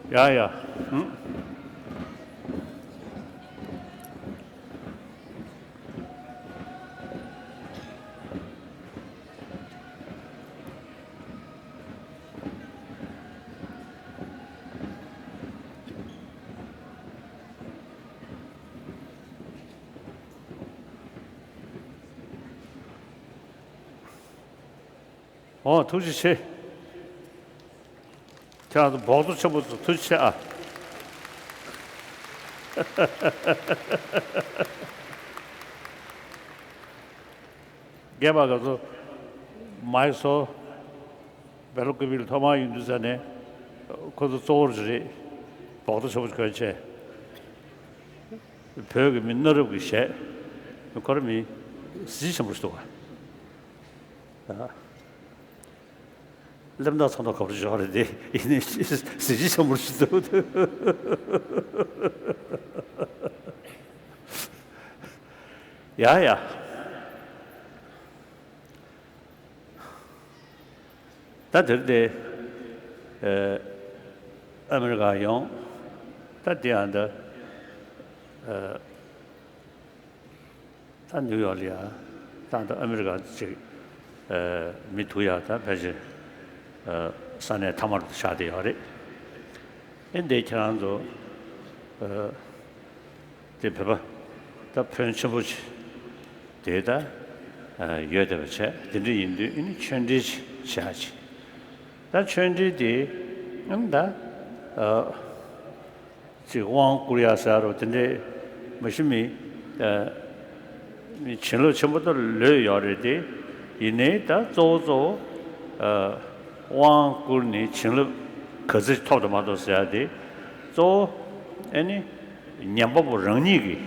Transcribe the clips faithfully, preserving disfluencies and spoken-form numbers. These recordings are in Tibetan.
ཡ་ཡ། ཧུམ། ཨོ། ཐུགས་རྗེ་ཆེ། ཁྱེད་རང་ཚོ་འབོག་ཚོ་ཆེན་པོ་ཚོ་ཐུགས་རྗེ་ཆེ་ཨ། རྒན་པ་ག་ཚོ་མ་ཡི་སོ། བེ་ལོ་ཀི་བིལ་ཐོག་མར་ཡོང་དུས་ཙ་ནས་ཁོ་ཚོ་གཙོ་བོ་རེད། འབོག་ཚོ་ཆེན་པོ་གྱོན་བྱས། བོད་ཀྱི་མི་གནའ་རབས་ཀྱི་གཞས། ཁོ་རང་མི་གཟི་ཆེན་པོ་ཞིག་འདུག་ག། སླེབས་ན་ཚོགས་འདུ་ག་པར་འཇོག་རེད་དེ། ཡིན་ནའི་གཟི་བརྗིད་ཆེན་པོ་ཞིག་འདུག་ཡ་ཡ། ད་དེར་དེ་ཨ་མི་རི་ཀ་ཡོང་། ད་དེ་ཡང་ད། ད་ནིའུ་ཡོག་ལ་ཡ། ད་ད་ཨ་མི་རི་ཀ་ཅིག་མི་ཐུག་ཡ་ད་ཕལ་ཆེར་ས་གནས་མཐའ་མར་ཆགས་བསྡད་ཡོད་རེད། ཨེ་འདི་ཁྱེད་རང་ཚོ་དེ་བོད་པ་ད་ཕོན་ཆེན་པོ་ཅིག་དེ་ད་ཡོད་བསྡད་པ་བྱས། དེ་འདྲ་ཡིན་དུས་ཨེ་ནི་ཆོས་འབྲེལ་ཅིག་བྱེད་ཡ་ཅིག་ད་ཆོས་འབྲེལ་དེ་ཨེ་ད། ཅིག་དབང་བསྐུར་ཡ་ཟེར་རོ་དེ་འདྲའི་མ་གཞི་མི་ཨ་མི་བྱིན་རླབས་ཆེན་པོ་ད་ལོས་ཡོད་རེད་དེ། ཡིན་ནའི་ད་གཙོ་བོ་གཙོ་བོ་ཨ་དབང་བསྐུར་ནས་བྱིན་རླབས་ག་ཚོད་ཐོབ་དང་མ་ཐོབ་ཟེར་ཡ་དེ་གཙོ་བོ་ཨེ་ནི་ཉན་པ་པོ་རང་ཉིད་ཀྱིས་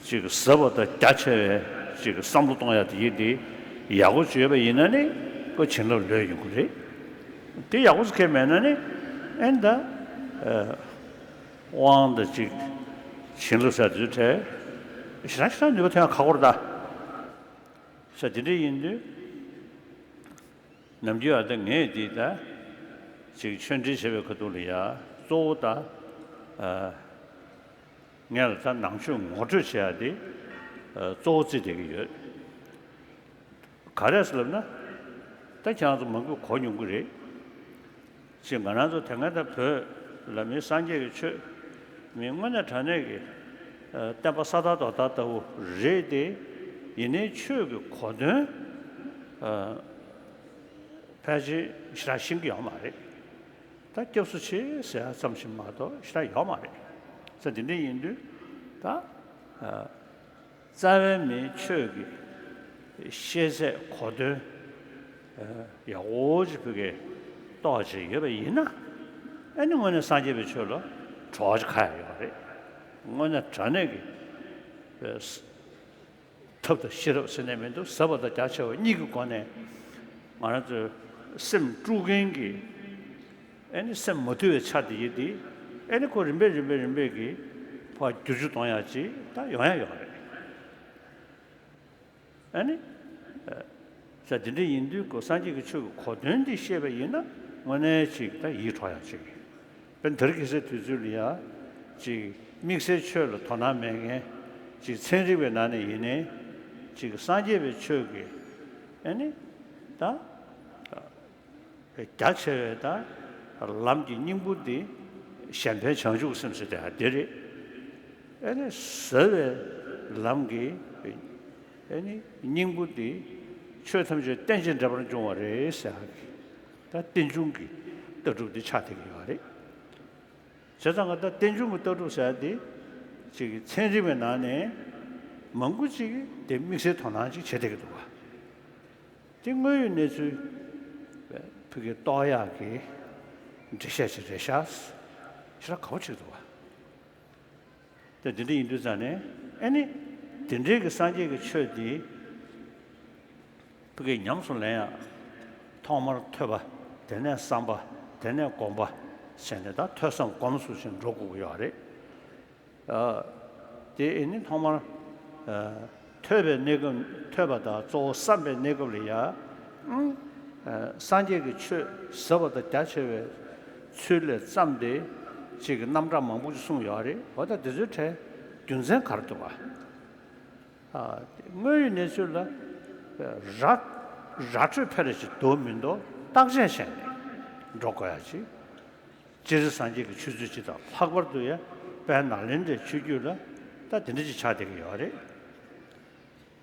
ཅིག་ཟབ་པ་དང་རྒྱ་ཆེ་བའི་ཅིག་བསམ་བློ་གཏོང་ཡ་དེ་ཡིན་དེ། ཡག་པོ་བྱོས་པ་ཡིན་ན་ནི་ཁོ་བྱིན་རླབས་ལོས་ཡོང་གི་རེད། དེ་ཡག་པོ་ཁེལ་མེད་ན་ནི་ཨེ་ད་ཨ། དབང་དང་གཅིག་བྱིན་རླབས་ཟེར་དུས་བྲལ། ཞེ་དྲག་ཞེ་དྲག་ནུས་པ་ཐོན་ཡ་ཁག་པོ་རེད་ད། ས་དེ་འདྲ་ཡིན་དུས་ནམ་རྒྱུན་ཨ་ད་ངས་འདི་ད་ཅིག་ཆོས་འབྲེལ་བྱེད་པའི་ཁ་ཐུག་ལ་ཡ་གཙོ་བོ་ད་ཨ་ངས་ལ་ད་ནང་ཆོས་ངོ་སྤྲོད་བྱེད་ཡ་དེ་ཨ་གཙོ་བོ་བརྩིས་བསྡད་ཀྱི་ཡོད། ག་རེ་ཟེར་ལབ་ན། ད་ཁྱེད་རང་ཚོ་མང་པོས་གོ་མྱོང་གི་རེད། ཅེས་ང་རང་ཚོ་དེ་སྔ་ད་བོད་ལ་མི་སངས་རྒྱས་ཀྱི་ཆོས་མི་དངོས་གནས་དྲང་གནས་ཀྱི་ཨ་བསྟན་པ་ས་དར་རྡོ་དར་ལྟ་བུ་རེད་དེ། ཡིན་ནའི་ཆོས་ཀྱི་གོ་དོན་ཨ་ཕལ་ཆེར་ཞེ་དྲག་ཤེས་ཀྱི་ཡོད་མ་རེད། ད་སྐྱབས་སུ་མཆི་ཟེར་ཡ་ཙམ་ཞིག་མ་གཏོགས་ཞེ་དྲག་ཡོད་མ་རེད། ས་དེ་འདྲ་ཡིན་དུས་ད་ཨ། རྩ་བའི་མིའི་ཆོས་ཀྱི་ཤེས་ཚད་གོ་དོན་ཡག་པོ་ཅིག་བོད་སྐད་རྟོགས་བྱས་ཡོད་པ་ཡིན་ན། ཨ་ནི་དངོས་གནས་སངས་རྒྱས་པའི་ཆོས་ལ་གྲོགས་ཅིག་ཁ་ཡ་ཡོད་རེད། དངོས་གནས་དྲང་གནས་ཀྱི་ཐབས་དང་ཤེས་རབ་ཟེར་ནས་མི་འདུག་ཟབ་པ་དང་རྒྱ་ཆེ་བ་གཉིས་ཀྱི་སྒོ་ནས་ང་རང་ཚོའི་སེམས་དཀྲུག་མཁན་གྱི། ཨེ་ནི་སེམས་མ་དུལ་བའི་ཆ་དེ་ཡིན་དེ། ཨེ་ནི་ཁོ་རིམ་པས་རིམ་པས་རིམ་པས་ཀྱིས་ཕར་བསྒྱུར་བཅོས་གཏོང་ཡག་ཅིག་ད་ཡོང་ཡག་ཡོད་རེད། ཨེ་ནི་ས་དེ་འདྲ་ཡིན་དུས་ཁོ་སངས་རྒྱས་ཀྱི་ཆོས་ཀྱི་གོ་དོན་འདི་ཤེས་པ་ཡིན་ན་དངོས་གནས་ཅིག་ད་ཡིད་འཕྲོག་ཡག་ཅིག་དཔེར་ན་དེ་རིང་ཁ་སང་དུས་ཚོད་ལ་ཡ་ཅིག་དམིགས་བསལ་ཆོས་ལ་དོ་སྣང་མེད་མཁན་ཅིག་ཚན་རིག་པའི་ནང་ནས་ཡིན་ནའི་ཅིག་སངས་རྒྱས་པའི་ཆོས་ཀྱི་ཨེ་ནི་ད། རྒྱ་ཆེ་བའི་ད་ལམ་གྱི་སྙིང་པོ་འདི་གཞན་ཕན་བྱང་ཆུབ་སེམས་ཟེར་དེ་ཧ་དེ་རེད། ཨེ་ནི་ཟབ་པའི་ལམ་གྱི་ཨེ་ནི་སྙིང་པོ་འདི་ཆོས་ཐམས་ཅད་རྟེན་ཅིང་འབྲེལ་པར་འབྱུང་བ་རེད་ཟེར་ཡག་གི་ད་རྟེན་འབྱུང་གི་ལྟ་གྲུབ་འདི་ཆགས་བསྡད་ཀྱི་ཡོད་རེད། བྱས་ཙང་ང་ད་རྟེན་འབྱུང་གི་ལྟ་གྲུབ་ཟེར་ཡག་འདི་ཅིག་གི་ཚན་རིག་པའི་ནང་ནས་མང་པོ་ཅིག་གིས་དེ་དམིགས་བསལ་དོ་སྣང་ཅིག་བྱེད་བསྡད་ཀྱི་འདུག་བ། དེ་དངོས་ཡོད་གནས་ཚུལ་ཕ་གི་རྟོགས་ཡག་གི་འགྲེལ་བཤད་ཅིག་རེད་ཤག་ཞེ་དྲག་དགའ་པོ་ཅིག་འདུག་བ། དེ་འདི་འདྲ་ཡིན་དུས་ཙང་ནས་ཨེ་ནི་དེ་འདྲའི་གི་སངས་རྒྱས་ཀྱི་ཆོས་འདི་ཕ་གི་ཉམས་སུ་ལེན་ཡག་ཐོག་མར་ཐོས་པ། དེ་ནས་བསམ་པ། དེ་ནས་སྒོམ་པ་བྱས་ནས་ད་ཐོས་བསམ་སྒོམ་གསུམ་བྱས་འགྲོ་དགོས་ཀྱི་ཡོད་རེད། ཨ། དེ་ཨེ་ནི་ཐོག་མར་ཨ་ཐོས་པའི་གནས་སྐབས། ཐོས་པ་དང་གཙོ་བོ་བསམ་པའི་གནས་སྐབས་ལ་ཡ། ཨ། སངས་རྒྱས་ཀྱི་ཆོས་ཟབ་པ་དང་རྒྱ་ཆེ་བའི་ ཚུལ་ལས་བརྩམས་ཏེ་ཅིག་གི་རྣམ་གྲངས་མང་པོ་ཅིག་གསུངས་ཡོད་རེད། འོ་ད་དེ་ཚོའི་གྲས་རྒྱུ་མཚན་ག་རེ་འདུག་ག་ཨ། དངོས་ཡོད་གནས་ཚུལ་ལ་ར་ར་འཕྲོད་ཕེ་རེ་ཅིག་འདུག་མི་འདུག་བརྟག་དཔྱད་བྱས་ནས་འགྲོ་དགོས་ཡ་ཅིག་སྤྱིར་སངས་རྒྱས་ཀྱི་ཆོས་ཚུལ་སྤྱི་དང་། ལྷག་པར་དུ་ཡང་དཔལ་ནཱ་ལེནྡྲའི་ཆོས་བརྒྱུད་ལ་ད་དེ་འདྲ་ཅིག་ཆགས་བསྡད་ཀྱི་ཡོད་རེད།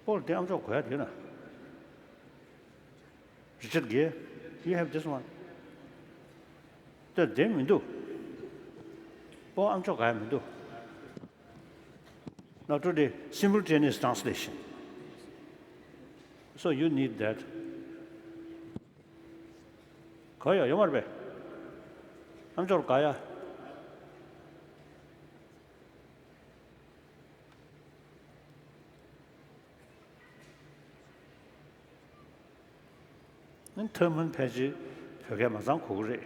སྤོ་ལོ་དེ་ཨ་མཆོག་གོ་ཡ་དེ་ན། Richard Gere, you have this one. དེ་དེ་མི་འདུག་སྤོ་ཨ་མཆོག་ག་ཡ་མི་འདུག Now today, simultaneous translation. So you need that. ག་ཡ་ཡོད་མ་རེད་པས། ཨ་མཆོག་ག་ཡ། ཐུ་མིན་ཕལ་ཆེར་བོད་སྐད་མ་ཚང་གོ་གི་རེད།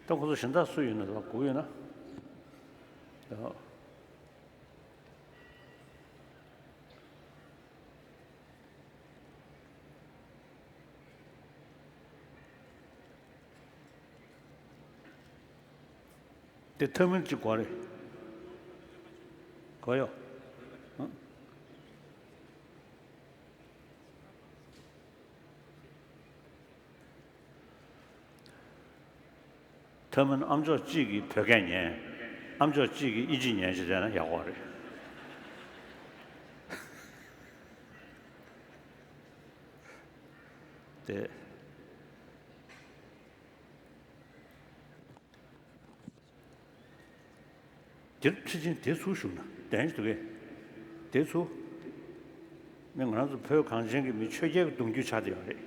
ད་ཁོ་ཚོ་གཞན་དག་སུ་ཡིན་ན་ལ་སྒུག་ཡོད་ན། ཡ། དེ་ཐུ་མིན་གཅིག་དགོས་རེད། གོ་ཡོ། ཨ། ཐུ་མིན་ཨ་མཆོག་གཅིག་གིས་བོད་སྐད་ཉན། ཨ་མཆོག་གཅིག་གིས་དབྱིན་ཇི་ཉན་ཅིག་བསྡད་ན་ཡག་པོ་རེད། དེ། འདིར་ཁྲི་ཆེན་དེ་ཚུར་བཞུགས་ན་བདེན་ཞིག་འདུག་གས། དེ་ཚུར། མི་ང་རང་ཚོ་བོད་གངས་ཅན་གྱི་མི་ཆོས་རྒྱལ་གྱི་གདུང་རྒྱུད་ཆགས་བསྡད་ཡོད་རེད།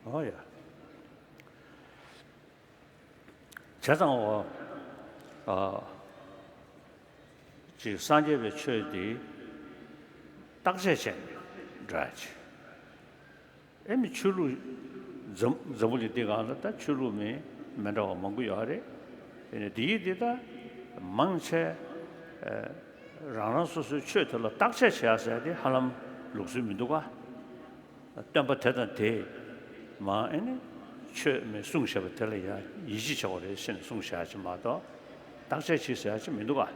ཨོ་ཡ། བྱས་ཙང་འོ། ཨ། ཅིག་སངས་རྒྱས་པའི་ཆོས་འདི་བརྟག་དཔྱད་བྱས་ནས་འགྲོ་ཡ་ཅིག་ཨེ་མི་ཆོས་ལུགས་འཛམ་འཛམ་བུ་གླིང་འདི་སྒང་ལ་ད་ཆོས་ལུགས་མི་མི་འདྲ་བ་མང་པོ་ཡོད་རེད། དེ་ནས་འདི་ཡིག་འདི་ད་མང་ཆེ་ཨ། རང་རང་སོ་སོའི་ཆོས་དེ་ལ་བརྟག་དཔྱད་བྱེད་ཡ་ཟེར་དེ་ཧ་ལམ་ལུགས་སྲོལ་མི་འདུག་ག་སྟོན་པ་དེ་དང་དེས་མ་ཨེ་ནི་ཆོས་མི་གསུངས་བཞག་པ་དེ་ལ་ཡ་ཡིད་ཆེས་བྱེད་དགོས་རེད་ཟེར་ནས་གསུངས་བཞག་ཅིག་མ་གཏོགས་བརྟག་དཔྱད་བྱེད་ཟེར་ཡ་ཅིག་མི་འདུག་ག་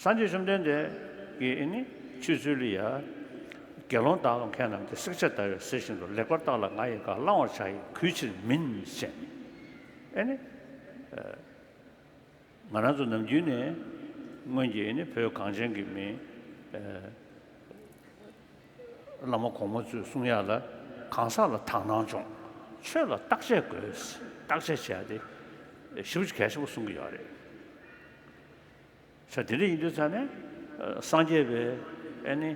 སངས་རྒྱས་བཅོམ་ལྡན་འདས་ཀྱིས་ཨེ་ནི་ཆོས་ཚུལ་ལ་ཡ། དགེ་སློང་དག་ལ་མཁས་རྣམས་ཀྱིས། བསྲེག་བཅད་བརྡར་བས་གཟིར་བཞིན་དུ། ལེགས་པར་བརྟགས་ལ་ང་ཡི་བཀའ། བླང་བར་བྱ་ཡི་གུས་ཕྱིར་མིན་ཞེས། ཨེ་ནི། ང་རང་ཚོ་ནམ་རྒྱུན་ནས་སྔོན་གྱི་ཨེ་ནི་བོད་གངས་ཅན་གྱི་མི། བླ་མ་གོང་མ་ཚོས་གསུང་ཡག་ལ་གང་ཟག་ལ་དག་སྣང་སྦྱོང་། ཆོས་ལ་བརྟག་དཔྱད་དགོས། བརྟག་དཔྱད་བྱས་ཏེ་ཞེ་པོ་ཅིག་གལ་ཆེན་པོ་གསུང་གི་ཡོད་རེད། ས་དེ་འདྲ་ཡིན་དུས་ཙང་ནས་སངས་རྒྱས་པའི་ཨེ་ནི་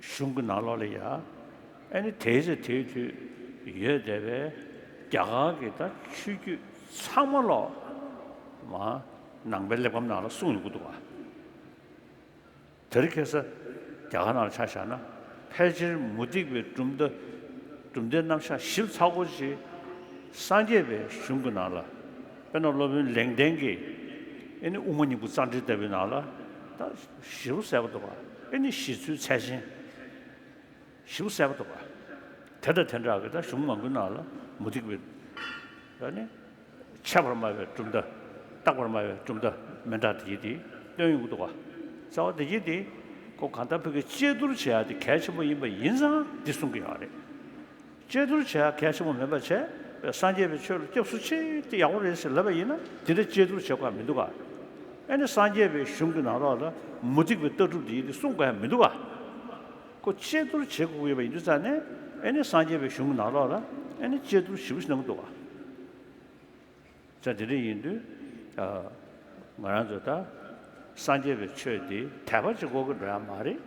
གཞུང་གི་ནང་ལོགས་ལ་ཡ་ཨེ་ནི་དེའི་ཚེ་དེའི་དུས་ཡོད་བསྡད་པའི་རྒྱ་གར་གྱི་ད་ཆོས་བརྒྱུད་ཚང་མ་ལོག་མ་ནང་པའི་གླེགས་བམ་ནང་ལ་གསུངས་ཡོང་གི་འདུག་ག་དེ་རིང་ཁ་སང་རྒྱ་གར་ནང་ལ་ཆ་བཞག་ན་ཕལ་ཆེར་མུ་སྟེགས་པའི་གྲུབ་མཐའ་གྲུབ་མཐའི་རྣམ་གཞག་ཞིབ་ཚགས་པོ་ཅིག་སངས་རྒྱས་པའི་གཞུང་གི་ནང་ལ་དཔེར་ན་སློབ་དཔོན་ལེགས་ལྡན་གྱིས་ཨེ་ནི་དབུ་མ་སྙིང་པོ་རྩ་འགྲེལ་ལྟ་བུའི་ནང་ལ་ད་ཞིབ་གསལ་པོ་འདུག་ག་ཨེ་ནི་ཞི་འཚོའི་ཚད་ཆེན་ཞིབ་གསལ་པོ་འདུག་ག་དེ་དང་དེ་འདྲ་གི་ད་གཞུང་མང་པོའི་ནང་ལ་མུ་སྟེགས་པའི་ཨེ་ནི། འཆད་པར་སྨྲ་བའི་གྲུབ་མཐའ། བརྟག་པར་སྨྲ་བའི་གྲུབ་མཐའ་མི་འདྲ་དེ་དེ་སྟོན་ཡོང་གི་འདུག་ག་རྩ་བ་དེ་གྱིས་དེ་ཁོ་གང་ལྟར་བོད་ཀྱི་དཔྱད་བསྡུར་བྱེད་ཡག་དེ་གལ་ཆེན་པོ་ཡིན་པ་ཡིན་ཙང་འདི་གསུང་གི་ཡོད་རེད། དཔྱད་བསྡུར་བྱེད་ཡག་གལ་ཆེན་པོ་མིན་པ་བྱས་སངས་རྒྱས་པའི་ཆོས་ལ་སྐྱབས་སུ་མཆི་དེ་ཡག་པོ་རེད་ཟེར་ལབ་པ་ཡིན་ན་དེ་འདྲ་དཔྱད་བསྡུར་བྱེད་དགོས་ཡ་མི་འདུག་ག་ཨེ་ནི་སངས་རྒྱས་པའི་གཞུང་གི་ནང་ལོགས་ལ་མུ་སྟེགས་པའི་ལྟ་གྲུབ་དེ་ཡིན་དེ་གསུང་དགོས་ཡ་མི་འདུག་ག་ཁོ་དཔྱད་བསྡུར་བྱེད་དགོས་ཀྱི་ཡོད་པ་ཡིན་དུས་ཙང་ནས་ཨེ་ནི་སངས་རྒྱས་པའི་གཞུང་གི་ནང་ལོགས་ལ་ཨེ་ནི་དཔྱད་བསྡུར་ཞིབ་པོ་ཞིག་གནང་གི་འདུག་ག་ཙང་དེ་འདྲ་ཡིན་དུས། ཨ། ང་རང་ཚོ་ད་སངས་རྒྱས་པའི་ཆོས་འདི་དད་པ་གཅིག་པོ་གིས་འགྲོ་ཡ་མ་རེད།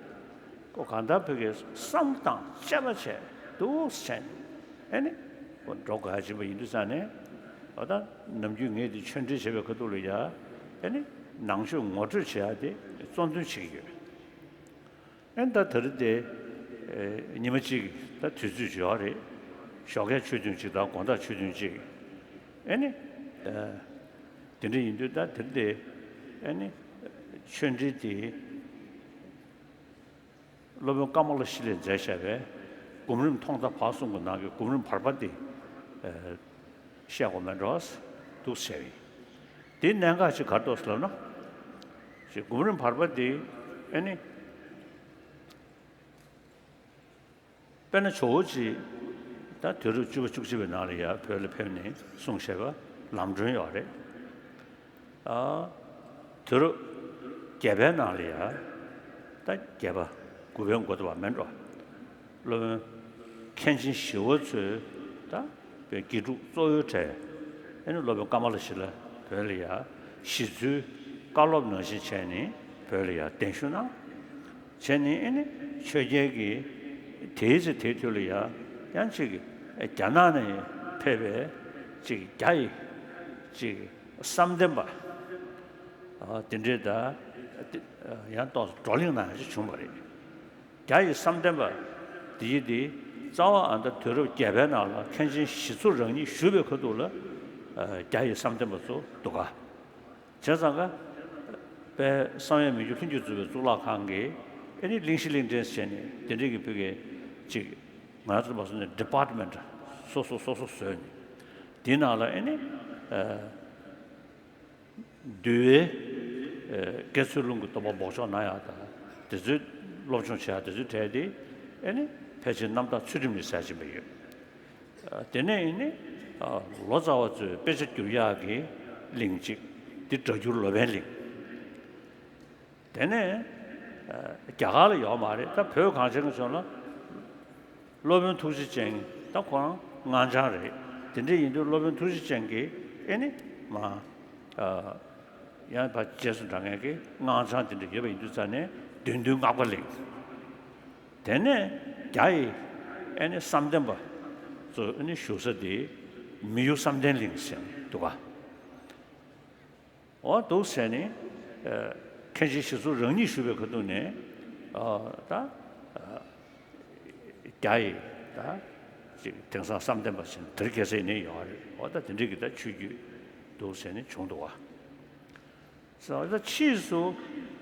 ཁོ་གང་ལྟར་བོད་ཀྱི་བསམ་བློ་དང་དཔྱད་པ་བྱས་འདུག་སེ་བྱས་ནས་ཨེ་ནི་ཁོ་འགྲོ་དགོས་ཡ་ཅིག་ཡིན་དུས་ཙང་ནས་འོ་ད་ནམ་རྒྱུན་ངས་འདི་ཆོས་འབྲེལ་བྱེད་པའི་ཁ་ཐུག་ལ་ཡ་ཨེ་ནི་ནང་ཆོས་ངོ་སྤྲོད་བྱེད་ཡ་དེ་གཙོ་འདོན་བྱེད་ཀྱི་ཡོད། ཨེ་ད་དེ་རིང་དེ་ཨེ་ཉི་མ་གཅིག་ད་དུས་ཚོད་ཅིག་ཡོད་རེད། ཞོགས་ཀའི་ཆོས་ཐུན་གཅིག་དང་དགོང་དག་ཆོས་ཐུན་གཅིག་ཨེ་ནི། ཨ། དེ་འདྲ་ཡིན་དུས་ད་དེར་དེ་ཨེ་ནི། ཆོས་འབྲེལ་དེ། སློབ་དཔོན་ཀ་མ་ལ་ཤཱི་ལས་མཛད་བཞག་པའི་སྒོམ་རིམ་ཐོག་མཐའ་བར་གསུམ་གྱི་ནང་གི་སྒོམ་རིམ་བར་པ་འདི། ཨ། བཤད་དགོས་མེད་འགྲོ། འདུག་ཟེར་བས། དེའི་གནད་འགག་ཅིག་ག་རེ་འདུག་ཟེར་ལབ་ན། ཅིག་སྒོམ་རིམ་བར་པ་འདི་ཨེ་ནི། དཔེར་ན་ཇོ་བོ་རྗེས་ད་དུས་རབས་བཅུ་པ་བཅུ་གཅིག་པའི་ནང་ལ་ཡང་བོད་ལ་ཕེབས་ནས་གསུངས་བཞག་པ་ལམ་སྒྲོན་ཡོད་རེད། ཨ། དུས་རབས་བརྒྱད་པའི་ནང་ལ་ཡང་ད་བརྒྱད་པ་དགུ་པའི་མགོ་ཐོག་བ་མེད་འགྲོ། སློབ་དཔོན་མཁན་ཆེན་ཞི་བ་འཚོས་ད་བོད་དགེ་ཕྲུག་གཙོ་བོའི་གྲས་ཨེ་ནི་སློབ་དཔོན་ཀ་མ་ལ་ཤཱི་ལ་བོད་ལ་ཡང་གཞི་ཚུལ་བཀའ་སློབ་ནང་བཞིན་བྱས་ནས་བོད་ལ་ཡང་གདན་ཞུ་གནང་། བྱས་ནས་ཨེ་ནི་ཆོས་རྒྱལ་གྱིས་དེའི་ཚེ་དེའི་དུས་ལ་ཡང་ཡང་ཅིག་རྒྱ་ནག་ནས་ཕེབས་པའི་ཅིག་རྒྱ་ཡི་ཅིག་བསམ་གཏན་པ། ཨ། དེ་འདྲའི་ད་ཡང་ཏོག་ཙམ་བགྲོ་གླེང་གནང་ཡག་ཅིག་བྱུང་བ་རེད། རྒྱ་ཡི་བསམ་གཏན་པ་འདི་ཡི་འདི་རྩ་བ་ཨ་ད་དུས་རབས་བརྒྱད་པའི་ནང་ལ་མཁན་ཆེན་ཞི་འཚོ་རང་ཉིད་བཞུགས་པའི་ཁ་ཐུག་ལ། ཨ། རྒྱ་ཡི་བསམ་གཏན་པ་ཚོ་འདུག་ག་བྱས་ཙང་ཀ་དཔལ་བསམ་ཡས་མི་འགྱུར་ལྷུན་གྱིས་གཙུགས་པའི་གཙུག་ལག་ཁང་གིས་ཨེ་ནི་གླིང་བཞི་གླིང་ཕྲན་ཟེར་ནས་དེ་འདྲའི་གི་ཕ་གི་ཅིག་ང་ཚོ་མ་སོང་ནས་ཌི་པཱར་ཊི་མེན་ཊི་སོ་སོ་སོ་སོ་བཟོས་ནས་དེའི་ནང་ལ་ཨེ་ནི། ཨ། འདུལ་བའི། ཨ། དགེ་ཚུལ་སློང་གི་སྡོམ་པ་འབོགས་ཆོག་གནང་ཡག་དང་དེ་ཚོའི་སློབ་སྦྱོང་བྱེད་ཡག་དེ་ཚོའི་གྲས་དེ་ཨེ་ནི་ཕལ་ཆེར་རྣམ་དག་ཚུལ་ཁྲིམས་ནས་གསལ་ཕྱིན་པ་ཡོད། ཨ། དེ་ནས་ཨེ་ནི། ཨ། ལོ་ཙཱ་བ་ཚོས་དཔེ་ཆ་བསྒྱུར་ཡག་གི་གླིང་གཅིག་འདི་སྒྲ་བསྒྱུར་ལོ་པཎ་གླིང་། དེ་ནས། ཨ། རྒྱ་གར་ལ་ཡོད་མ་རེད། ད་བོད་གངས་ཅན་གྱི་ལྗོངས་ལ་སློབ་དཔོན་ཐུགས་རྗེ་ཅན་ད་ཁོ་རང་སྔགས་འཆང་རེད། དེ་འདྲ་ཡིན་དུས་སློབ་དཔོན་ཐུགས་རྗེ་ཅན་གྱིས་ཨེ་ནི་མ། ཨ། ཡང་ཕར་རྗེས་སུ་འབྲང་མཁན་གྱི་སྔགས་འཆང་དེ་འདྲ་ཡོད་པ་ཡིན་དུས་ཙང་ནས་བདུད་འདུལ་སྔགས་པ་གླིང་། དེ་ནས་རྒྱ་ཡི་ཨེ་ནི་བསམ་གཏན་པ་ཚོ་ཨེ་ནི་བཞུགས་ས་དེ་མི་གཡོ་བསམ་གཏན་གླིང་ཟེར་འདུག་ག་འོ་འདུག་ཟེར་ནས། ཨ། མཁན་ཆེན་ཞི་འཚོ་རང་ཉིད་བཞུགས་པའི་ཁ་ཐུག་ནས། ཨ། ད། ཨ། རྒྱ་ཡི་ད་ཅིག་དེང་སང་བསམ་གཏན་པ་ཟེར་ནས་དེར་ཁ་སང་ནས་ཡོད་རེད། འོ་ད་དེ་འདྲའི་གི་ད་ཆོས་བརྒྱུད་འདུག་ཟེར་ནས་བྱུང་འདུག་བ། ཟེར་བ་ད་ཕྱིས་སུ་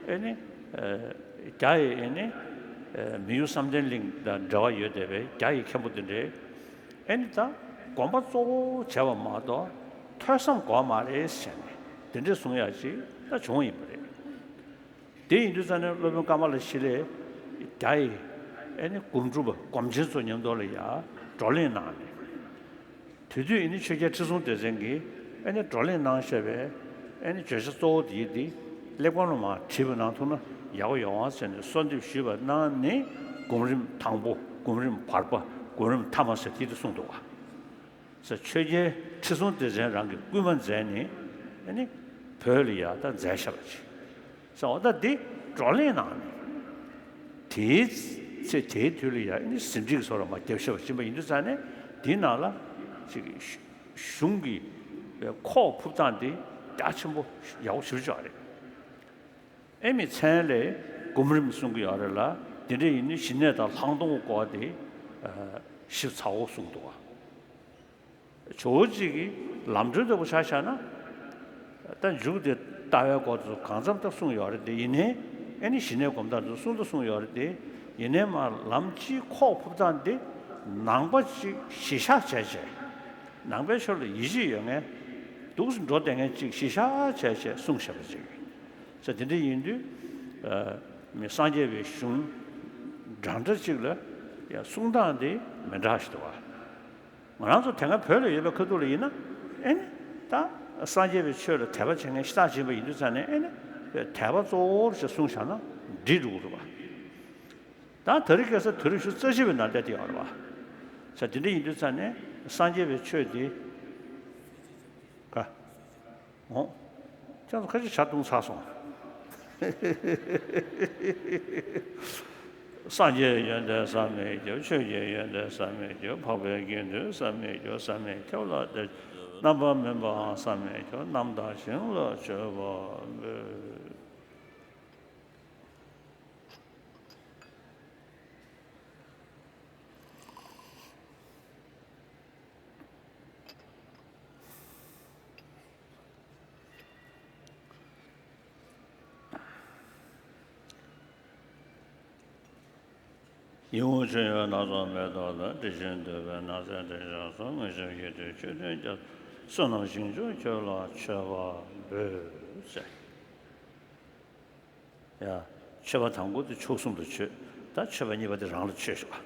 ཨེ་ནི། ཨ། རྒྱ་ཡི་ཨེ་ནི། ཨ། མི་གཡོ་བསམ་གཏན་གླིང་དང་འབྲེལ་བ་ཡོད་བསྡད་པའི་རྒྱ་ཡི་མཁན་པོ་དེ་འདྲས་ཨེ་ནི་ད་དགོན་པ་གཙོ་བོ་བྱས་པ་མ་གཏོགས་ཐོས་བསམ་དགོས་མ་རེད་ཟེར་ནས་དེ་འདྲས་གསུང་ཡག་ཅིག་ད་བྱུང་ཡིན་པ་རེད། དེ་ཡིན་དུས་ཙང་ནས་སློབ་དཔོན་ཀ་མ་ལ་ཤཱི་ལས་རྒྱ་ཡི་ཨེ་ནི་སྒོམ་སྒྲུབ་པ་སྒོམ་ཆེན་ཚོ་མཉམ་དུ་ལ་ཡ་བགྲོ་གླེང་གནང་ནས། དེ་དུས་ཨེ་ནི་ཆོས་རྒྱལ་ཁྲི་སྲོང་ལྡེ་བཙན་གྱིས་ཨེ་ནི་བགྲོ་གླེང་གནང་བཞག་པའི་ཨེ་ནི་བརྗོད་བྱ་གཙོ་བོ་དེ་ཡི་དེ་གླེགས་བམ་ལ་མར་བྲིས་པ་གནང་ཐུབ་ན་ཡག་པོ་ཡོང་བ་ཟེར་ནས་གསོལ་འདེབས་ཞུས་པ་གནང་ནས་སྒོམ་རིམ་དང་པོ། སྒོམ་རིམ་བར་པ། སྒོམ་རིམ་ཐ་མ་ཟེར་དེ་དེ་གསུངས་འདུག་བ། ས་ཆོས་རྒྱལ་ཁྲི་སྲོང་ལྡེ་བཙན་རང་གིས་སྐུལ་མ་མཛད་ནས་ཨ་ནི་བོད་ལ་ཡ་ད་མཛད་བཞག་པ་ཅིག་ས། འོ་ད་འདི་བགྲོ་གླེང་གནང་ནས་དེའི་ཚེ་དེའི་དུས་ལ་ཡ་ཨ་ནི་ཟིན་བྲིས་ཀྱི་བཟོ་འདྲ་མར་བརྒྱབ་བཞག་པ་ཅིག་ཡིན་པ་ཡིན་དུས་ཙང་ནས་དེའི་ནང་ལ་ཅིག་གཞུང་གི་ཁོག་ཕུབ་སྟངས་དེ་རྒྱ་ཆེན་པོ་ཡག་པོ་ཞེ་པོ་ཅིག་ཡོད་རེད། ཨེ་མའི་མཚན་ལས་སྒོམ་རིམ་གསུང་གི་ཡོད་རེད་ལ། དེ་འདྲ་ཡིན་དུས་ཞི་གནས་དང་ལྷག་མཐོང་གི་སྐོར་དེ་ཞིབ་ཚགས་པོ་གསུངས་འདུག་བ། ཇོ་བོ་རྗེ་གིས་ལམ་སྒྲོན་ལྟ་བུ་ཆ་བཞག་ན། ད་མཇུག་དེ་ལྟ་བའི་སྐོར་དུ་གང་འཚམ་ད་གསུངས་ཡོད་རེད་དེ། ཡིན་ནའི་ཨེ་ནི་ཞི་གནས་སྒོམ་སྟངས་དུ་གསུང་དུ་གསུངས་ཡོད་རེད་དེ། ཡིན་ནའི་མར་ལམ་སྤྱིའི་ཁོག་ཕུབ་སྟངས་དེ་ནང་པ་ཅིག་གཞི་བཞག་བྱས་བྱས། ནང་པའི་ཆོས་ལ་ཡིད་ཆེས་ཡོད་མཁན་འདུག་སེ་འགྲོ་བསྡད་མཁན་ཅིག་གཞི་བཞག་བྱས་བྱས་གསུངས་བཞག་པ་ཅིག་ཡོད། ས་དེ་འདྲ་ཡིན་དུས། ཨ། མི་སངས་རྒྱས་པའི་གཞུང་འདྲ་འདྲ་ཅིག་ལ་ཡང་གསུང་སྟངས་དེ་མི་འདྲ་ཞིག་འདུག་བ། ང་རང་ཚོ་དེ་སྔ་བོད་ལ་ཡོད་པའི་ཁ་ཐུག་ལ་ཡིན་ན་ཨེ་ནི་ད་སངས་རྒྱས་པའི་ཆོས་ལ་དད་པ་བྱེད་མཁན་ཤ་སྟག་ཅིག་ཡིན་པ་ཡིན་དུས་ཙང་ནས་ཨེ་ནི་དད་པ་གཙོ་བོར་བྱས་གསུངས་བཞག་ན་འགྲིག་འགྲོ་གི་རེད་བ། ད་དེ་རིང་ཁ་སང་དུས་རབས་ཉི་ཤུ་རྩ་གཅིག་པའི་ནང་བསྡད་དེ་ཡོད་རེད་བ། ས་དེ་འདྲ་ཡིན་དུས་ཙང་ནས་སངས་རྒྱས་པའི་ཆོས་དེ་ག་འོ། ཁྱེད་ཚོ་ཁ་ཤས་ཇ་བཏུང་ཚར་སོང་། སངས་རྒྱས་ཡོན་ཏན་བསམ་མི་ཁྱབ། ཆོས་ཀྱི་ཡོན་ཏན་བསམ་མི་ཁྱབ། འཕགས་པའི་དགེ་འདུན་བསམ་མི་ཁྱབ། བསམ་མི་ཁྱབ་ལ་དེ་རྣམ་པར་སྨིན་པའང་བསམ་མི་ཁྱབ། རྣམ་དག་ཞིང་ལ་མཆོད་པ་འབུལ། ཡིད་འོང་མཆོད་ཡོན་སྣ་ཚོགས་མེ་ཏོག་ལ། དྲི་ཞིམ་བདུག་པའི་ནགས་ཚལ་འདིར་བཞུགས་སུ། དངོས་གསོལ་ཡིད་བཏུད་མཆོད་རྟེན་བརྒྱ། བསོད་ནམས་ཞིང་མཆོག་ཁྱོད་ལ་མཆོད་པ་འབུལ། ཟེར། ཡ། མཆོད་པ་དང་པོ་དེ་མཆོག་གསུམ་ལ་མཆོད། ད་མཆོད་པ་གཉིས་པ་དེ་རང་ལ་མཆོད་ཞུ་བ།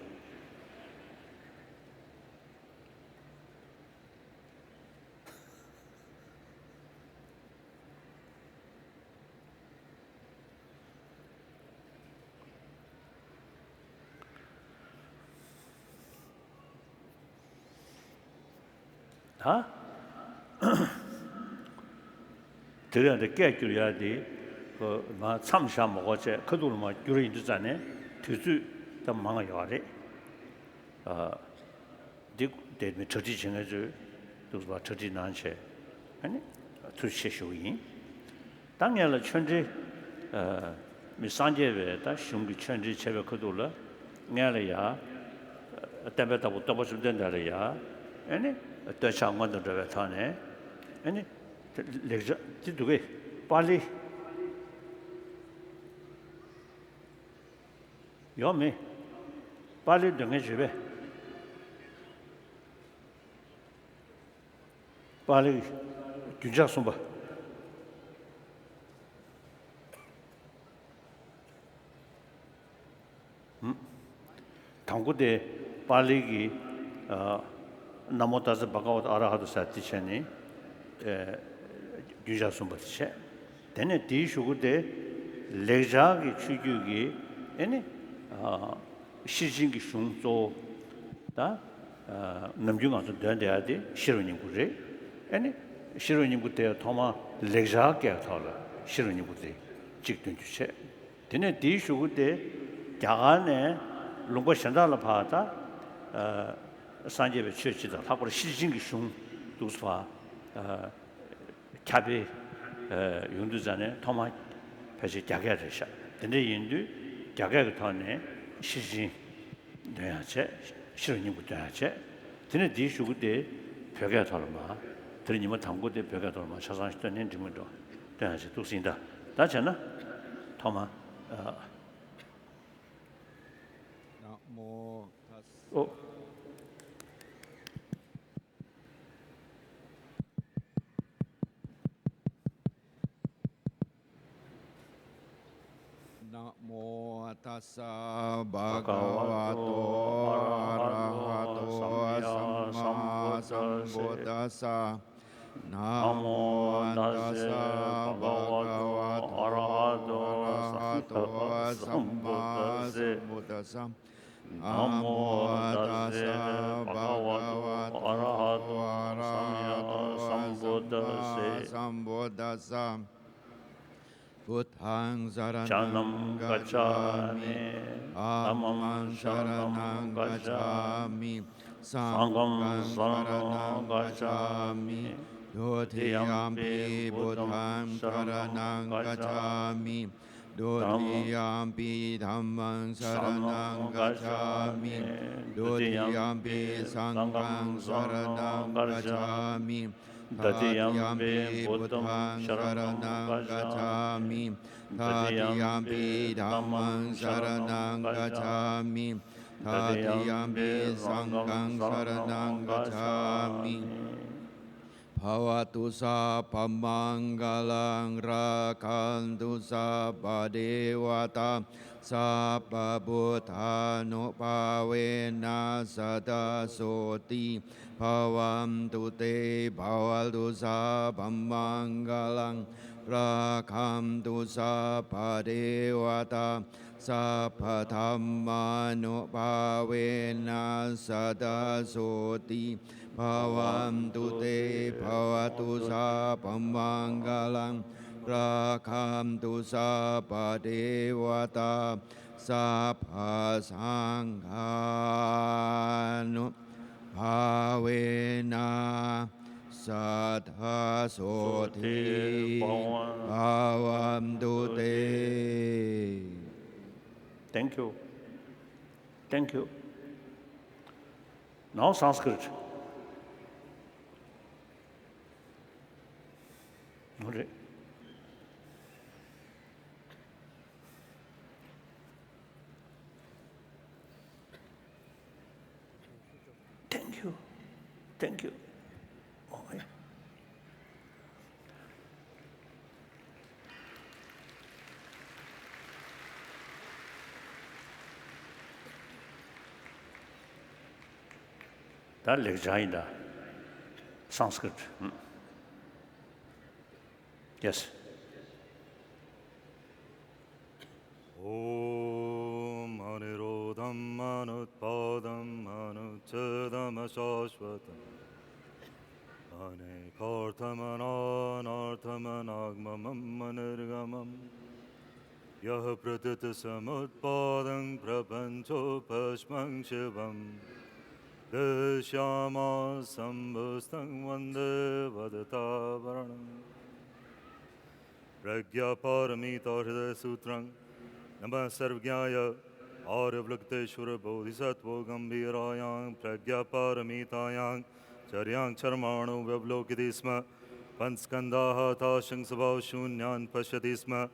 ད། དེ་རིང་འདི་སྐད་བསྒྱུར་ཡག་དེ། ཁོ་མ་མཚམས་བཞག་མ་དགོས་བྱས་ཁ་ཐུག་ལ་མར་བསྒྱུར་ཡིན་དུས་ཙང་ནས་དུས་ཚོད་ད་མང་ཡོད་རེད། ཨ། འདི་དེ་མི་གྲ་སྒྲིག་བྱེད་མཁན་ཚོས་འདུག་པ་གྲ་སྒྲིག་གནང་བྱས། ཨ་ནི་ཐུགས་རྗེ་ཆེ་ཞུ་གི་ཡིན། ད་ངས་ལ་ཆོས་འབྲེལ། ཨ། མི་སངས་རྒྱས་པའི་ད་གཞུང་གི་ཆོས་འབྲེལ་བྱས་པའི་ཁ་ཐུག་ལ། ངས་ལ་ཡ། བསྟན་པའི་བདག་པོ་སྟོན་པ་བཅོམ་ལྡན་འདས་ལ་ཡ། ཨ་ནི་བསྟོད་ཕྱག་སྔོན་དུ་འགྲོ་བའི་ཐོག་ནས། ཨ་ནི་ལེགས་སྦྱར་འདི་འདུག་གས། པཱ་ལི། ཡོད་མེད། པཱ་ལི་འདོན་མཁན་བྱེད་པས། པཱ་ལི་རྒྱུན་ཆགས་གསུམ་པ། ཧུམ། དང་པོ་དེ་པཱ་ལི་གི། ཨ། ན་མོ་ཏཱ་ཙ་བྷ་ག་ཝ་ཏོ་ཨ་ར་ཧ་ཏོ་ཟེར་དེ་བྱས་ནས། ཨེ། རྒྱུན་ཆགས་གསུམ་པ་དེ་བྱས། དེ་ནས་དེའི་གཞུག་གུ་དེ་ལེགས་སྦྱར་གྱི་ཆོས་བརྒྱུད་ཀྱི། ཨེ་ནི། ཨ། ཤེར་ཕྱིན་གྱི་གཞུང་གཙོ་བོ། ད། ཨ། ནམ་རྒྱུན་ང་ཚོ་འདོན་བསྡད་ཡ་དེ་ཤེས་རབ་སྙིང་པོ་རེད། ཨེ་ནི། ཤེས་རབ་སྙིང་པོ་དེ་ཐོག་མར་ལེགས་སྦྱར་སྐད་ཐོག་ལ་ཤེས་རབ་སྙིང་པོ་དེ་གཅིག་འདོན་རྒྱུ་བྱས། དེ་ནས་དེའི་གཞུག་གུ་དེ་རྒྱ་གར་ནས་ལུང་པ་གཞན་དག་ལ་ཕར་ད། ཨ། སངས་རྒྱས་པའི་ཆོས་སྤྱི་དང་ལྷག་པར་ཤེར་ཕྱིན་གྱི་གཞུང་འདུག་སེ་ཕར། ཨ། ཁྱབ་སྤེལ། ཨ། ཡོང་དུས་ཙང་ནས་ཐོག་མར་ཕལ་ཆེར་རྒྱ་སྐད་རེད་ཤག་དེ་འདྲ་ཡིན་དུས་རྒྱ་སྐད་ཀྱི་ཐོག་ནས་ཤེར་ཕྱིན་འདོན་ཡག་བྱས། ཤེས་རབ་སྙིང་པོ་འདོན་ཡག་བྱས། དེ་ནས་དེའི་གཞུག་གུ་དེ་བོད་སྐད་ཐོག་ལ་མར། དེ་རིང་ཉི་མ་དང་པོ་དེ་བོད་སྐད་ཐོག་ལ་མར་ཆ་ཚང་ཞིག་བཏོན་ནས་འགྲིག་མི་འགྲོ། བཏོན་ཡག་བྱས་འདུག་སེ་ཡིན་ད། ད་བྱས་ན་ཐོག་མར། ཨ། ན་མོ་ཏཱ་ས། ཨོ། ན་མོ་ཏཱ་ས་བྷ་ག་བ་ཏོ་ཨ་ར་ཧ་ཏོ་སམ་མ་སམ་བུ་དཱ་ས། ན་མོ་ཏཱ་ས་བྷ་ག་བ་ཏོ་ཨ་ར་ཧ་ཏོ་སམ་མ་སམ་བུ་དཱ་ས། ན་མོ་ཏཱ་ས་བྷ་ག་བ་ཏོ་ཨ་ར་ཧ་ཏོ་སམ་མ་སམ་བུ་དཱ་ས། Buddhaṃ saraṇaṃ gacchāmi. Dhammaṃ saraṇaṃ gacchāmi. Saṅghaṃ saraṇaṃ gacchāmi. Dutiyampi buddhaṃ saraṇaṃ gacchāmi. Dutiyampi dhammaṃ saraṇaṃ gacchāmi. Dutiyampi saṅghaṃ saraṇaṃ gacchāmi. Tatiyampi buddhaṃ saraṇaṃ gacchāmi. Tatiyampi dhammaṃ saraṇaṃ gacchāmi. Tatiyampi saṅghaṃ saraṇaṃ gacchāmi. Bhavatu sabbamaṅgalaṃ, rakkhantu sabbadevatā, sabbabuddhānubhāvena sadā sotthī bhavantu te. Bhavatu sabbamaṅgalaṃ, rakkhantu sabbadevatā, sabbadhammānubhāvena sadā sotthī bhavantu te. Bhavatu sabbamaṅgalaṃ, rakkhantu sabbadevatā, sabbasaṅghānubhāvena sadā sotthī bhavantu te. Thank you. Thank you. Now Sanskrit. All right. Thank you. ད་ལེགས་སྦྱར་ཡིན་ད། Sanskrit. Yes. ॐ अनिरोधम् अनुत्पादम् अनुच्छेदम् अशाश्वतम् अनेकार्थमनानर्थमनागमममनिर्गमम्। यः प्रतीतसमुत्पादं प्रपञ्चोपशमं शिवं दृश्यामासं बुद्धं वन्दे वदतावरणम्। प्रज्ञापारमिता हृदयसूत्रम्। नमः सर्वज्ञाय आर्यवलोकितेश्वर बोधिसत्त्व गम्भीरायां प्रज्ञापारमितायां चर्यां चर्माणो व्यवलोकयति स्म। पञ्चस्कन्धाः तादृशं स्वभावशून्यान् पश्यति स्म।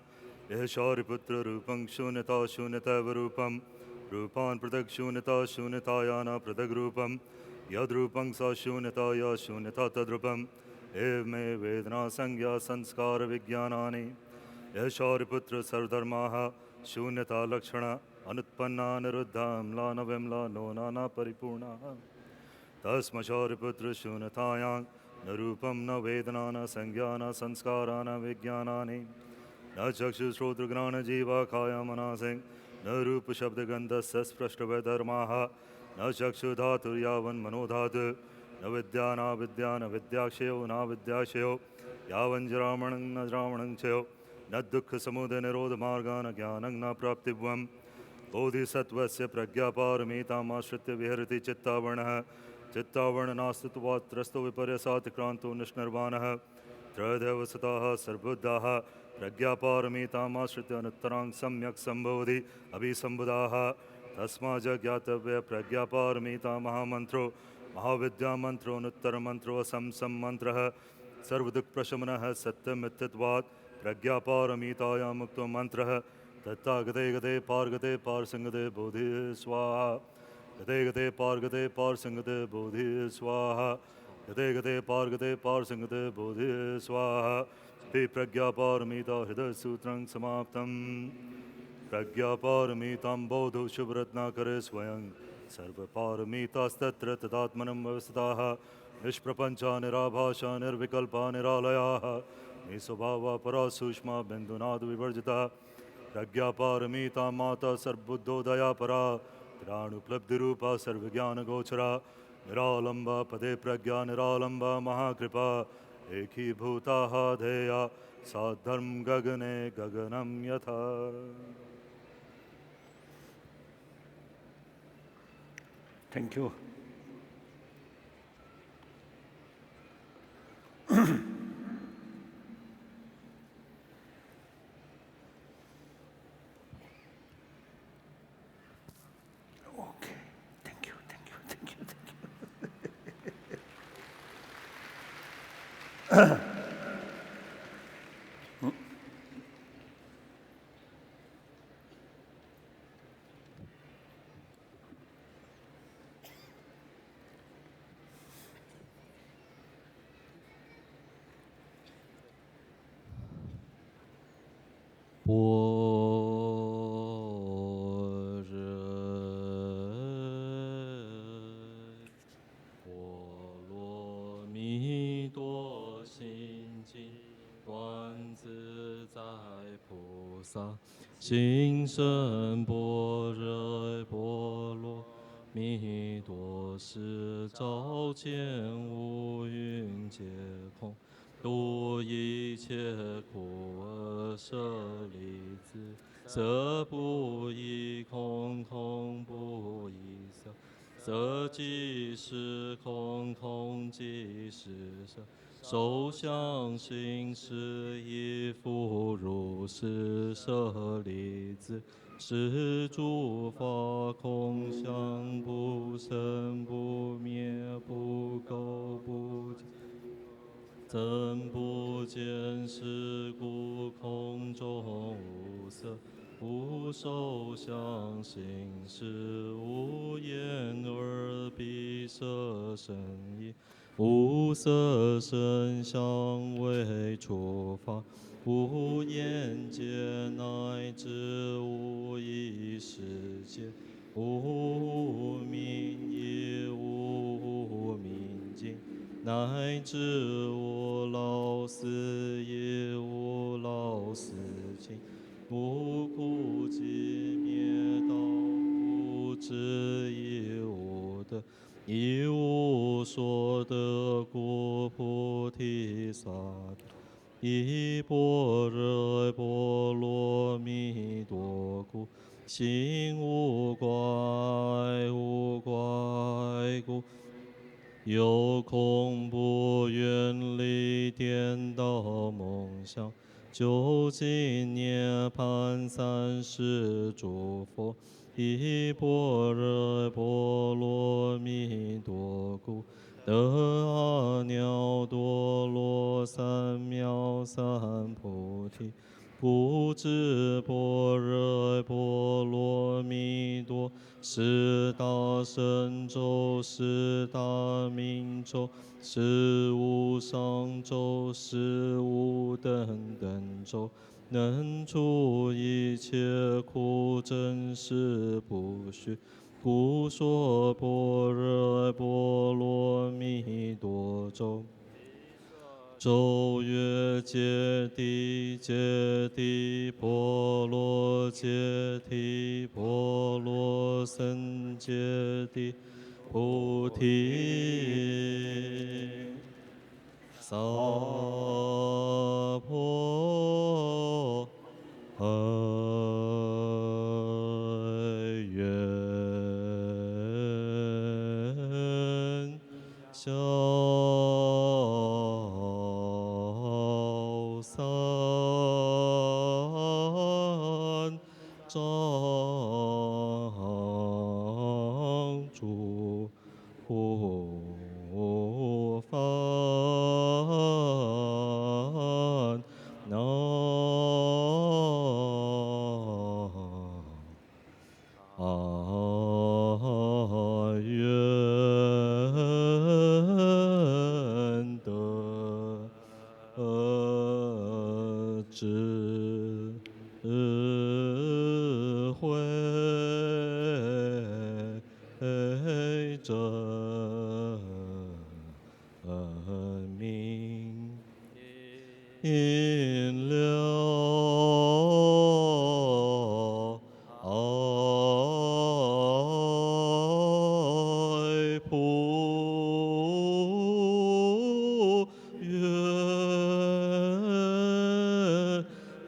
इह शारिपुत्र रूपं शून्यता शून्यतैव रूपम्। रूपान् पृथक् शून्यता शून्यताया न पृथग् रूपम्। यद्रूपं सा शून्यता या शून्यता तद्रूपम्। एवमेव वेदनासंज्ञासंस्कारविज्ञानानि। इह शारिपुत्र सर्वधर्माः शून्यतालक्षणा अनुत्पन्ना निरुद्धा अम्ला न विमला नोना न परिपूर्णाः। तस्मा शारिपुत्र शून्यतायां न रूपं न वेदना न संज्ञा न संस्कारा न विज्ञानानि। न चक्षुः श्रोत्रघ्राणजिह्वा काया मनासिं न रूपशब्दगन्धस्सस्पृष्टवैधर्माः। न चक्षुर्धातुर्यावन्मनोधातु न विद्या नाविद्या न विद्याक्षयो नाविद्याक्षयो यावञ्जरामणं न जरामणं क्षयो न दुःखसमुदयनिरोधमार्गा न ज्ञानं न प्राप्तिव्यम्। बोधिसत्त्वस्य प्रज्ञापारमितामाश्रित्य विहरति चित्तावरणः। चित्तावरणनाशत्वात् त्रस्तो विपर्यसातिक्रान्तो निष्निर्वाणः। त्रयदेव सताः सर्वबुद्धाः प्रज्ञापारमितामाश्रित्य अनुत्तरां सम्यक् सम्बोधि अभिसम्बुधाः। तस्माज्ज्ञातव्य प्रज्ञापारमिता महामन्त्रो महाविद्यामन्त्रोऽनुत्तरमन्त्रो असंसं मन्त्रः सर्वदुःखप्रशमनः सत्यमित्यत्वात् प्रज्ञापारमितायामुक्तो मन्त्रः। तथा गते गते पारगते पारसंगते बोधि स्वाहा। गते गते पारगते पारसंगते बोधि स्वाहा। गते गते पारगते पारसंगते बोधि स्वाहा। इति प्रज्ञापारमिता हृदयसूत्रं समाप्तम्। प्रज्ञापारमितां बोधुः शुभरत्नाकरे स्वयं सर्वपारमितास्तत्र तदात्मनं व्यवस्थिताः। निष्प्रपञ्चा निराभासा निर्विकल्पा निरालयाः निःस्वभावा परा सूक्ष्मा बिन्दुनादविवर्जिताः। प्रज्ञापारमिता माता सर्वबुद्धोदया परा प्राणुपलब्धिरूपा सर्वज्ञानगोचरा निरालम्बा पदे प्रज्ञा निरालम्बा महाकृपा एकीभूताः ध्येया साद्धर्मगगने गगनं यथा। Thank you. Okay. Thank you, thank you, thank you, thank you. 无色声香味触法，无眼界，乃至无意识界，无无明亦无无明尽，乃至无老死亦无老死尽，无苦集灭道，无智亦无得， 亦无所得。故菩提萨埵依般若波罗蜜多故，心无挂碍。无挂碍故，又恐怖远离颠倒梦想，究竟涅槃三世诸佛 依般若波罗蜜多故，得阿耨多罗三藐三菩提。故知般若波罗蜜多，是大神咒，是大明咒，是无上咒，是无等等咒， 能除一切苦，真实不虚。故说般若波罗蜜多咒。咒曰：揭谛，揭谛，波罗揭谛，波罗僧揭谛，菩提 萨婆 愿消散障 诸烦恼。愿得 智慧真明了。 哀普愿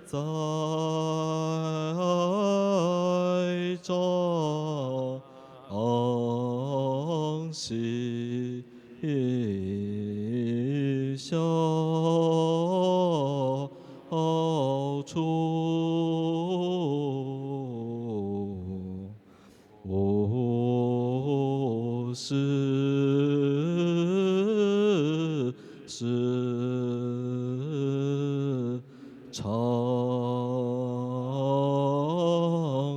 在障悉 消除，世世常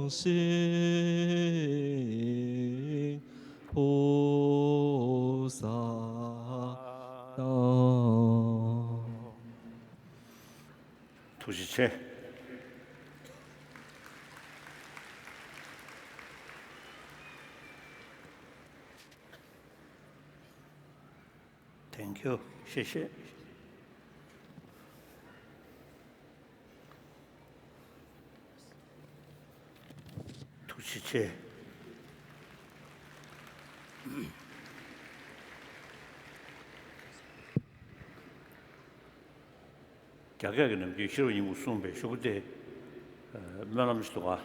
行 菩萨道。ཐུགས་རྗེ་ཆེ། Thank you. 谢谢。 ཐུགས་རྗེ་ཆེ། རྒྱ་སྐད་ཀྱི་ནམ་རྒྱུན་ཤེས་རབ་སྙིང་པོ་གསུངས་པའི་གཞུག་གུ་དེ། ཨ། སྨོན་ལམ་ཞིག་འདུག་ག་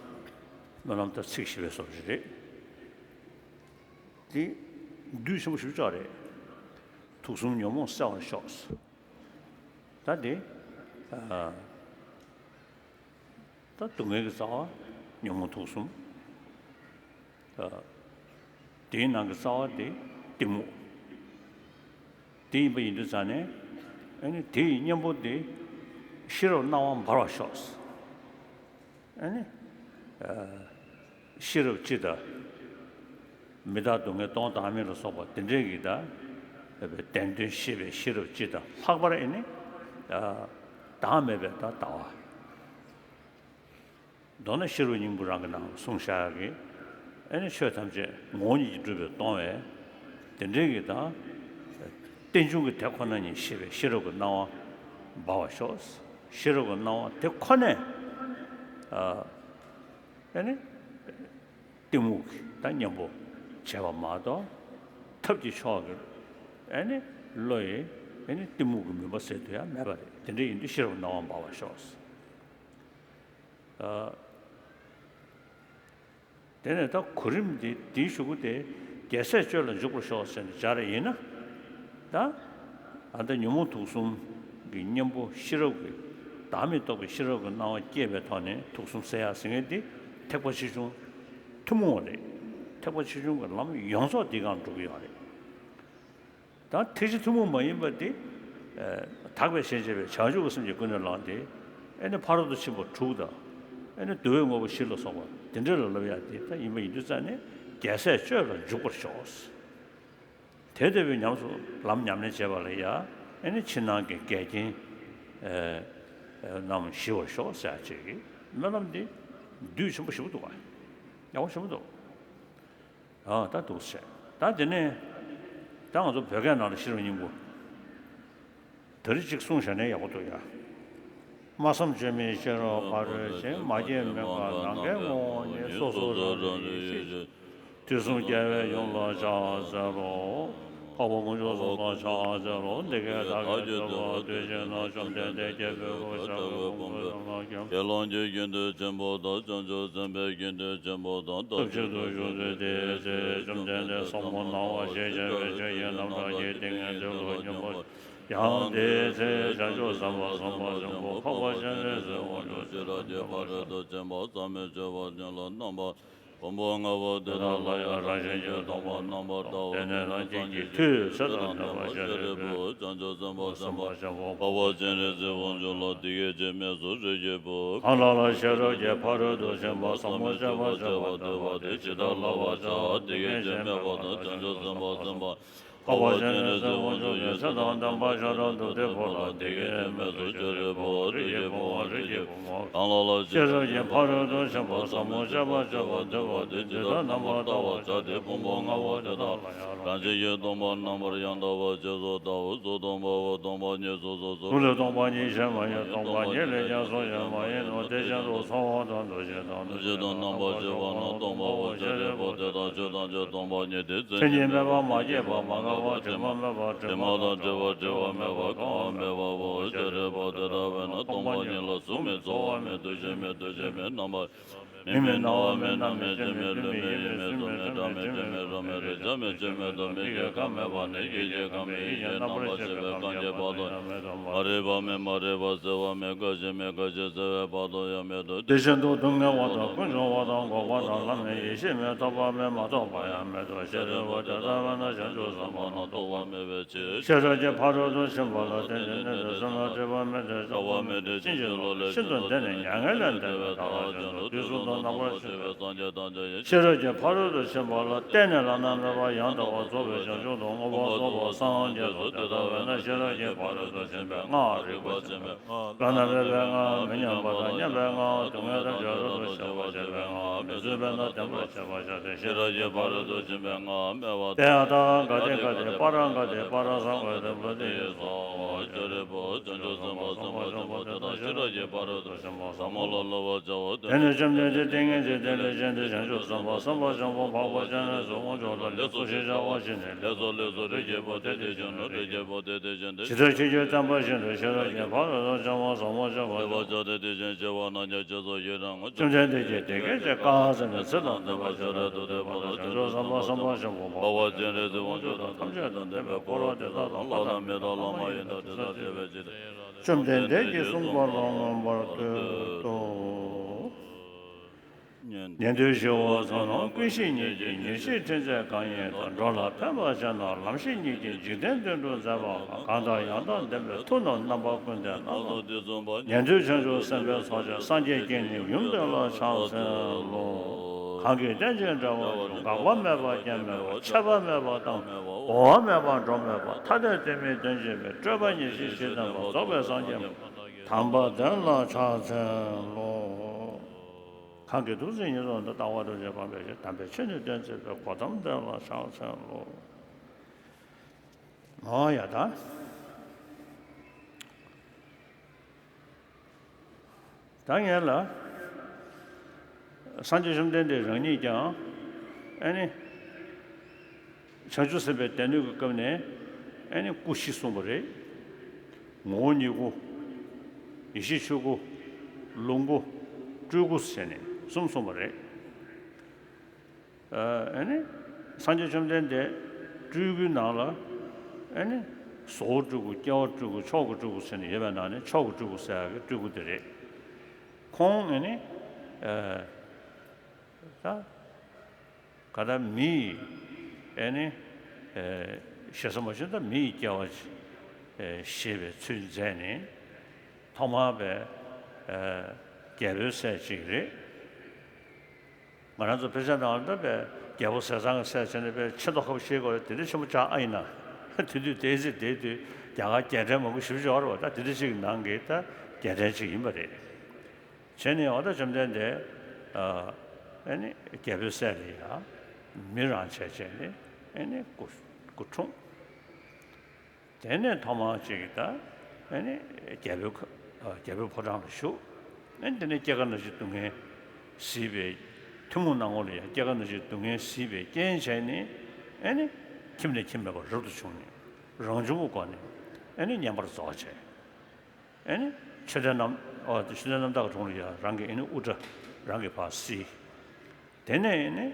སྨོན་ལམ་དང་ཚིག་ཞེས་པའི་བཟོ་འདྲ་ཞིག་རེད། འདི་འདུས་ཆེན་པོ་ཞེ་པོ་ཅིག་རེད། དུག་གསུམ་ཉོན་མོངས་སེལ་བར་ཤོག་ད་དེ། ཨ། ད་སྡུག་བསྔལ་གྱི་རྩ་བ་ཉོན་མོངས་དུག་གསུམ། ཨ། དེའི་ནང་གི་རྩ་བ་དེ་གཏི་མུག་དེ་ཡིན་པ་ཡིན་དུས་ཙང་ནས། ཨ་ནི་དེ་ཡི་གཉེན་པོ་དེ་ཤེས་རབ་སྣང་བ་འབར་བར་ཤོག་ཨ་ནི། ཨ། ཤེས་རབ་སྤྱི་དང་། མི་རྟག་སྡུག་བསྔལ་སྟོང་བདག་མེད་ལ་སོགས་པ་དེ་འདྲའི་གི་ད། བདེན་དོན་ཤེས་པའི་ཤེས་རབ་སྤྱི་དང་ལྷག་པར་ཨེ་ནི་བདག་མེད་པའི་ད་ལྟ་བ། མདོར་ན་ཤེས་རབ་སྙིང་པོ་རང་གི་ནང་གསུངས་བཞག་གི། ཨེ་ནི་ཆོས་ཐམས་ཅད་ངོ་བོ་ཉིད་ཀྱིས་གྲུབ་པས་སྟོང་བས། དེ་འདྲའི་གི་དང་། རྟེན་འབྱུང་གི་དེ་ཁོ་ན་ཉིད་ཤེས་པའི་ཤེས་རབ་ཀྱི་སྣང་བ་འབར་བར་ཤོག། ཤེས་རབ་ཀྱི་སྣང་བ་དེ་ཁོ་ནས། ཨེ་ནི། གཏི་མུག་གི་ད་གཉེན་པོ་བྱས་པ་མ་གཏོགས། ཐབས་ཀྱི་ཕྱོགས་ཀྱི་ཨེ་ནི་བློ་ཡི་ཨེ་ནི་གཏི་མུག་གི་མུན་པ་སེལ་དུ་ཡང་མེད་པ་རེད། དེ་འདྲ་ཡིན་དུས་ཤེས་རབ་སྣང་བ་འབར་བར་ཤོག། ཨ། དེ་ནས་ད་གོ་རིམ་འདི་འདིའི་གཞུག་གུ་དེ་རྒྱལ་སྲས་སྤྱོད་ལ་འཇུག་པར་ཤོག་ཟེར་ནས་སྦྱར་ཡིན་ན། ད་ཨ་ད་ཉོན་མོངས་དུག་གསུམ་གྱི་གཉེན་པོ་ཤེས་རབ་ཀྱི་བདག་མེད་རྟོགས་པའི་ཤེས་རབ་ཀྱི་སྣང་བ་སྐྱེས་པའི་ཐོག་ནས་དུག་གསུམ་སེལ་ཡག་ཟེར་མཁན་འདི་ཐེག་པ་ཆེ་ཆུང་ཐུན་མོང་བ་རེད། ཐེག་པ་ཆེ་ཆུང་གི་ལམ་ཡོངས་རྫོགས་འདི་སྒང་འགྲོ་གི་ཡོད་རེད། ད་ཐེག་ཆེན་ཐུན་མོང་མ་ཡིན་པ་འདི། ཨ་དག་པའི་ཞེན་བྱེད་པའི་བྱང་ཆུབ་ཀྱི་སེམས་ཀྱིས་ཀུན་ནས་བསླངས་ཏེ། ཨེ་ནི་ཕ་རོལ་ཏུ་ཕྱིན་པ་དྲུག་དང་། ཨེ་ནི་བསྡུ་བའི་དངོས་པོ་བཞི་ལ་སོགས་པ་དེ་འདྲ་ལ་སློབ་ཡག་འདི་ད་ཡིན་པ་ཡིན་དུས་ཙང་ནས་རྒྱལ་སྲས་སྤྱོད་ལ་འཇུག་པར་ཤོག། དེ་ལྟ་བུའི་ཉམས་སུ་ལམ་ཉམས་ལེན་བྱེད་པ་ལ་ཡང་ཨེ་ནི་ཕྱི་ནང་གི་འགལ་རྐྱེན་རྣམས་ཞི་བར་ཤོག་ཟེར་ཡག་ཅིག་གི་སྨོན་ལམ་འདི་བསྡུས་ཆེན་པོ་ཞེ་པོ་འདུག་ག། ཡག་པོ་ཞེ་པོ་འདུག། ཨ་ད་འདུག་བྱས། ད་དེ་ནས་ད་ང་ཚོ་བོད་སྐད་ནང་ལ་ཤེས་རབ་སྙིང་པོ་དེ་རིང་གཅིག་གསུངས་བཞག་ན་ཡག་པོ་འདུག་ཡ། སྨྲ་བསམ་བརྗོད་མེད་ཤེས་རབ་ཕ་རོལ་ཕྱིན། མ་སྐྱེས་མུན་པ་ནམ་མཁའི་ངོ་བོ་ཉིད། སོ་སོ་རང་རིག་ཡེ་ཤེས། དུས་གསུམ་རྒྱལ་བས་ཡུམ་ལ་ཕྱག་འཚལ་ལོ། འཕགས་པ་དཀོན་མཆོག་གསུམ་ལ་ཕྱག་འཚལ་ལོ། འདི་སྐད་བདག་གིས་ཐོས་པ་དུས་གཅིག་ན། བཅོམ་ལྡན་འདས་རྒྱལ་པོའི་བུ་ཞབས་ཀྱི་ཕུང་པོའི་ནང་ལ་ཁྱབ། དགེ་སློང་གི་དགེ་འདུན་ཆེན་པོ་དང་། བྱང་ཆུབ་སེམས་དཔའི་དགེ་འདུན་ཆེན་པོ་དང་། སྟོབས་གཅིག་ཏུ་བཞུགས་ཚུལ་དེའི་ཚེ། བཅོམ་ལྡན་འདས་ཟབ་མོ་སྣང་བ་ཞེས་བྱ་བའི་ཆོས་ཀྱི་རྣམ་གྲངས་ཀྱི་ཏིང་ངེ་འཛིན་ལ་སྙོམས་པར། ཡང་དེའི་ཚེ་བྱང་ཆུབ་སེམས་དཔའ་སེམས་དཔའ་ཆེན་པོ་འཕགས་པ་སྤྱན་རས་གཟིགས་དབང་ཕྱུག་ཤེས་རབ་ཀྱི་ཕ་རོལ་ཏུ་ཕྱིན་པ་ཟབ་མོའི་སྤྱོད་པ་ཉིད་ལ་རྣམ་པར། ཕུང་པོ་ལྔ་པོ་དེ་དག་ལ་ཡང་རང་བཞིན་གྱིས་སྟོང་པར་རྣམ་པར་བལྟའོ། དེ་ནས་རང་བཞིན་གྱིས་མཐུ་ཡིས་ཚེ་དང་ལྡན་པར་ཤེས་རབ་ཀྱི་བུ། བྱང་ཆུབ་སེམས་དཔའ་སེམས་དཔའ་ཆེན་པོ་འཕགས་པ་སྤྱན་རས་གཟིགས་དབང་ཕྱུག་ལ་འདི་སྐད་ཅེས་སྨྲས་སོ། རིགས་ཀྱི་བུ། གང་ལ་ལ་ཤེས་རབ་ཀྱི་ཕ་རོལ་ཏུ་ཕྱིན་པ་ཟབ་མོ་སྤྱད་པར་བྱ་བ་འདོད་པ་དེས་ཇི་ལྟར་བསླབ་པར་བྱ། འདི་སྐད་ཅེས་སྨྲས་པ་དང་། བྱང་ཆུབ་སེམས་དཔའ་སེམས་དཔའ་འཕགས་པ་སྤྱན་རས་གཟིགས་དབང་ཕྱུག་གིས་ཚེ་དང་ལྡན་པ་ཤེས་རབ་ཏུ་དེ་བུ་ལ་འདི་སྐད་ཅེས་སྨྲས་སོ། ཤེས་རབ་ཀྱི་བུ། རིགས་ཀྱི་བུའམ་རིགས་ཀྱི་བུ་མོ། གང་ལ་ལ་ཤེས་རབ་ཀྱི་ཕ་རོལ་ཏུ་ཕྱིན་པ་ཟབ་མོ་སྤྱད་པར་བྱ་བ་འདོད་པ་དེས་ཇི་ལྟར་རྣམ་པར་བལྟ་བར་བྱ་སྟེ། ཕུང་པོ་ལྔ་པོ་དེ་དག་ལ་ཡང་རང་བཞིན་གྱིས་སྟོང་པར་རྣམ་པར་ཡང་དག་པར་རྗེས་སུ་བལྟའོ། གཟུགས་སྟོང་པའོ། སྟོང་པ་ཉིད་གཟུགས་སོ། གཟུགས་ལས་སྟོང་པ་ཉིད་གཞན་མ་ཡིན། སྟོང་པ་ཉིད་ལས་ཀྱང་གཟུགས་གཞན་མ་ཡིན་ནོ། དེ་བཞིན་དུ་ཚོར་བ་དང་འདུ་ཤེས་དང་། འདུ་བྱེད་དང་རྣམ་པར་ཤེས་པ་རྣམས་སྟོང་པའོ། ཤེས་རབ་ཀྱི་བུ། དེ་དག་ཆོས་ཐམས་ཅད་སྟོང་པ་ཉིད་དེ། མཚན་ཉིད་མེད་པ། མ་སྐྱེས་པ། མ་འགགས་པ། དྲི་མ་མེད་པ། དྲི་མ་དང་བྲལ་བ། བྲི་བ་མེད་པ། གང་བ་མེད་པའོ། ཤེས་རབ་ཀྱི་བུ། དེ་ལྟ་བས་ན་སྟོང་པ་ཉིད་ལ་གཟུགས་མེད། ཚོར་བ་མེད། འདུ་ཤེས་མེད། འདུ་བྱེད་མེད། རྣམ་པ་མིག་མེད། རྣ་བ་མེད། སྣ་མེད། ལྕེ་མེད། ལུས་མེད། ཡིད་མེད། གཟུགས་མེད། སྒྲ་མེད། དྲི་མེད། རོ་མེད། རེག་བྱ་མེད། ཆོས་མེད་དོ། མིག་གིས་ཁམས་མེད་པ་ནས། ཡིད་ཀྱིས་ཁམས་མེད། ཡིད་ཀྱིས་རྣམ་པར་ཤེས་པའི་ཁམས་སྐྱེ་བ་དང་། མ་རིག་པ་མེད། མ་རིག་པ་སེལ་བ་མེད། རྒ་ཤི་མེད། རྒ་ཤི་སེལ་བའི་བར་དུ་ཡང་མེད་དོ། དེ་བཞིན་དུ་སྡུག་བསྔལ་བ་དང་། ཀུན་འབྱུང་བ་དང་། འགོག་པ་དང་། ལམ་མེད། ཡེ་ཤེས་མེད། ཐོབ་པ་མེད། མ་ཐོབ་པ་ཡང་མེད་དོ། ཤེས་རབ་ཀྱི་བུ། དེ་ལྟ་བས་ན་བྱང་ཆུབ་སེམས་དཔའ་རྣམས་རྟོགས་པ་མེད་པའི་ཕྱིར། ཤེས་རབ་ཀྱི་ཕ་རོལ་ཏུ་ཕྱིན་པ་ལ་བརྟེན་ཏེ། གནས་དེར་སེམས་ལ་སྒྲིབ་པ་མེད་དེ། སྐྲག་པ་མེད་དེ། ཕྱིན་ཅི་ལོག་ལས་ཤིན་ཏུ་འདས་ནས། མྱ་ངན་ལས་འདས་པའི་མཐར་ཕྱིན་ཏོ། དུས་གསུམ་དུ་རྣམ་པར་ཤེས་པའི་སངས་རྒྱས་ཐམས་ཅད་ཡིན། ཤེས་རབ་ཀྱི་ཕ་རོལ་ཏུ་ཕྱིན་པ་ལ་བརྟེན་ནས་བླ་ན་མེད་པ་ཡང་དག་པར་རྫོགས་པའི་བྱང་ཆུབ་ཏུ་མངོན་པར་རྫོགས་པར་སངས་རྒྱས་སོ། དེ་ལྟ་བས་ན་ཤེས་རབ་ཀྱི་ཕ་རོལ་ཏུ་ཕྱིན་པའི་སྔགས་རིག་པ་ཆེན་པོའི་བླ་ན་མེད་པའི་སྔགས། མི་མཉམ་པ་དང་མཉམ་པའི་སྔགས། སྡུག་བསྔལ་ཐམས་ཅད་རབ་ཏུ་ཞི་བར་བྱེད་པའི་སྔགས། མི་བཟོད་པས་ན་བདེན་པར་བྱེད་པར་བྱ་སྟེ། ཤེས་རབ་ཀྱི་ཕ་རོལ་ཏུ་ཕྱིན་པའི་སྔགས་སྨྲས་པ། དེ་ཡང་ད་ག་ཏེ་ག་ཏེ་པཱ་ར་ག་ཏེ་པཱ་ར་སཾ་ག་ཏེ་བོ་དྷི་ཡེ་སྭཱ་ཧཱ། ཤེས་རབ་ཀྱི་བུ། བྱང་ཆུབ་སེམས་དཔའ་སེམས་དཔའ་ཆེན་པོ་དེ་དག་ཤེས་རབ་ཀྱི་ཕ་རོལ་ཏུ་ཕྱིན་པ་ཟབ་མོ་ལ་བསླབ་པར་བྱའོ། དེ་ནས་བཅོམ་ལྡན་འདས་ཏིང་ངེ་འཛིན་དེ་ལས་བཞེངས་ཏེ། བྱང་ཆུབ་སེམས་དཔའ་སེམས་དཔའ་ཆེན་པོ་འཕགས་པ་སྤྱན་རས་གཟིགས་དབང་ཕྱུག་ལ་ལེགས་སོ་ཞེས་བྱ་བ་བྱིན་ནས། ལེགས་སོ་ལེགས་སོ། རིགས་ཀྱི་བུ་དེ་དེ་བཞིན་ནོ། རིགས་ཀྱི་བུ་དེ་དེ་བཞིན་ཏེ། ཇི་ལྟར་ཁྱེད་ཀྱིས་བསྟན་པ་བཞིན་དུ་ཤེས་རབ་ཀྱི་ཕ་རོལ་ཏུ་ཕྱིན་པ་ཟབ་མོ་སྤྱད་པར་བྱ་སྟེ། དེ་བཞིན་གཤེགས་པ་རྣམས་ཀྱང་རྗེས་སུ་ཡི་རང་ངོ་། བཅོམ་ལྡན་འདས་ཀྱིས་དེ་སྐད་ཅེས་བཀའ་སྩལ་ནས། ཚེ་དང་ལྡན་པ་ཤེས་རབ་ཏུ་བསྟན་པ་དང་། བྱང་ཆུབ་སེམས་དཔའ་སེམས་དཔའ་ཆེན་པོ་འཕགས་པ་སྤྱན་རས་གཟིགས་དབང་ཕྱུག་དང་། ཐམས་ཅད་དང་ལྡན་པའི་འཁོར་དེ་དག་དང་། ལྷ་དང་མི་དང་ལྷ་མ་ཡིན་དང་། དེ་དག་བསྐལ་པའི་འཇིག་རྟེན་ཡང་རབ་ཏུ་བྱེད་པའི་ཕྱིར། བཅོམ་ལྡན་འདས་ཀྱིས་གསུངས་པ་ལ་མངོན་པར་བསྟོད་དོ། ཉན་ཐོས་ཞི་བ་ཚོགས་རྣམས། ཀུན་ཤེས་ཉིད་ཀྱིས་ཉེར་ཞིའི་ཕྲིན་ཚེགས་གང་ཡིན་དང་། འགྲོ་ལ་ཕན་པར་བྱེད་ན་ལམ་ཤེས་ཉིད་ཀྱིས། འཇིག་རྟེན་དོན་སྒྲུབ་མཛད་པ་གང་། གང་དང་ཡང་དག་ལྡན་པའི་མཐུ་རྣམས། རྣམ་པ་ཀུན་ལྡན་སྣ་ཚོགས་འདི་གསུངས་པ། ཉན་ཐོས་བྱང་ཆུབ་སེམས་དཔའི་ཚོགས་ཀྱིས། སངས་རྒྱས་ཀྱི་ནི་ཡུམ་དེ་ལ་ཕྱག་འཚལ་ལོ། གང་གིས་རྟེན་ཅིང་འབྲེལ་བར་འབྱུང་། འགག་པ་མེད་པ་སྐྱོན་མེད་པ། ཆད་པ་མེད་པ་གཏམ་མེད་པ། འགོག་པ་མེད་པ་འགྲོ་མེད་པ། ཐ་དད་དོན་མིན་དོན་གཅིག་པའི། སྤྲོས་པ་ཉེར་ཞི་ཞི་བསྟན་པ། རྫོགས་པའི་སངས་རྒྱས་དམ་པའི་དོན་ལ་ཕྱག་འཚལ་ལོ། གང་གིས་ཐུགས་བརྩེ་ཉེར་བཟུང་དང་། ལྟ་བ་ཐུགས་རྗེ་སྤངས་པའི་ཕྱིར། དམ་པའི་ཆོས་ནི་སྟོན་མཛད་པའི། གོ་ཏམ་དོན་ལ་ཕྱག་འཚལ་ལོ། ཨོ་ཡ་ད། ད་ངེད་ལ་སངས་རྒྱས་བཅོམ་ལྡན་འདས་རང་ཉིད་ཀྱང་ཨེ་ནི་བྱང་ཆུབ་སེམས་དཔའི་སྡེ་སྣོད་ཀྱི་སྐབས་ནས་ཨེ་ནི་སྐུ་བཞི་གསུངས་པ་རེད། ངོ་བོ་ཉིད་སྐུ། ཡེ་ཤེས་ཆོས་སྐུ། ལོངས་སྐུ། སྤྲུལ་སྐུ་ཟེར་ནས་གསུམ་གསུངས་པ་རེད། ཨ་ནི་སངས་རྒྱས་བཅོམ་ལྡན་འདས་སྤྲུལ་སྐུའི་ནང་ལ་ཨ་ནི་བཟོ་བོ་སྤྲུལ་སྐུ། སྐྱེ་བོ་སྤྲུལ་སྐུ། མཆོག་གི་སྤྲུལ་སྐུ་ཟེར་ནས་ཡོད་པའི་ནང་ནས་མཆོག་གི་སྤྲུལ་སྐུ་ཟེར་ཡག་གི་སྤྲུལ་སྐུ་དེ་རེད། ཁོང་ཨ་ནི་ཨ་ད་ག་ད་མི་ཡིས་ཨ་ནི་ཨ་ཞེ་ས་མ་བྱུང་། ད་མི་ཡི་སྐྱེ་བ་ཨ་བཞེས་པའི་ཚུལ་མཛད་ནས་ཐོག་མར་པའི་ཨ་རྒྱལ་པོའི་སྲས་ཅིག་རེད། ང་རང་ཚོ་དཔེ་ཆ་ནང་ལ་ད་དཔེ་རྒྱལ་པོ་ཟས་གཙང་གི་སྲས་བྱས་ནས་དཔེ་ཆེ་མདོག་ཁ་པོ་བཤད་དགོས་རེད། དེ་འདྲ་ཆེན་པོ་ཆགས་ཨ་ཡིན་ན། དེ་དུས་དེའི་ཚེ་དེའི་དུས་རྒྱ་གར་རྒྱལ་ཕྲན་མང་པོ་ཞེ་པོ་ཅིག་ཡོད་རེད་བ། ད་དེ་འདྲ་ཅིག་གི་ནང་གི་ད་རྒྱལ་ཕྲན་ཅིག་ཡིན་པ་རེད། བྱས་ནས་འོ་ད་བཅོམ་ལྡན་འདས་ཨ་ནི་རྒྱལ་པོའི་སྲས་ལ་ཡ་མི་རང་བྱས་བྱས་ནས་ཨ་ནི་སྐུ་སྐུ་འཁྲུངས། དེ་ནས་ཐོག་མར་ཅིག་ད་ཨ་ནི་རྒྱལ་པོའི་ཁ་ཨ་རྒྱལ་པོའི་ཕོ་བྲང་ལ་བཞུགས། ཨ་ནི་དེ་ནས་སྐྱེ་རྒ་ན་འཆིའི་སྡུག་བསྔལ་གཟིགས་པའི་ཐུན་མོང་སྣང་ངོ་ལ་ཡང་སྐྱེ་རྒ་ན་འཆིའི་སྡུག་བསྔལ་གཟིགས་པའི་རྐྱེན་བྱས་ནས་ཨ་ནི་ཁྱིམ་ནས་ཁྱིམ་མེད་པར་རབ་ཏུ་བྱུང་ནས་རང་བྱུང་གི་སྒོ་ནས་ཨ་ནི་བསྙེན་པར་རྫོགས་བྱས། ཨ་ནི་མཆོད་རྟེན་རྣམ་ཨོ་མཆོད་རྟེན་རྣམ་དག་གི་དྲུང་ལ་ཡང་རང་གི་ཨ་ནི་དབུ་སྐྲ་རང་གིས་ཕར་བསིལ། དེ་ནས་ཨ་ནི་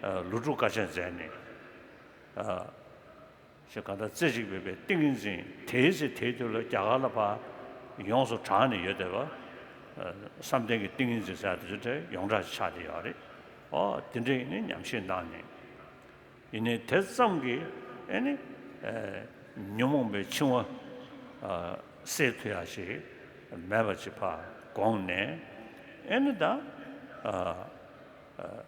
ཨ་ལོ་དྲུག་དཀའ་སྤྱད་མཛད་ནས་ཨ། ཞེས་གང་ལྟར་རྩེ་གཅིག་པའི་པའི་ཏིང་ངེ་འཛིན་དེའི་ཚེ་དེའི་དུས་ལ་རྒྱ་གར་ལ་ཕར་ཡོངས་སུ་གྲགས་ནས་ཡོད་བསྡད་པ། ཨ་བསམ་གཏན་གྱི་ཏིང་ངེ་འཛིན་ཟེར་དེ་ཚོ་དེ་ཡོངས་གྲགས་ཆགས་བསྡད་ཡོད་རེད། ཨོ་དེ་འདྲ་ཡིན་ནའི་ཉམས་བཞེས་གནང་ནས། ཡིན་ནའི་དེ་ཙམ་གྱིས་ཨེ་ནི་ཨེ་ཉོན་མོངས་པའི་འཆིང་བ་ཨ་སེལ་ཐུབ་ཡག་ཞིག་མེད་པ་ཅིག་ཕར་དགོངས་ནས། ཨེ་ནི་ད་ཨ་ཨ།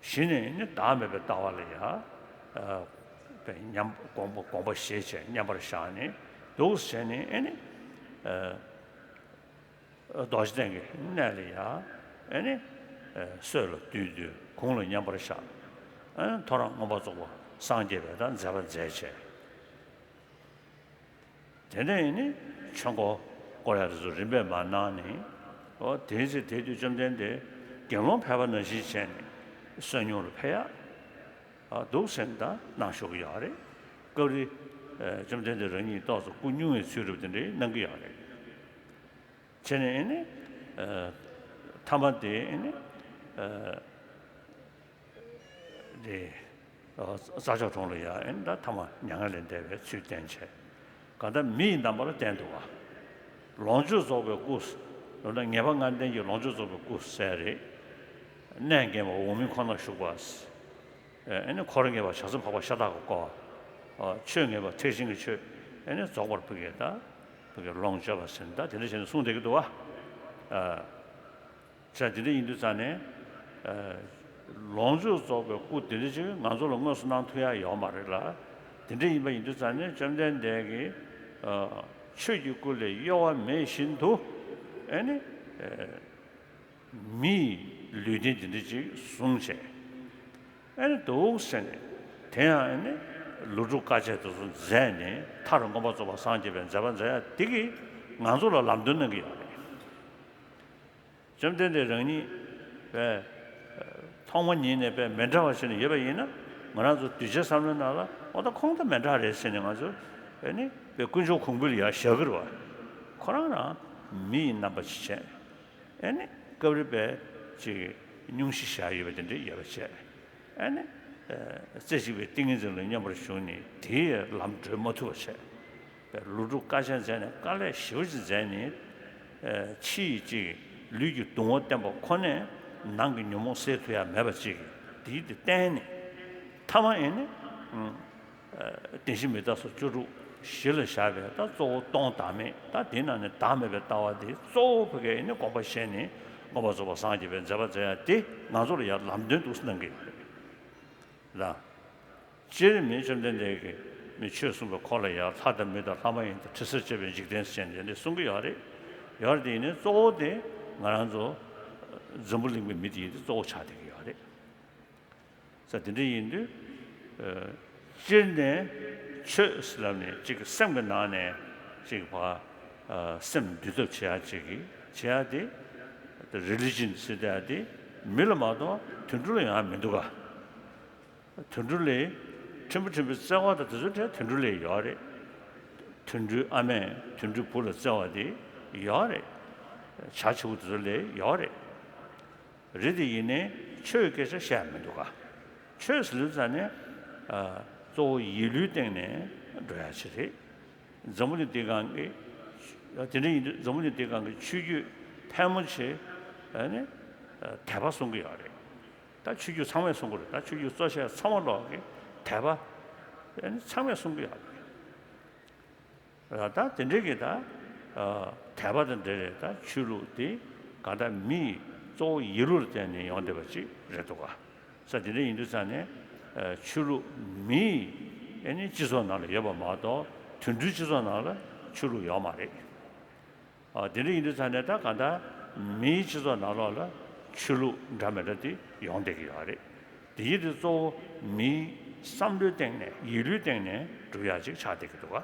གཞི་ནས་ནི་བདག་མེད་པའི་ལྟ་བ་ལ་ཡང་དཔེ་མཉམ་དགོངས་པ་དགོངས་པ་བཞེས་བྱས་མཉམ་པར་བཞག་ནས་འདུག་བྱས་ནས་ཨེ་ནི་རྡོ་རྗེ་གདན་གྱི་གནས་ལ་ཡང་ཨེ་ནི་སྲོད་ལ་བཏུད་དུས་གུང་ལ་མཉམ་པར་བཞག་ཨེ་ནི་ཐོ་རངས་མངོན་པར་རྫོགས་པར་སངས་རྒྱས་པའི་ད་མཛད་པ་མཛད་བྱས། དེ་ནས་ནི་ཆོས་འཁོར་བསྐོར་ཡག་དེ་ཚོ་རིམ་པས་མར་གནང་ནས། ཨོ་དེའི་ཚེ་དེ་དུས་བཅོམ་ལྡན་འདས་དགེ་སློང་ཕལ་པ་ནང་བཞིན་བྱས་ནས་བསོད་སྙོམས་ལ་ཕེབས་ཡག་ཨ་འདུག་ཟེར་ནས་ད་གནང་ཞུ་གི་ཡོད་རེད། སྐབས་རེ་ཨ་བཅོམ་ལྡན་འདས་རང་ཉིད་ཏོག་ཙམ་སྐུ་སྙུང་བའི་ཚུལ་རུ་དེ་འདྲའི་གནང་གི་ཡོད་རེད། བྱས་ནས་ནི་ཨ་ཐ་མ་དེ་ནི་ཨ། རེད། ཨ་རྩྭ་མཆོག་གྲོང་ལ་ཡང་ཨེ་ད་ཐ་མ་མྱ་ངན་ལས་འདས་པའི་ཚུལ་བསྟན་བྱས། གང་ལྟར་མི་ཡི་རྣམ་པར་བསྟན་འདུག་བ། ལོངས་སྤྱོད་རྫོགས་པའི་སྐུ། ལོ་ན་ངེས་པ་ལྔ་ལྡན་གྱི་ལོངས་སྤྱོད་རྫོགས་པའི་སྐུ་ཟེར་རེད། གནས་འགེངས་པ་འོག་མིན་ཁོ་ནར་བཞུགས་པ། ཨེ་ནི་འཁོར་ངེས་པ་བྱང་སེམས་འཕགས་པ་ཤ་སྟག་གིས་བསྐོར་བ། ཨ་ཆོས་ངེས་པ་ཐེག་ཆེན་གྱི་ཆོས་ཨེ་ནི་རྫོགས་པར་ཕུལ་གྱི་ད་ཕུལ་གྱི་ལོངས་སྤྱོད་པ་ཟེར་ནས་ད་དེ་འདྲ་བྱས་ནས་གསུངས་བསྡད་ཀྱི་འདུག་བ། ཨ། བྱས་དེ་འདྲ་ཡིན་དུས་ཙང་ནས། ཨ་ལོངས་སྤྱོད་རྫོགས་པའི་སྐུ་དེ་འདྲ་ཅིག་ང་ཚོ་ལ་དངོས་སུ་གནང་ཐུབ་ཡག་ཡོད་མ་རེད་ལ། དེ་འདྲ་ཡིན་པ་ཡིན་དུས་ཙང་ནས་བཅོམ་ལྡན་འདས་ཀྱིས་ཨ་ཆོས་ཀྱི་སྐུ་ལས་གཡོ་བ་མེད་བཞིན་དུ་ཨེ་ནི་ཨ་མི་ཡི་ལུས་རྟེན་དེ་འདྲ་ཅིག་བཟུང་བྱས། ཨེ་ནི་འདུག་ཟེར་ནས་དེ་ཡང་ཨེ་ནི་ལོ་དྲུག་དཀའ་སྤྱད་དེ་ཚོ་མཛད་ནས་མཐར་མངོན་པར་རྫོགས་པར་སངས་རྒྱས་པའི་མཛད་པ་མཛད་ཡག་དེ་གིས་ང་ཚོ་ལ་ལམ་སྟོན་གནང་གི་ཡོད་རེད། བཅོམ་ལྡན་འདས་རང་ཉིད་པས་ཐོག་མ་ཉིད་ནས་པས་མི་འདྲ་བ་བྱས་ནས་ཡོད་པ་ཡིན་ན། ང་རང་ཚོ་གདུལ་བྱའི་བསམ་བློའི་ནང་ལ་འོ་ད་ཁོང་དང་མི་འདྲ་རེད་ཟེར་ནས་ང་ཚོ་ཨེ་ནི་པའི་དཀོན་མཆོག་གུང་པོ་ལ་ཡར་བཞག་གི་རེད་བ། ཁོ་རང་རང་མི་ཡི་རྣམ་པ་ཅིག་བྱས། ཨེ་ནི་སྐབས་རེ་པས་ཅིག་སྙུང་གཞི་བཞག་ཡོད་པ་དེ་འདྲ་ཡོད་པ་བྱས། ཨེ་ནི་ཨ་རྩེ་གཅིག་པའི་ཏིང་ངེ་འཛིན་ལ་མཉམ་པར་ཞུགས་ནས་དེའི་ལམ་བགྲོད་མ་ཐུབ་པ་བྱས། པའི་ལོ་དྲུག་དཀའ་སྤྱད་མཛད་ནས་དཀའ་ལས་ཞེ་པོ་ཅིག་མཛད་ནས། ཨ་ཕྱི་ཡི་ཅིག་ལུས་ཀྱི་གདུང་བ་བསྟེན་པ་ཁོ་ནས་ནང་གི་ཉོན་མོངས་སེལ་ཐུབ་ཡག་མེད་པ་ཅིག་དེའི་དེ་བསྟན་ནས། ཐ་མ་ཨེ་ནི་ཨ་བདེན་བཞི་མི་རྟག་སོགས་བཅུ་དྲུག་གཞི་ལ་བཞག་པའི་ད་གཙོ་བོ་སྟོང་བདག་མེད། ད་དེའི་ནང་ནས་བདག་མེད་པའི་ལྟ་བ་དེ་གཙོ་བོ་ཕ་གིའི་ཨེ་ནི་དགོངས་པ་བཞེས་ནས་མངོན་པར་རྫོགས་པར་སངས་རྒྱས་པའི་མཛད་པ་མཛད་ཡག་དེ་ང་ཚོ་ལ་ཡང་ལམ་སྟོན་དུ་གནང་གི་ཡོད་རེད། ལ། སྤྱིར་མི་བཅོམ་ལྡན་འདས་ཀྱིས་མི་ཆོས་གསུངས་པའི་ཁོག་ལ་ཡ་ལྷ་དང་མི་དང་ལྷ་མ་ཡིན་དང་དྲི་ཟར་བཅས་པའི་འཇིག་རྟེན་ཟེར་ནས་འདི་གསུང་གི་ཡོད་རེད། ཡོད་རེད་དེ་ཡིན་ནའི་གཙོ་བོ་དེ་ང་རང་ཚོ་འཛམ་བུ་གླིང་པའི་མི་དེ་ཡིན་དུས་གཙོ་བོ་ཆགས་བསྡད་ཀྱི་ཡོད་རེད། ས་དེ་འདྲ་ཡིན་དུས། སྤྱིར་ནས་ཆོས་ཟེར་ལབ་ནས་གཅིག་སེམས་ཀྱི་ནང་ནས་གཅིག་ཕ་སེམས་འདུལ་ཐབས་བྱེད་ཡག་ཅིག་གི་བྱེད་ཡག་དེ་རི་ལི་ཇན་ཟེར་ཡག་དེ་མི་ལ་མ་གཏོགས་དུད་འགྲོ་ལ་ཡོང་ཡག་མི་འདུག་ག་དུད་འགྲོ་ལས་ཕྲན་བུ་ཕྲན་བུ་བརྩེ་བ་དང་དེ་ཚོ་དེ་དུད་འགྲོ་ལས་ཡོད་རེད། དུད་འགྲོའི་ཨ་མས་དུད་འགྲོའི་བུ་ལ་བརྩེ་བ་དེ་ཡོད་རེད། བྱ་བྱིའུ་དེ་ཚོ་ལས་ཡོད་རེད། རེད་དེ་ཡིན་ནའི་ཆོས་སྐད་ཆ་བཤད་མི་འདུག་ག་ཆོས་ཟེར་ལུགས་ཙང་ནས་གཙོ་བོ་ཡིད་བློའི་སྟེང་ནས་འགྲོ་ཡ་ཅིག་རེད། འཛམ་བུ་གླིང་འདི་སྒང་གི་དེ་འདྲ་ཡིན་དུས་འཛམ་བུ་གླིང་འདི་སྒང་གི་ཆོས་བརྒྱུད་ཕལ་མོ་ཆེ་ནི་དད་པ་གསུང་གི་ཡོད་རེད། ད་ཆོས་བརྒྱུད་ཚང་མས་གསུང་གི་རེད། ད་ཆོས་བརྒྱུད་གཙོ་ཆེ་ཚང་མ་ལོག་གི་དད་པ་ཚང་མས་གསུང་གི་ཡོད་རེད། ད་དེ་འདྲའི་གི་ད་དད་པ་དང་འབྲེལ་བའི་ད་ཆོས་ལུགས་དེ་གང་ལྟར་མི་ཡི་གཙོ་བོ་ཡིད་བློ་ལ་བརྟེན་ནས་ཡོང་བསྡད་པ་ཅིག་རེད་འདུག་ག་ས་དེ་འདྲ་ཡིན་དུས་ཙང་ནས་ཆོས་ལུགས་མི་ཡི་ཨེ་ནི་སྤྱི་ཚོགས་ནང་ལ་ཡོད་པ་མ་གཏོགས་དུད་འགྲོའི་སྤྱི་ཚོགས་ནང་ལ་ཆོས་ལུགས་ཡོད་མ་རེད། དེ་འདྲ་ཡིན་དུས་ཙང་ནས་ད་གང་ལྟར་མིའི་སྤྱི་ཚོགས་ནང་ལོགས་ལ་ཆོས་ལུགས་འདྲ་མི་འདྲ་དེ་ཡོང་བསྡད་ཀྱི་ཡོད་རེད། དེ་ཡིན་དུས་གཙོ་བོ་མིའི་བསམ་བློའི་སྟེང་ནས་ཡིད་བློའི་སྟེང་ནས་སྒྲུབ་ཡག་ཅིག་ཆགས་བསྡད་ཀྱི་འདུག་ག་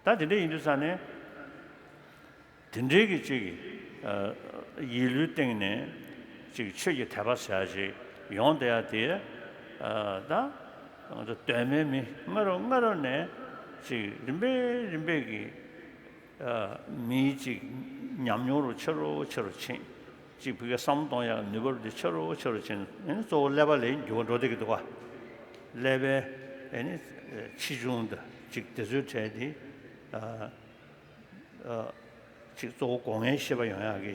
ད་དེ་འདྲ་ཡིན་དུས་ཙང་ནས་དེ་འདྲའི་གི་ཅིག་ཡིད་བློའི་སྟེང་ནས་ཅིག་ཆོས་ཀྱི་དད་པ་ཟེར་ཡག་ཅིག་ཡོང་བསྡད་ཡག་དེ་ད་ང་ཚོ་གདོད་མའི་མི་སྔ་རབས་སྔ་རབས་ནས་ཅིག་རིམ་པས་རིམ་པས་ཀྱི་མིའི་ཅིག་ཉམས་མྱོང་རུ་ཆེ་རུ་ཆེ་རུ་ཕྱིན། ཅིག་ཕ་གིའི་བསམ་བློ་གཏོང་ཡག་ནུས་པ་རུ་དེ་ཆེ་རུ་ཆེ་རུ་ཕྱིན་ནས་གཙོ་བོ་ཀླད་པ་ལ་འགྱུར་བ་འགྲོ་བསྡད་ཀྱི་འདུག་ག་ཀླད་པའི་ཨེ་ནི་ཆེ་ཆུང་དང་ཅིག་དེ་ཚོའི་གྲས་དེ་ཅིག་གཙོ་བོ་སྒོ་ལྔའི་ཤེས་པ་ཡོང་ཡག་གི་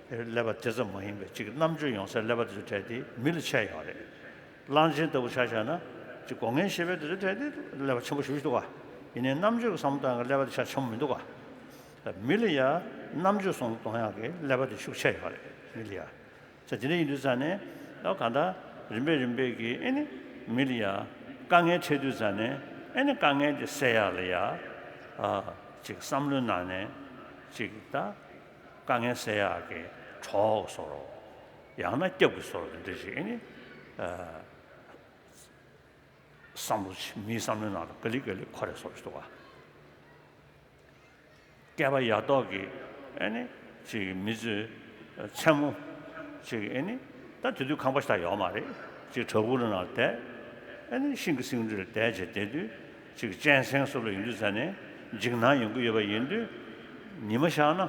ཀླད་པ་དེ་ཙམ་མ་ཡིན་པའི་ཅིག་རྣམ་དཔྱོད་ཡོང་སའི་ཀླད་པ་དེ་ཚོའི་གྲས་དེ་མི་ལ་ཆད་ཡོད་རེད། གླང་ཆེན་ལྟ་བུ་ཆ་བཞག་ན་ཅིག་སྒོ་ལྔའི་ཤེས་པའི་དེ་ཚོའི་གྲས་དེ་ཀླད་པ་ཆེན་པོ་ཞེ་པོ་ཞིག་འདུག་ག་ཡིན་ནའི་རྣམ་དཔྱོད་ཀྱི་བསམ་བློ་གཏོང་ཡག་ཀླད་པ་དེ་ཆ་ཆེན་པོ་མི་འདུག་ག་མི་ལ་ཡ་རྣམ་དཔྱོད་བསམ་བློ་གཏོང་ཡག་གི་ཀླད་པ་དེ་ཤུགས་ཆེ་ཡོད་རེད་མི་ལ་ཡ། ས་དེ་འདྲ་ཡིན་དུས་ཙང་ནས་ཨ་གང་ལྟར་རིམ་པས་རིམ་པས་ཀྱིས་ཨེ་ནི་མི་ལ་ཡ་དཀའ་ངལ་འཕྲད་དུས་ཙང་ནས་ཨེ་ནི་དཀའ་ངལ་དེ་སེལ་ཡག་ལ་ཡ་ཨ་ཅིག་བསམ་བློའི་ནང་ནས་ཅིག་ད་དཀའ་ངལ་སེལ་ཡག་གི་གྲོགས་བཟོ་རོགས་ཡང་ན་སྐྱབས་ཀྱི་བཟོ་རོགས་དེ་འདྲ་ཞིག་ཨེ་ནི་ཨ་བསམ་བློ་ཅིག་མིའི་བསམ་བློའི་ནང་ལ་ག་ལེ་ག་ལེ་འཁོར་རེ་བཟོ་ཞིག་འདུག་ག་སྐལ་པ་ཡག་ཐོག་གི་ཨེ་ནི་ཅིག་མི་ཚོའི་མཚན་མོ་ཅིག་ཨེ་ནི་ད་དེ་དུས་ཁང་པ་ཞིག་ད་ཡོད་མ་རེད། ཅིག་བྲག་ཕུག་ནང་ལ་བསྡད་ཨེ་ནི་ཤིང་གི་སེང་ལྡེང་ལ་བསྡད་བྱས་བསྡད་དུས་ཅིག་གཅན་གཟན་སོགས་ལ་ཡོང་དུས་ཙ་ནས་འཇིགས་སྣང་ཡོང་གི་ཡོད་པ་ཡིན་དུས་ཉི་མ་ཤར་ན་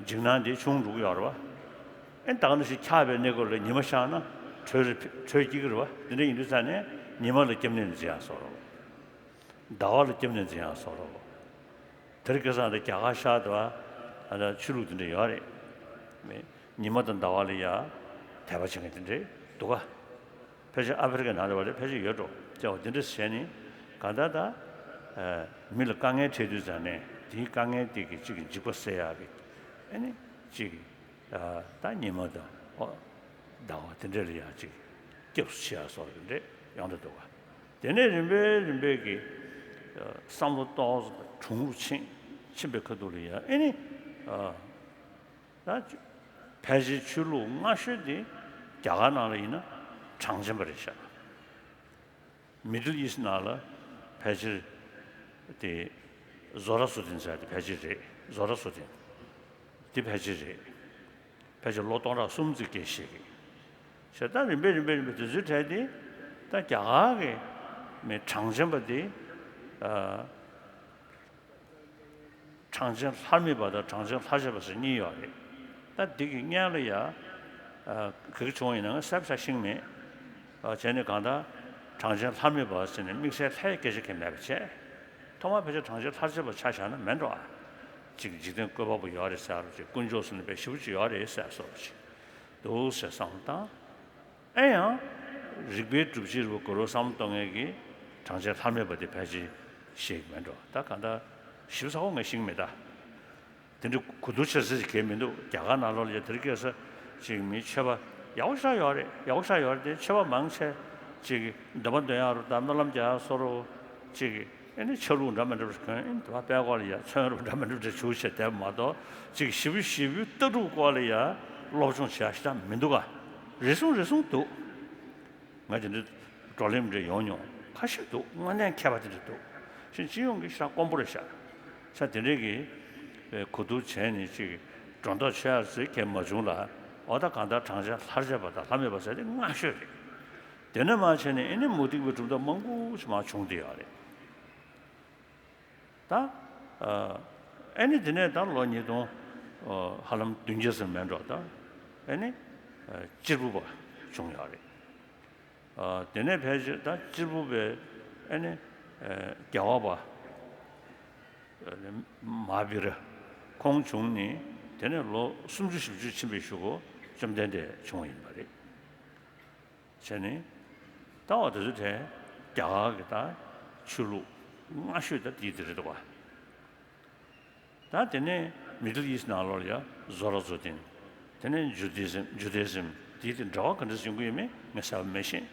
འཇིགས་སྣང་དེ་ཆུང་འགྲོ་གི་ཡོད་རེད་བ། ཨེ་ད་ག་ནང་བཞིན་འཁྱག་པའི་གནས་སྐབས་ལ་ཉི་མ་ཤར་ན་དྲོད་དྲོད་སྐྱེ་གི་རེད་བ། དེ་འདྲ་ཡིན་དུས་ཙ་ནས་ཉི་མ་ལ་སྐྱབས་གནས་འཛིན་ཡག་བཟོ་རོགས། ཟླ་བ་ལ་སྐྱབས་གནས་འཛིན་ཡག་བཟོ་རོགས། དེར་ཁ་སང་དེ་རྒྱ་གར་ཤར་དུ་ཨ་ད་ཆོས་ལུགས་དེ་འདྲ་ཡོད་རེད། མི་ཉི་མ་དང་ཟླ་བ་ལ་ཡ་དད་པ་བྱེད་མཁན་དེ་འདྲ་འདུག་ག་ཕལ་ཆེར་ཨ་ཕི་རི་ཀའི་ནང་དུ་བ་རེད། ཕལ་ཆེར་ཡོད་འགྲོ། དེ་བ་དེ་འདྲ་བྱས་ནས་གང་ལྟར་ད་མི་ལ་དཀའ་ངལ་འཕྲད་དུས་ཙང་ནས་དེའི་དཀའ་ངལ་དེ་གི་གཅིག་གི་འཇིགས་པ་སེལ་ཡག་གི་ཨ་ནི་གཅིག་གི་ད་ཉི་མ་དང་ཨོ་ཟླ་བ་དེ་འདྲ་ལ་ཡང་ཅིག་སྐྱབས་སུ་མཆི་ཡ་སོགས་དེ་འདྲ་ཡོང་དུ་འདུག་ག་དེ་ནས་རིམ་པས་རིམ་པས་ཀྱི་བསམ་བློ་ཏོག་ཙམ་གྲུང་རུ་ཕྱིན་ཕྱིན་པའི་ཁ་ཐུག་ལ་ཡང་ཨེ་ནི་ད་ཕལ་ཆེར་ཆོས་ལུགས་སྔ་ཤོས་དེ་རྒྱ་གར་ནང་ལ་ཡིན་ན་གྲངས་ཅན་པ་རེད་ཤག Middle East ནང་ལ་ཕལ་ཆེར་དེ་ཟོ་ར་སོ་ཏིན་ཟེར་དེ་ཕལ་ཆེར་རེད། ཟོ་ར་སོ་ཏིན་དེ་ཕལ་ཆེར་རེད། ཕལ་ཆེར་ལོ་སྟོང་ཕྲག་གསུམ་ཙམ་སྐད་བཤད་ཀྱི་ཤག་ད་རིམ་པས་རིམ་པས་རིམ་པས་དེ་ཚོའི་གྲས་དེ་ད་རྒྱ་གར་གྱི་མི་གྲངས་ཅན་པ་དེ་ཨ། གྲངས་ཅན་ལྷར་མེད་པ་དང་གྲངས་ཅན་ལྷར་བཅས་པ་ཟེར་གཉིས་ཡོད་རེད། ད་འདི་གི་སྔོན་ལ་ཡ། ག་གེ་བྱུང་ཡིན་ན་ང་གསལ་པོ་ཆགས་ཤེས་མེད། བྱས་ནས་གང་ལྟར་གྲངས་ཅན་ལྷར་མེད་པ་ཟེར་ནས་དམིགས་བསལ་ལྷའི་སྐད་ཆ་གང་ཡང་མེད་པ་བྱས། ཐོག་མར་ཕལ་ཆེར་གྲངས་ཅན་ལྷར་བཅས་པ་ཆ་བཞག་ན་མེད་འགྲོ་ཨ། ཅིག་འཇིག་རྟེན་བཀོད་པ་པོ་ཡོད་རེད་ཟེར་རོ་ཅིག་དཀོན་མཆོག་ཟེར་ནས་དཔེ་ཞེ་པོ་ཅིག་ཡོད་རེད་ཟེར་སོ་ཅིག་འདུག་ཟེར་བསམ་བློ་བཏང་། ཨེ་ཡང་། རིག་པའི་སྒྲུབ་བྱེད་རུ་གོ་རུ་བསམ་བློ་གཏོང་མཁན་གྱི་གྲངས་ཅན་ལྷར་མེད་པ་དེ་ཕལ་ཆེར་ཤེས་ཀྱི་མེད་འགྲོ། ད་གང་ལྟར་ཞིབ་ཚགས་པོ་ངས་ཤེས་ཀྱི་མེད་ད། དེ་འདྲ་གོ་བསྡུར་བྱེད་ས་ཞིག་གང་ཡང་མི་འདུག་རྒྱ་གར་ནང་ལོགས་ལ་ཡ་དེར་སྐད་ས་ཅིག་མི་ཆོས་པ་ཡག་པོ་ཞེ་དྲག་ཡོད་རེད། ཡག་པོ་ཞེ་དྲག་ཡོད་རེད་དེ་ཆོས་པ་མང་ཆེ་ ཅིག་གིས་འདོད་པ་འདོན་ཡག་རུ་དང་སྨོན་ལམ་རྒྱག་ཡག་བཟོ་རུ། ཅིག་གིས་ཨེ་ནི་ཆ་ལུགས་འདྲ་མི་འདྲ་བ་གོན། ཨེ་ནི་དེ་བ་དཔལ་སྐོར་ལ་ཡ་ཚོན་རུ་འདྲ་མི་འདྲ་བ་བྱུག་བྱས་བསྡད་པ་མ་གཏོགས། ཅིག་ཞེ་པོ་ཞེ་པོའི་ལྟ་གྲུབ་སྐོར་ལ་ཡ་སློབ་སྦྱོང་བྱེད་ཡག་ཞེ་དྲག་མི་འདུག་ག། རེ་ཟུང་རེ་ཟུང་འདུག། ང་དེ་འདྲའི་བགྲོ་གླེང་འདྲ་ཡོང་མྱོང་། ཁ་ཤས་འདུག། དངོས་གནས་མཁས་པ་དེ་འདྲ་འདུག། ཤིན་སྤྱི་ཡོངས་ཀྱི་ཞེ་དྲག་དཀོན་པོ་རེད་ཤག། ས་དེ་འདྲའི་གི་གོ་བསྡུར་བྱས་ནས་ཅིག་སྒྲོ་འདོགས་ཆོད་ཡག་ཟེར་མཁན་མ་བྱུང་ལ། འོ་ད་གང་ལྟར་བགྲང་བྱ་ལྷར་བཅས་པ་དང་ལྷ་མེད་པ་ཟེར་དེ་སྔ་ཤོས་རེད། དེ་ནས་མར་བྱས་ནས་ཨེ་ནི་མུ་སྟེགས་པའི་གྲུབ་མཐའ་མང་པོ་ཞིག་མར་བྱུང་བསྡད་ཡོད་རེད། ད་ཨ་ཨེ་ནི་དེ་ནས་ད་ལོ་ཉིས་སྟོང་ཨ་ཧ་ལམ་བདུན་བརྒྱ་ཙམ་མེད་འགྲོ། ད་ཨེ་ནི་ཨ་གཅེར་བུ་པ་བྱུང་ཡོད་རེད། ཨ་དེ་ནས་ཕལ་ཆེར་ད་གཅེར་བུ་པའི་ཨེ་ནི་ཨ་རྒྱལ་བ་པ་ཨ་ནི་མ་བི་ར་ཁོང་བྱུང་ནས། དེ་ནས་ལོ་སུམ་ཅུ་བཞི་བཅུ་ཕྱིན་པའི་གཞུག་གུ་བཅོམ་ལྡན་འདས་བྱུང་བ་ཡིན་པ་རེད། བྱས་ནས་ད་འོ་དེ་ཚོ་དེ་རྒྱ་གར་གྱི་ད་ཆོས་ལུགས་སྔ་ཤོས་ད་དེ་དེ་རེད་འདུག་ག། ད་དེ་ནས་མི་ཌལ་ཨིསཊ་ནང་ལོགས་ལ་ཡ་ཛོ་ར་ཛོ་ཏན། དེ་ནས་ཇུ་དི་ཟིམ། ཇུ་དི་ཟིམ་དེ་དེ་འབྲེལ་བ་ག་འདྲ་ཞིག་ཡོང་གི་ཡོད་མེད་ངས་གསལ་པོ་མི་ཤེས།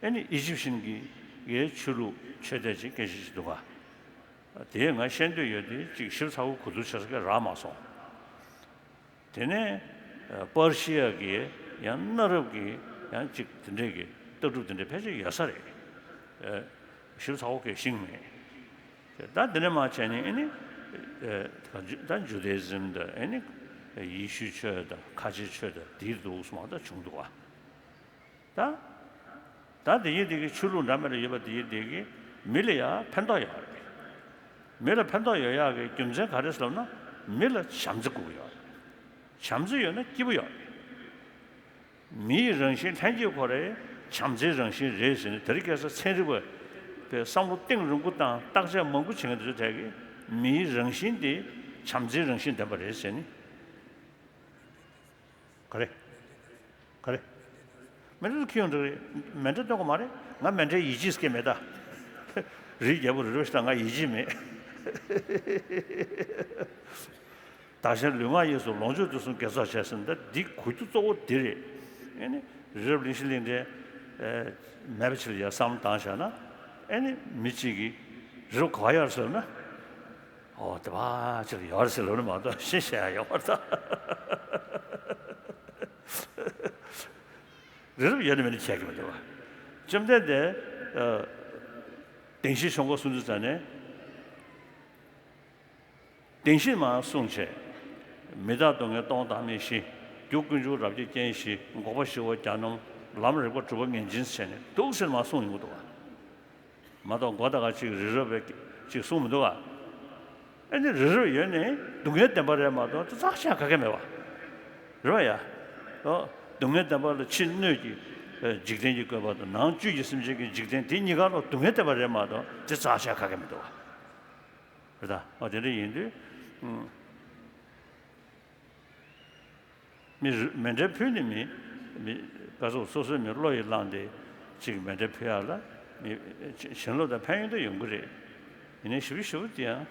ཨེ་ནི་ཨི་ཇིབ་ཤན་གྱི་གི་ཆོས་ལུགས་ཆོས་དད་ཅིག་སྐད་ཆ་ཞིག་འདུག་ག། དེ་ང་ཤེས་འདོད་ཡོད་དེ་ཅིག་ཞིབ་ཚགས་པོ་གོ་བསྡུར་བྱེད་ས་ག་རག་མ་སོང་། དེ་ནས་ཨ་པར་ཤི་ཡ་གི་ཡང་གནའ་རབས་ཀྱི་ཡང་ཅིག་དེ་འདྲས་ཀྱི་ལྟ་གྲུབ་དེ་འདྲས་ཕལ་ཆེར་ཡོད་ས་རེད། ཨ་ཞིབ་ཚགས་པོ་གས་ཤེས་མེད། ད་དེ་ནས་མར་བྱས་ནས་ཨེ་ནི་ཨ་ད་ཇུ་ད་ཇུ་དི་ཟིམ་དང་། ཨེ་ནི་ཡེ་ཤུའི་ཆོས་དང་ཁ་ཆེའི་ཆོས་དང་དེའི་འདུག་སེ་མར་ད་བྱུང་འདུག་ག། ད་ད་དེ་ཡི་དེ་གི་ཆོས་ལུགས་འདྲ་མི་འདྲ་ཡོད་པ་དེ་ཡི་དེ་གི་མི་ལ་ཡང་ཕན་ཐོགས་ཡོད་རེད། མི་ལ་ཕན་ཐོགས་ཡོད་ཡག་གི་རྒྱུ་མཚན་ག་རེ་ཟེར་ལབ་ན། མི་ལ་བྱམས་བརྩེ་དགོས་ཀྱི་ཡོད་རེད། བྱམས་བརྩེ་ཡོད་ན་སྐྱིད་པོ་ཡོད་རེད། མིའི་རང་བཞིན་ལྷན་སྐྱེས་ཁོ་རའི་བྱམས་བརྩེའི་རང་བཞིན་རེད་ཟེར་ནས། དེ་རིང་ཁ་སང་ཚན་རིག་པ་པའི་བསམ་བློ་གཏིང་རིང་པོ་དང་བརྟག་དཔྱད་མང་པོ་བྱེད་མཁན་དེ་ཚོ་ཐད་ཀྱིས་མིའི་རང་བཞིན་དེ་བྱམས་བརྩེའི་རང་བཞིན་ལྡན་པ་རེད་ཟེར་ནས། ག་རེ། ག་རེ། མེ་འདྲ་ཁྱི་ཡོང་འགྲོ་གི་རེད། མེ་འདྲ་སྟོན་གི་མ་རེད། ང་མེ་འདྲའི་ཡིད་ཆེས་སྐྱེ་མེད་ད། རིའི་རྒྱལ་པོ་རི་རབ་ཞིག་དང་ང་ཡིད་ཆེས་མེད། བདག་གཞན་ལུས་ངག་ཡིད་གསུམ་ལོངས་སྤྱོད་དུ་གསུམ་དགེ་ཚོགས་བྱས་ཟེར་ན། ད་འདི་གོ་རྒྱུ་གཙོ་བོ་འདི་རེད། ཨེ་ནི་རི་རབ་གླིང་བཞི་གླིང་ཕྲན་ཨེ་མེད་པ་ཅིག་ལ་ཡ་བསམ་བློ་བཏང་བཞག་ན། ཨེ་ནི་མི་གཅིག་གིས་རི་རབ་ག་པར་ཡོད་ཟེར་ན། ཨོ་དེ་བ་ཅིག་ལ་ཡོད་རེད་ཟེར་ལབ་ནི་མ་གཏོགས་གཞན་བཤད་ཡ་ཡོད་མ་རེད་ད། རི་རབ་ཡོད་ན་མེད་ན་བྱས་ཀྱི་མི་འདུག་བ། བཅོམ་ལྡན་འདས་ཨ་བདེན་བཞིའི་ཆོས་འཁོར་གསུང་དུས་ཙ་ནས། བདེན་བཞི་མར་གསུངས་བྱས། མི་རྟག་སྡུག་བསྔལ་སྟོང་བདག་མེད་བཞི། རྒྱུ་ཀུན་འབྱུང་རབ་ཀྱི་རྐྱེན་བཞི། འགོག་པ་ཞི་བ་གྱ་ནོམ། ལམ་རིགས་པ་གྲུབ་པ་ངེས་འབྱིན་བྱས་ནས་འདུག་ཟེར་མར་གསུངས་ཡོང་གི་འདུག་བ། མ་གཏོགས་མགོ་ད་ག་ཅིག་རི་རབ་པའི་ཅིག་གསུངས་མི་འདུག་ག། ཨེ་ནི་རི་རབ་ཡོད་ནས་སྡུག་བསྔལ་བདེན་པ་རེད་མ་གཏོགས་དེ་རྩ་ཆེ་ག་གེ་མེད་པ། རེད་པ་ཡ། ཨོ། སྡུག་བསྔལ་བདེན་པ་ལ་ཕྱི་སྣོད་ཀྱི་ཨེ་འཇིག་རྟེན་གྱི་བཀོད་པ་དང་ནང་བཅུད་ཀྱི་སེམས་ཅན་གྱི་འཇིག་རྟེན་དེ་གཉིས་ཀ་ལ་སྡུག་བསྔལ་བདེན་པ་རེད་མ་གཏོགས་དེ་རྩ་ཆེ་ག་གེ་མི་འདུག་ག། རེད་ད། ཨོ་དེ་འདྲ་ཡིན་དུས། ཨུམ། མི་རུ་མེ་འདྲ་ཕུལ་ནི་མི་མི་ག་ཚོད་སོ་སོའི་མི་བློ་ཡིས་བླངས་ཏེ་ཅིག་མེ་འདྲ་ཕུལ་ཡག་ལ་མི་བྱིན་རླབས་དང་ཕན་ཡོན་དུ་ཡོང་གི་རེད། ཡིན་ནའི་ཞེ་པོ་ཞེ་པོ་དེ་ཡང་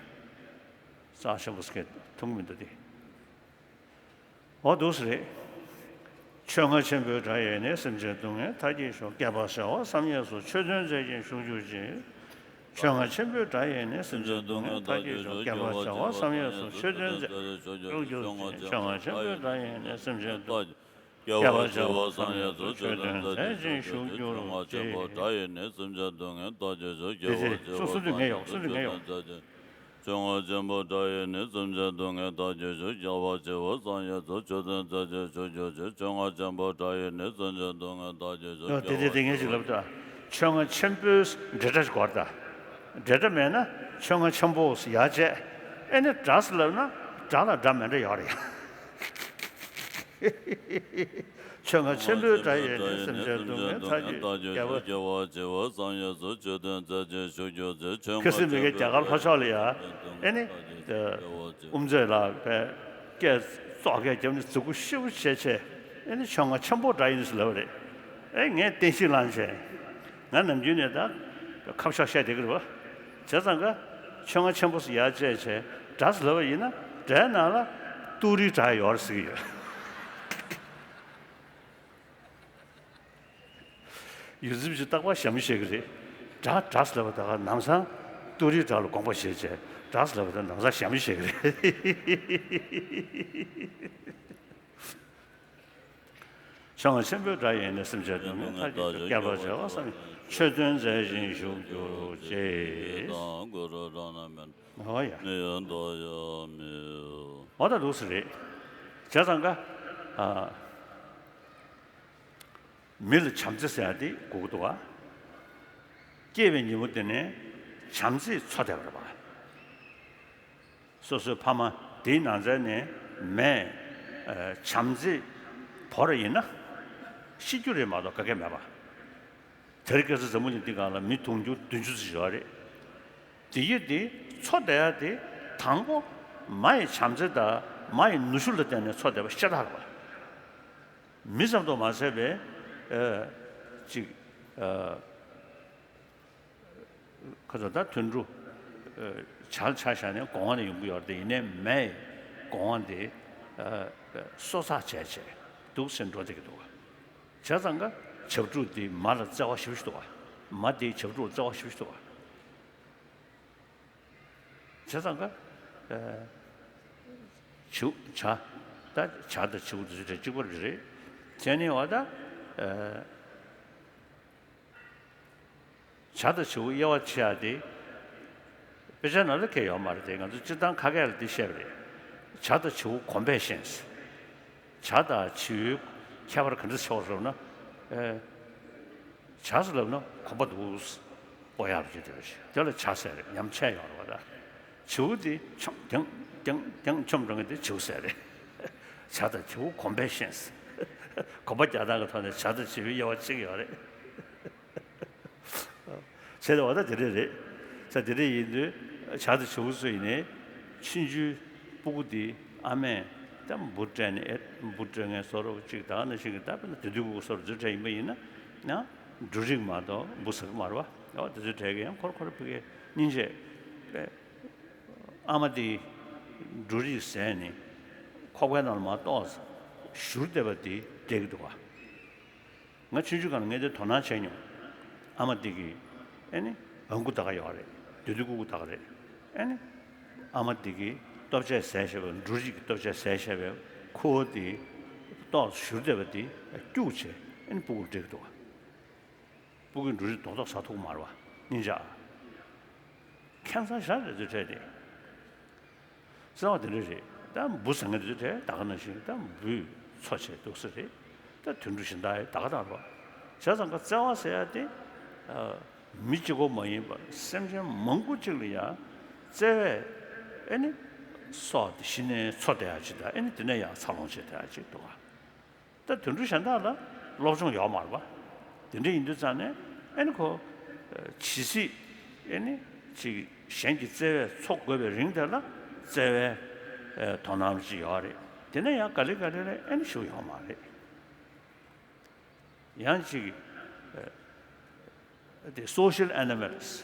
རྩ་ཆེན་པོ་ཟེར་མཁན་མཐོང་གི་མི་འདུག་སྟེ། འོ་འདུག་སེ་རེད། ཆོས་རྔ་ཆེན་པོའི་སྒྲ་ཡིས་ནི་སེམས་ཅན་སྡུག་བསྔལ་མཐའ་རྒྱས་ཤོག། བསྐལ་པ་བྱེ་བ་བསམ་ཡས་སུ་ཆོས་སྟོན་མཛད་ཅིང་བཞུགས་གྱུར་ཅིག། ཆོས་རྔ་ཆེན་པོའི་སྒྲ་ཡིས་ནི་སེམས་ཅན་སྡུག་བསྔལ་མཐའ་རྒྱས་ཤོག། བསྐལ་པ་བྱེ་བ་བསམ་ཡས་སུ་ཆོས་སྟོན་མཛད་བཞུགས་གྱུར་ཅིག། ཆོས་རྔ་ཆེན་པོའི་སྒྲ་ཡིས་ནི་སེམས་ཅན་སྡུག། བསྐལ་པ་བྱེ་བ་བསམ་ཡས་སུ་ཆོས་སྟོན་མཛད་ཅིང་བཞུགས་གྱུར་ཅིག། སྒྲ་ཡིས་ནི་སེམས་ཅན་སྡུག་བསྔལ་མཐའ་རྒྱས་ཤོག། བསྐལ་པ་བྱེ་བ་བསམ་ཡས་སུ་ཆོས་སྟོན་མཛད་ཅིང་། ཆོས་རྔ་ཆེན་པོའི་སྒྲ་ཡིས་ནི་སེམས་ཅན་སྡུག་བསྔལ་མཐའ་རྒྱས་ཤོག། བསྐལ་པ་བྱེ་བ་བསམ་ཡས་སུ་ཆོས་སྟོན་མཛད་ཅིང་བཞུགས་གྱུར་ཅིག། ཆོས་རྔ་ཆེན་པོའི་སྒྲ་ཡིས་ནི་སེམས་ཅན་སྡུག་བསྔལ་མཐའ་རྒྱས་ཤོག། ཡང་དེ་དེ་དེ་ངས་ཅིག་ལབ་ད། ཆོས་རྔ་ཆེན་པོའི་འབྲེལ་སྒྲ་ཞིག་དགོས་རེད་ད། འབྲེལ་སྒྲ་མེད་ན་ཆོས་རྔ་ཆེན་པོ་ཟེར་ཡ་བྱས། ཨེ་ནི་སྒྲ་ཟེར་ལབ་ན་སྒྲ་ལ་སྒྲ་མེད་འདྲ་ཡོད་རེད། ཆོས་རྔ་ཆེན་པོའི་སྒྲ་ཡིས་ནི་སེམས་ཅན་སྡུག་བསྔལ་མཐའ་རྒྱས། བསྐལ་པ་བྱེ་བ་བསམ་ཡས་སུ་ཆོས་སྟོན་མཛད་ཅིང་བཞུགས་གྱུར་ཅིག། ཆོས་རྔ་ཆེན་པོའི་སྒྲ་ཡིས་ནི་སེམས་ཅན་སྡུག་བསྔལ་མཐའ་རྒྱས། ཁ་སང་མི་གི་རྒྱ་གར་ལྷོ་ཕྱོགས་ལ་ཡ། ཨེ་ནི། དབུ་མཛད་ལགས་པས་སྐད་ཙོག་སྐད་བརྒྱབ་ནས་མཛུབ་གུ་ཤེར་བྱས་བྱས། ཨེ་ནི་ཆོས་རྔ་ཆེན་པོའི་སྒྲ་ཡིས་ནི་ཟེར་ལབ་པ་རེད། ཨེ་ངས་བསྟན་བཤིག་ལངས་བྱས། ང་ནམ་རྒྱུན་ནས་ད་ཁ་ཕྱོགས་བཤད་བསྡད་ཀྱི་རེད་པ། བྱས་ཙང་ཀ་ཆོས་རྔ་ཆེན་པོ་ཟེར་ཡར་བཅད་བྱས་སྒྲ་ཟེར་ལབ་པ་ཡིན་ན་སྒྲའི་ནང་ལ་ཏུ་རིའི་སྒྲ་ཡོད་རེད་ཟེར་གྱི་ཡོད། ཡོད་ཚད་ཅིག་རྟག་པར་ཞྭ་མོ་བཞེས་ཀྱི་རེད། སྒྲ་སྒྲ་ཟེར་ལབ་པ་ད་ག་ནམ་སང་ཏུ་རིའི་སྒྲ་ལ་དགོངས་པ་བཞེས་བྱས་སྒྲ་ཟེར་ལབ་པ་ད་ནམ་སང་ཞྭ་མོ་བཞེས་ཀྱི་རེད། བྱང་ཆེན་པོའི་སྒྲ་ཡིས་ནི་སེམས་ཅན་སྡུག་བསྔལ་མཐའ་ཡས་སྐྱོབ། བསྐལ་པ་བྱེ་བ་བསམ་ཡས་ཆོས་སྟོན་མཛད་ཅིང་བཞུགས་གྱུར་ཅིག། ཨོ་ཡ། འོ་ད་འདུག་སེ་རེད། བྱས་ཙང་ཀ་ཨ། མི་ལ་བྱམས་བརྩེ་ཟེར་ཡ་དེ་དགོས་ཀྱི་འདུག་ག་སྐྱེས་པའི་ཉིན་མོ་དེ་ནས་བྱམས་བརྩེས་འཚོ་བསྡད་པ་རེད་པ། སོ་སོའི་ཕ་མ་དེའི་ནང་ཚན་ནས་མས་ཨ་བྱམས་བརྩེས་བོར་ཡིན་ན་ཤི་རྒྱུ་རེད་མ་གཏོགས་དཀའ་ཁག་མེད་པ། དེ་རིང་ཁ་སང་འཛམ་བུ་གླིང་འདི་སྒང་ལ་མི་དུང་ཕྱུར་བདུན་ཅུ་ཙམ་ཡོད་རེད། དེ་ཡི་དེ་འཚོ་བསྡད་ཡ་དེ་དང་པོ་མ་ཡི་བྱམས་བརྩེ་དང་མ་ཡི་ནུ་ཞོ་ལ་བརྟེན་ནས་འཚོ་བསྡད་པ་ཤ་སྟག་རེད་པ། མི་ཙམ་དུ་མ་ཟད་པའི་ཨ་ཅིག་ཨ་ཁ་ཚ་ད་དུད་འགྲོ་ཨ་བྱ་ལ་ཆ་བཞག་ནས་སྒོ་ང་ནས་ཡོང་གི་ཡོད་རེད་དེ། ཡིན་ནའི་མས་སྒོ་ང་དེ་ཨ་གསོ་ཚགས་བྱས་བྱས་འདུག་སེ་འགྲོ་བསྡད་ཀྱི་འདུག་ག་བྱས་ཙང་ཀ་བྱ་ཕྲུག་དེ་མ་ལ་བརྩེ་བ་ཞེ་པོ་ཞིག་འདུག་ག་མ་དེ་བྱ་ཕྲུག་ལ་བརྩེ་བ་ཞེ་པོ་ཞིག་འདུག་ག་བྱས་ཙང་ཀ་ཨ་བྱིའུ་བྱ་ད་བྱ་དང་བྱིའུ་དེ་ཚོ་གཅིག་པ་རེད། བྱས་ནས་བ་ད་ཨ་བྱ་དང་བྱིའུ་དབྱེ་བ་ཕྱེ་ཡ་དེ་དཔེ་ཆ་ནང་ལ་གང་ཡང་ཡོད་མ་རེད་དེ། ང་ཚོ་སྤྱིར་བཏང་ཁ་སྐད་ལ་འདི་བཤད་པ་རེད། བྱ་དང་བྱིའུ་གོམས་པས་ཤེས། བྱ་དང་བྱིའུའི་ཁྱད་པར་ག་འདྲ་ཆེ་བ་ཟེར་ན། ཨེ། བྱ་ཟེར་ལབ་ན་གོམ་པ་འདུག་སྤོ་ཡག་རེད་དེ་རེད། དེ་ལ་བྱ་ཟེར་རེད། ཉམས་ཆག་ཡོང་རེད་པ་ད། བྱིའུ་དེ་ཆོམ་རྒྱང་རྒྱང་རྒྱང་ཆོམ་འགྲོ་མཁན་དེ་བྱིའུ་ཟེར་རེད། བྱ་དང་བྱིའུ་གོམས་པས་ཤེས། གོམ་པ་རྒྱག་སྟངས་ཀྱི་ཐོག་ནས་བྱ་དང་བྱིའུའི་དབྱེ་བ་ཕྱེ་གི་ཡོད་རེད། བྱས་ཏེ་བ་ད་དེ་འདྲས་རེད། ས་དེ་འདྲས་ཡིན་དུས་བྱ་དང་བྱིའུ་ཚོ་ཡིན་ནའི་ཆུང་ཆུང་སྤུ་གུ་དེ་ཨ་མས་ད་འབུ་སྤྲད་ནས་ཨེ་འབུ་སྤྲོད་མཁན་བཟོ་འདྲ་ཅིག་དང་ནང་བཞིན་གྱི་ད་དཔེར་ན་དེ་དུས་སྤུ་གུ་བཟོ་འདྲ་བཟོ་གྲས་ཡིན་པ་ཡིན་ན་ཡང་འབྲུ་རིགས་མ་གཏོགས་འབུ་ཟ་གི་མ་རེད་པ། ཡང་དེ་ཚོའི་གྲས་ཀྱི་ཡང་ཁོར་ཁོར་ཕ་གིའི་སྙིང་རྗེ་པས་ཨ་མ་དེ་འབྲུ་རིགས་ཟས་ནས་ཁོག་པའི་ནང་ལ་མར་ཏོག་ཙམ་བཞུར་བསྡད་པ་དེ་བསྡད་ཀྱི་འདུག་ག་ང་ཆུང་ཆུང་སྒང་ལ་ངས་དེ་དོ་སྣང་བྱས་མྱོང་། ཨ་མ་དེ་གིས་ཨེ་ནི་ཨང་ཀུ་ད་ག་ཡོད་རེད། དེ་དུས་ཀུ་ཀུ་ད་ག་རེད། ཨེ་ནི་ཨ་མ་དེ་གིས་ལྟོ་ཆས་བཟས་བཞག་པའི་འབྲུ་རིགས་ཀྱི་ལྟོ་ཆས་བཟས་བཞག་པའི་ཁུ་བ་དེ་ཏོག་བཞུར་བསྡད་པ་དེ་སྐྱུག་བྱས་ཨེ་ནི་སྤུ་གུར་སྤྲད་ཀྱི་འདུག་ག་སྤུ་གུས་འབྲུ་རིགས་རྡོག་རྡོག་ཟ་ཐུབ་ཀྱི་མ་རེད་པ། སྙིང་རྗེ་ཨ། ཁྱད་མཚར་ཞེ་དྲག་རེད་དེ་ཚོའི་གྲས་དེ། བརྩེ་བ་དེ་འདྲ་རེད། ད་འབུ་ཟ་མཁན་དེ་ཚོའི་གྲས་ད་ག་ནང་བཞིན་ད་འབུས་འཚོ་བྱས་འདུག་སེ་རེད། ད་དུད་འགྲོ་གཞན་དག་ཡང་ད་ག་ད་རེད་པ། བྱས་ཙང་ཀ་བརྩེ་བ་ཟེར་ཡ་དེ་ཨ་མི་གཅིག་པོ་མ་ཡིན་པར་སེམས་ཅན་མང་པོ་གཅིག་ལ་ཡང་བརྩེ་བས་ཨེ་ནི་སྲོག་དེ་གཞི་ནས་འཚོ་བསྡད་ཡ་ཅིག་དང་ཨེ་ནི་དེ་ནས་ཡང་འཚར་ལོངས་བྱས་བསྡད་ཡ་ཅིག་འདུག་ག་ད་དུད་འགྲོ་གཞན་དག་ལ་སློབ་སྦྱོང་ཡོད་མ་རེད་པ། དེ་འདྲ་ཡིན་དུས་ཙང་ནས་ཨེ་ནི་ཁོ་ཇི་སྲིད་ཨེ་ནི་ཅིག་གཞན་གྱི་བརྩེ་བས་འཚོ་དགོས་པའི་རིང་དེ་ལ་བརྩེ་བའི་དོ་སྣང་ཅིག་ཡོད་རེད། དེ་ནས་ཡང་ག་ལེ་ག་ལེ་ལ་ཨེ་ནི་ཞུགས་ཡོང་མ་རེད། ཡང་ཅིག་དེ་social animals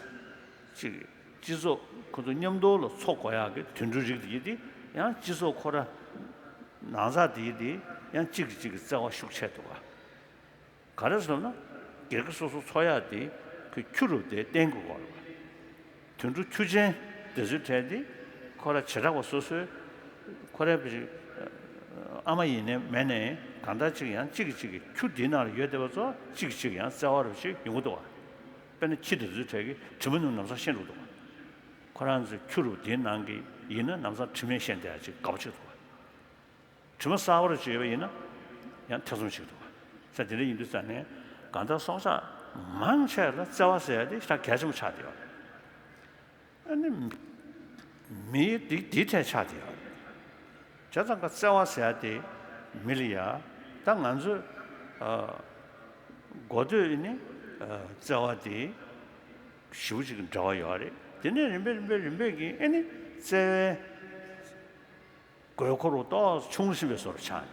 ཅིག་སྤྱི་ཚོགས་ཁོ་ཚོ་མཉམ་དུ་ལ་འཚོ་དགོས་ཡག་གི་དུད་འགྲོའི་རིགས་དེ་ཡིན་དེ་ཡང་སྤྱི་ཚོགས་ཁོ་ར་ནང་ཚགས་དེ་ཡིན་དེ་ཡང་གཅིག་གིས་གཅིག་གི་བརྩེ་བ་ཤུགས་ཆེ་འདུག་ག་ག་རེ་ཟེར་ན་སྒེར་གྱི་སོ་སོ་འཚོ་ཡག་དེ་ཁོས་ཁྱུ་རུ་དེ་བརྟེན་དགོས་གོ་རེད། དུད་འགྲོ་ཁྱུ་ཆེན་དེ་ཚོའི་གྲས་དེ་ཁོ་ར་བྱེ་བྲག་པ་སོ་སོའི་ཁོ་རའི་ཨ་མ་ཡིན་ནའི་མིན་ནའི་གང་ལྟར་ཅིག་ཡང་གཅིག་གིས་གཅིག་གི་ཁྱུ་འདིའི་ནང་ལ་ཡོད་བསྡད་པ་ཚོ་གཅིག་གིས་གཅིག་ཡང་བརྩེ་བ་རུ་ཞིག་ཡོང་གི་འདུག་ག་དཔེར་ན་ཁྱི་དེ་ཚོའི་གྲས་ཀྱི་དྲི་མ་ནི་ལམ་སང་ཤེས་འགྲོ་འདུག་ག་ཁོ་རང་ཚོའི་ཁྱུ་རུ་འདིའི་ནང་གི་ཡིན་ན་ལམ་སང་དྲི་མས་ཤེས་བསྡད་ཡ་ཅིག་དགའ་པོ་ཅིག་འདུག་ག་དྲི་མ་གསར་པ་རུ་ཅིག་ཡོད་པ་ཡིན་ན་ཡང་ཐེ་ཚོམ་ཞིག་འདུག་ག་ས་དེ་འདྲ་ཡིན་དུས་ཙང་ནས་གང་ལྟར་སྲོག་ཆགས་མང་ཆེ་ལ་བརྩེ་བ་ཟེར་ཡ་དེ་ཞེ་དྲག་གལ་ཆེན་པོ་ཆགས་བསྡད་ཡོད་རེད། ཨ་ནི་མི་འདི་འདིའི་གྲས་ཆགས་བསྡད་ཡོད་རེད། བྱས་ཙང་ཀ་བརྩེ་བ་ཟེར་ཡ་དེ་མི་ལ་ཡ་ད་ང་ཚོས་ཨ་གོ་ཐོས་ནི་ཨ་བརྩེ་བ་དེ་ཞེ་པོ་ཅིག་འབྲེལ་བ་ཡོད་རེད། དེ་ནས་རིམ་པས་རིམ་པས་རིམ་པས་ཀྱིས་ཨ་ནི་བརྩེ་བའི་དགོས་མཁོ་རུ་ཏོག་ཙམ་ཆུང་ཟིན་པའི་བཟོ་འདྲ་ཆགས་ནས་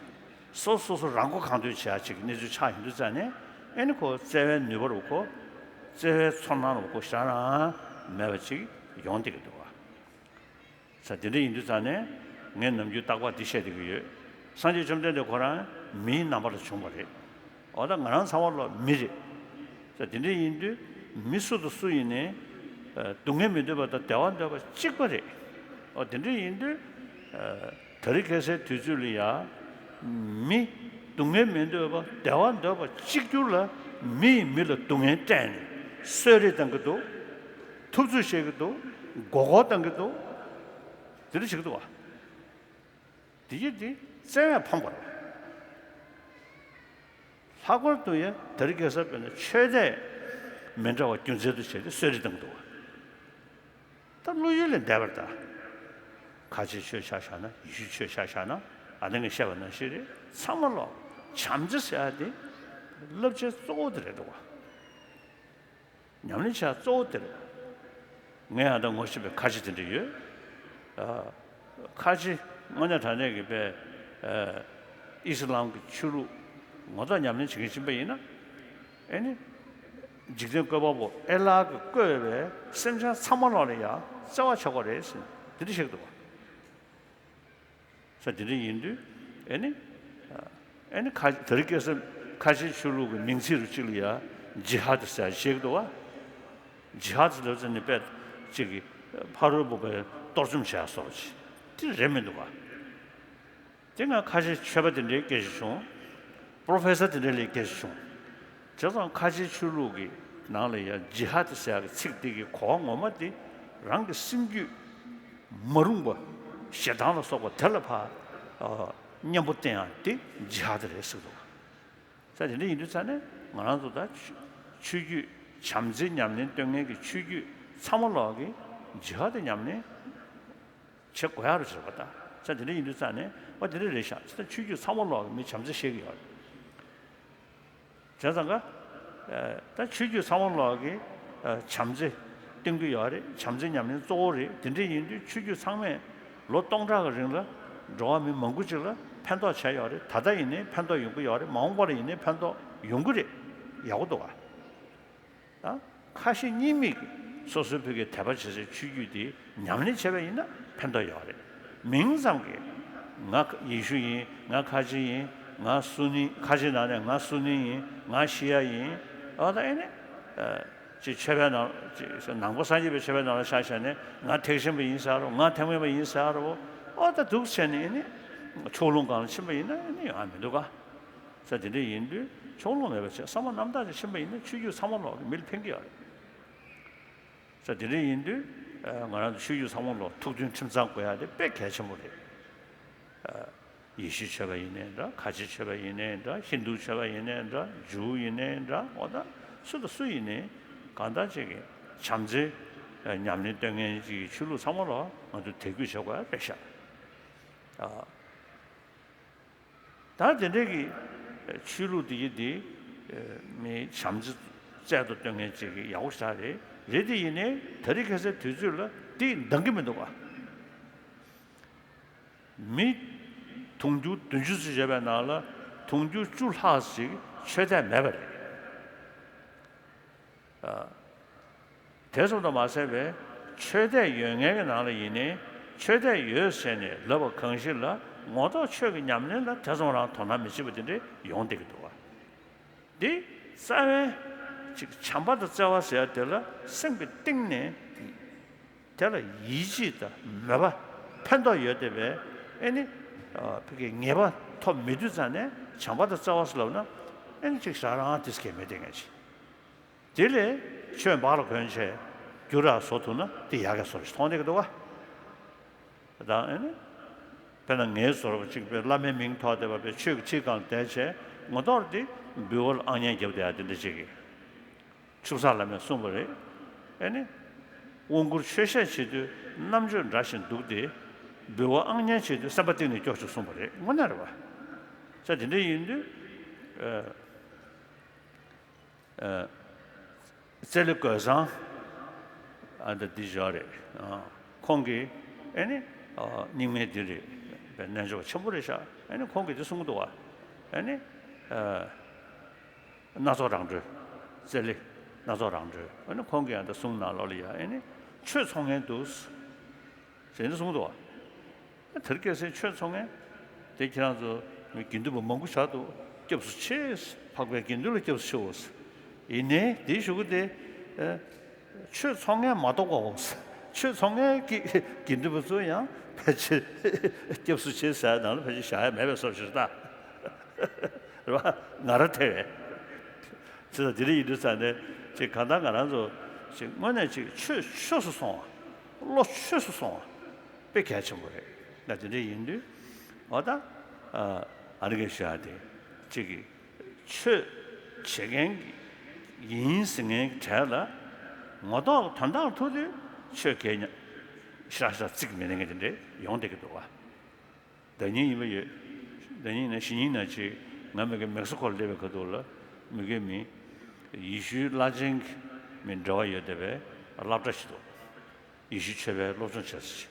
སོ་སོ་སོ་རང་མགོ་གང་ཐོན་བྱེད་ཡ་ཅིག་གི་གནས་ཚུལ་ཆགས་ཡོང་དུས་ཙང་ནས་ཨེ་ནི་ཁོ་བརྩེ་བའི་ནུས་པ་རུ་ཁོ་བརྩེ་བའི་ཚོར་སྣང་རུ་ཁོ་ཞེ་དྲག་རང་མེད་པ་ཅིག་ཡོང་བསྡད་ཀྱི་འདུག་བ། ས་དེ་འདྲ་ཡིན་དུས་ཙང་ནས་ངས་ནམ་རྒྱུན་རྟག་པར་འདི་བཤད་བསྡད་ཀྱི་ཡོད། སངས་རྒྱས་བཅོམ་ལྡན་འདས་ཁོ་རང་མིའི་རྣམ་པ་ལ་བྱུང་བ་རེད། འོ་ད་ང་རང་ཚང་མ་ལ་མི་རེད། ད་དེ་འདྲ་ཡིན་དུས་མི་སུ་དང་སུ་ཡིན་ནའི་སྡུག་བསྔལ་མི་འདོད་པ་དང་བདེ་བ་འདོད་པ་གཅིག་པ་རེད། ཨོ་དེ་འདྲ་ཡིན་དུས་དེ་རིང་ཁ་སང་དུས་ཚོད་ལ་ཡ། མི་སྡུག་བསྔལ་མི་འདོད་པ་བདེ་བ་འདོད་པ་གཅིག་གྱུར་ལ། མི་ཡིས་མི་ལ་སྡུག་བསྔལ་སྤྲད་ནས་གསོད་རེས་བཏང་གི་འདུག། ཐུབ་ཚོད་བྱེད་ཀྱི་འདུག། མགོ་སྐོར་བཏང་གི་འདུག། དེ་འདྲ་བྱེད་ཀྱི་འདུག་བ། དེ་ཡིན་དེ་བཙན་བས་ཕམ་པ་རེད། ལྷག་པར་དུ་ཡང་དེ་རིང་ཁ་སང་དཔེར་ན་ཆོས་དད་མི་འདྲ་བ་རྒྱུ་མཚན་དུ་བྱས་ཏེ་གསོད་རེས་བཏང་གི་འདུག་བ། ད་བློ་ཡུལ་ལས་འདས་པར་ལྟ། ཁ་ཆེའི་ཆོས་ཆ་བཞག་ན། ཡེ་ཤུའི་ཆོས་ཆ་བཞག་ན། ཨ་ནི་ངས་བཤད་པ་ནང་བཞིན་རེད། ཚང་མ་ལོག་བྱམས་བརྩེ་ཟེར་ཡ་དེ་བསླབ་བྱའི་གཙོ་བོ་དེ་རེད་འདུག་བ། ཉམས་ལེན་བྱ་གཙོ་བོ་དེ་རེད། ངས་ཡང་ད་ངོ་ཤེས་པའི་ཁ་ཆེ་དེ་འདྲ་ཡོད། ཨ། ཁ་ཆེ་དངོས་གནས་དྲང་གནས་ཀྱི་པའི་ཨ་ཨི་སི་ལམ་གྱི་ཆོས་ལུགས་ངོ་ཐོག་ཉམས་ལེན་བྱེད་མཁན་ཕྱིན་པ་ཡིན་ན། ཨེ་ནི། འཇིག་རྟེན་བཀོད་པ་པོ་ཨེ་ལ་གིས་བཀོད་པའི་སེམས་ཅན་ཚང་མ་ལོག་ལ་ཡང་བརྩེ་བ་བྱེད་དགོས་རེད་ཟེར་དེ་འདྲ་བཤད་ཀྱི་འདུག་བ། ས་དེ་འདྲ་ཡིན་དུས་ཨེ་ནི། ཨེ་ནི་ཁ་དེ་རིང་ཁ་སང་ཁ་ཆེའི་ཆོས་ལུགས་ཀྱི་མིང་ཚིག་རུ་གཅིག་ལ་ཡ་ཇི་ཧ་དི་ཟེར་བཤད་ཀྱི་འདུག་བ། ཇི་ཧ་དི་ལབ་ཙམ་ནས་དཔེ་གཅིག་གི་ཕ་རོལ་པོ་པའི་གཏོར་བཅོམ་བྱས་སོགས་ཅིག་དེ་རེད་མི་འདུག་བ། དེ་ང་ཁ་ཆེ་ཆོས་པ་དེ་འདྲའི་སྐད་ཆ་བྱུང་། པྲོ་ཕེ་སར་དེ་འདྲ་ལས་སྐད་ཆ་བྱུང་། བྱས་ཙང་ཁ་ཆེའི་ཆོས་ལུགས་ཀྱི་ནང་ལ་ཡང་ཇི་ཧ་དི་ཟེར་ཡག་གི་ཚིག་དེ་གི་གོ་བ་ངོ་མ་དེ་རང་གི་སེམས་རྒྱུད་མ་རུངས་པ་ཞེ་སྡང་ལ་སོགས་པ་དེ་ལ་ཕར་ཨ་གཉེན་པོ་བསྟེན་ཡག་དེ་ཇི་ཧ་དི་རེད་ཟེར་འདུག། ས་དེ་འདྲ་ཡིན་དུས་ཙང་ནས་ང་རང་ཚོ་ད་ཆོས་ཆོས་བརྒྱུད་བྱམས་བརྩེའི་ཉམས་ལེན་སྟོན་མཁན་གྱི་ཆོས་བརྒྱུད་ཚང་མ་ལོག་གི་ཇི་ཧ་དི་ཉམས་ལེན་བྱེད་དགོས་ཡག་རུ་བྱེད་པ་དང་། ས་དེ་འདྲ་ཡིན་དུས་ཙང་ནས་ཨོ་དེ་འདྲ་རེད་ཤག། ས་ཆོས་བརྒྱུད་ཚང་མ་ལོག་གི་མི་བྱམས་བརྩེ་བཤད་ཀྱི་ཡོད་རེད། བྱས་ཙང་ཀ་ད་ཆོས་བརྒྱུད་ཚང་མ་ལོག་གི་བྱམས་བརྩེ་སྟོན་གྱི་ཡོད་རེད། བྱམས་བརྩེ་ཉམས་ལེན་གཙོ་བོ་རེད། དེ་འདྲ་ཡིན་དུས་ཆོས་བརྒྱུད་ཚང་མས་ལོ་སྟོང་ཕྲག་གི་རིང་ལ་འགྲོ་བ་མི་མང་པོ་ཅིག་ལ་ཕན་ཐོགས་བྱས་ཡོད་རེད། ད་ལྟ་ཡིན་ནའི་ཕན་ཐོགས་ཡོང་གི་ཡོད་རེད། མ་འོངས་པ་ལ་ཡིན་ནའི་ཕན་ཐོགས་ཡོང་གི་རེད། ཡག་པོ་འདུག་ག། ད་ཁ་ཞེ་གཉིས་མེད་ཀྱིས་སོ་སོའི་བོད་ཀྱི་དད་པ་བྱེད་སའི་ཆོས་བརྒྱུད་དེ་ཉམས་ལེན་བྱས་པ་ཡིན་ན་ཕན་ཐོགས་ཡོད་རེད། མིང་ཙམ་གྱིས་ང་ཡེ་ཤུ་ཡིན། ང་ཁ་ཆེ་ཡིན། ང་སུ་ནི། ཁ་ཆེ་ནང་ནས་ང་སུ་ནི་ཡིན། ང་ཤི་ཡ་ཡིན། ཨོ་ད་ཨེ་ནི་ཅིག་ཆོས་པའི་ནང་ཅིག་ནང་པ་སངས་རྒྱས་པའི་ཆོས་པའི་ནང་ལ་ཆ་བཞག་ནས་ང་ཐེག་ཆེན་པ་ཡིན་ཟེར་རོ། ང་ཐེག་དམན་པ་ཡིན་ཟེར་རོ། ཨོ་ད་འདུག་བྱས་ནས་ཨེ་ནི་ཕྱོགས་ལྷུང་སྒང་ལ་ཕྱིན་པ་ཡིན་ན་ཨེ་ནི་ཡོང་ཡ་མི་འདུག་ག། ས་དེ་འདྲ་ཡིན་དུས་ཕྱོགས་ལྷུང་མེད་པ་བྱས་བསམ་པ་རྣམ་དག་ཅིག་ཕྱིན་པ་ཡིན་ན་ཆོས་བརྒྱུད་ཚང་མ་ལོག་གི་མི་ལ་ཕན་གྱི་ཡོད་རེད། ས་དེ་འདྲ་ཡིན་དུས་ང་རང་ཚོ་ཆོས་བརྒྱུད་ཚང་མ་ལོག་ཐུགས་མཐུན་ཁྲིམས་གཙང་དགོས་ཡ་དེ་དཔེ་གལ་ཆེན་པོ་རེད། ཡེ་ཤུ་ཆོས་པ་ཡིན་ནའི་འདྲ། ཁ་ཆེ་ཆོས་པ་ཡིན་ནའི་འདྲ། ཧིན་དུ་ཆོས་པ་ཡིན་ནའི་འདྲ། ཇུའུ་ཡིན་ནའི་འདྲ། འོ་ད་སུ་དང་སུ་ཡིན་ནའི་གང་ལྟར་ཅིག་གི་བྱམས་བརྩེ་ཉམས་ལེན་སྟོན་མཁན་ཅིག་གི་ཆོས་ལུགས་ཚང་མ་ལོག་ང་ཚོ་དད་གུས་བྱེད་དགོས་ཡ་དཔེ་ཤ། ད་དེ་འདྲའི་གི་ཆོས་ལུགས་འདི་ཡི་འདི་མི་བྱམས་བརྩེ་རྩལ་དུ་སྟོན་མཁན་ཅིག་གི་ཡག་པོ་ཞེ་དྲག་རེད། རེད་དེ་ཡིན་ནའི་དེ་རིང་ཁ་སང་དུས་ཚོད་ལ་འདི་འདང་གི་མི་འདུག་ག། མི་དུང་ཕྱུར་བདུན་ཅུ་ཙམ་ཡོད་པའི་ནང་ལ་དུང་ཕྱུར་བཅུ་ལྷག་ཅིག་ཆོས་དད་མེད་པ་རེད། དེ་ཙམ་དུ་མ་ཟད་པའི་ཆོས་དད་ཡོད་མཁན་གྱི་ནང་ལ་ཡིན་ནའི་ཆོས་དད་ཡོད་ཟེར་ནས་ལབ་པ་གང་ཞིག་ལ་ངོ་ཐོག་ཆོས་ཀྱི་ཉམས་ལེན་ལ་དེ་ཙམ་རང་དོ་སྣང་མི་བྱེད་པ་དེ་འདྲ་ཡོང་བསྡད་ཀྱི་འདུག་བ། འདི་རྩ་བའི་ཅིག་བྱམས་པ་དང་བརྩེ་བ་ཟེར་ཡ་དེ་ལ་སེམས་ཀྱི་གཏིང་ནས་དེ་ལ་ཡིད་ཆེས་དང་མོས་པ་ཕན་ཐོགས་ཡོད་བསྡད་པའི་ཨེ་ནི་བོད་ཀྱི་ངེས་པ་ཐོབ་མེད་དུས་ཙང་ནས་བྱམས་པ་དང་བརྩེ་བ་ཟེར་ལབ་ན་ཨེ་ནི་ཅིག་ཞེ་དྲག་རང་དེ་སྐད་མི་བདེ་མཁན་ཅིག། དེ་ལས་ཆོས་འབག་ལ་གོན་བྱས་རྒྱུ་ར་བཟོ་ཐུབ་ན་དེ་ཡག་གི་བཟོ་ཞིག་མཐོང་ནས་ཀྱི་འདུག་བ། ད་ཨེ་ནི། དཔེར་ན་ངའི་བཟོ་འདྲ་གཅིག་པའི་བླ་མའི་མིང་ཐོགས་བསྡད་པ་པའི་ཆོས་ཀྱི་ཁྲི་སྒང་བསྡད་བྱས་ངོ་ཐོག་དེ་འབུལ་བ་ལ་ཨང་བརྙན་བརྒྱབ་བསྡད་ཡ་དེ་འདྲ་ཅིག་གིས། ཆུ་བཟང་བླ་མས་གསུངས་པ་རེད། ཨེ་ནི། དབང་བསྐུར་མཆོད་བཤད་བྱེད་དུས་རྣམ་དཔྱོད་འདྲ་ཞིང་སྡུག་སྟེ། འབུལ་བ་ཨང་བརྙན་བྱེད་དུས་སེམས་པ་གཏིང་ནས་སྐྱོ་ཞིང་གསུངས་པ་རེད། དངོས་གནས་རེད་བ། ས་དེ་འདྲ་ཡིན་དུས། ཨ། རྩེ་ལེ་རྒོད་ཚང་ཨ་འདི་འདི་ཞོག་རེད། ཨ། ཁོང་གིས་ཨེ་ནི་ཨ་རྙིང་མའི་འདི་རེད། པའི་རྣལ་འབྱོར་པ་ཆེན་པོ་རེད་ཤག། ཨེ་ནི་ཁོང་གིས་འདི་གསུང་གི་འདུག་བ། ཨེ་ནི་ཨ་སྣ་ཚོགས་རང་གྲོལ། རྩེ་ལེ་སྣ་ཚོགས་རང་གྲོལ། ཨེ་ནི་ཁོང་གིས་ཨ་འདི་གསུང་ནང་ལོགས་ལ་ཡ་ཨེ་ནི་ཆོས་ཚོང་མཁན་འདུག། ཟེར་ནས་གསུངས་འདུག་བ། དེར་སྐད་ཟེར་ཆོས་ཚོང་མཁན་དེ་ཁྱེད་རང་ཚོ་དགེ་འདུན་པ་མང་པོ་ཆགས་འདུག། སྐྱབས་སུ་མཆི། འཕགས་པའི་དགེ་འདུན་ལ་སྐྱབས་སུ་མཆིའོ། ཡིན་ནའི་དེའི་གཞུག་གུ་དེ། ཨ། ཆོས་ཚོགས་མཁན་མ་གཏོགས་པའོ། ཆོས་ཚོགས་མཁན་གྱི་དགེ་འདུན་པ་ཚོ་ཡང་ཕལ་ཆེར་སྐྱབས་སུ་མཆི་ཟེར་ནང་ལ་ཕལ་ཆེར་བཞག་ཡ་མེད་པའི་བཟོ་ཞིག་རེད་ད། རེད་པ། ང་རང་ཐེ་བས། ཅེས་དང་དེ་འདྲ་ཡིན་དུས་ཙང་ནས་ཅིག་གང་ལྟར་ང་རང་ཚོ་ཅིག་དངོས་གནས་ཅིག་ཆོས་ཆོས་སུ་སོང་བ། བློ་ཆོས་སུ་སོང་བ་དཔེ་གལ་ཆེན་པོ་རེད། ད་དེ་འདྲ་ཡིན་དུས་འོ་ད། ཨ་ཨ་ནི་གས་ཞུ་ཡ་དེ་ཅིག་གི་ཆོས་བྱེད་མཁན་གྱི་ཡིན་ཟེར་མཁན་གྱི་གྲས་ལ་ངོ་ཐོག་དོན་དག་ཐུག་དུས་ཆོས་གས་ཉ་ཤ་ཤ་ཚིག་མི་ལེན་མཁན་དེ་འདྲ་ཡོང་བསྡད་ཀྱི་འདུག་བ། ཟླ་ཉིན་ཡིན་པ་ཡོད། ཟླ་ཉིན་ནས་གཞེས་ཉིན་ན་ཅིག་ང་མི་གི་མེག་སི་ཁོ་ལ་སླེབས་པའི་ཁ་ཐུག་ལ་མི་གི་མི་ཡེ་ཤུའི་བླ་ཆེན་གྱི་མི་འབྲེལ་བ་ཡོད་བསྡད་པའི་སློབ་གྲྭ་ཞིག་འདུག་ཡེ་ཤུའི་ཆོས་པའི་སློབ་སྦྱོང་བྱེད་ས་ཞིག་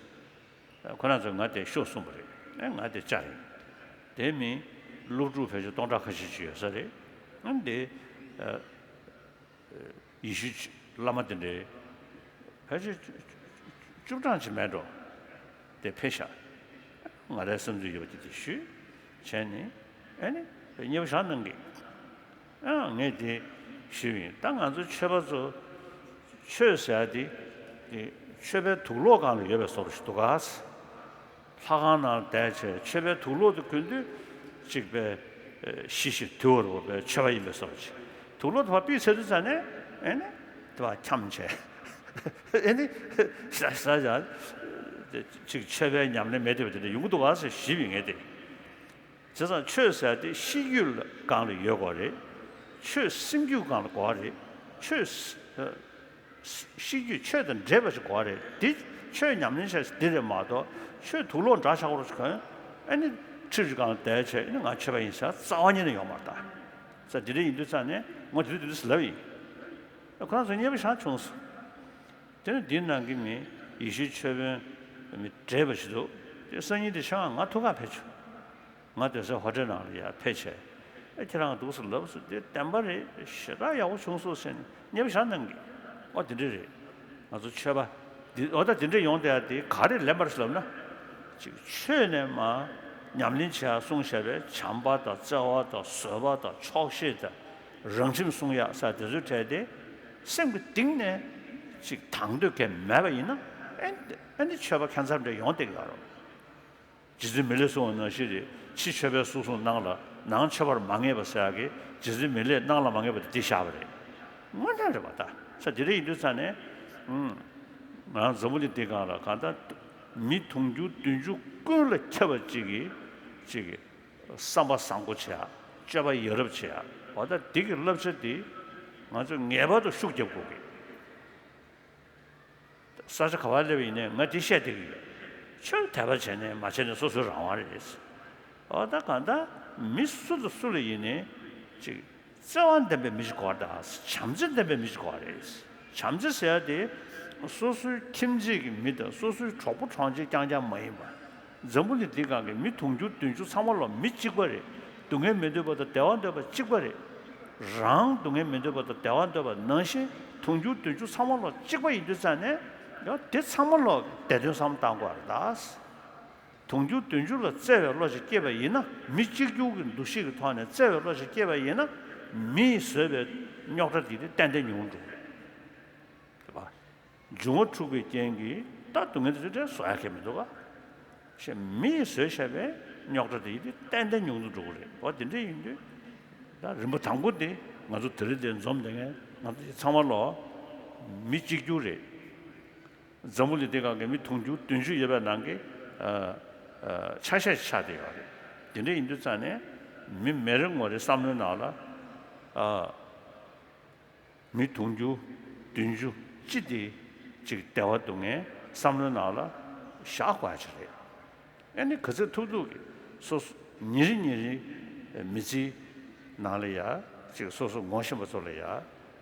ཁོ་རང་ཚོས་ང་དེ་ཤོག་གསུངས་པ་རེད། ཨེ་ང་དེ་བཅར་ཡིན། དེ་མི་སློབ་ཕྲུག་ཕལ་ཆེར་སྟོང་ཕྲག་ཁ་ཤས་ཅིག་ཡོད་ས་རེད། ཨ་འདི། ཨ། ཡེ་ཤུ་བླ་མ་དེ་འདྲའི་ཕལ་ཆེར་བཅུ་གྲངས་ཅིག་མེད་འགྲོ། དེ་ཕེབས་ཤག་ང་རའི་བསམ་ཚུལ་ཡོད་པ་དེ་དེ་ཞུས། བྱས་ནས་ཨ་ནི་མཉེས་པོ་བཞག་གནང་གི། ཨ་ངས་དེ་ཞུས་ཡིན། ད་ང་ཚོ་ཆོས་པ་ཚོ་ཆོས་ཟེར་ཡ་དེ་དེ་ཆོས་པའི་དུག་ལོག་སྒང་ལ་ཡོད་པའི་བཟོ་འདྲ་ཞིག་འདུག་ག་ལྷ་ཁང་ནང་བསྡད་བྱས་ཆོས་པའི་དུག་ལོག་དེ་གོན་དུས་གཅིག་པའི་ཤི་ཞིང་དུལ་བར་འོས་པའི་ཆོས་པ་ཡིན་པའི་བཟོ་འདྲ་ཞིག་དུག་ལོག་དེ་ཕར་ཕུད་ཚར་དུས་ཙང་ནས་ཨེ་ནི་དེ་ཕར་འཁྱམས་བྱས་ཨེ་ནི་ཤ་ཤ་ཅིག་ཆོས་པའི་ཉམས་ལེན་མེད་བསྡད་པ་དེ་འདྲ་ཡོང་གི་འདུག་ག་ཟེར་ཞུས་པ་ཡིན་ངས་དེ། བྱས་ཙང་ཆོས་ཟེར་དེ་ཤེས་རྒྱུད་ལ་སྒང་ལ་ཡོད་དགོས་རེད། ཆོས་སེམས་རྒྱུད་སྒང་ལ་དགོས་རེད། ཆོས་ཤེས་རྒྱུད་ཆོས་དང་འདྲེས་པ་ཞིག་དགོས་རེད། འདི་ཆོས་ཉམས་ལེན་བྱ་ཞིག་འདི་རེད་མ་གཏོགས་ཆོས་དུག་ལོག་འདྲ་ཆགས་པོ་ཞིག་གོན་ཨ་ནི་ཁྲིར་ཞིག་སྒང་ལ་བསྡད་བྱས་ཨ་ནི་ང་ཆོས་པ་ཡིན་ཟེར་རྩ་བ་ཉིད་ནས་ཡོང་མ་རེད་ད། ས་འདི་འདྲ་ཡིན་དུས་ཙང་ནས་ངོ་དེ་འདྲ་དེ་འདྲ་ཟེར་ལབ་ཡིན། ཁོ་རང་ཚོ་མཉེས་པོ་བཞག་བྱུང་སོང་། དེ་ནས་འདིའི་ནང་གི་མི་ཡེ་ཤུའི་ཆོས་དཔོན་མི་བགྲེས་པ་ཞིག་འདུག་དེ་སང་ཉིན་དེ་ཆ་ང་ཐུག་ག་ཕེབས་བྱུང་། ང་སྡོད་སའི་ཧོ་ཊེལ་ནང་ལ་ཡར་ཕེབས་བྱས། ཨེ་ཁྱེད་རང་འདུག་སེ་ལབ་སོང་། དེ་བདེན་པ་རེད། ཞེ་དྲག་ཡག་པོ་བྱུང་སོང་ཟེར་ནས་མཉེས་པོ་བཞག་གནང་གི། ཨོ་དེ་འདྲ་རེད། ང་ཚོ་ཆོས་པ་འདི་ཨོ་ད་དེ་འདྲ་ཡོང་བསྡད་ཡ་དེ་ག་རེ་ལན་པ་རེད་ལབ་ན། ཅིག་ཆོས་ནས་མར་ཉམས་ལེན་བྱེད་ཡ་གསུངས་བཞག་པའི་བྱམས་པ་དང་བརྩེ་བ་དང་བཟོད་པ་དང་ཆོག་ཤེས་དང་རང་ཁྲིམས་སྲུང་ཡ་ས་དེ་ཚོའི་གྲས་དེ་སེམས་ཀྱི་གཏིང་ནས་ཅིག་དང་འདོད་གལ་མེད་པ་ཡིན་ན་ཨེ་ཨེ་ནི་ཆོས་པ་ཁྱད་མཚར་འདྲ་ཡོང་བསྡད་ཀྱི་ཡོད་རེད། རྗེ་བཙུན་མི་ལས་གསུངས་པ་ནང་བཞིན་རེད། ཕྱི་ཆོས་པས་སུ་གསུངས་གནང་ལ་ནང་ཆོས་པར་མ་ངེས་པ་ཟེར་ཡག་གི་རྗེ་བཙུན་མི་ལས་གནང་ལ་མ་ངེས་པ་དེ་འདི་བཞག་པ་རེད། དངོས་གནས་རེད་པ་ད། ས་དེ་འདྲ་ཡིན་དུས་ཙང་ནས། ཨུམ། ང་རང་འཛམ་བུ་གླིང་འདི་སྒང་ལ་གང་ལྟར་མི་དུང་ཕྱུར་བདུན་ཅུ་ཀུན་ལ་ཁྱབ་པ་གཅིག་གིས་གཅིག་གིས་བསམ་པ་བཟང་པོ་བྱེད་ཡ། སྤྱོད་པ་ཡ་རབས་བྱེད་ཡ། འོ་ད་འདི་གི་བསླབ་བྱ་འདི་ང་ཚོས་ངེས་པར་དུ་ཤུགས་རྒྱབ་དགོས་ཀྱི། ས་ཆ་ག་པར་སླེབས་ཡིན་ནའི་ང་འདི་བཤད་བསྡད་ཀྱི་ཡོད། ཆོས་དད་པ་བྱས་ནས་མ་བྱས་ནས་སོ་སོའི་རང་དབང་རེད། འོ་ད་གང་ལྟར་མི་སུ་དང་སུ་ལ་ཡིན་ནའི་ཅིག་བརྩེ་བ་ལྡན་པའི་མི་ཞིག་དགོས་རེད་ད། བྱམས་བརྩེ་ལྡན་པའི་མི་ཞིག་དགོས་རེད། བྱམས་བརྩེ་ཟེར་ཡ་དེ་སོ་སོའི་ཁྱིམ་མཚེས་ཀྱི་མི་དང་སོ་སོའི་གྲོགས་པོ་གྲོང་ཁྱེར་རྐྱང་རྐྱང་མ་ཡིན་པ། འཛམ་བུ་གླིང་འདིའི་སྒང་གི་མི་དུང་ཕྱུར་བདུན་ཅུ་ཚང་མ་ལ་མི་གཅིག་པ་རེད། སྡུག་བསྔལ་མི་འདོད་པ་དང་བདེ་བ་འདོད་པ་གཅིག་པ་རེད། རང་སྡུག་བསྔལ་མི་འདོད་པ་དང་བདེ་བ་འདོད་པ་ནང་བཞིན་དུང་ཕྱུར་བདུན་ཅུ་ཚང་མ་ལ་གཅིག་པ་ཡིན་དུས་ཙང་ནས་ཡང་དེ་ཚང་མ་ལ་བདེ་དོན་བསམ་བློ་བཏང་དགོས་རེད་ད། དུང་ཕྱུར་བདུན་ཅུ་ལ་བརྩེ་བའི་བློ་ཞིག་སྐྱེས་པ་ཡིན་ན། མི་གཅིག་གྱུར་གྱི་འདུ་ཤེས་ཀྱི་ཐོག་ནས་བརྩེ་བའི་བློ་ཞིག་སྐྱེས་པ་ཡིན་ན། མི་ཡིས་བཟོས་པའི་རྙོག་དྲ་དེ་དེ་ཏན་ཏན་ཉུང་འགྲོ་གི་རེད་པ། འབྱུང་བ་འཁྲུགས་པའི་རྐྱེན་གྱིས་ད་སྡུག་བསྔལ་དེ་ཚོ་དེ་བཟོ་ཡ་གང་ཡང་མི་འདུག་ག་ཞེས་མི་ཡིས་བཟོས་བཞག་པའི་རྙོག་དྲ་དེ་ཡིས་དེ་ཏན་ཏན་ཉུང་དུ་འགྲོ་གི་རེད། འོ་དེ་འདྲ་ཡིན་དུས་ད་རིམ་པ་དང་པོ་དེ་ང་ཚོ་དེ་རིང་འདིར་འཛོམས་བསྡད་མཁན་ང་ཚོ་ཚང་མ་ལོ་མི་གཅིག་གྱུར་རེད། འཛམ་བུ་གླིང་འདིའི་སྒང་གི་མི་དུང་ཕྱུར་བདུན་ཅུ་ཡོད་པའི་ནང་གི་ཨ་ཨ་ཆ་ཤས་ཆགས་བསྡད་ཡོད་རེད། དེ་འདྲ་ཡིན་དུས་ཙང་ནས་མི་མི་རེ་ངོ་རེའི་བསམ་བློའི་ནང་ལ་ཨ། མི་དུང་ཕྱུར་བདུན་ཅུ་སྤྱི་དེ་གཅིག་བདེ་བ་སྡུག་བསྔལ་བསམ་བློའི་ནང་ལ་བཞག་དགོས་ཡ་ཅིག་རེད། ཨ་ནི་ག་ཚོད་ཐུབ་ཐུབ་ཀྱིས་སོ་སོ་ཉིན་རེ་ཉིན་རེ་མི་ཚེའི་ནང་ལ་ཡ་ཅིག་སོ་སོ་ངོ་ཤེས་པ་ཚོ་ལ་ཡ་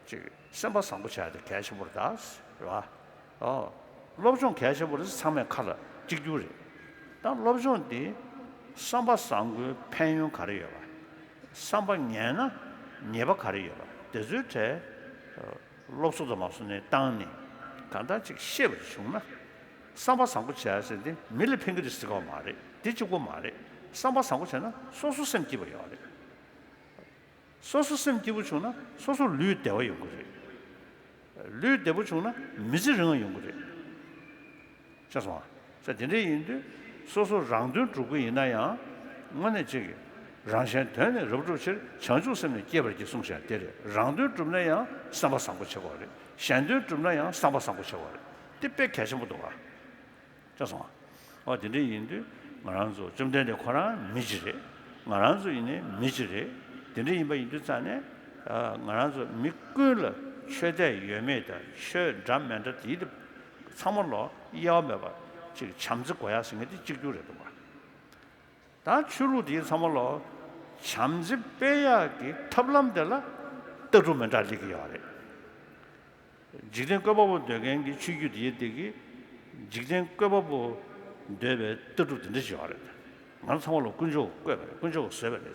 ཅིག་སེམས་པ་བཟང་པོ་བྱ་ཡ་དེ་གལ་ཆེན་པོ་རེད་ད། རེད་བ། ཨོ། སློབ་སྦྱོང་གལ་ཆེན་པོ་རེད། ཚང་མས་ཁ་ལ་གཅིག་གྱུར་རེད། ད་སློབ་སྦྱོང་འདི་བསམ་པ་བཟང་པོའི་ཕན་ཡོན་ག་རེ་ཡོད་པ། བསམ་པ་ངན་ན་ཉེས་པ་ག་རེ་ཡོད་པ་དེ་ཚོའི་གྲས་སློབ་གསོ་དང་མ་སོང་ནས་བཏང་ནས་གང་ལྟར་ཅིག་ཤེས་པ་ཞིག་བྱུང་ན། བསམ་པ་བཟང་པོ་བྱས་ཟེར་དེ་མི་ལ་ཕན་གྱི་རེད་ཟེར་གོ་མ་རེད། དེ་གཅིག་པོ་མ་རེད། བསམ་པ་བཟང་པོ་བྱས་ན་སོ་སོ་སེམས་སྐྱིད་པ་ཡོད་རེད། སོ་སོ་སེམས་སྐྱིད་པོ་བྱུང་ན་སོ་སོ་ལུས་བདེ་བ་ཡོང་གི་རེད། ལུས་བདེ་པོ་བྱུང་ན་མི་ཚེ་རིང་བ་ཡོང་གི་རེད། ཤེས་སོང་ང་། ས་དེ་འདྲ་ཡིན་དུས་སོ་སོ་རང་དོན་སྒྲུབ་ཀྱི་ཡིན་ན་ཡང་དངོས་གནས་གཅིག་གིས་རང་གཞན་དོན་ནི་རབ་བསྒྲུབ་ཕྱིར། བྱང་ཆུབ་སེམས་ནི་བསྐྱེད་པར་བགྱི་གསུངས་བཞག་དེ་རེད། རང་དོན་སྒྲུབ་ན་ཡང་བསམ་པ་བཟང་པོ་བྱེད་དགོས་རེད། གཞན་དོན་སྒྲུབ་ན་ཡང་བསམ་པ་བཟང་པོ་བྱེད་དགོས་རེད། དེ་དཔེ་གལ་ཆེན་པོ་འདུག་ག། ཤེས་སོང་ང་། འོ་དེ་འདྲ་ཡིན་དུས་ང་རང་ཚོ་བཅོམ་ལྡན་འདས་ཁོ་རང་མི་གཅིག་རེད། ང་རང་ཚོ་ཡིན་ནའི་མི་གཅིག་རེད། དེ་འདྲ་ཡིན་པ་ཡིན་དུས་ཙང་ནས་ང་རང་ཚོ་མི་ཀུན་ལ་ཆོས་དད་ཡོད་མེད་དང་ཆོས་འདྲ་མི་འདྲ་དེ་དེ་ཚང་མ་ལོ་དབྱེ་བ་མེད་པ་ཅིག་བྱམས་བརྩེ་དགོས་ཡ་ཟེར་མཁན་དེ་གཅིག་གྱུར་རེད་འདུག་ག། ད་ཆོས་ལུགས་དེ་ཚང་མ་ལོ་བྱམས་བརྩེ་སྤེལ་ཡག་གི་ཐབས་ལམ་དེ་ལ་ལྟ་གྲུབ་མི་འདྲ་སླེབས་ཀྱི་ཡོད་རེད། འཇིག་རྟེན་བཀོད་པ་པོ་འདོད་མཁན་གྱི་ཆོས་བརྒྱུད་དེ་ཡི་དེ་གི་འཇིག་རྟེན་བཀོད་པ་པོ་འདོད་པའི་ལྟ་གྲུབ་དེ་འདྲ་ཞིག་ཡོད་རེད། ང་ཚང་མ་ལོ་དཀོན་མཆོག་བཀོད་པ་རེད། དཀོན་མཆོག་བཟོས་པ་རེད།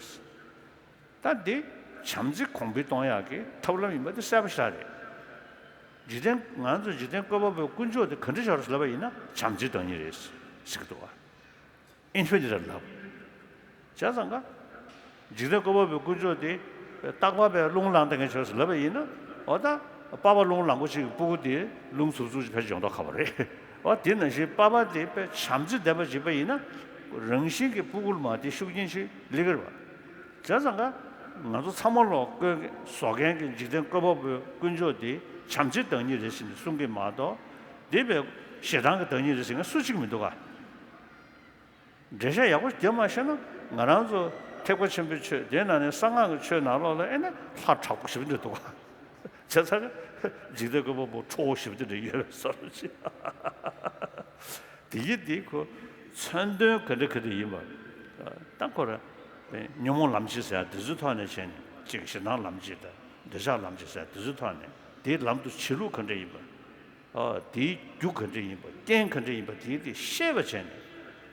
ད་འདི་བྱམས་བརྩེ་གོང་འཕེལ་གཏོང་ཡག་གི་ཐབས་ལམ་ཡིན་པ་དེ་གསལ་པོ་ཞིག་རེད། འཇིག་རྟེན་ང་ཚོ་འཇིག་རྟེན་བཀོད་པ་པོའི་དཀོན་མཆོག་དེ་ག་འདྲ་ཞིག་རེད་ལབ་པ་ཡིན་ན་བྱམས་བརྩེའི་བདག་ཉིད་རེད་ཟེར་གི་འདུག་བ། ཨིན་ཕི་ནི་ཊི་ལབ། བྱས་ཙང་ཀ། འཇིག་རྟེན་བཀོད་པ་པོའི་དཀོན་མཆོག་དེ་རྟག་པར་པའི་རླུང་ལངས་བསྡད་མཁན་ཆོས་སུ་ལབ་པ་ཡིན་ན། འོ་ད་པགས་པ་རླུང་ལངས་པོ་ཅིག་གི་སྤུ་གུ་དེ་རླུང་འཚུབ་འཚུབ་ཅིག་ཕལ་ཆེར་ཡོང་མདོག་ཁ་པོ་རེད། འོ་དེ་ནང་བཞིན་པགས་པ་དེ་དཔེ་བྱམས་བརྩེ་ལྡན་པ་ཅིག་པ་ཡིན་ན། རང་བཞིན་གྱི་སྤུ་གུ་ལ་མ་དེ་ཤུགས་རྐྱེན་ཞིག་སླེབས་ཀྱི་རེད་པ། བྱས་ཙང་ཀ། ང་ཚོ་ཚང་མ་ལོ་བཀོད་བཟོ་མཁན་གྱི་འཇིག་རྟེན་བཀོད་པ་པོའི་དཀོན་མཆོག་དེ་བྱམས་བརྩེའི་བདག་ཉིད་རེད་ཟེར་ནས་གསུང་གི་མ་གཏོགས། དེ་བས་ཞེ་སྡང་གི་བདག་ཉིད་རེད་ཟེར་མཁན་སུ་གཅིག་མི་འདུག་ག། འགྲེལ་བཤད་ཡག་པོ་རྒྱབ་མ་ཤེས་ན་ང་རང་ཚོ་ཐེག་པ་ཆེན་པོའི་ཆོས་དེའི་ནང་ནས་གསང་སྔགས་ཀྱི་ཆོས་ནང་ལོགས་ལ་ཨེ་ནས་ལྷ་དྲག་པོ་ཞེ་པོ་འདྲ་འདུག་ག། བྱས་ཙང་འཇིག་རྟེན་བཀོད་པ་པོ་ཁྲོ་བོ་ཞེ་པོ་འདྲ་ཡོད་པའི་བཟོ་འདྲ་ཅིག། དེ་ཡི་དེ་ཁོ་མཚོན་དོན་ག་འདྲ་ག་འདྲ་ཡིན་པ། ད་ཁོ་ར་ཉོན་མོངས་ལམ་བྱེད་ཟེར་ཡ་དེ་ཚོའི་ཐོག་ནས་བྱས་ནས་ཅིག་ཞེ་སྡང་ལམ་བྱེད་དང་འདོད་ཆགས་ལམ་བྱེད་ཟེར་ཡ་དེ་ཚོའི་ཐོག་ནས་དེའི་ལམ་དུ་བྱེད་ལུགས་ག་འདྲ་ཡིན་པ། ཨ། དེའི་རྒྱུ་ག་འདྲ་ཡིན་པ་རྐྱེན་ག་འདྲ་ཡིན་པ་དེ་དེ་ཤེས་པ་བྱས་ནས་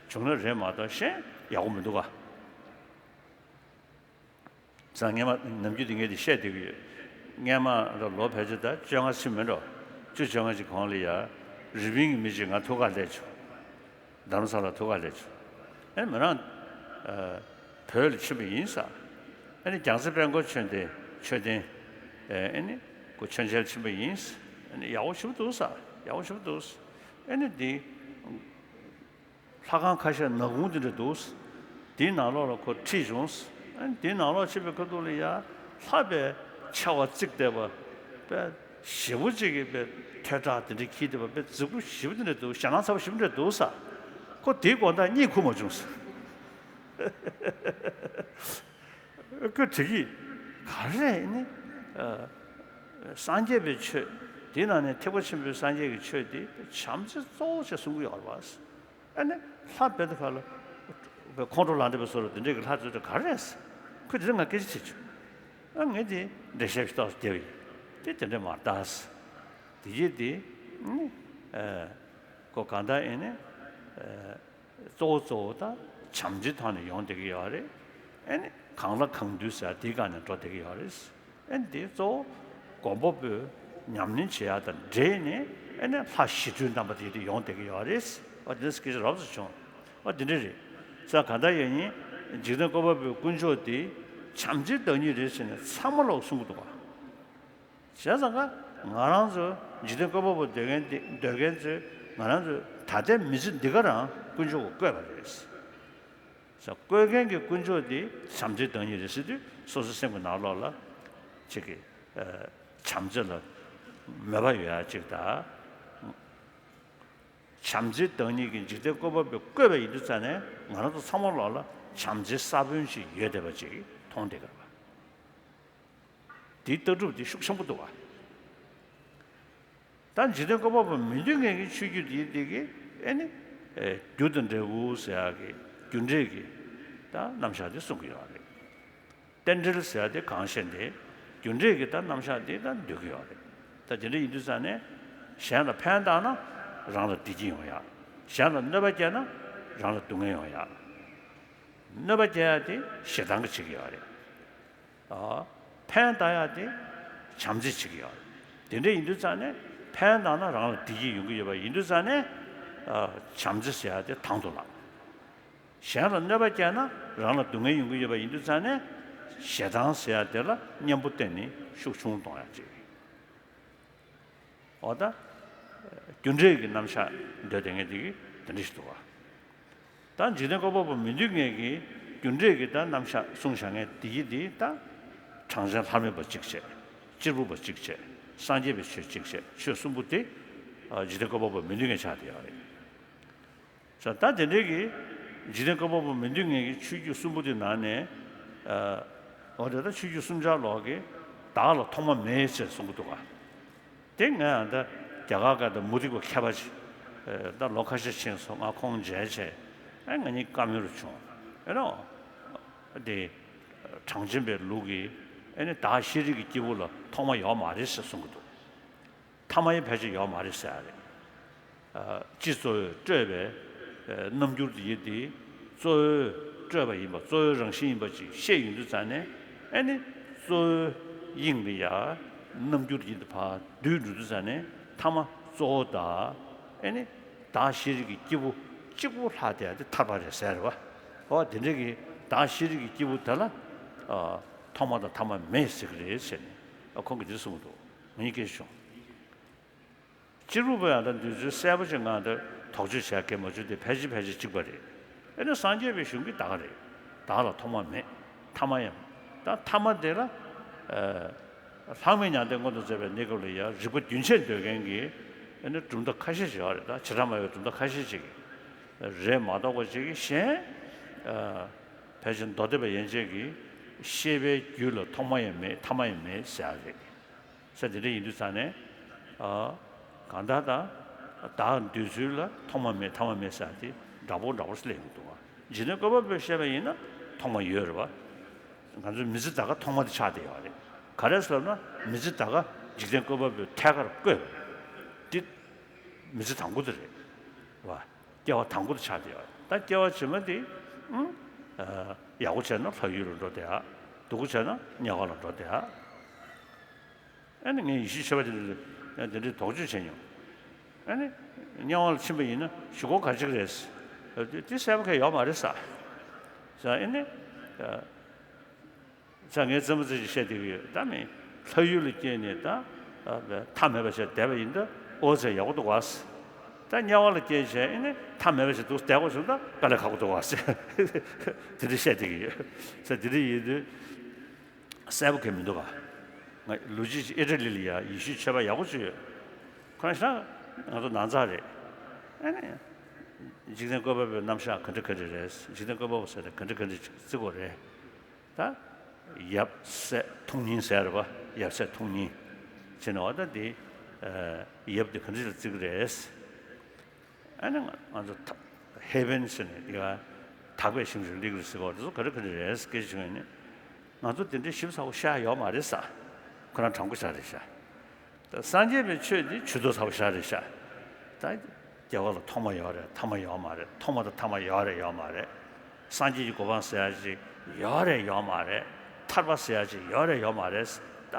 བྱུང་ན་རེད་མ་གཏོགས་གཞན་ཡག་པོ་མི་འདུག་ག། ས་སྔས་མ་ནམ་རྒྱུན་དེ་ངས་དེ་བཤད་བསྡད་ཀྱི་ཡོད། སྔས་མ་ར་ལོ་ཕལ་ཆེར་ད་བཅོ་ལྔ་ཕྱིན་མིན་འགྲོ། བཅུ་བཅོ་ལྔ་ཅིག་གོང་ལ་ཡ་རི་པིན་གྱི་མི་ཅིག་ང་ཐུག་ག་སླེབས་བྱུང་། རྡ་རམ་ས་ལ་ཐུག་ག་སླེབས་བྱུང་། ཨེ་མི་རང་ཨ་བོད་ལ་ཕྱིན་པ་ཡིན་ས། ཨེ་ནི་རྒྱལ་རྩེ་དཔལ་འཁོར་ཆོས་སྡེ་ཆོས་སྡེ་ཨེ་ནི་ཁོ་མཆོད་མཇལ་ཕྱིན་པ་ཡིན་ས། ཨེ་ནི་ཡག་པོ་ཞེ་པོ་འདུག་ས། ཡག་པོ་ཞེ་པོ་འདུག་ས། ཨེ་ནི་འདི། ལྷ་ཁང་ཁ་ཤས་ནག་ཁུང་དེ་འདྲ་འདུག། དེའི་ནང་ལོགས་ལ་ཁོ་ཁྲིད་བྱུང་། དེའི་ནང་ལོགས་ཕྱིན་པའི་ཁ་ཐུག་ལ་ཡ་ལྷ་པའི་ཆ་བ་བརྩིགས་བསྡད་པ་པའི་ཞེ་པོ་ཅིག་གི་པའི་ཐོད་ཁྲག་དེ་འདྲ་འཁྱིལ་བསྡད་པ་པའི་རྫིག་པོ་ཞེ་པོ་དེ་འདྲ་འདུག། ཞེད་སྣང་ཚ་པོ་ཞེ་པོ་འདྲ་འདུག་ས། ཁོ་དེའི་དགོང་དག་གཉིད་ཁུག་མ་བྱུང་ས། ཁོས་དྲིས་ཀྱིས། ག་རེ་ནི། ཨ། སངས་རྒྱས་པའི་ཆོས། དེའི་ནང་ནས་ཐེག་པ་ཆེན་པོའི་སངས་རྒྱས་ཀྱི་ཆོས་དེ་བྱམས་བརྩེ་གཙོ་བོ་བྱས་གསུང་གི་ཡོད་རེད་པ། ཨ་ནི་ལྷ་བེ་ད་ག་ལ་ཁོང་ཁྲོ་ལངས་བསྡད་པའི་བཟོ་འདྲ་དེ་འདྲས་ཀྱི་ལྷ་ཚོ་དེ་ག་རེ་རེད། ཁོས་དེ་འདྲ་ང་སྐད་ཆ་དྲིས་བྱུང་། ཨ་ངས་དེ་འགྲེལ་བཤད་ཞིབ་ཏོག་ཙམ་བརྒྱབ་ཡིན། དེ་དེ་འདྲས་མ་རེད་ད། དེ་རྗེས་དེ་ནི་ཨ་ཁོ་གང་ལྟར་ཨེ་ནི་ཨ། གཙོ་བོ་གཙོ་བོ་ད་བྱམས་བརྩེའི་ཐོག་ནས་ཡོང་བསྡད་ཀྱི་ཡོད་རེད། ཨེ་ནི་གང་ལ་གང་འདུལ་ཟེར་དེའི་སྒང་ནས་འགྲོ་བསྡད་ཀྱི་ཡོད་རེད། ཨེ་ནི་དེ་གཙོ་བོ་མགོན་པོ་པོས་ཉམས་ལེན་བྱེད་ཡག་དང་འབྲེལ་ནས་ཨེ་ནི་ལྷ་ཞི་ཁྲོའི་རྣམ་པ་དེ་དེ་ཡོང་བསྡད་ཀྱི་ཡོད་རེད། ཨ་དེ་འདྲ་སྐད་ཆ་རོབ་ཙམ་བྱུང་། ཨ་དེ་འདྲ་རེད། ས་ག་ད་ཡོད་ཡིན། འཇིག་རྟེན་བཀོད་པ་པོའི་དཀོན་མཆོག་དེ་བྱམས་བརྩེའི་བདག་ཉིད་རེད་ཟེར་ནས་ཚང་མ་ལོག་གསུང་གི་འདུག་ག། བྱས་ཙང་ཀ་ང་རང་ཚོ་འཇིག་རྟེན་བཀོད་པ་པོ་འདོད་མཁན་དེ་འདོད་མཁན་ཚོས་ང་རང་ཚོའི་ད་ལྟའི་མི་ཚེ་འདི་ག་རང་དཀོན་མཆོག་གིས་བཀོད་པ་རེད། ས་བཀོད་མཁན་གྱི་དཀོན་མཆོག་དེ་བྱམས་བརྩེའི་བདག་ཉིད་རེད་ཟེར་དུས་སོ་སོའི་སེམས་ཀྱི་ནང་ལོགས་ལ་ཅིག་གི་ཨ་བྱམས་བརྩེ་ལ་མོས་པ་ཡོད་ཡ་ཅིག་དང་། བྱམས་བརྩེའི་བདག་ཉིད་ཀྱི་འཇིག་རྟེན་བཀོད་པ་པོས་བཀོད་པ་ཡིན་དུས་ཙང་ནས་ང་རང་ཚོ་ཚང་མ་ལོགས་ལ་བྱམས་བརྩེའི་ས་བོན་ཞིག་ཡོད་བསྡད་པ་ཅིག་མཐོང་བསྡད་ཀྱི་རེད་པ། དེའི་ལྟ་གྲུབ་དེ་ཤུགས་ཆེན་པོ་འདུག་བ། ད་འཇིག་རྟེན་བཀོད་པ་པོ་མི་འདོད་མཁན་གྱི་ཆོས་བརྒྱུད་དེའི་དེ་གི་ཨེ་ནི་ཨེ་རྒྱུ་དང་འབྲས་བུ་ཟེར་ཡག་གི་རྒྱུ་འབྲས་ཀྱི་ད་རྣམ་གཞག་དེ་གསུང་གི་ཡོད་རེད། རྟེན་འབྲེལ་ཟེར་ཡག་དེ་གང་ཤེས་དེ་རྒྱུ་འབྲས་ཀྱི་ད་རྣམ་གཞག་དེ་ད་འདོད་ཀྱི་ཡོད་རེད། ད་དེ་འདྲ་ཡིན་དུས་ཙང་ནས་གཞན་ལ་ཕན་བཏགས་ན་རང་ལ་བདེ་སྐྱིད་ཡོང་ཡག། གཞན་ལ་གནོད་པ་བསྐྱལ་ན་རང་ལ་སྡུག་བསྔལ་ཡོང་ཡག། གནོད་པ་བསྐྱལ་ཡག་དེ་ཞེ་སྡང་གིས་བྱེད་ཀྱི་ཡོད་རེད། ཨ། ཕན་བཏགས་ཡག་དེ་བྱམས་བརྩེས་བྱེད་ཀྱི་ཡོད་རེད། དེ་འདྲ་ཡིན་དུས་ཙང་ནས་ཕན་བཏགས་ན་རང་ལ་བདེ་སྐྱིད་ཡོང་གི་ཡོད་པ་ཡིན་དུས་ཙང་ནས། ཨ། བྱམས་བརྩེ་ཟེར་ཡག་དེ་དང་དུ་བླངས། གཞན་ལ་གནོད་པ་བསྐྱལ་ན་རང་ལ་སྡུག་བསྔལ་ཡོང་གི་ཡོད་པ་ཡིན་དུས་ཙང་ནས། ཞེ་སྡང་ཟེར་ཡ་དེ་ལ་གཉེན་པོ་བསྟེན་ནས་ཤུགས་ཆུང་གཏོང་ཡ་ཅིག་འོ་ད། རྒྱུ་འབྲས་ཀྱི་རྣམ་གཞག་འདོད་དེ་ངས་དེ་གི་དེ་འདྲ་ཞིག་འདུག་བ། ད་འཇིག་རྟེན་བཀོད་པ་པོ་མི་འདུལ་མཁན་གྱི་རྒྱུ་འབྲས་ཀྱི་ད་རྣམ་གཞག་གསུངས་བཞག་མཁན་དེ་གི་དེ་ད། གྲངས་ཅན་ལྷ་མིན་པ་གཅིག་བྱས། གཅེར་བུ་པ་གཅིག་བྱས། སངས་རྒྱས་པའི་ཆོས་གཅིག་བྱས། ཆོས་གསུམ་པོ་དེ། འཇིག་རྟེན་བཀོད་པ་པོ་མི་འདུལ་མཁན་ཆགས་བསྡད་ཡོད་རེད། ས་ད་དེ་འདྲའི་གི་འཇིག་རྟེན་བཀོད་པ་པོ་མི་འདུལ་མཁན་གྱི་ཆོས་བརྒྱུད་གསུམ་པོ་དེ་ནང་ནས། ཨ། འོ་དེ་ད་ཆོས་བརྒྱུད་གསུམ་ཆར་ལོག་གི་བདག་ལ་ཐོག་མ་མེད་ཅེས་གསུང་གི་འདུག་ག་དེ་ང་ཡང་ད་རྒྱ་གར་སྐད་དུ་མུ་སྟེགས་པ་མཁས་པ་ཅིག་ཨ། ད་ལོ་ཁ་ཤས་ཕྱིན་སོང་ང་ཁོང་མཇལ་བྱས། ཨ་ང་གཉིས་བཀའ་མོལ་བྱུང་། ཨེ་ནོ། དེ། གྲངས་ཅན་པའི་ལུགས་ཀྱི་ཨེ་ནི་བདག་ཤེས་རིག་གི་སྐྱེས་བུ་ལ་ཐོག་མ་ཡོད་མ་རེད་ཅེས་གསུང་གི་འདུག་ཐ་མ་ཡང་ཕལ་ཆེར་ཡོད་མ་རེད་ཟེར་ཡ་རེད། ཨ། སྤྱི་གཙོ་བོས་སྤྲོས་པའི་ཨ། རྣམ་འགྱུར་དེ་ཡིན་ཏེ། གཙོ་བོས་སྤྲོས་པ་ཡིན་པ། གཙོ་བོའི་རང་བཞིན་ཡིན་པ་ཅིག་ཤེས་ཡོང་དུས་ཙ་ནས། ཨེ་ནི། གཙོ་བོའི་དབྱིངས་ལ་ཡ། རྣམ་འགྱུར་དེ་ཡིན་ཏེ་ཕར་བསྡུས་འགྲོ་དུས་ཙ་ནས། ཐ་མ་གཙོ་བོ་དང་། ཨེ་ནི། བདག་ཤེས་རིག་གི་སྐྱེས་བུ་གཅིག་པུ་ལྷག་བསྡད་ཡ་དེ་ཐར་པ་རེད་ཟེར་བ། འོ་དེ་འདྲ་གི་བདག་ཤེས་རིག་གི་སྐྱེས་བུ་དེ་ལ། ཨ། ཐོག་མ་དང་ཐ་མ་མེད་ཟེར་གི་རེད་ཟེར་ནས། ཨ། ཁོང་གིས་དེ་གསུངས་འདུག་ངས་སྐད་ཆ་བྱུང་། སྤྱིར་བུ་པོ་ཡང་ད་འདོད་ཚུལ་གསལ་པོ་ཅིག་ང་ད་དོགས་གཅོད་བྱས་གལ་མ་བྱུང་སྟེ། ཕལ་ཆེར་ཕལ་ཆེར་གཅིག་པ་རེད། ཨེ་ནི་སངས་རྒྱས་པའི་གཞུང་གི་བདག་རེད། བདག་ལ་ཐོག་མ་མེད། ཐ་མ་ཡང་། ད་ཐ་མ་དེ་ལ། ཨ། ལྷག་མེད་མྱང་འདས་མངོན་དུ་མཛད་པའི་གནས་སྐབས་ལ་ཡང་རིགས་པ་རྒྱུན་ཆད་འདོད་མཁན་གྱི་ཨེ་ནི་གྲུབ་མཐའ་ཁ་ཤས་ཤིག་ཡོད་རེད། ད་བྱེ་བྲག་སྨྲ་བའི་གྲུབ་མཐའ་ཁ་ཤས་ཤིག་གིས་རེད་མ་གཏོགས་པ་ཅིག་གིས་གཞན། ཨ། ཕལ་ཆེར་མདོ་སྡེ་པ་ཡན་ཆད་ཀྱིས་ཤེས་པའི་རྒྱུད་ལ་ཐོག་མ་ཡང་མེད། ཐ་མ་ཡང་མེད་ཟེར་ཡ་རེད། ས་དེ་འདྲ་ཡིན་དུས་ཙང་ནས། ཨ། གང་ལྟར་ད། བདག་འདོད་ཚུལ་ལ་ཐོག་མ་མེད་ཐ་མ་མེད་ཟེར་དེ་འདྲ་པོ་འདྲ་པོ་སླེབས་ཡོང་གི་འདུག་བ། འཇིག་རྟེན་བཀོད་པ་པོས་བཤད་པ་ཡིན་ན་ཐོག་མ་ཡོད་རེད་བ། ང་ཚོའི་མི་ཚེ་ད་ག་ཐོག་མ་དེ་ཆགས་བསྡད་ཡོད་རེད། ག་རེ་ཟེར་ན་མི་ཚེ་ད་ག་འཇིག་རྟེན་བཀོད་པ་པོས་ཐད་ཀར་བཀོད་པ་དེ་མི་ཚེ་དང་པོ་དེ་རེད་བ། སྐྱེ་བ་དང་པོ་དེ་ཆགས་བསྡད་ཡོད་རེད། ད་སྐྱེ་བ་རྗེས་མ་དེ། ཨང་། ཨ། ཡག་པོ་བྱས་ན་ལྷ་ཡུལ་ལ་འགྲོ་བསྡད་ཡ། སྡུག་པོ་བྱས་ན་དམྱལ་བ་ལ་འགྲོ་བསྡད་ཡ། ཨ་ནི་ངས་ཡེ་ཤུའི་ཆོས་པ་དེ་ལ་དེ་འདྲའི་དོགས་གཅོད་བྱས་མྱོང་། ཨ་ནི་དམྱལ་བ་ལ་ཕྱིན་པ་ཡིན་ན་གཞུག་གུ་ག་རེ་བྱེད་ཀྱི་རེད། དེ་དེ་གསལ་པོ་གང་ཡང་ཡོད་མ་རེད་ཟེར། ཟེར་ཨ་ནི། ཟེར་ངས་རྩེད་མོ་རྩེ་ཞིག་བཤད་བསྡད་ཀྱི་ཡོད། ད་མི་ལྷ་ཡུལ་ལ་སྐྱེས་ནས་ད་མཐའ་མེད་པ་བྱས་བསྡད་པ་ཡིན་ད་ཨོ་ཙེ་ཡག་པོ་འདུག་ག་ཟེར། ད་དམྱལ་བ་ལ་སྐྱེས་བྱས་ཨ་ནི་མཐའ་མེད་པ་ཞིག་འདུག་བསྡད་དགོས་བྱུང་ད་དཀའ་ལས་ཁག་པོ་འདུག་ག་ཟེར། དེ་འདྲ་བཤད་བསྡད་ཀྱི་ཡོད། ཟེར་དེ་འདྲ་ཡིན་དུས། གསལ་པོ་གང་མི་འདུག་ག་ང་ལོ་རྒྱུས་ཨི་ཊ་ལི་ལ་ཡ་ཡེ་ཤུའི་ཆོས་པ་ཡག་པོ་ཅིག་ཡོད། ཁོ་རང་ཤ་ང་ཚོ་ནང་ཚགས་རེད། ཨ་ནི། འཇིག་རྟེན་བཀོད་པ་པོའི་རྣམ་གཞག་ག་འདྲ་ག་འདྲ་རེད། འཇིག་རྟེན་བཀོད་པ་པོ་ཟེར་ནས་ག་འདྲ་ག་འདྲ་ཅིག་བརྩི་དགོས་རེད། ད། ཡབ་སྲས་ཐུགས་གཉིས་ཟེར་བ། ཡབ་སྲས་ཐུགས་གཉིས། བྱས་ནས་འོ་ད་འདི། ཨ། ཡབ་དེ་ག་འདྲ་ཅིག་ལ་བརྩི་གི་རེད། ཨ་ནི་ང་ང་ཚོ་ཐ་ཧེ་ཝན་ཟེར་ནས་འདི་ག་དག་པའི་ཞིང་རུ་སླེབས་ཀྱི་རེད་ཟེར་བ་དེ་ཚོ་ག་རེ་ག་རེ་རེད་སྐད་ཆ་བྱུང་ཡོད་ནི། ང་ཚོ་དེ་འདྲའི་ཞིབ་ཚགས་པོ་ཤེས་ཡ་ཡོད་མ་རེད་ས། ཁོ་རང་དྲང་པོ་ཤ་རེད་ཤ། ད་སངས་རྒྱས་པའི་ཆོས་འདི་ཇུས་གཏོགས་ཚ་པོ་ཤ་རེད་ཤ། ད་སྐྱེ་བ་ལ་ཐོག་མ་ཡོད་རེད་ཐ་མ་ཡོད་མ་རེད། ཐོག་མ་དང་ཐ་མ་ཡོད་རེད་ཡོད་མ་རེད། སངས་རྒྱས་ཀྱི་གོ་འཕང་ཟེར་ཡ་ཅིག་ཡོད་རེད་ཡོད་མ་རེད། ཐར་པ་ཟེར་ཡ་ཅིག་ཡོད་རེད་ཡོད་མ་རེད། ད་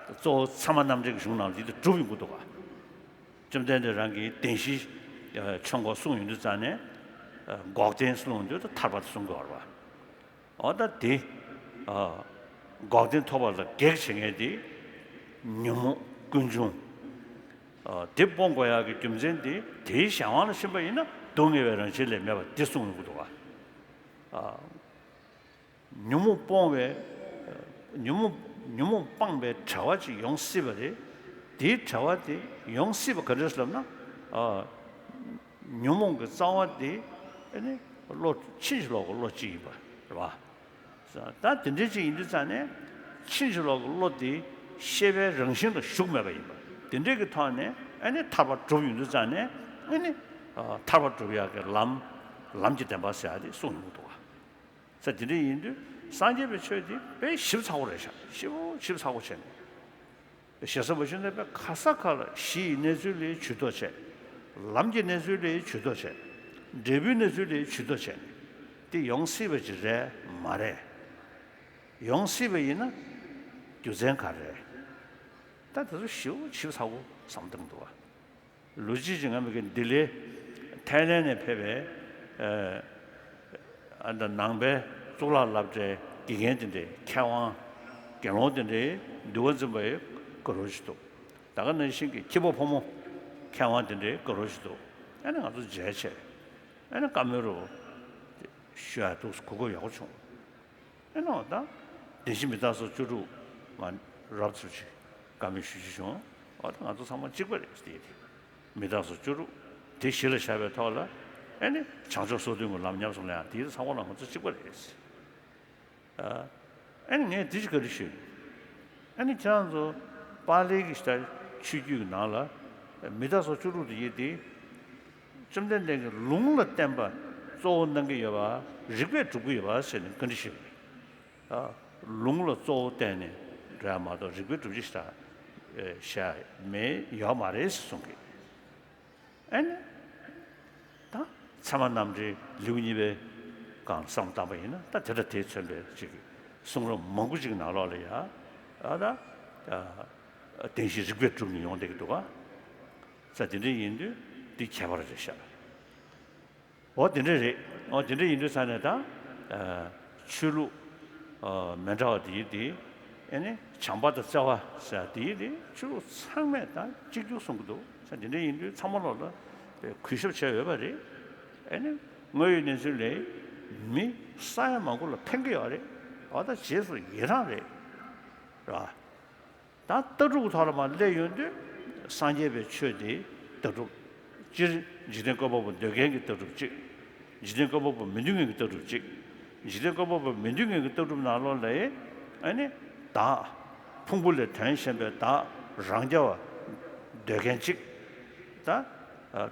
གཙོ་བོ་ཚད་མ་རྣམ་འགྲེལ་གྱི་གཞུང་ནང་ལ་འདི་འདྲ་གྲུབ་ཡོང་གི་འདུག་ག་བཅོམ་ལྡན་འདས་རང་གིས་བདེན་བཞིའི་ཆོས་འཁོར་གསུངས་ཡོང་དུས་ཙང་ནས། འགོག་བདེན་གསུངས་ཡོང་དུས་ད་ཐར་པ་དེ་གསུང་དགོས་པ་རེད་བ། འོ་ད་དེ། འགོག་བདེན་ཐོབ་པ་ལ་གེགས་བྱེད་མཁན་དེ། ཉོན་མོངས་ཀུན་འབྱུང་། དེ་སྤོང་དགོས་ཡག་གི་རྒྱུ་མཚན་དེ་དེའི་གཞན་དབང་ལ་ཕྱིན་པ་ཡིན་ན་སྡུག་བསྔལ་བའི་རང་བཞིན་ལས་མེད་པ་དེ་གསུངས་ཡོང་གི་འདུག་བ། ཉོན་མོངས་སྤོང་བའི། ཉོན་མོངས་ཉོན་མོངས་སྤངས་པའི་བྱ་བ་ཅིག་ཡོང་སྲིད་པ་རེད། དེའི་བྱ་བ་དེ་ཡོང་སྲིད་པ་ག་འདྲ་ཟེར་ལབ་ན། ཨ། ཉོན་མོངས་ཀྱི་རྩ་བ་དེ་ཨ་ནི་བློ་ཕྱིན་ཅི་ལོག་གི་བློ་གཅིག་ཡིན་པ་རེད་བ། ད་དེ་འདྲ་ཅིག་ཡིན་དུས་ཙང་ནས་ཕྱིན་ཅི་ལོག་གི་བློ་དེ་ཤེས་པའི་རང་བཞིན་ལ་ཞུགས་མེད་པ་ཡིན་པ། དེ་འདྲའི་གི་ཐོག་ནས་ཨ་ནི་ཐར་པ་སྒྲུབ་ཡོང་དུས་ཙང་ནས་ཨ་ནི་ཐར་པ་སྒྲུབ་ཡག་གི་ལམ། ལམ་གྱི་བདེན་པ་ཟེར་ཡག་དེ་གསུངས་ཡོང་གི་འདུག་བ། ས་དེ་འདྲ་ཡིན་དུས་སངས་རྒྱས་པའི་ཆོས་འདི་དཔེ་ཞིབ་ཚགས་པོ་རེད་ཤག་ཞིབ་པོ་ཞིབ་ཚགས་པོ་བྱས་ནས། ཞེ་ས་མ་ཞུ་ན་དཔེ་ག་ས་ག་ལ་གཞི་ཡི་གནས་ཚུལ་ལ་ཇུས་གཏོགས་བྱས། ལམ་གྱི་གནས་ཚུལ་ལ་ཇུས་གཏོགས་བྱས། འབྲས་བུའི་གནས་ཚུལ་ལ་ཇུས་གཏོགས་བྱས་ནས་འདི་ཡོང་སྲིད་པ་ཅིག་རེད་མ་རེད། ཡོང་སྲིད་པ་ཡིན་ན་རྒྱུ་མཚན་ག་རེ་རེད། ད་དེ་ཚོ་ཞིབ་པོ་ཞིབ་ཚགས་པོ་བསམ་བཏང་འདུག་བ། ལོ་རྒྱུས་ཀྱི་ང་མི་གི་ལྡི་ལི་ཐའི་ལན་ནས་ཕེབས་པའི་ཨ་ད་ནང་པའི་གཙུག་ལག་སློབ་གྲྭའི་ དགེ་རྒན་དེ་འདྲའི་མཁས་དབང་། དགེ་སློང་དེ་འདྲའི་འདུལ་བ་འཛིན་པའི་དགའ་རབ་ཅིག་འདུག་ད་ག་ནང་བཞིན་གྱི་ཁྱི་པོ་ཕོ་མོ་མཁས་དབང་དེ་འདྲའི་དགའ་རབ་ཅིག་འདུག་ཨ་ནི་ང་ཚོ་མཇལ་བྱས། ཨ་ནི་བཀའ་མོལ་རུ་ཞུ་ཡ་འདུག་གོ་སྐབས་ཡག་པོ་བྱུང་། ཨེ་ནོ་ད། བདེན་བཞི་མི་རྟག་སོགས་བཅུ་དྲུག་མ་རབ་ཚུལ་ཅིག་བཀའ་མོལ་ཞུ་རྒྱུ་བྱུང་། འོ་ད་ང་ཚོ་ཚང་མ་གཅིག་པ་རེད་ཟེར་ཏེ། མི་རྟག་སོགས་བཅུ་དྲུག་དེ་གཞི་ལ་བཞག་པའི་ཐོག་ལ། ཨེ་ནི་བྱང་ཕྱོགས་སོ་བདུན་གྱི་ལམ་ཉམས་སུ་ལེན་ཡ་དེའི་ཚང་མ་ལ་ང་ཚོ་གཅིག་པ་རེད་ཟེར། ཨ་ཨེ་ནི་ངས་དེ་ཅིག་བཀའ་འདྲི་ཞུས། ཨེ་ནི་ཁྱེད་རང་ཚོ་པཱ་ལིའི་གི་ཆོས་བརྒྱུད་ཀྱི་ནང་ལ་མི་རྟག་སོགས་བཅུ་དྲུག་དེ་ཡིན་ཏེ། བཅོམ་ལྡན་འདས་ཀྱིས་ལུང་ལ་བརྟེན་པ་གཙོ་བོ་གནང་གི་ཡོད་པ། རིགས་པས་སྒྲུབ་ཀྱི་ཡོད་པ་ཟེར་ནས་བཀའ་འདྲི་ཞུས། ཨ། ལུང་ལ་གཙོ་བོ་བརྟེན་ནས་འགྲོ་ཡ་མ་གཏོགས་རིགས་པས་སྒྲུབ་ཀྱི་ཞིག་བཞག་མེད་ཡོད་མ་རེད་ཟེར་གསུང་གི། ཨ་ནི། ད་ཚད་མ་རྣམ་འགྲེལ་ལེའུ་གཉིས་པའི་སྒང་བསམ་བློ་བཏང་པ་ཡིན་ན། ད་དེ་འདྲ་དེས་མཚོན་པའི་ཅིག་གསུང་རབ་མང་པོ་ཅིག་ནང་ལོགས་ལ་ཡ། ཨ་ད། ཨ། བདེན་བཞི་རིགས་པས་གྲུབ་ནས་ཡོང་བསྡད་ཀྱི་འདུག་ག་ས་དེ་འདྲ་ཡིན་དུས་འདི་ཁྱད་པར་རེད་ཤག་འོ་དེ་འདྲ་རེད། འོ་དེ་འདྲ་ཡིན་དུས་ས་ནས་ད། ཨ། ཆོས་ལུགས། ཨ། མི་འདྲ་བ་དེ་ཡིན་དེ། ཨེ་ནི་བྱམས་པ་དང་བརྩེ་བ་ཟེར་དེ་ཡིན་དེ། ཆོས་ལུགས་ཚང་མས་ད་གཅིག་གྱུར་གསུང་གི་འདུག་ས་དེ་འདྲ་ཡིན་དུས་ཚང་མ་ལོག་ལ་གུས་ཞབས་བྱས་ཡོད་པ་རེད། ཨེ་ནི་དངོས་ཡོད་གནས་ཚུལ་ལས་མི་ས་ཡ་མང་པོ་ལ་ཕན་གྱི་ཡོད་རེད། འོ་ད་རྗེས་སུ་ཡི་རང་རེད། རེད་བ། ད་ལྟ་གྲུབ་ཐོག་ལ་མར་སླེབས་ཡོང་དུས་སངས་རྒྱས་པའི་ཆོས་དེ་ལྟ་གྲུབ། སྤྱིར་འཇིག་རྟེན་བཀོད་པ་པོ་འདོད་མཁན་གྱི་ལྟ་གྲུབ་གཅིག་འཇིག་རྟེན་བཀོད་པ་པོ་མི་འདོད་མཁན་གྱི་ལྟ་གྲུབ་གཅིག་འཇིག་རྟེན་བཀོད་པ་པོ་མི་འདོད་མཁན་གྱི་ལྟ་གྲུབ་ནང་ལོགས་ལ། ཨ་ནི་བདག་ཕུང་པོ་ལས་དོན་གཞན་པའི་བདག་རང་རྐྱ་བ་འདོད་མཁན་གཅིག་ད་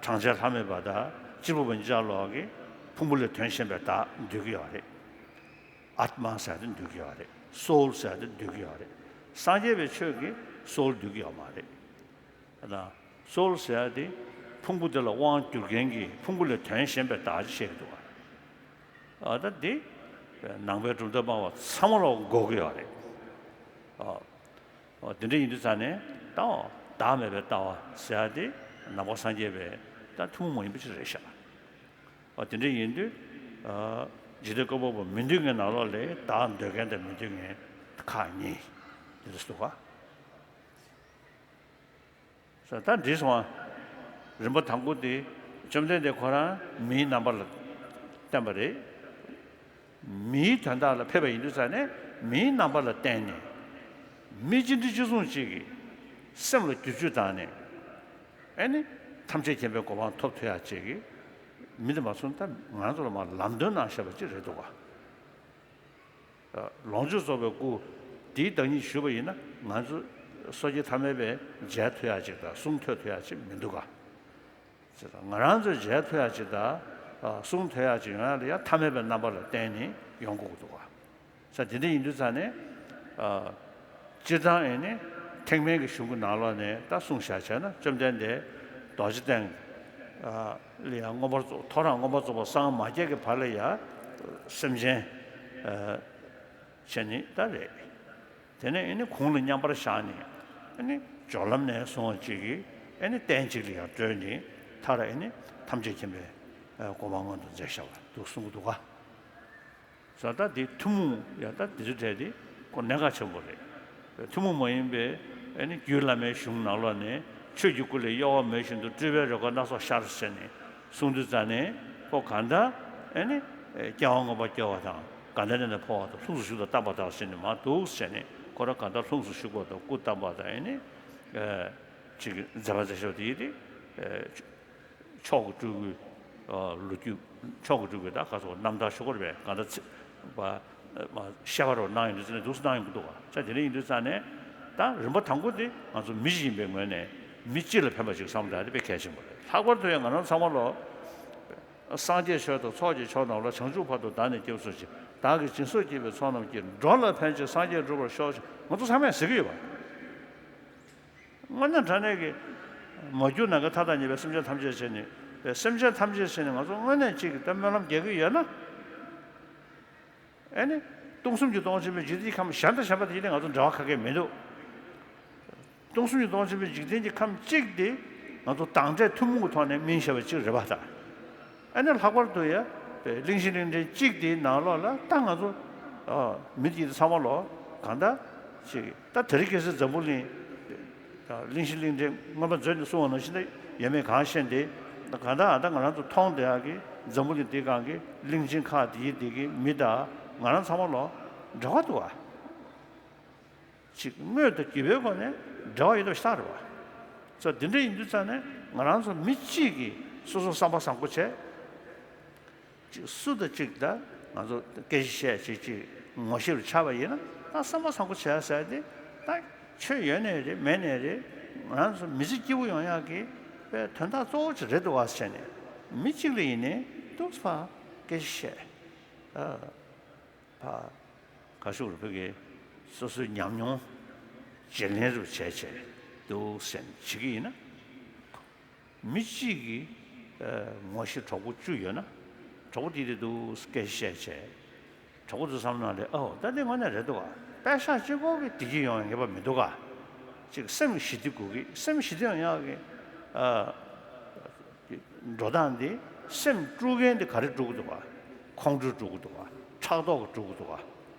གྲངས་ཅན་ལྷ་མེད་པ་དང་གཅེར་བུ་པ་གཉིས་ཆ་ལོག་གིས་ཕུང་པོ་ལས་དོན་གཞན་པའི་བདག་འདོད་ཀྱི་ཡོད་རེད། ཨཱཏ་མ་ཟེར་ཡ་དེ་འདོད་ཀྱི་ཡོད་རེད། སོའུལ་ཟེར་ཡ་དེ་འདོད་ཀྱི་ཡོད་རེད། སངས་རྒྱས་པའི་ཆོས་ཀྱིས་སོའུལ་འདོད་ཀྱི་ཡོད་མ་རེད། ད་སོའུལ་ཟེར་ཡ་དེ་ཕུང་པོ་དེ་ལ་དབང་བསྒྱུར་མཁན་གྱི་ཕུང་པོ་ལས་དོན་གཞན་པའི་བདག་ཅེས་བཤད་ཀྱི་འདུག་ག་ཨ་ད་འདི་ནང་པའི་གྲུབ་མཐའ་སྨྲ་བ་ཚང་མ་ལ་གོ་གི་ཡོད་རེད། ཨ་ཨ་དེ་འདྲ་ཡིན་དུས་ཙང་ནས་ད་བདག་མེད་པའི་ལྟ་བ་ཟེར་ཡ་དེ་ནང་པ་སངས་རྒྱས་པའི་ད་ཐུན་མོང་མ་ཡིན་པ་ཅིག་རེད་ཤག་ཨ་དེ་འདྲ་ཡིན་དུས། ཨ་འཇིག་རྟེན་བཀོད་པ་པོ་མི་འདོད་མཁན་ནང་ལོགས་ལ་བདག་འདོད་མཁན་དང་མི་འདོད་མཁན་ཁག་གཉིས་དེ་འདྲ་འདུག་ག་ས་ད་འགྲིག་སོང་ཨ། རིམ་པ་དང་པོ་དེ་བཅོམ་ལྡན་འདས་ཁོ་རང་མིའི་རྣམ་པ་ལ་བསྟན་པ་རེད། མིའི་དོན་དག་ལ་ཕེབས་པ་ཡིན་དུས་ཙང་ནས་མིའི་རྣམ་པ་ལ་བརྟེན་ནས་མི་ཅི་འདྲ་ཅི་བཟུང་ཅིག་གི་སེམས་ལ་བསྒྱུར་བཅོས་བཏང་ནས། ཨེ་ནི་ཐམས་ཅད་མཁྱེན་པའི་གོ་འཕང་ཐོབ་ཐུབ་ཡག་ཅིག་གི་མི་དེ་མ་སོང་ད་ང་ཚོ་ལ་མར་ལམ་སྟོན་གནང་བཞག་པ་ཅིག་རེད་འདུག་ག་ལོངས་སྤྱོད་རྫོགས་པའི་སྐུ་དེའི་བདག་ཉིད་ཞུས་པ་ཡིན་ན་ང་ཚོ་སོ་སྐྱེ་ཐ་མལ་པས་མཇལ་ཐུབ་ཡག་ཅིག་དང་གསུང་ཐོས་ཐུབ་ཡག་ཅིག་མི་འདུག་ག་ང་རང་ཚོས་མཇལ་ཐུབ་ཡག་ཅིག་དང་གསུང་ཐོས་ཡག་ཅིག་ཡོང་ཡག་ལ་ཡང་ཐ་མལ་པའི་རྣམ་པ་ལ་བརྟེན་ནས་ཡོང་དགོས་ཀྱི་འདུག་ག་ས་དེ་འདྲ་ཡིན་དུས་ཙང་ནས། ཨ། སྤྱིར་བཏང་ཨེ་ནི་ཐེག་དམན་གྱི་གཞུང་གི་ནང་ལོགས་ནས་ད་གསུངས་བཞག་བྱས་ན་བཅོམ་ལྡན་འདས་རྡོ་རྗེ་གདན། ཨ། ལ་ཡང་མངོན་པར་རྫོགས་ཐོ་རངས་མངོན་པར་རྫོགས་པར་སངས་མ་རྒྱས་ཀྱི་བར་ལ་ཡང་སེམས་ཅན། ཨ། བྱས་ནི་ད་རེད། དེ་ནས་ཨེ་ནི་གུང་ལ་མཉམ་པར་བཞག་ནས་ཨེ་ནི་སྦྱོར་ལམ་ནས་སོང་བ་ཅིག་གིས་ཨེ་ནི་རྟེན་གཅིག་ལ་ཡང་བགྲོད་ནས་མཐར་ཨེ་ནི་ཐམས་ཅད་མཁྱེན་པའི་གོ་འཕང་མངོན་དུ་མཛད་བཞག་པ་འདུག་གསུང་གི་འདུག་ག་ས་ད་འདི་ཐུན་མོང་ཡང་ད་འདི་ཚོ་གྲས་འདི་ཁོ་གནད་འགག་ཆེན་པོ་རེད། ཐུན་མོང་མ་ཡིན་པའི་ཨ་ནི་རྒྱུད་བླ་མའི་གཞུང་ནང་ལོགས་ནས་ཆོས་ཀྱི་སྐུ་ལས་གཡོ་བ་མེད་བཞིན་དུ་སྤྲུལ་པའི་རོལ་གར་སྣ་ཚོགས་ཤར་ཟེར་ནས་གསུངས་དུས་ཙ་ནས་ཁོ་གང་ལྟར་ཨ་ནི་སྐྱེ་བ་མངོན་པར་སྐྱེ་བ་དང་དགའ་ལྡན་ལྷ་ནས་འཕོ་བ་དང་ལྷུམས་སུ་ཞུགས་དང་བལྟམས་པ་དང་ཟེར་ནས་མར་འདུག་ཟེར་ནས་ཁོ་རང་གང་ལྟར་ལྷུམས་སུ་ཞུགས་པ་དང་སྐུ་བལྟམས་པ་དང་ཨ་ནི་ཅིག་མཛད་པ་མཛད་ཤོག་དེ་ཡིན་ཏེ། མཆོག་གི་སྤྲུལ་སྐུའི་ལོ་རྒྱུས། མཆོག་གི་སྤྲུལ་སྐུའི་ད་ག་སོགས་རྣམ་ཐར་ཞུ་དགོས་རེད་པས། གང་ལྟར་ཚེ་བ་བཤད་པ་རོགས་གནང་ཡོང་དུས་ཙ་ནས་འདུག་སེ་གནང་ཡོང་གི་འདུག་ག་ས་དེ་འདྲ་ཡིན་དུས་ཙ་ནས་ད་རིམ་པ་དང་པོ་དེ་ང་ཚོ་མི་ཞིག་ཡིན་པའི་ངོས་ནས་མི་སྤྱི་ལ་ཕན་པ་ཞིག་བསམ་བློ་བཏང་ཡ་དེ་དཔེ་གལ་ཆེན་པོ་རེད། ལྷག་པར་དུ་ཡང་ང་རང་ཚང་མ་ལོ། སངས་རྒྱས་ཆོས་དང་ཚོགས་ཀྱི་མཆོག་རྣམས་ལ། བྱང་ཆུབ་བར་དུ་བདག་ནི་སྐྱེ་བར་གསོལ་ཞེས། བདག་གིས་སྦྱིན་སོགས་བགྱིས་པའི་ཚོགས་རྣམས་ཀྱིས། འགྲོ་ལ་ཕན་ཕྱིར་སངས་རྒྱས་འགྲུབ་པར་ཤོག་ཅེས་ང་ཚོ་ཚང་མས་ཟེར་གྱི་ཡོད་པ། དངོས་གནས་དྲང་གནས་ཀྱི་མ་གྱུར་ནམ་མཁའི་མཐའ་དང་མཉམ་པའི་སེམས་ཅན་ཐམས་ཅད་བྱས་ནས། སེམས་ཅན་ཐམས་ཅད་བྱས་ནས་ང་ཚོ་དངོས་གནས་གཅིག་གི་ད་སྨོན་ལམ་རྒྱག་གི་ཡོད་ན། ཨེ་ནི། སྟོང་གསུམ་གྱི་སྟོང་ཆེན་པོའི་འཇིག་རྟེན་གྱི་ཁམས་གཞན་དང་གཞན་པ་དེ་ཡིན་ན་ང་ཚོ་འབྲེལ་བ་ག་གེ་མི་འདུག་སྟོང་གསུམ་གྱི་སྟོང་ཆེན་པོའི་འཇིག་རྟེན་གྱི་ཁམས་གཅིག་དེ་ང་ཚོ་དྭངས་འབྲས་ཐུན་མོང་གི་ཐོག་ནས་སྨིན་བཞག་པ་གཅིག་རེད་པ་ད། ཨ་ནི་ལྷག་པར་དུ་ཡ། གླིང་བཞི་གླིང་ཕྲན་གཅིག་དེའི་ནང་ལོགས་ལ་ད་ང་ཚོ་ ཨ། མི་དེ་ཚང་མ་ལོ་གང་ལྟར་ཅིག་ད་དེ་རིང་ཁ་སང་འཛམ་བུ་གླིང་གླིང་བཞི་གླིང་ཕྲན་མངོན་པ་མཛོད་ནས་གསུངས་པ་ནང་བཞིན་ད་ཡོད་མེད་གང་ཤེས་ཏེ། གང་ལྟར་ཨ་ད་ང་རང་ཚོ་མཐོང་བསྡད་ཡག་གི་འཛམ་བུ་གླིང་འདིའི་སྒང་གི་གླིང་ཆེན་ཁག་དེའི་དེ་གི་མི་དང་ང་རང་ཚང་མ་ལོ་འབྲེལ་བ་འདུག་བ། ཅིག་དངོས་དང་བརྒྱུད་པའི་སྒོ་ནས་འབྲེལ་བ་ཡོད་པ་ཞིག་རེད་བ། ཙང་འདི་འདྲ་ཡིན་དུས་ཙང་ནས་ང་རང་ཚོ་མི་གཅིག་གིས་སོ་སོ་བསམ་པ་བཟང་པོ་བྱས། ཅིག་སུ་དང་གཅིག་ད་ང་ཚོ་སྐད་ཆ་བཤད་ཅིག་ཅིག་ངོ་ཤེས་པ་ཆགས་པ་ཡིན་ན། ད་བསམ་པ་བཟང་པོ་བྱས་ཟེར་ཏེ། ད་ཆོས་ཡོད་ནའི་རེད་མེད་ནའི་རེད། ང་རང་ཚོ་མི་ཚེ་སྐྱིད་པོ་ཡོང་ཡག་གི་དཔེ་དོན་དག་གཙོ་བོ་ཅིག་རེད་འདུག་བ་ཟེར་ནས། མི་གཅིག་ལ་ཡིན་ནའི་ཏོག་ཙམ་སྐད་ཆ་བཤད། ཨ། ཕ། ག་ཤུག་རུ་ཕ་གི་སོ་སོའི་ཉམས་མྱོང་བརྗེ་ལེན་རུ་བྱས་བྱས་འདུག་ཟེར་ནས་བྱེད་ཀྱི་ཡིན་ན། མི་གཅིག་གིས་ངོ་ཤེས་གྲོགས་པོ་བཅུ་ཡོད་ན། གྲོགས་པོ་དེ་དེ་འདུག་སྐད་ཆ་བཤད་བྱས། གྲོགས་པོ་ཚོ་བསམ་ན་ལས་ཨོ་ད་དེ་དངོས་གནས་རེད་འདུག་ག་དཔེ་ཤག་གཅིག་པོ་གི་བདེ་སྐྱིད་ཡོང་ངེས་པ་མི་འདུག་ག་ཅིག་སེམས་ཞི་བདེ་དགོས་ཀྱི། སེམས་ཞི་བདེ་ཡོང་ཡག་གི་ཨ། འགྲོ་སྟངས་འདི་སེམས་དཀྲུག་མཁན་འདི་ག་རེ་དཀྲུག་གི་འདུག་ག་ཁོང་ཁྲོས་དཀྲུག་གི་འདུག་ག་ཕྲག་དོག་གིས་དཀྲུག་གི་འདུག་ག་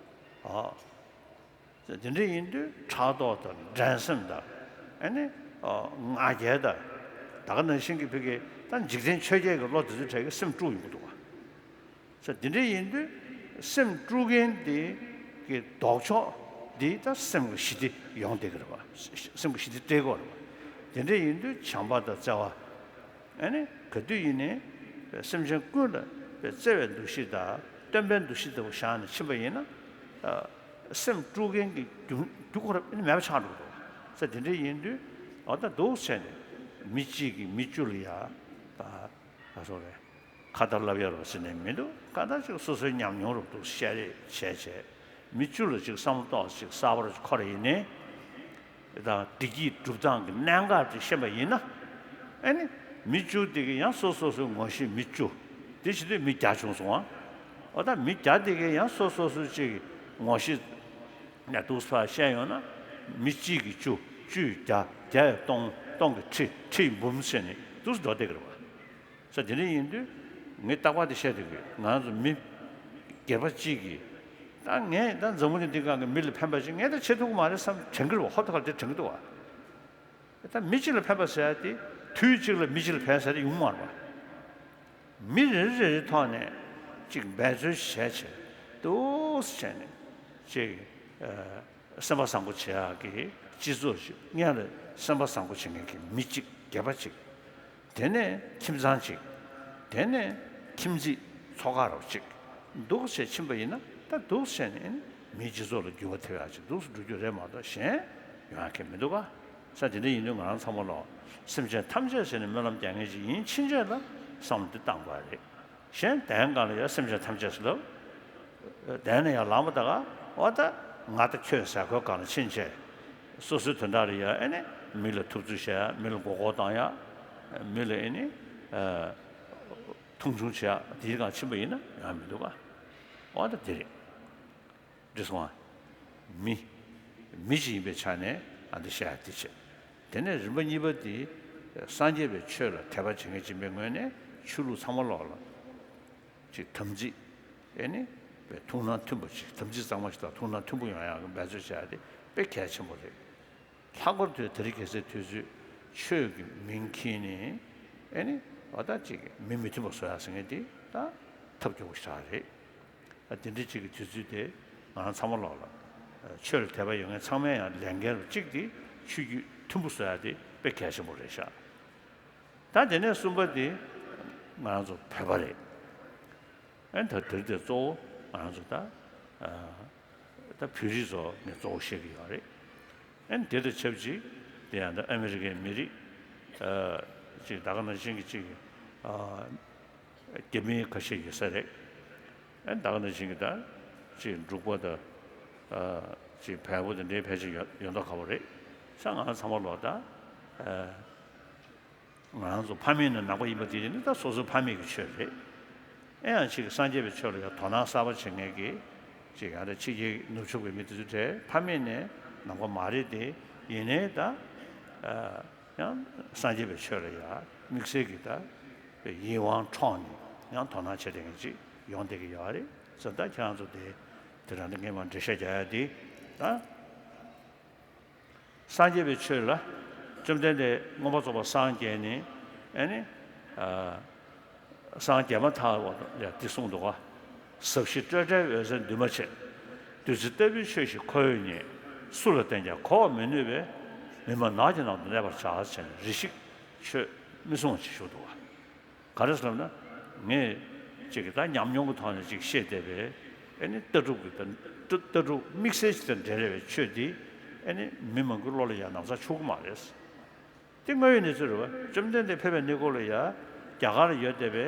ཨ། དེ་འདྲ་ཡིན་དུས་ཕྲག་དོག་དང་འགྲན་སེམས་དང་། ཨ་ནི་ཨ། ང་རྒྱལ་དང་། ད་ག་ནང་བཞིན་གྱི་ཕ་གི་ད་འཇིག་རྟེན་ཆོས་བརྒྱད་ཀྱི་བློ་དེ་ཚོའི་གྲས་ཀྱིས་སེམས་དཀྲུག་ཡོང་གི་འདུག་ག་ས་དེ་འདྲ་ཡིན་དུས་སེམས་དཀྲུག་མཁན་དེ་གི་ལྡོག་ཕྱོགས་འདི་ད་སེམས་ཀྱི་ཞི་བདེ་ཡོང་བསྡད་ཀྱི་རེད་བ། སེམས་ཀྱི་ཞི་བདེ་སྤྲད་ཀྱི་ཡོད་རེད་བ། དེ་འདྲ་ཡིན་དུས་བྱམས་པ་དང་བརྩེ་བ། ཨ་ནི་ག་དུས་ཡིན་ནའི་སེམས་ཅན་ཀུན་ལ་བརྩེ་བའི་འདུ་ཤེས་དང་སྟོན་པའི་འདུ་ཤེས་ལྟ་བུ་བཞག་ནས་ཕྱིན་པ་ཡིན་ན། ཨ། སེམས་དཀྲུག་མཁན་གྱི་རྒྱུ་རྒྱུ་ཁོ་རང་ཨ་ནི་མེད་པ་ཆགས་འགྲོ་གི་འདུག་ས་དེ་འདྲ་ཡིན་དུས་ཨ་ད་འདུག་བྱས་ནས་མི་གཅིག་གིས་མི་བཅུ་ལ་ཡ་ད་ག་སོ་རེད། ཁ་ཏ་ལབ་ཡ་རོ་ཟེར་ནས་མི་འདུག་གང་ལྟར་ཅིག་སོ་སོའི་ཉམས་མྱོང་རུ་འདུག་བཤད་རེས་བྱས་བྱས། མི་བཅུ་ལ་ཅིག་བསམ་བློ་ཏོག་ཙམ་ཅིག་གསར་པ་རུ་འཁོར་ཡིན་ནའི། དང་བདེ་སྐྱིད་སྒྲུབ་སྟངས་ཀྱི་གནད་འགག་ཅིག་ཤེས་པ་ཡིན་ན། ཨ་ནི་མི་བཅུ་དེ་གི་ཡང་སོ་སོ་སོའི་ངོ་ཤེས་མི་བཅུ། དེ་བྱེད་དུས་མི་བརྒྱ་བྱུང་སོང་ཨ། འོ་ད་མི་བརྒྱ་དེ་གི་ཡང་སོ་སོ་སོའི་ཅིག་ངོ་ཤེས་ཡ་འདུག་ས་བཤད་ཡོང་ན། མི་གཅིག་གིས་བཅུ། བཅུས་བརྒྱ། བརྒྱས་སྟོང་། སྟོང་གིས་ཁྲི། ཁྲིས་འབུམ་ཟེར་ནས་འདུག་སེ་འགྲོ་བསྡད་ཀྱི་རེད་བ། ས་དེ་འདྲ་ཡིན་དུས་ངས་རྟག་པར་དེ་བཤད་བསྡད་ཀྱི་ཡོད། ང་ཚོ་མི་སྒེར་པ་གཅིག་གིས། ད་ངས་ད་འཛམ་བུ་གླིང་འདི་སྒང་གི་མི་ལ་ཕན་པ་ཅིག་ངས་ད་བྱེད་ཐུབ་ཀྱི་མ་རེད་བསམ་དྲན་གྱི་རེད་བ། ཧོབ་ཏེ་ཁ་ལ་དེ་དྲན་གྱི་འདུག་བ། ད་མི་གཅིག་ལ་ཕན་པ་ཟེར་ཡ་དེ་དུས་གཅིག་ལ་མི་གཅིག་ལ་ཕན་ཟེར་དེ་ཡོང་མ་རེད་བ། མི་རེ་རེ་རེ་རེའི་ཐོག་ནས་ཅིག་འབད་རྩོལ་བྱས་བྱས་འདུག་སེ་བྱས་ནས་ཅིག་ཨ། སེམས་པ་བཟང་པོ་བྱེད་ཡག་གི་སྤྱི་ཚོགས་ཤིག་སྔོན་ལ་སེམས་པ་བཟང་པོ་བྱེད་མཁན་གྱི་མི་གཅིག་སྒེར་པ་གཅིག་དེ་ནས་ཁྱིམ་ཚང་གཅིག་དེ་ནས་ཁྱིམ་མཚེས་ཚོ་ཁག་རོགས་གཅིག་འདུག་བྱས་ཕྱིན་པ་ཡིན་ན། ད་འདུག་བྱས་ནས་མིའི་སྤྱི་ཚོགས་ལ་འགྱུར་བ་ཐེབས་ཡག་ཅིག་འདུག་སེ་འགྲོ་རྒྱུ་རེད་མ་གཏོགས་གཞན་ཡོང་ཡག་གི་མི་འདུག་ག་ས་དེ་འདྲ་ཡིན་དུས་ང་རང་ཚང་མ་ལོ་སེམས་ཅན་ཐམས་ཅད་ཟེར་ནས་སྨོན་ལམ་རྒྱག་མཁན་ཅིག་ཡིན་ཕྱིན་ཆད་ལ་བསམ་བློ་འདི་བཏང་དགོས་རེད། གཞན་དོན་སྒང་ལ་ཡང་སེམས་ཅན་ཐམས་ཅད་ཟེར་ལབ། དོན་ལ་ཡང་ལངས་པ་ད་ག་འོ་ད་ང་ད་ཁྱོད་ཟེར་ཁོའི་སྒང་ལ་ཕྱིན་ཆད། སོ་སོའི་དོན་དག་ལ་ཡང་ཨེ་ནི་མི་ལ་ཐུབ་ཚོད་བྱེད་ཡ། མི་ལ་མགོ་སྐོར་བཏང་ཡ། མི་ལ་ཨེ་ནི་ཨ། མཐོང་ཆུང་བྱེད་ཡ་དེའི་སྒང་ཕྱིན་པ་ཡིན་ན་ཡང་མི་འདུག་ག་འོ་ད་དེ་རེད། འགྲིག་སོང་ཨ། མི། མི་ཞིག་ཡིན་པའི་ཆ་ནས་ཨ་འདི་བཤད་ཡ་དེ་བྱས། དེ་ནས་རིམ་པ་གཉིས་པ་དེ། སངས་རྒྱས་པའི་ཆོས་ལ་དད་པ་བྱེད་མཁན་ཅིག་ཡིན་པའི་ངོས་ནས་ཆོས་ལུགས་ཚང་མ་ལོག་ལ་ཅིག་དམ་ཚིག་ཨེ་ནི་དཔེ་ཐུགས་སྣང་མཐུན་པོ་ཅིག་དམ་ཚིག་གཙང་མ་ཞིག་དང་ཐུགས་སྣང་མཐུན་པོ་ཡོང་ཡག་གི་འབད་རྩོལ་བྱེད་ཡ་དེ་དཔེ་གལ་ཆེན་པོ་རེད། ལྷག་པར་དུ་དེ་རིང་ཁ་སང་དུས་ཚོད་ཆོས་ཀྱི་མིང་འཁྱེར་ནས་ཨེ་ནི་འོ་ད་ཅིག་མི་མི་མཐུན་པ་བཟོ་ཡ་ཟེར་མཁན་དེ་ད་ཐབས་སྐྱོ་པོ་ཞིག་རེད། ཨ་དེ་འདྲ་ཅིག་གི་དུས་ཚོད་དེ་ང་རང་ཚང་མ་ལོག་ལ་ཆོས་ལ་དད་པ་ཡོད་མཁན་ཚང་མས་ཡང་ལས་འགན་རུ་གཅིག་དེ་ཆོས་བརྒྱུད་མཐུན་པོ་བཟོ་ཡ་དེ་དཔེ་གལ་ཆེན་པོ་རེད་ཤག་ད་དེ་ནས་གསུམ་པ་དེ་ང་རང་ཚོ་བོད་པ་རེད། ཨ་ནི་ད་དེར་དེ་གཙོ་བོ་ང་རང་ཚོ་ད་ཨ་ད་བོད་རིགས་ཚོ་ངས་གཙོ་བོ་བཤད་ཀྱི་ཡོད་རེད། ཨ་ནི་དེ་དང་ཆབས་ཅིག་དེ་ཡང་ད་ཨ་མི་རི་ཀའི་མི་རིགས་ཨ་ཅིག་ད་ག་ནང་བཞིན་གྱི་ཅིག་ཨ་རྒྱ་མི་ཁ་ཤས་ཡོད་ས་རེད། ཨ་ནི་ད་ག་ནང་བཞིན་གྱི་ད་ཅིག་འབྲུག་པ་དང་ཨ་ཅིག་བལ་པོ་དང་འདྲའི་ཕལ་ཆེར་ཡོད་ཡོད་མདོག་ཁ་པོ་རེད། ས་ང་ཚང་མ་ལོག་ད་ཨ། ང་རང་ཚོ་ཕ་མེས་ནས་ནང་པ་ཡིན་པ་དེ་ནི་ད་སོ་སོའི་ཕ་མེས་ཀྱི་ཆོས་རེད། ཨེ་ཡང་ཅིག་སངས་རྒྱས་པའི་ཆོས་ལ་ཡང་དོ་སྣང་གསར་པ་བྱེད་མཁན་གྱི་ཅིག་ཡང་ད་ཕྱི་རྒྱལ་ནུབ་ཕྱོགས་པའི་མི་དེ་ཚོ་གྲས་ཕ་མེས་ནས་ནང་པ་མ་རེད་དེ། ཡིན་ནའི་ད་ཨ་ཡང་སངས་རྒྱས་པའི་ཆོས་ལ་ཡང་དམིགས་བསལ་གྱི་ད་ཡིད་དབང་འཕྲོག་ནས་ཡང་དོ་སྣང་བྱེད་བསྡད་མཁན་ཅིག་ཡོང་བསྡད་ཀྱི་ཡོད་རེད། ཙང་ད་ཁྱེད་རང་ཚོ་དེ་ དེ་རང་དེ་ངས་མ་འགྲེལ་བཤད་རྒྱག་ཡ་དེ་ད། སངས་རྒྱས་པའི་ཆོས་ལ་བཅོམ་ལྡན་འདས་མངོན་པར་རྫོགས་པར་སངས་རྒྱས་ནས་ཨེ་ནི། སངས་རྒྱས་མ་ཐག་པ་ཡང་འདི་གསུངས་འདུག་ག། ཟབ་ཞི་སྤྲོས་བྲལ་འོད་གསལ་འདུས་མ་བྱས། བདུད་རྩི་ལྟ་བུའི་ཆོས་ཤིག་ཁོ་བོས་རྙེད། སུ་ལ་བསྟན་ཀྱང་གོ་བར་མི་ནུས་པས། མི་སྨྲ་ནགས་ཀྱི་ནང་དུ་གནས་པར་བྱ་ཟེར་ནས་རེ་ཞིག་ཆོས་མི་གསུང་བ་ཅིག་ཞུ་འདུག་ག། ག་རེ་ཟེར་ན། ངས་ཅིག་གི་ད་ཉམས་མྱོང་གི་ཐོག་ནས་ཅིག་བཤད་བསྡད་པའི་ཨེ་ནི་ལྟ་གྲུབ་ཀྱི་ད་ལྟ་ལྟ་གྲུབ་དམིགས་བསལ་ཅིག་དང་འབྲེལ་བའི་ཆོས་འདི་ཨེ་ནི་མི་མང་པོའི་བློ་ལ་ཡང་ན་ཚ་འཆར་གྱི་མ་རེད། དེ་དངོས་ཡོད་གནས་ཚུལ་རེད་བ། བཅོམ་ལྡན་འདས་ཕེབས་པའི་གནས་སྐབས་ལ་ཡ་རྒྱ་གར་ལ་ཡོད་བསྡད་པའི་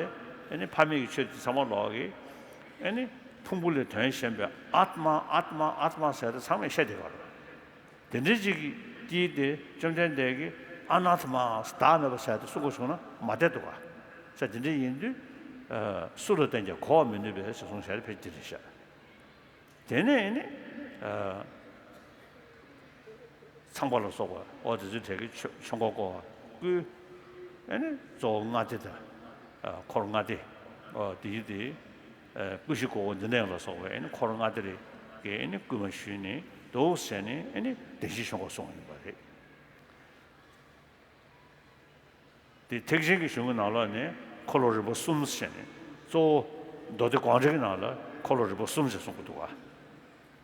ཨེ་ནི་ཕ་མེས་ཀྱི་ཆོས་འདི་ཚང་མ་ལོག་གི་ཨེ་ནི་ཕུང་པོ་ལས་དོན་གཞན་པའི་ཨཱཏྨ་ཨཱཏྨ་ཨཱཏྨ་ཟེར་དེ་ཚང་མས་བཤད་བསྡད་པ་རེད། དེ་འདྲའི་ཅིག་གིས་དེ་བཅོམ་ལྡན་འདས་ཀྱིས་ཨ་ན་ཐ་མ་བདག་མེད་པ་ཟེར་དེ་གསུང་དགོས་བྱུང་ན་མ་བསྡད་འདུག་ག། ཟེར་དེ་འདྲ་ཡིན་དུས། ཨ། སུ་ལ་བསྟན་ཀྱང་གོ་བར་མི་ནུས་པས་ཟེར་གསུངས་བཞག་ཕལ་ཆེར་རེད་ཤག། དེ་ནས་ནི། ཨ། ཚངས་པ་ལ་སོགས་པ་འོ་དེ་ཚོའི་གྲས་ཀྱི་ཆོས་ཆོས་འཁོར་བསྐོར་བ་བསྐུལ། ཨ་ནི་གཙོ་བོ་ལྔ་སྡེ་དང་། ཨ། འཁོར་ལྔ་སྡེ། འོ་དེ་ཡི་དེ། ཨ། ཀུན་གཞི་གོ་འོག་འདི་འདྲ་ཡང་ལ་སོགས་པའི་ཨ་ནི་འཁོར་ལྔ་སྡེ་རེ་གི་ཨ་ནི་བསྐུལ་མ་ཞུས་ནས་འདུག་ཟེར་ནས་ཨ་ནི་བདེན་བཞིའི་ཆོས་འཁོར་གསུངས་ཡིན་པ་རེད། དེ་ཐེག་ཆེན་གྱི་གཞུང་གི་ནང་ལོགས་ནས་འཁོར་ལོ་རིམ་པ་གསུམ་ཟེར་ནས་གཙོ་བོ་མདོ་སྡེ་དགོངས་འགྲེལ་གྱི་ནང་ལ་འཁོར་ལོ་རིམ་པ་གསུམ་ཟེར་གསུང་གི་འདུག་ག།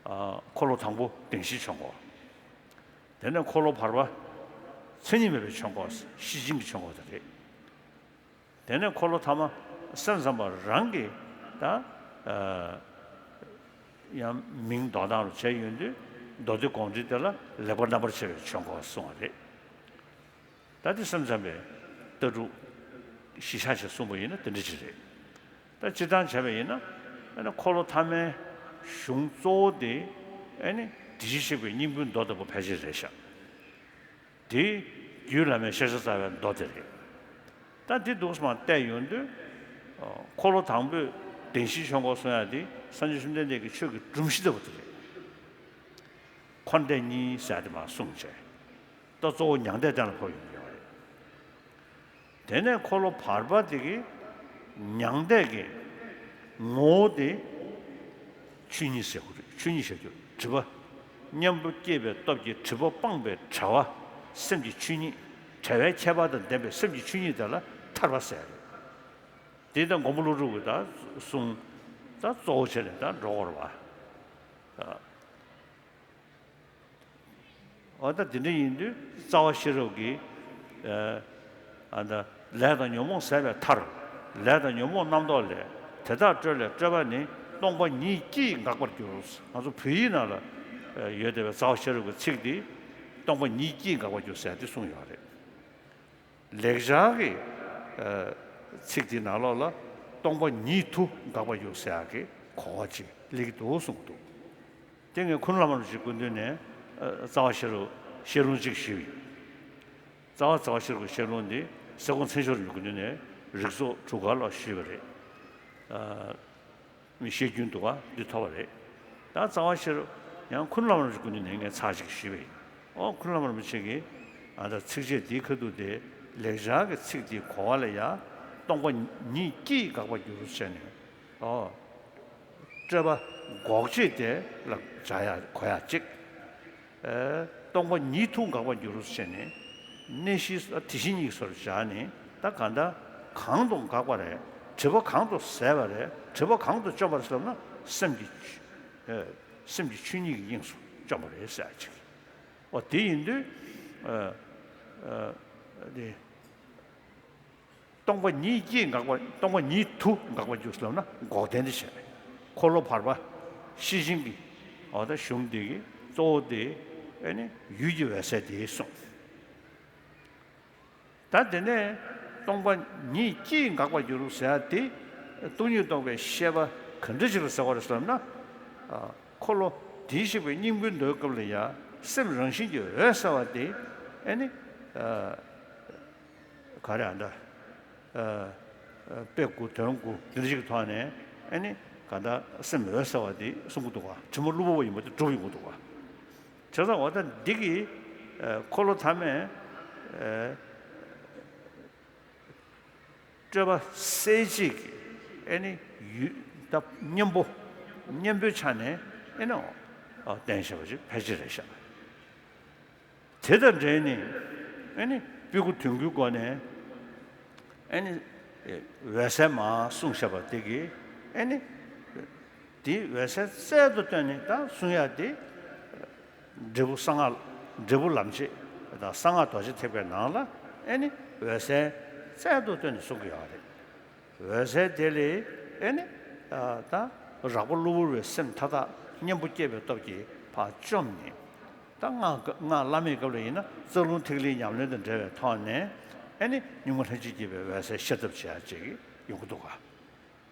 ཨ། འཁོར་ལོ་དང་པོ་བདེན་བཞིའི་ཆོས་འཁོར། དེ་ནས་འཁོར་ལོ་བར་པ་མཚན་ཉིད་མེད་པའི་ཆོས་འཁོར་ཤེར་ཕྱིན་གྱི་ཆོས་འཁོར་དེ་རེད། དེ་ནས་འཁོར་ལོ་ཐ་མ་སེམས་ཙམ་པ་རང་གི་ད། ཨ། ཡང་མིང་འདོགས་སྟངས་རུ་བྱས་ཡོང་དུས་མདོ་སྡེ་དགོངས་འགྲེལ་དེ་ལ་ལེགས་པར་རྣམ་པར་ཕྱེ་བའི་ཆོས་འཁོར་གསུངས་པ་རེད། ད་དེ་སེམས་ཙམ་པའི་ལྟ་གྲུབ་གཞི་བཞག་བྱས་གསུངས་པ་ཡིན་ན་དེ་འདྲ་ཅིག་རེད། ད་སྤྱིར་བཏང་བྱས་པ་ཡིན་ན་ཨ་ནི་འཁོར་ལོ་ཐ་མའི་གཞུང་གཙོ་བོ་དེ་ཨ་ནི་དེ་བཞིན་གཤེགས་པའི་སྙིང་པོའི་མདོ་ལྟ་བུ་ཕལ་ཆེར་རེད་ཤག། དེ་རྒྱུད་བླ་མའི་ཤེས་བྱ་རྩ་བའི་མདོ་དེ་རེད། ད་འདི་འདུག་སེ་མར་བལྟས་ཡོང་དུས། ཨ། འཁོར་ལོ་དང་པོས་བདེན་བཞིའི་ཆོས་འཁོར་གསུང་ཡ་དེ་སངས་རྒྱས་བཅོམ་ལྡན་འདས་ཀྱི་ཆོས་ཀྱི་སྒྲོམ་གཞི་ལྟ་བུ་དེ་རེད། འཁོར་འདས་གཉིས་ཟེར་ཡ་དེ་མར་གསུངས་བྱས། ད་གཙོ་བོ་མྱང་འདས་གཏན་ལ་ཕབ་ཡོང་གི་ཡོད་རེད། དེ་ནས་འཁོར་ལོ་བར་པ་དེ་གི་མྱང་འདས་ཀྱི་ངོ་བོ་དེ་ཆོས་ཉིད་ཟེར་དགོས་རེད། ཆོས་ཉིད་ཟེར་རྒྱུ་སྒྲིབ་པ་གཉེན་པོ་སྐྱེས་པའི་སྟོབས་ཀྱིས་སྒྲིབ་པ་སྤངས་པའི་བྲལ་བ་སེམས་ཀྱི་ཆོས་ཉིད། བྲལ་བའི་ཁྱད་པར་དང་ལྡན་པའི་སེམས་ཀྱི་ཆོས་ཉིད་དེ་ལ་ཐར་པ་ཟེར་རེད། དེ་ལྟར་མགོན་པོ་ཀླུ་སྒྲུབ་ཀྱི་ད་གསུང་ད་གཙོ་བོ་བྱས་ནས་ད་འགྲོ་དགོས་རེད་བ། འོ་ད་དེ་འདྲ་ཡིན་དུས་རྩ་བ་ཤེས་རབ་ཀྱིས། ཨ། ཨ། ད་ལས་དང་ཉོན་མོངས་ཟད་པས་ཐར། ལས་དང་ཉོན་མོངས་རྣམ་རྟོག་ལས། དེ་དག་སྤྲོས་ལས་སྤྲོས་པ་ནི། སྟོང་པ་ཉིད་ཀྱིས་འགག་པར་འགྱུར། ང་ཚོ་བོད་ཡིག་ནང་ལ་ཡོད་བསྡད་པའི་རྩ་བ་ཤེས་རབ་ཀྱི་ཚིག་འདི་སྟོང་པ་ཉིད་ཀྱིས་འགག་པར་འགྱུར་ཟེར་ཏེ་གསུངས་ཡོད་རེད། ལེགས་སྦྱར་གྱི། ཨ། ཚིག་འདི་ནང་ལོགས་ལ་སྟོང་པ་ཉིད་དུ་འགག་པར་འགྱུར་ཟེར་ཡག་གི་གོ་བ་ཅིག་སླེབས་ཀྱི་འདུག་གསུངས་འདུག། དེ་ངས་ཁུ་ནུ་བླ་མ་རིན་པོ་ཆེའི་སྐུ་མདུན་ནས། ཨ། རྩ་བ་ཤེས་རབ་བཤད་ལུང་གཅིག་ཞུས་པ་ཡིན། རྩ་བ་རྩ་བ་ཤེས་རབ་ཀྱི་བཤད་ལུང་འདི་སེ་གོང་མཚན་མཆོག་རིན་པོ་ཆེའི་སྐུ་མདུན་ནས་རིགས་ཚོགས་དྲུག་སྐོར་ལ་ཞུས་པ་རེད། ཨ། མི་བཤད་རྒྱུན་འདུག་ག། འདི་ཐོབ་པ་རེད། ད་རྩ་བ་ཤེས་རབ་ཡང་ཁུ་ནུ་བླ་མ་རིན་པོ་ཆེའི་སྐུ་མདུན་ནས་ངས་ཚར་གཅིག་ཞུས་པ་ཡིན། ཨོ། ཁུ་ནུ་བླ་མ་རིན་པོ་ཆེ་གིས་ཨ་ད་ཚིགས་བཅད་འདིའི་ཁ་ཐུག་དེ་ལེགས་སྦྱར་གྱི་ཚིག་འདིའི་གོ་བ་ལ་ཡང་སྟོང་པ་ཉིད་ཀྱིས་འགག་པར་འགྱུར་ཟེར་ནས། ཨོ། སྤྲོས་པ་འགོག་བྱེད་དེ་ལ་བྱ་ཡ་གོ་ཡ་གཅིག། ཨེ། སྟོང་པ་ཉིད་དུ་འགག་པར་འགྱུར་ཟེར་ནས་གནས་གཞི་དེ་བཞིན་ཉིད་སོར་བཞག་ནས་ད་གང་ལྟར་གང་དུ་འགག་པ་རེད། སྒྲིབ་པ་གང་དུ་ཟད་པ་རེད། སྒྲིབ་པ་གང་དུ་བཅོམ་པ་རེད་ཟེར་ན་སེམས་ཀྱི་ཆོས། ཨེ། སེམས་ཀྱི་ཆོས་ཉིད་ཀྱི་དབྱིངས་སུ་བཅོམ་པ་རེད་ཟེར་ཡ་གཅིག། འོ་དེ་ཡིན་དུས། ཨ། ཨ། དེ་སྟོང་པ་ཉིད་ཀྱིས་འགག་པ། སྟོང་པ་ཉིད་དུ་འགག་པར་འགྱུར་ཟེར་ན་འགོག་བདེན་དེ་བྱས། འཁོར་ལོ་བར་པ་ཤེར་ཕྱིན་གྱི་འོ་ད་གཞུང་འདི་གི་གཙོ་བོ་དེ་ཨ་ནི་ཡུལ་གྱི་འོད་གསལ་དེ་གསུངས། ད་དེ་ནས་སྟོང་པ་ཉིད་ཀྱིས་འགག་པར་འགྱུར་ཟེར་ཡ་དེ་སྟོང་ཉིད་རྟོགས་པའི་ཤེས་པ་ག་འདྲ་ཞིག་ལ་ཟེར་བ་རེད་ཟེར་ན། ཨ། འཁོར་ལོ་དེ་བཤིག་པའི་སྙིང་པོའི་མདོའི་སྐབས་ལ་ཡང་སེམས་རང་བཞིན་གྱིས་འོད་གསལ་བ་དེ་ཨ་ནི། ཨ། ག་རེ་ཨ་འདྲ། ཨ། ཨ། དཔེ་དགུ་དོན་དགུ་འདི་འདྲ་ཞིག་གི་ཐོག་ནས་ཨ་ནི་ག་འདྲ་སེམས་འོད་གསལ་བ་དེ་གསུང་གི་འདུག་ག། དྲི་མ་གློ་བུར་བ་ཡིན་པ་དེ་གྲུབ་ཡོང་གི་འདུག་ག། བྱས་ཙང་འོ་ད་འདི་གི། ཨ། འཁོར་ལོ་ཐ་མའི། ཨ། སྤྲོས་པ་སེལ་བྱེད་ཀྱི་ཨ་ནི་ཡུལ་ད་གཉེན་པོ། གཉེན་པོའི་ཆ་ནས་ ཨེ་ནི་བསྟན་བཞག་པ་ཅིག་ཕལ་ཆེར་རེད་ཤག་དེ་དང་འབྲེལ་ནས་ཨེ་ནི་སྤུ་གུ་དོན་ཀུན་སྒོ་ནས་ཨེ་ནི་འོད་གསལ་མར་གསུངས་བཞག་པ་དེ་གིས་ཨེ་ནི་དེ་འོད་གསལ་རྩལ་དུ་བཏོན་ནས་ད་གསུང་ཡག་དེ། འབྲས་བུ་གསང་སྔགས། འབྲས་བུ་ལམ་བྱེད་དང་གསང་སྔགས་རྡོ་རྗེ་ཐེག་པའི་ནང་ལ་ཨེ་ནི་འོད་གསལ་རྩལ་དུ་བཏོན་ནས་གསུང་གི་ཡོད་རེད། འོད་གསལ་དེ་ལས་ཨེ་ནི་ད་རགས་པ་གློ་བུར་བའི་སེམས་མཐའ་དག་གཉེན་པོ་སྐྱེས་པའི་སྟོབས་ཀྱིས་ཕར་བཅོམ་ནས། ད་སྔགས་སྔགས་བླ་མེད་སྐབས་ལ་ཡིན་ན་རྩ་རླུང་ཐིག་ལེའི་ཉམས་ལེན་དང་འབྲེལ་བའི་ཐོག་ནས་ཨེ་ནི་གཉུག་མ་ལྷན་ཅིག་སྐྱེས་པའི་འོད་གསལ་ཤེས་ཐབས་བྱེད་ཡག་ཅིག་ཡོང་གི་འདུག་ག་བྱས་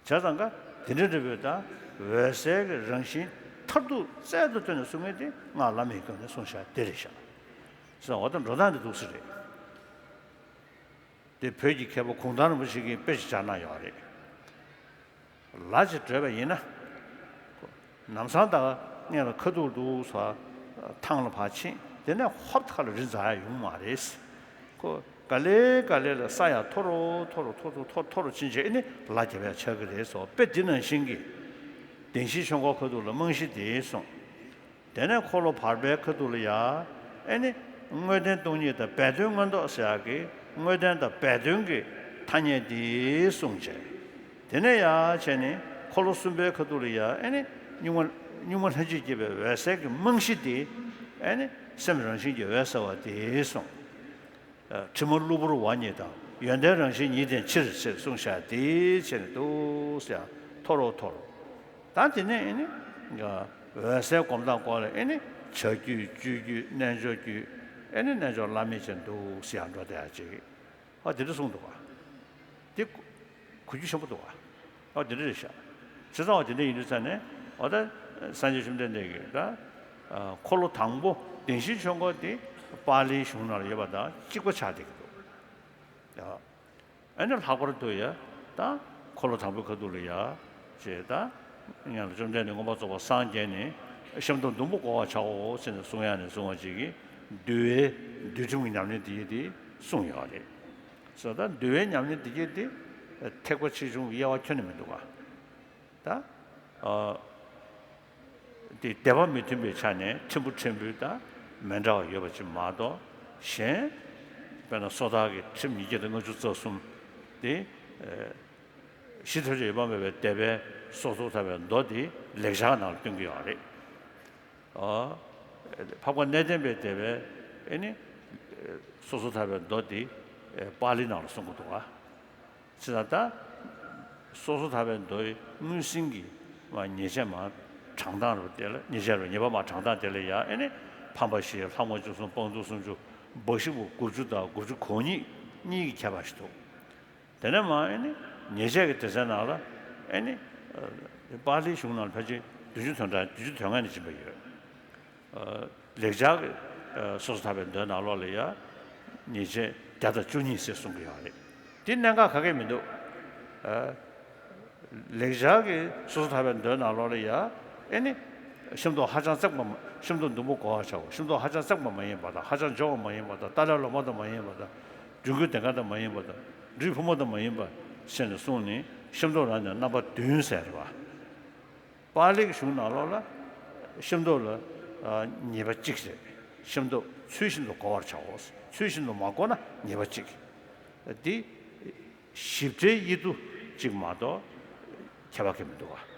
ཙང་ཀ་དེ་འདྲ་འདྲ་བོའི་ད་འོད་གསལ་གྱི་རང་བཞིན་མཐར་ཐུག་རྩལ་དུ་བཏོན་ནས་གསུང་མཁན་དེ་སྔགས་བླ་མེད་སྐབས་ནས་གསུངས་བཞག་དེ་རེད་ཤག་ཟེར་བ་དང་འགྲོ་སྟངས་དེ་འདུག་སེ་རེད། དེ་བོད་ཀྱི་མཁས་པ་གུང་ཐང་རིན་པོ་ཆེ་གིས་དཔེ་ཞིག་སྦྱར་གནང་ཡོད་རེད། ལ་ཅིག་བགྲོད་པ་ཡིན་ན། ལམ་སང་ད་སྔོན་ལ་ཁ་ཐུག་འདུག་སོ། ཐང་ལ་ཕར་ཕྱིན། དེ་ནས་ཧོབ་ཁ་ལ་རི་འཛེག་ཡག་ཡོང་མ་རེད། ཁོ་ག་ལེ་ག་ལེ་ལ་ས་ཡར་མཐོ་རུ་མཐོ་རུ་མཐོ་རུ་མཐོ་མཐོ་རུ་ཕྱིན་རྗེས་ཨེ་ནི་ལ་རྒྱབ་ཡག་ཆགས་ཀྱི་རེད་སོ། དཔེ་འདི་ནང་བཞིན་གྱི་བདེན་བཞིའི་ཆོས་འཁོར་ཁ་ཐུག་ལ་རྨང་གཞི་དེ་གསུངས། དེ་ནས་འཁོར་ལོ་བར་པའི་ཁ་ཐུག་ལ་ཡ། ཨེ་ནི། དངོས་བསྟན་སྟོང་ཉིད་དང་སྦས་དོན་མངོན་རྟོགས་ཟེར་ཡག་གི་དངོས་བསྟན་དང་སྦས་དོན་གྱི་ཐ་སྙད་འདི་གསུངས་བྱས། དེ་ནས་ཡ་བྱས་ནས་འཁོར་ལོ་གསུམ་པའི་ཁ་ཐུག་ལ་ཡ། ཨེ་ནི། གཉུག་མ་གཉུག་མ་ལྷན་ཅིག་སྐྱེས་པའི་འོད་གསལ་གྱི་རྨང་གཞི་འདི། ཨེ་ནི། སེམས་རང་བཞིན་གྱིས་འོད་གསལ་བ་དེ་གསུངས། ཨ། དྲི་མ་གློ་བུར་བ་ཉིད་དང་། ཡོན་ཏན་རང་བཞིན་ཉིད་ལྡན་ཕྱིར་ཞེས་གསུངས་བཞག་དེའི་ཕྱིར་འདུག་ཟེར་ཡང་མཐོ་རུ་མཐོ་རུ། ད་དེ་ནས་ཨེ་ནི། འོད་གསལ་སྒོམ་སྟངས་སྐོར་ལ་ཨེ་ནི། བྱ་རྒྱུད་སྤྱོད་རྒྱུད་རྣལ་འབྱོར་རྒྱུད། ཨེ་ནི་རྣལ་འབྱོར་བླ་མེད་ཅན་འདུག་ཟེར་ཡང་འགྲོ་བསྡད་ཡག་ཅིག་ཨ་དེ་འདྲ་གསུངས་འདུག་ག་དེ་གོ་རྒྱུ་ཆེན་པོ་འདུག་ག་ཨ་དེ་འདྲ་རེད་ཤག་བྱས་ཙང་བ་དེ་འདྲ་ཡིན་དུས་ཙང་ནས་འོ་ད་སངས་རྒྱས་བཅོམ་ལྡན་འདས་ཀྱིས་ད་འཁོར་ལོ་དང་པོ་བདེན་བཞིའི་ཆོས་འཁོར་དེ་པཱ་ལིའི་གཞུང་ནང་ལ་ཡོད་པ་དང་གཅིག་པ་ཆགས་བསྡད་ཀྱི་འདུག་ཨ་ནི་ལྷག་པར་དུ་ཡ་ད་འཁོར་ལོ་དང་པོའི་ཁ་ཐུག་ལ་ཡ་ཅེས་ད་སྔོན་ལ་བཅོམ་ལྡན་འདས་མངོན་པར་རྫོགས་པར་སངས་རྒྱས་ནས་ཤམ་ཐབས་བདུན་པོ་བགོ་བར་བྱའོ་ཟེར་ནས་གསུང་ཡག་ནས་བཟུང་བ་ཅིག་གིས་འདུལ་བའི་འདུལ་ཁྲིམས་ཀྱི་ཉམས་ལེན་དེ་ཡི་དེ་གསུངས་ཡོད་རེད། སོ་ད་འདུལ་བའི་ཉམས་ལེན་འདི་གྱད་དེ་ཐེག་པ་ཆེ་ཆུང་དབྱེ་བ་ཁྱོན་ནས་མི་འདུག་ག་ད་ཨ་དེ་སྡེ་པ་མི་མཐུན་པའི་ཆ་ནས་ཕྲན་བུ་ཕྲན་བུ་ད་མི་འདྲ་བ་ཡོད་པ་ཅིག་མ་གཏོགས་གཞན། དཔེར་ན་སོ་ཐར་གྱི་ཁྲིམས་ཉིས་བརྒྱ་དང་ལྔ་བཅུ་རྩ་གསུམ་དེ་ཨ་ཞི་ཐར་ཆོས་ཡོད་པ་མེད་པའི་སྡེ་པའི་སོ་སོར་ཐར་པའི་མདོ་དེ་ལེགས་སྦྱར་ནང་ལ་སྟོན་གྱི་ཡོད་རེད། ཨ། འཕགས་པ་གནས་བརྟན་པའི་སྡེ་པའི་ཨེ་ནི། སོ་སོར་ཐར་པའི་མདོ་འདི་པཱ་ལི་ནང་ལ་གསུང་གི་འདུག་ག་བྱས་ཙང་ད། སོ་སོར་ཐར་པའི་མདོའི་དངོས་ཟིན་གྱི་མ་ཉེས་བྱས་མ་དྲང་སྟངས་རུ་དེ་ལ་ཉེས་བྱས་རུ་ཉེས་པ་མ་དྲང་སྟངས་དེ་ལ་ཡང་ཨེ་ནི། ཕམ་པ་བཞི་ལྷག་མ་བཅུ་གསུམ་སྤང་ཐུབ་སུམ་ཅུ་འབའ་ཞིག་པོ་དགུ་བཅུ་དང་དགུ་བཅུ་གོ་གཉིས་གཉིས་ཀྱི་ཁྱད་པར་ཞིག་འདུག་དེ་ནས་མ་ཨེ་ནི་ཉེས་བྱས་ཀྱི་སྡེ་ཚན་ནང་ལ་ཨེ་ནི་པཱ་ལིའི་གཞུང་ནང་ལ་ཕལ་ཆེར་བདུན་ཅུ་དོན་གྲངས་བདུན་ཅུ་དོན་ལྔ་ནས་ཕྱིན་པ་ཡོད། ལེགས་སྦྱར་གྱི་སོ་སོར་ཐར་པའི་མདོའི་ནང་ལོགས་ལ་ཡང་ཉེས་བྱས་བརྒྱ་དང་བཅུ་གཉིས་ཟེར་གསུང་གི་ཡོད་རེད། དེ་གནད་འགག་ག་གེ་མི་འདུག་ལེགས་སྦྱར་གྱི་སོ་སོར་ཐར་པའི་མདོའི་ནང་ལོགས་ལ་ཡང་ཨེ་ནི། ཤམ་ཐབས་ཧ་ཅང་བརྩེགས་པ་མ། ཤམ་ཐབས་བདུན་པོ་བགོ་བར་བྱའོ། ཤམ་ཐབས་ཧ་ཅང་བརྩེགས་པ་མ་ཡིན་པ་དང་ཧ་ཅང་སྦྱོར་བ་མ་ཡིན་པ་དང་ཏཱ་ལའི་ལོ་མ་དང་མ་ཡིན་པ་དང་། སྦྲུལ་མགོའི་གདེངས་ཀ་དང་མ་ཡིན་པ་དང་། སྦྲུལ་ཕུབ་མ་དང་མ་ཡིན་པ་ཟེར་ནས་གསུངས་ནས་ཤམ་ཐབས་རང་ནས་རྣམ་པ་བདུན་ཟེར་རེད་བ། པཱ་ལིའི་གཞུང་ནང་ལོགས་ལ་ཤམ་ཐབས་ལ་ཉེས་པ་གཅིག་རེད། ཤམ་ཐབས་ཚུལ་བཞིན་དུ་བགོ་བར་བྱའོ། ཚུལ་བཞིན་དུ་མ་བགོས་ན་ཉེས་པ་གཅིག་འདི་ཞིབ་ཕྲའི་དབྱེ་བསྡུ་གཅིག་མ་གཏོགས་ཁྱད་པར་གང་མི་འདུག་ག་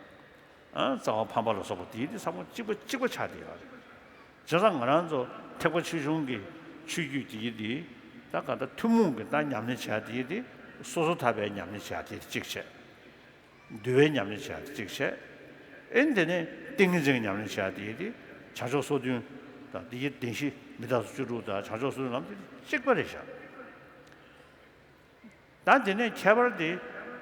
ཨ། རྩ་བ་ཕམ་པ་ལ་སོགས་པ་དེའི་དེ་ཚང་མ་གཅིག་པ་གཅིག་པ་ཆགས་བསྡད་ཡོད་རེད། བྱས་ཙང་ང་རང་ཚོ་ཐེག་པ་ཆེ་ཆུང་གི་ཆོས་བརྒྱུད་དེའི་དེ་ད་ག་ད་ཐུན་མོང་གི་ད་ཉམས་ལེན་བྱ་དེའི་དེ་སོ་སོར་ཐར་པའི་ཉམས་ལེན་བྱ་དེ་གཅིག་བྱས། འདུལ་བའི་ཉམས་ལེན་བྱ་དེ་གཅིག་བྱས། ཨེ་དེ་ནས་ཏིང་ངེ་འཛིན་གྱི་ཉམས་ལེན་བྱ་དེའི་དེ་བྱང་ཆུབ་སོ་བདུན་དང་དེའི་བདེན་བཞི་མི་རྟག་སོགས་བཅུ་དྲུག་དང་བྱང་ཆུབ་སོ་བདུན་ལམ་དེ་གཅིག་པ་རེད་བཞག་ད་དེ་ནས་ཁྱད་པར་དེ།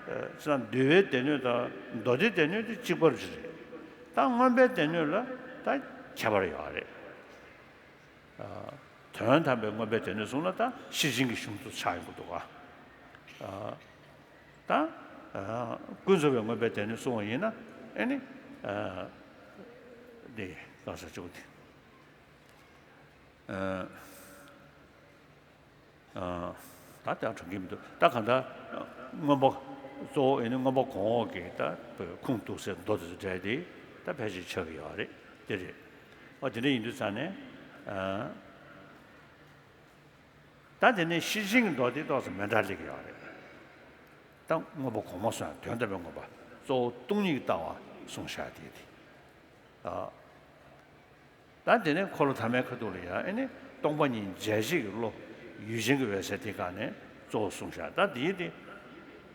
ཨ། ཅི་ལ་འདུལ་བའི་སྡེ་སྣོད་དང་མདོ་སྡེའི་སྡེ་སྣོད་དེ་གཅིག་པ་རེད། ད་མངོན་པའི་སྡེ་སྣོད་ལ་ད་ཁྱད་པར་ཡོད་རེད། ཨ། དོན་དམ་པའི་མངོན་པའི་སྡེ་སྣོད་གསུངས་ན་ད་ཤེར་ཕྱིན་གྱི་གཞུང་དུ་ཆགས་ཡོང་གི་འདུག་ག་ཨ། ད། ཨ། ཀུན་རྫོབ་པའི་མངོན་པའི་སྡེ་སྣོད་གསུངས་པ་ཡིན་ན་ཨེ་ནི། ཨ། འདི་ག་ས་བཅུག་སྟེ། ཨ། ཨ། ད་ལྟ་དྲང་གི་མི་འདུག་ད་གང་ལྟར་མངོན་པ་གཙོ་བོ་ཨེ་ནི་མངོན་པ་གོང་འོག་གི་ད་ཁུངས་གཏུགས་སའི་མདོ་དེ་ཚོ་འདྲ་དེ་ད་ཕལ་ཆེར་ཆགས་ཀྱི་ཡོད་རེད། དེ་རེད། ཨོ་དེ་འདྲ་ཡིན་དུས་ཙང་ནས། ཨ། ད་དེ་ནས་ཤེར་ཕྱིན་གྱི་མདོ་དེ་ཏོག་ཙམ་མི་འདྲ་སླེབས་ཀྱི་ཡོད་རེད། ད་མངོན་པ་གོང་མ་སོགས་དོན་དམ་པའི་མངོན་པ་གཙོ་བོ་སྟོང་ཉིད་ཀྱི་ལྟ་བ་གསུངས་བཞག་དེ་དེ། ཨ། ད་དེ་ནས་འཁོར་ལོ་ཐ་མའི་ཁ་ཐུག་ལ་ཡང་ཨེ་ནི་སྟོང་པ་ཉིད་འཇལ་བྱེད་ཀྱི་བློ་ཡུལ་ཅན་གྱི་འོད་གསལ་དེ་སྒང་ནས་གཙོ་བོ་གསུངས་བཞག་ད་དེའི་དེ་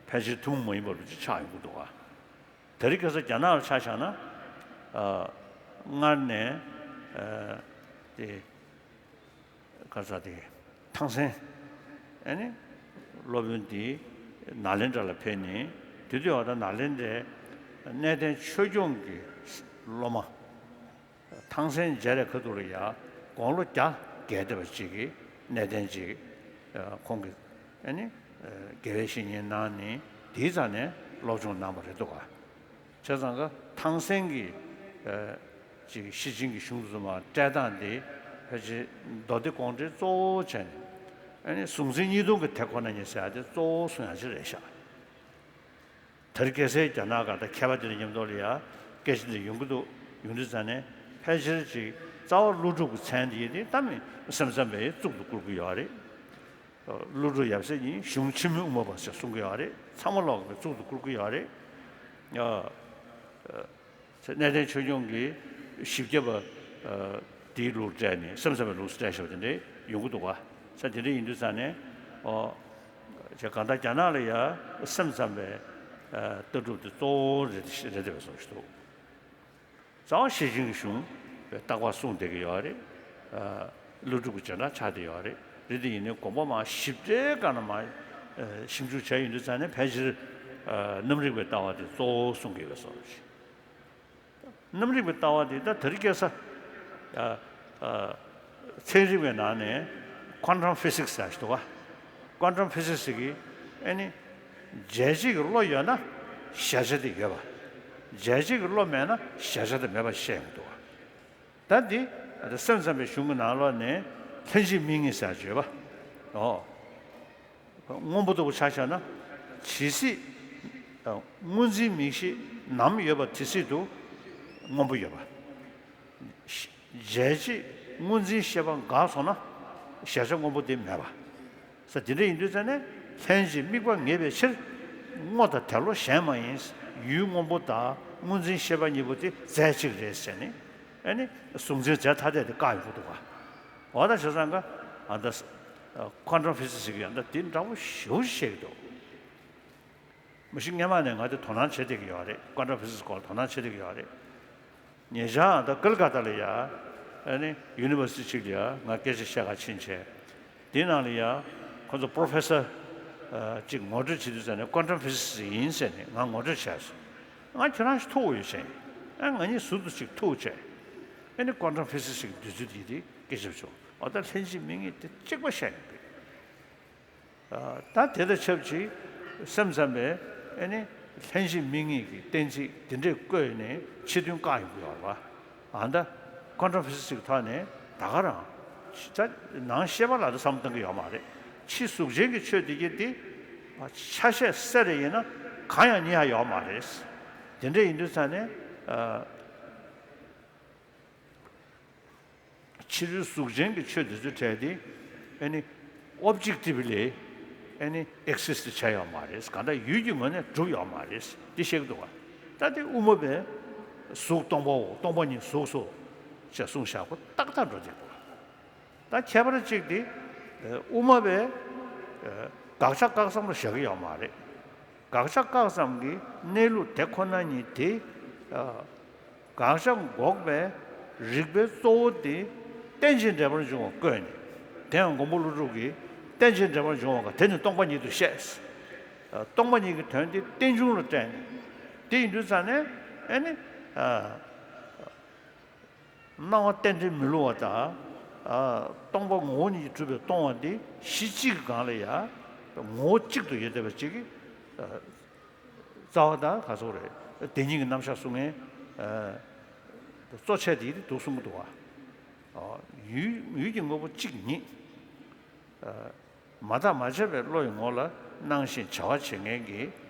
ཕལ་ཆེར་ཐུན་མོང་མ་ཡིན་པ་ལུགས་ཅིག་ཆགས་ཡོང་གི་འདུག་ག་དེ་རིང་ཁ་སང་རྒྱ་ནག་ལ་ཆ་བཞག་ན། ཨ། སྔར་ནས། ཨ། དེ། ག་རེ་ཟེར་དེ། ཐང་སན། ཨེ་ནི། སློབ་དཔོན་དེ་ནཱ་ལེནྡྲ་ལ་ཕེབས་ནས་དེ་དུས་ཨ་ད་ནཱ་ལེནྡྲའི་གནས་བརྟན་ཆོས་སྐྱོང་གི་སློབ་མ། ཐང་སན་མཇལ་བའི་ཁ་ཐུག་ལ་ཡ་དགུང་ལོ་བརྒྱ་བརྒལ་བསྡད་པ་ཅིག་གི་གནས་བརྟན་ཅིག་ཁོང་གིས་ཨ་ནི་དགེ་བའི་བཤེས་གཉེན་གནང་ནས་དེའི་རྩ་ནས་སློབ་སྦྱོང་གནང་བ་རེད་འདུག་ག་བྱས་ཙང་ཀ་ཐང་སན་གྱི་ཅིག་ཤེར་ཕྱིན་གྱི་གཞུང་དུ་མ་སྤྲད་སྟངས་དེ་ཕལ་ཆེར་མདོ་སྡེ་དགོངས་འགྲེལ་གཙོ་བོ་བྱས་ནས་ཨ་ནི་གཟུང་འཛིན་གཉིས་སྟོང་གི་དེ་ཁོ་ན་ཉིད་ཟེར་ཡ་དེ་གཙོ་བོ་གསུང་ཡ་ཅིག་རེད་ཤག་དེར་སྐད་སའི་རྒྱ་ནག་ག་ད་མཁས་པ་དེ་ལ་མཉམ་དུ་ལ་ཡ་སྐད་ཆ་འདི་ཡོང་གི་འདུག་ཡོང་དུས་ཙང་ནས་ཕལ་ཆེར་ཅིག་རྩ་བ་ཀླུ་སྒྲུབ་ཀྱི་མཚན་འདི་ཡིན་ཏེ་ད་མི་སེམས་ཙམ་པས་གཙུག་ཏུ་བཀུར་གྱི་ཡོད་རེད། ཀླུ་སྒྲུབ་ཡབ་སྲས་ཉིད་གཞུང་འཆི་མེད་དབུ་མ་པ་ཞེས་གསུང་གི་ཡོད་རེད། ཚང་མ་ལོག་གི་གཙུག་ཏུ་བཀུར་གྱི་ཡོད་རེད། ཨ། གནས་བརྟན་ཆོས་སྐྱོང་གི་བཞི་བརྒྱ་པ་དེའི་ལུགས་སྤྲད་ནས་སེམས་ཙམ་པའི་ལུགས་སུ་སྤྲད་བཞག་པ་དེ་འདྲ་ཡོང་གི་འདུག་ག་ས་དེ་འདྲ་ཡིན་དུས་ཙང་ནས་ཨོ། ཅེས་གང་ལྟར་རྒྱ་ནག་ལ་ཡ་སེམས་ཙམ་པའི་ལྟ་གྲུབ་དེ་གཙོ་བོ་རེད་རེད་བསྡད་པའི་བཟོ་ཞིག་འདུག་རྩ་བ་ཤེར་ཕྱིན་གྱི་གཞུང་རྟག་པར་གསུངས་བསྡད་ཀྱི་ཡོད་རེད། ཀླུ་སྒྲུབ་ཀྱི་བྱེ་བྲག་ཆགས་བསྡད་ཡོད་རེད། རེད་དེ་ཡིན་ནའི་དགོངས་པ་མ་ཞིབ་ཕྲའི་སྒང་ན་མ་ཞིབ་འཇུག་བྱས་ཡོང་དུས་ཙང་ནས་ཕལ་ཆེར་རྣམ་རིག་པའི་ལྟ་བ་དེ་གཙོ་བོ་གསུང་གི་ཡོད་པའི་བཟོ་ཞིག་རྣམ་རིག་པའི་ལྟ་བ་དེ་ད་དེ་རིང་ཁ་སང་ཚན་རིག་པའི་ནང་ནས་quantum physics ཟེར་ཞིག་འདུག་ག quantum physics གི་ཨ་ནི་འཇལ་བྱེད་ཀྱི་བློ་ཡོད་ན་གཞལ་བྱ་དེ་ཡོད་པ། འཇལ་བྱེད་ཀྱི་བློ་མེད་ན་གཞལ་བྱ་དེ་མེད་པ་བཤད་ཡོང་གི་འདུག་ག་ད་འདི་སེམས་ཙམ་པའི་གཞུང་གི་ནང་ལོགས་ནས་ལྷན་ཅིག་དམིགས་ངེས་ཟེར་བརྗོད་པ། ཨོ། སྔོན་པོ་ལྟ་བུ་ཆ་བཞག་ན། ཇི་སྲིད་སྔོ་འཛིན་མིག་ཤེས་ནམ་ཡོད་པ་དེ་སྲིད་དུ་སྔོན་པོ་ཡོད་པ། འཇལ་བྱེད་སྔོ་འཛིན་ཤེས་པ་འགག་སོང་ན་གཞལ་བྱ་སྔོན་པོ་དེ་མེད་པ། ས་དེ་འདྲ་ཡིན་དུས་ཙང་ནས་ལྷན་ཅིག་དམིགས་པ་ངེས་པའི་ཕྱིར། སྔོ་དང་དེ་བློ་གཞན་མ་ཡིན། ཡུལ་སྔོན་པོ་དང་སྔོ་འཛིན་ཤེས་པ་གཉིས་པོ་དེ་རྫས་གཅིག་རེད་ཟེར་ནས་ཨ་ནི་གཟུང་འཛིན་རྫས་ཐ་དད་དེ་བཀག་ཡོང་གི་འདུག་ག་འོ་ད་བྱས་ཙང་ཀ་ཨ་ད་quantum physics ཞིག་ཡང་ད་དེ་འདྲ་བོ་ཞེ་པོ་ཞིག་བཤད་ཀྱི་འདུག་མ་གཞི་སྔོན་མ་ནས་ང་དེ་དོ་སྣང་བྱེད་བསྡད་ཀྱི་ཡོད་རེད། quantum physics སྐོར་ལ་དོ་སྣང་བྱེད་བསྡད་ཀྱི་ཡོད་རེད། ཉེ་ཆར་ད་ཀལ་ཀ་ཏ་ལ་ཡ་ཨ་ནི་ཡུ་ནི་ཝར་སི་ཊི་གཅིག་ལ་ཡ་ང་སྐད་ཆ་བཤད་ག་ཕྱིན་བྱས། དེའི་ནང་ལ་ཡ་ཁོ་ཚོ་པོ་རོ་ཕེ་སར་གཅིག་ངོ་སྤྲོད་བྱེད་དུས་ཙང་ནས་quantum physics ཡིན་ཟེར་ནས་ང་ངོ་སྤྲོད་བྱས་སོང་། ང་ཁྱོད་རང་ཞིག་ཐུག་ཡོད་ཅེས། ཨ་ང་གཉིས་ཟུར་དུ་ཅིག་ཐུག་བྱས། ཨ་ནི་quantum physics ཞིག་འདོད་ཚུལ་དེ་དེ་སྐད་ཆ་བྱུང་། འོ་ད་ལྷན་ཅིག་དམིགས་ངེས་དེ་གཅིག་པ་བཤད་ཡོང་གི། ད་དེ་དང་ཆབས་ཅིག་སེམས་ཙམ་པས་ཨ་ནི་ལྷན་ཅིག་དམིགས་ངེས་ཀྱི་གཏན་ཚིགས་འདི་འདྲས་བཀོད་ནས་ཕྱི་དོན་བཀག་ཡོང་གི་ཡོད་རེད་པ། ཨ་ད་quantum physics ཀྱི་ཐོག་ནས་ད་ག་རང་ད་ནང་ཤེས་པ་ལ་ད་བསམ་བློ་གཏོང་གི་ཡོད་མ་རེད། ཕྱི་གཟུགས་ཅན་གྱི་ཆོས་འདི་གྱད་དེ་ཆ་ཤས་གསལ་རེ་ཡིན་ན་གང་ཡང་རྙེད་ཡ་ཡོད་མ་རེད། དེ་འདྲས་ཡིན་དུས་ཙང་ནས། ཕྱི་རོལ་གཟུགས་ཅན་གྱི་ཆོས་དེ་ཚོའི་གྲས་དེ་ཨ་ནི་ཨོབ་ཇེག་ཊི་བི་ལི་ཨ་ནི་ཨེག་སི་སི་ཊི་བྱས་ཡོད་མ་རེད། གང་ལྟར་ཡུལ་གྱི་ངོས་ནས་གྲུབ་ཡོད་མ་རེད། འདི་བཤད་ཀྱི་འདུག་ག་ད་དེ་དབུ་མ་པས་གཟུགས་སྟོང་པའོ། སྟོང་པ་ཉིད་གཟུགས་སོ་ཞེས་གསུངས་བཞག་པ་ཏག་ཏག་འགྲོ་བསྡད་འདུག་ག་ད་ཁྱད་པར་གཅིག་དེ་དབུ་མ་པས་དགག་བྱ་བཀག་ཙམ་ལ་བཞག་གི་ཡོད་མ་རེད། དགག་བྱ་བཀག་ཙམ་གྱི་གནས་ལུགས་དེ་ཁོ་ན་ཉིད་དེ། དགག་བྱ་འགོག་པའི་རིགས་པའི་གཙོ་བོ་དེ་རྟེན་ཅིང་འབྲེལ་པར་འབྱུང་བ་བཀོད་ནས། དེ་ཡང་མགོན་པོ་ཀླུ་སྒྲུབ་ཀྱིས་རྟེན་ཅིང་འབྲེལ་པར་འབྱུང་བ་ག་དེ་ནི་སྟོང་པ་ཉིད་དུ་བཤད། སྟོང་པ་ཉིད་ཀྱི་དོན་དེ་རྟེན་འབྱུང་ལ་བཀྲལ་ནས། དེ་ཡིན་དུས་ཙང་ནས་ཨ་ནི། སྣང་བ་རྟེན་འབྲེལ་མི་སླུ་བ་དང་། སྟོང་པ་ངོ་བོ་ཉིད་ཀྱིས་གྲུབ་པའི་སྟོང་པ་འདི་གཞི་གཅིག་གི་སྒང་ལ་ཡང་ངོ་བོ་གཅིག་ཏུ་ཡོད་བསྡད་པ་ཅིག་གིས། རྩ་བ་དང་ག་ཚོད་རེད། དེ་ཉིད་ཀྱི་རྣམ་གཞག་གསུང་མཁན་གཙོ་ཆེ་དེ་འདུག་གསུང་གི་འདུག་བ། ཡུལ་ཡུལ་གྱི་དངོས་པོ་གཅིག་ཉིད། མ་བརྟགས་མ་དཔྱད་པའི་བློ་ཡི་ངོ་ལ་སྣང་ཞིང་བྱ་བ་བྱེད་མཁན་གྱི་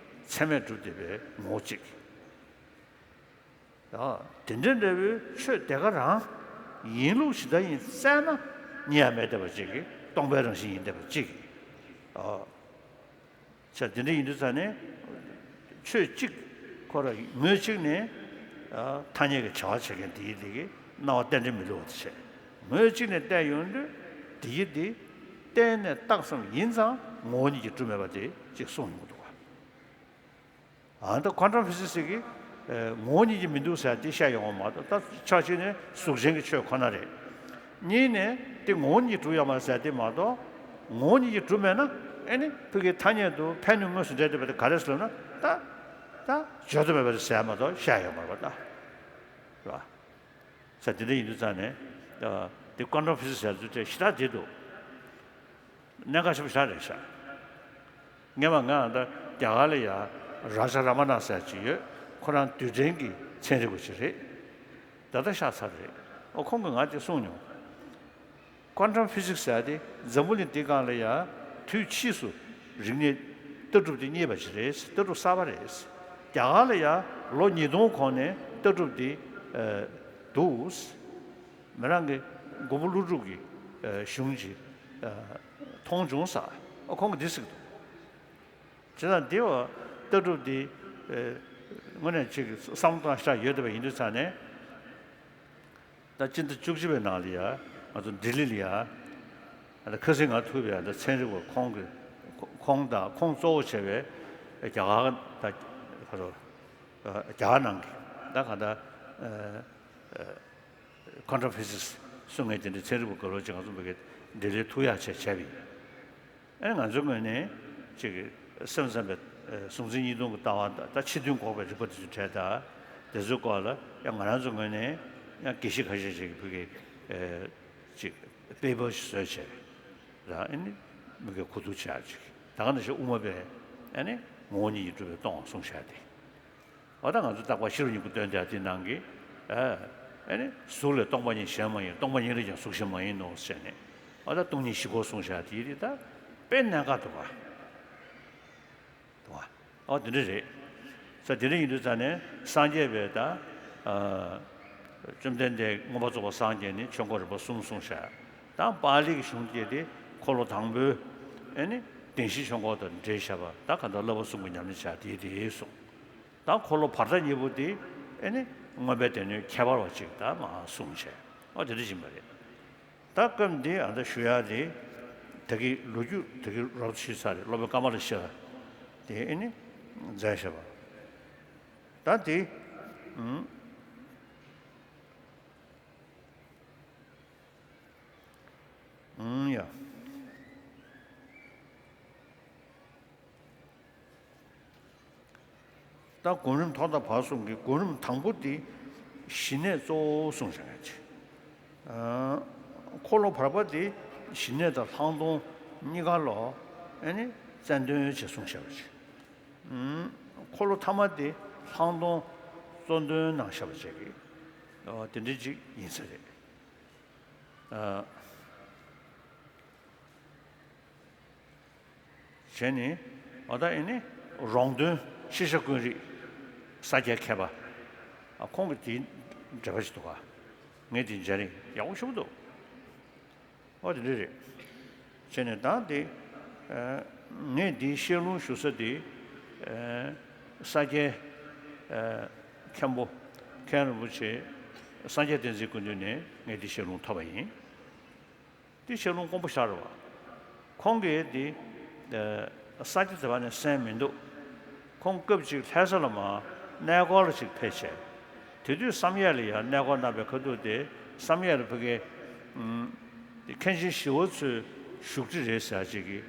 མཚན་མས་གྲུབ་བསྡད་པའི་ངོ་བོ་གཅིག་ཡང་དེ་འདྲ་འདྲ་བོའི་ཆོས་དེ་ག་རང་ཡིན་ལུགས་ཇི་ལྟར་ཡིན་བཙལ་ན་རྙེད་ཡ་མེད་བསྡད་པ་ཅིག་གིས། སྟོང་པའི་རང་བཞིན་ཡིན་བསྡད་པ་ཅིག་གིས། ཨ། ཆ་དེ་འདྲ་ཡིན་དུས་ཙང་ནས་ཆོས་གཅིག་ཁོ་ར་ངོས་གཅིག་ནས། ཨ། ཐ་སྙད་ཀྱི་བྱ་བ་བྱེད་མཁན་དེ་ཡི་དེ་གི་སྣང་བ་རྟེན་འབྲེལ་མི་བསླུ་བ་དེ་བྱས། ངོས་གཅིག་ནས་བལྟས་ཡོང་དུས་དེ་ཡི་དེ་གཏན་ནས་རྟགས་ཙམ་ཡིན་ཙང་ངོ་བོ་ཉིད་ཀྱིས་གྲུབ་མེད་པ་དེ་གཅིག་གསུངས་ཡོང་གི་འདུག་ག། ཨ། ད་ཁོ་ཊམ་ཕི་ཟིག་སི་གི་ཨ་ངོ་བོ་ཉིད་ཀྱིས་མི་འདུག་ཟེར་དེ་བཤད་ཡོང་བ་མ་གཏོགས། ད་ཕྱོགས་གཅིག་ནས་གཟུགས་ཅན་གྱི་ཆོས་ཁོ་ན་རེད། གཉིས་ནས་དེ་ངོ་བོ་ཉིད་ཀྱིས་གྲུབ་ཡོད་མ་རེད་ཟེར་དེ་མ་གཏོགས། ངོ་བོ་ཉིད་ཀྱིས་གྲུབ་མེད་ན་ཨེ་ནི་ཕ་གིའི་ཐ་སྙད་དུ་ཕན་གནོད་དངོས་སུ་འབྲེལ་བསྡད་པ་དེ་ག་རེ་ཟེར་ན། ད་ད་བརྗོད་དུ་མེད་པ་རེད་ཟེར་མ་གཏོགས་བཤད་ཡོད་མ་རེད་པ། ད་རེད་པ། ཟེར་དེ་འདྲ་ཡིན་དུས་ཙང་ནས། ཨ། དེ་ཁོ་ཊམ་ཕི་ཟིག་སི་ཟེར་དུས་དེ་ཞེ་དྲག་བདེ་འདུག། གནད་འགག་ཆེན་པོ་ཞེ་དྲག་རེད་ཤག། སྔོན་མ་ང་ད་རྒྱ་གར་ལ་ཡ་རཱ་ཇ་ར་མ་ན་ཟེར་ཅིག་ཡོད། ཁོ་རང་རྡུལ་ཕྲན་གྱི་ཚན་རིག་པ་ཅིག་རེད། ད་ལྟ་ཤག་ཚར་རེད། ཨོ། ཁོང་གིས་ང་དེ་གསུངས་མྱོང་། ཁོ་ཊམ་ཕི་ཟིག་སི་ཟེར་དེ་འཛམ་བུ་གླིང་འདི་སྒང་ལ་ཡ་དུས་ཕྱིས་སུ་རིག་གནས་ལྟ་གྲུབ་དེ་རྙེད་པ་ཅིག་རེད། ལྟ་གྲུབ་གསར་པ་རེད། རྒྱ་གར་ལ་ཡ་ལོ་ཉིས་སྟོང་གོང་ནས་ལྟ་གྲུབ་དེ་ཨ་འདུག། མི་རང་གི་མགོན་པོ་ཀླུ་སྒྲུབ་ཀྱི་ཨ་གཞུང་ཅིག་ཨ་མཐོང་བྱུང་ཟེར། ཨ། ཁོང་གིས་འདི་ཟེར་གྱི་འདུག། བྱས་ཙང་འདི་བ་ལྟ་གྲུབ་འདི་ཨ་དངོས་གནས་ཅིག་བསམ་བློ་བཏང་ཤག་ཡོད་བསྡད་པ་ཡིན་དུས་ཙང་ནས། ད་སྤྱི་ཟླ་བཅུ་གཅིག་པའི་ནང་ལ་ཡ་ང་ཚོ་ལྡི་ལི་ལ་ཡ། ཨ། ད་ཁ་སང་ང་ཐུག་པའི་ཨ་ད་ཚན་རིག་པ་ཁོང་གི་ཁོང་དང་ཁོང་གཙོ་བོ་བྱས་པའི་རྒྱ་གར་ད་ག་རེ། ཨ། རྒྱ་གར་ནང་གི་ད་ག་ད་ཨ་ཨ་ཁོ་ཊམ་ཕི་ཟིག་སི་གསུང་མཁན་དེ་འདྲའི་ཚན་རིག་པ་དགའ་ལོ་ཅིག་ང་ཚོ་བོད་ཀྱི་ལྡི་ལིར་ཐུག་ཡག་བྱས་བྱས་པ་ཡིན། ཨ་ནི་ང་ཚོའི་ངོས་ནས་ཅིག་སེམས་ཙམ་པའི་ཨ་གཟུང་འཛིན་གཉིས་སྟོང་གི་ལྟ་བ་དང་། ད་ཕྱི་དོན་འགོག་པའི་རིག་པ་དེ་ཚོའི་གྲས་དང་། དེ་ཚོའི་སྐོར་ལ་ཡང་ང་རང་ཚོའི་ངོས་ནས་ཡང་དགེ་བཤེས་ཁ་ཤས་ཤིག་གིས་བོད་ཀྱི་ཨ་ཅིག་པེ་པར་ཞིག་བཟོས་བྱས། རང་ཨ་ནི་མི་སྒེར་གོ་བསྡུར་བྱས་ཅིག། ད་ག་ནང་བཞིན་དབུ་མ་པས་ཨ་ནི་ངོ་བོ་ཉིད་ཀྱིས་གྲུབ་པས་སྟོང་གསུངས་བཞག་སྟེ། འོ། ད་ང་ཚོ་རྟག་པར་ཤེས་རབ་སྙིང་པོ་སྟོན་དེ་དེ་ནང་གི། ཨ་ཨ་ནི་གཟུགས་ལས་སྟོང་པ་ཉིད་གཞན་མ་ཡིན། སྟོང་པ་ཉིད་ལས་ཀྱང་གཟུགས་གཞན་མ་ཡིན་ནོ་ཟེར་ནས། འོ། ད་སྟོང་ཉིད་བཞི་པོ་གསུངས་བཞག་དེ་རེད། ད་དཔེ་གནད་འགག་འདུག་ག། འདུག་ག། འོ། དེ་འདྲ་རེད། ས་དེ་འདྲ་ཡིན་དུས་ཙང་ནས་སངས་རྒྱས་པའི་ད་ཨ་བཅོམ་ལྡན་འདས་མངོན་པར་རྫོགས་པར་སངས་རྒྱས་ནས་ཆོས་འཁོར་རིམ་པ་གསུམ་གསུངས་བཞག། ད་པཱ་ལི་གི་གཞུང་དེ་དེ་འཁོར་ལོ་དང་པོའི་ཨ་ནི་བདེན་བཞིའི་ཆོས་འཁོར་དང་འབྲེལ་བཞག་པ། ད་གང་ལྟར་བསླབ་པ་གསུམ་གྱི་ཉམས་ལེན་བྱ་དེ་དེ་གསུངས། ད་འཁོར་ལོ་བར་ཐག་གཉིས་པོ་དེ་ཨེ་ནི་མངོན་པའི་སྡེ་སྣོད་ཁྱད་པར་བ་ཅིག་ད་མར་གསུངས་བྱས། ཨོ། དེ་འདྲ་ཡིན་པ་རེད། ད་སྐབས་འདི་ཨ་ད་ཞུ་ཡག་དེ་ད་གི་ལོ་རྒྱུས་ད་གི་རོབ་ཞུས་ཚར་རེད། སློབ་དཔོན་ཀ་མ་ལ་ཤཱི་ཀ་དེ་ཨེ་ནི་མཛད་བཞག་པ། ད་དེ་ཨུམ། ཨུམ། ཡ། ད་སྒོམ་རིམ་ཐོག་མཐའ་བར་གསུམ་གྱི་སྒོམ་རིམ་དང་པོ་དེ་ཞི་གནས་གཙོ་བོ་གསུངས་བཞག་ཡ་ཅིག། ཨ། འཁོར་ལོ་བར་པ་དེ་ཞི་གནས་དང་ལྷག་མཐོང་གཉིས་ཀ་ལོ་ཨེ་ནི་རྩལ་འདོན་བྱས་གསུངས་བཞག་པ་ཅིག། ཨུམ། འཁོར་ལོ་ཐ་མ་དེ་ལྷག་མཐོང་གཙོ་འདོན་གནང་བཞག་པ་ཅིག་གི། ཨོ། དེ་འདྲ་ཅིག་ཡིན་ས་རེད། ཨ། བྱས་ནས་འོ་ད་ཨེ་ནི་རོང་སྟོན་ཤེས་བྱ་ཀུན་རིག་ས་སྐྱའི་མཁས་པ། ཨ། ཁོང་གི་དེའི་འགྲེལ་པ་ཞིག་འདུག་ག། ངས་དེ་མཇལ་རིན་ཡག་པོ་ཞེ་པོ་འདུག། ཨོ། དེ་འདྲ་རེད། བྱས་ནས་ད་དེ་ཨ་ངས་འདིའི་བཤད་ལུང་ཞུ་ས་དེ་ཨ་ས་སྐྱའི་ཨ་མཁན་པོ་མཁན་རིན་པོ་ཆེ་སངས་རྒྱས་བསྟན་འཛིན་སྐུ་མདུན་ནས་ངས་འདི་བཤད་ལུང་ཐོབ་པ་ཡིན། དེ་བཤད་ལུང་དཀོན་པོ་ཞིག་རེད་པ། ཁོང་གིས་དེ་ཨ་ས་སྐྱ་དེ་བ་ནས་གསན་མི་འདུག། ཁོང་སྐབས་གཅིག་ལྷ་ས་ལ་མར་གནས་སྐོར་ལ་ཅིག་ཕེབས་བྱས། དེ་དུས་བསམ་ཡས་ལ་ཡར་གནས་སྐོར་གནང་བའི་ཁ་ཐུག་དེ་བསམ་ཡས་ལ་ཕ་གི་ཨུམ་དེ་མཁན་ཆེན་ཞི་བ་འཚོའི་བཞུགས་ཁྲི་རེད་ཟེར་ཅིག་གི་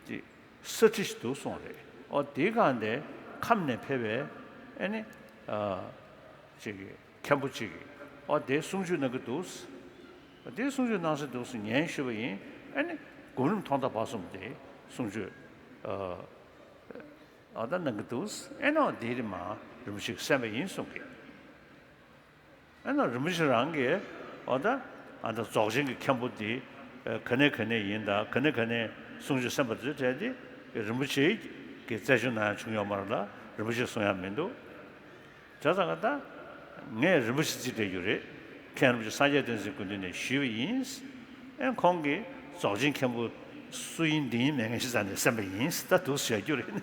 དེ་ས་ཁྲི་ཞིག་འདུག་གསུངས་རེད། ཨོ། དེའི་སྒང་དེ་ཁམས་ནས་ཕེབས་པའི་ཨེ་ནི་ཨ་ཅིག་གི་མཁན་པོ་ཅིག་གིས་ཨོ་དེ་གསུང་ཆོས་གནང་གི་འདུག། དེ་གསུང་ཆོས་གནང་ས་འདུག་ཟེར་ཉན་ཞུས་པ་ཡིན། ཨ་ནི་སྒོམ་རིམ་ཐོག་མཐའ་བར་གསུམ་དེ་གསུང་ཆོས་ཨ་ཨ་ད་གནང་གི་འདུག། ཨེ་ནོ་དེ་རེད་མ་རིན་པོ་ཆེས་གསན་པ་ཡིན་གསུང་གི། ཨེ་ནོ་རིན་པོ་ཆེ་རང་གིས་ཨོ་ད་ཨ་ད་རྫོགས་ཆེན་གྱི་མཁན་པོ་འདི་ཨ་ག་ནས་ག་ནས་ཡིན་དང་ག་ནས་ག་ནས་གསུང་ཆོས་གསན་པ་དེ་ཚོའི་གྲས་དེ་རིན་པོ་ཆེ་གིས་རྩད་གཅོད་གནང་ཡ་བྱུང་ཡོད་མ་རེད་ལ། རིན་པོ་ཆེས་གསུང་ཡ་མི་འདུག། བྱས་ཙང་ད་ ངས་རིན་པོ་ཆེ་རྩིས་སྤྲད་རྒྱུ་རེད། མཁན་རིན་པོ་ཆེ་སངས་རྒྱས་བསྟན་འཛིན་སྐུ་མདུན་ནས་ཞུས་པ་ཡིན། ཨེ་ཁོང་གིས་རྫོགས་ཆེན་མཁན་པོ་སུ་ཡིན་འདི་ཡིན་མེད་ངས་ཤེས་ས་ནས་གསན་པ་ཡིན། ད་འདུག་ཟེར་རྒྱུ་རེད།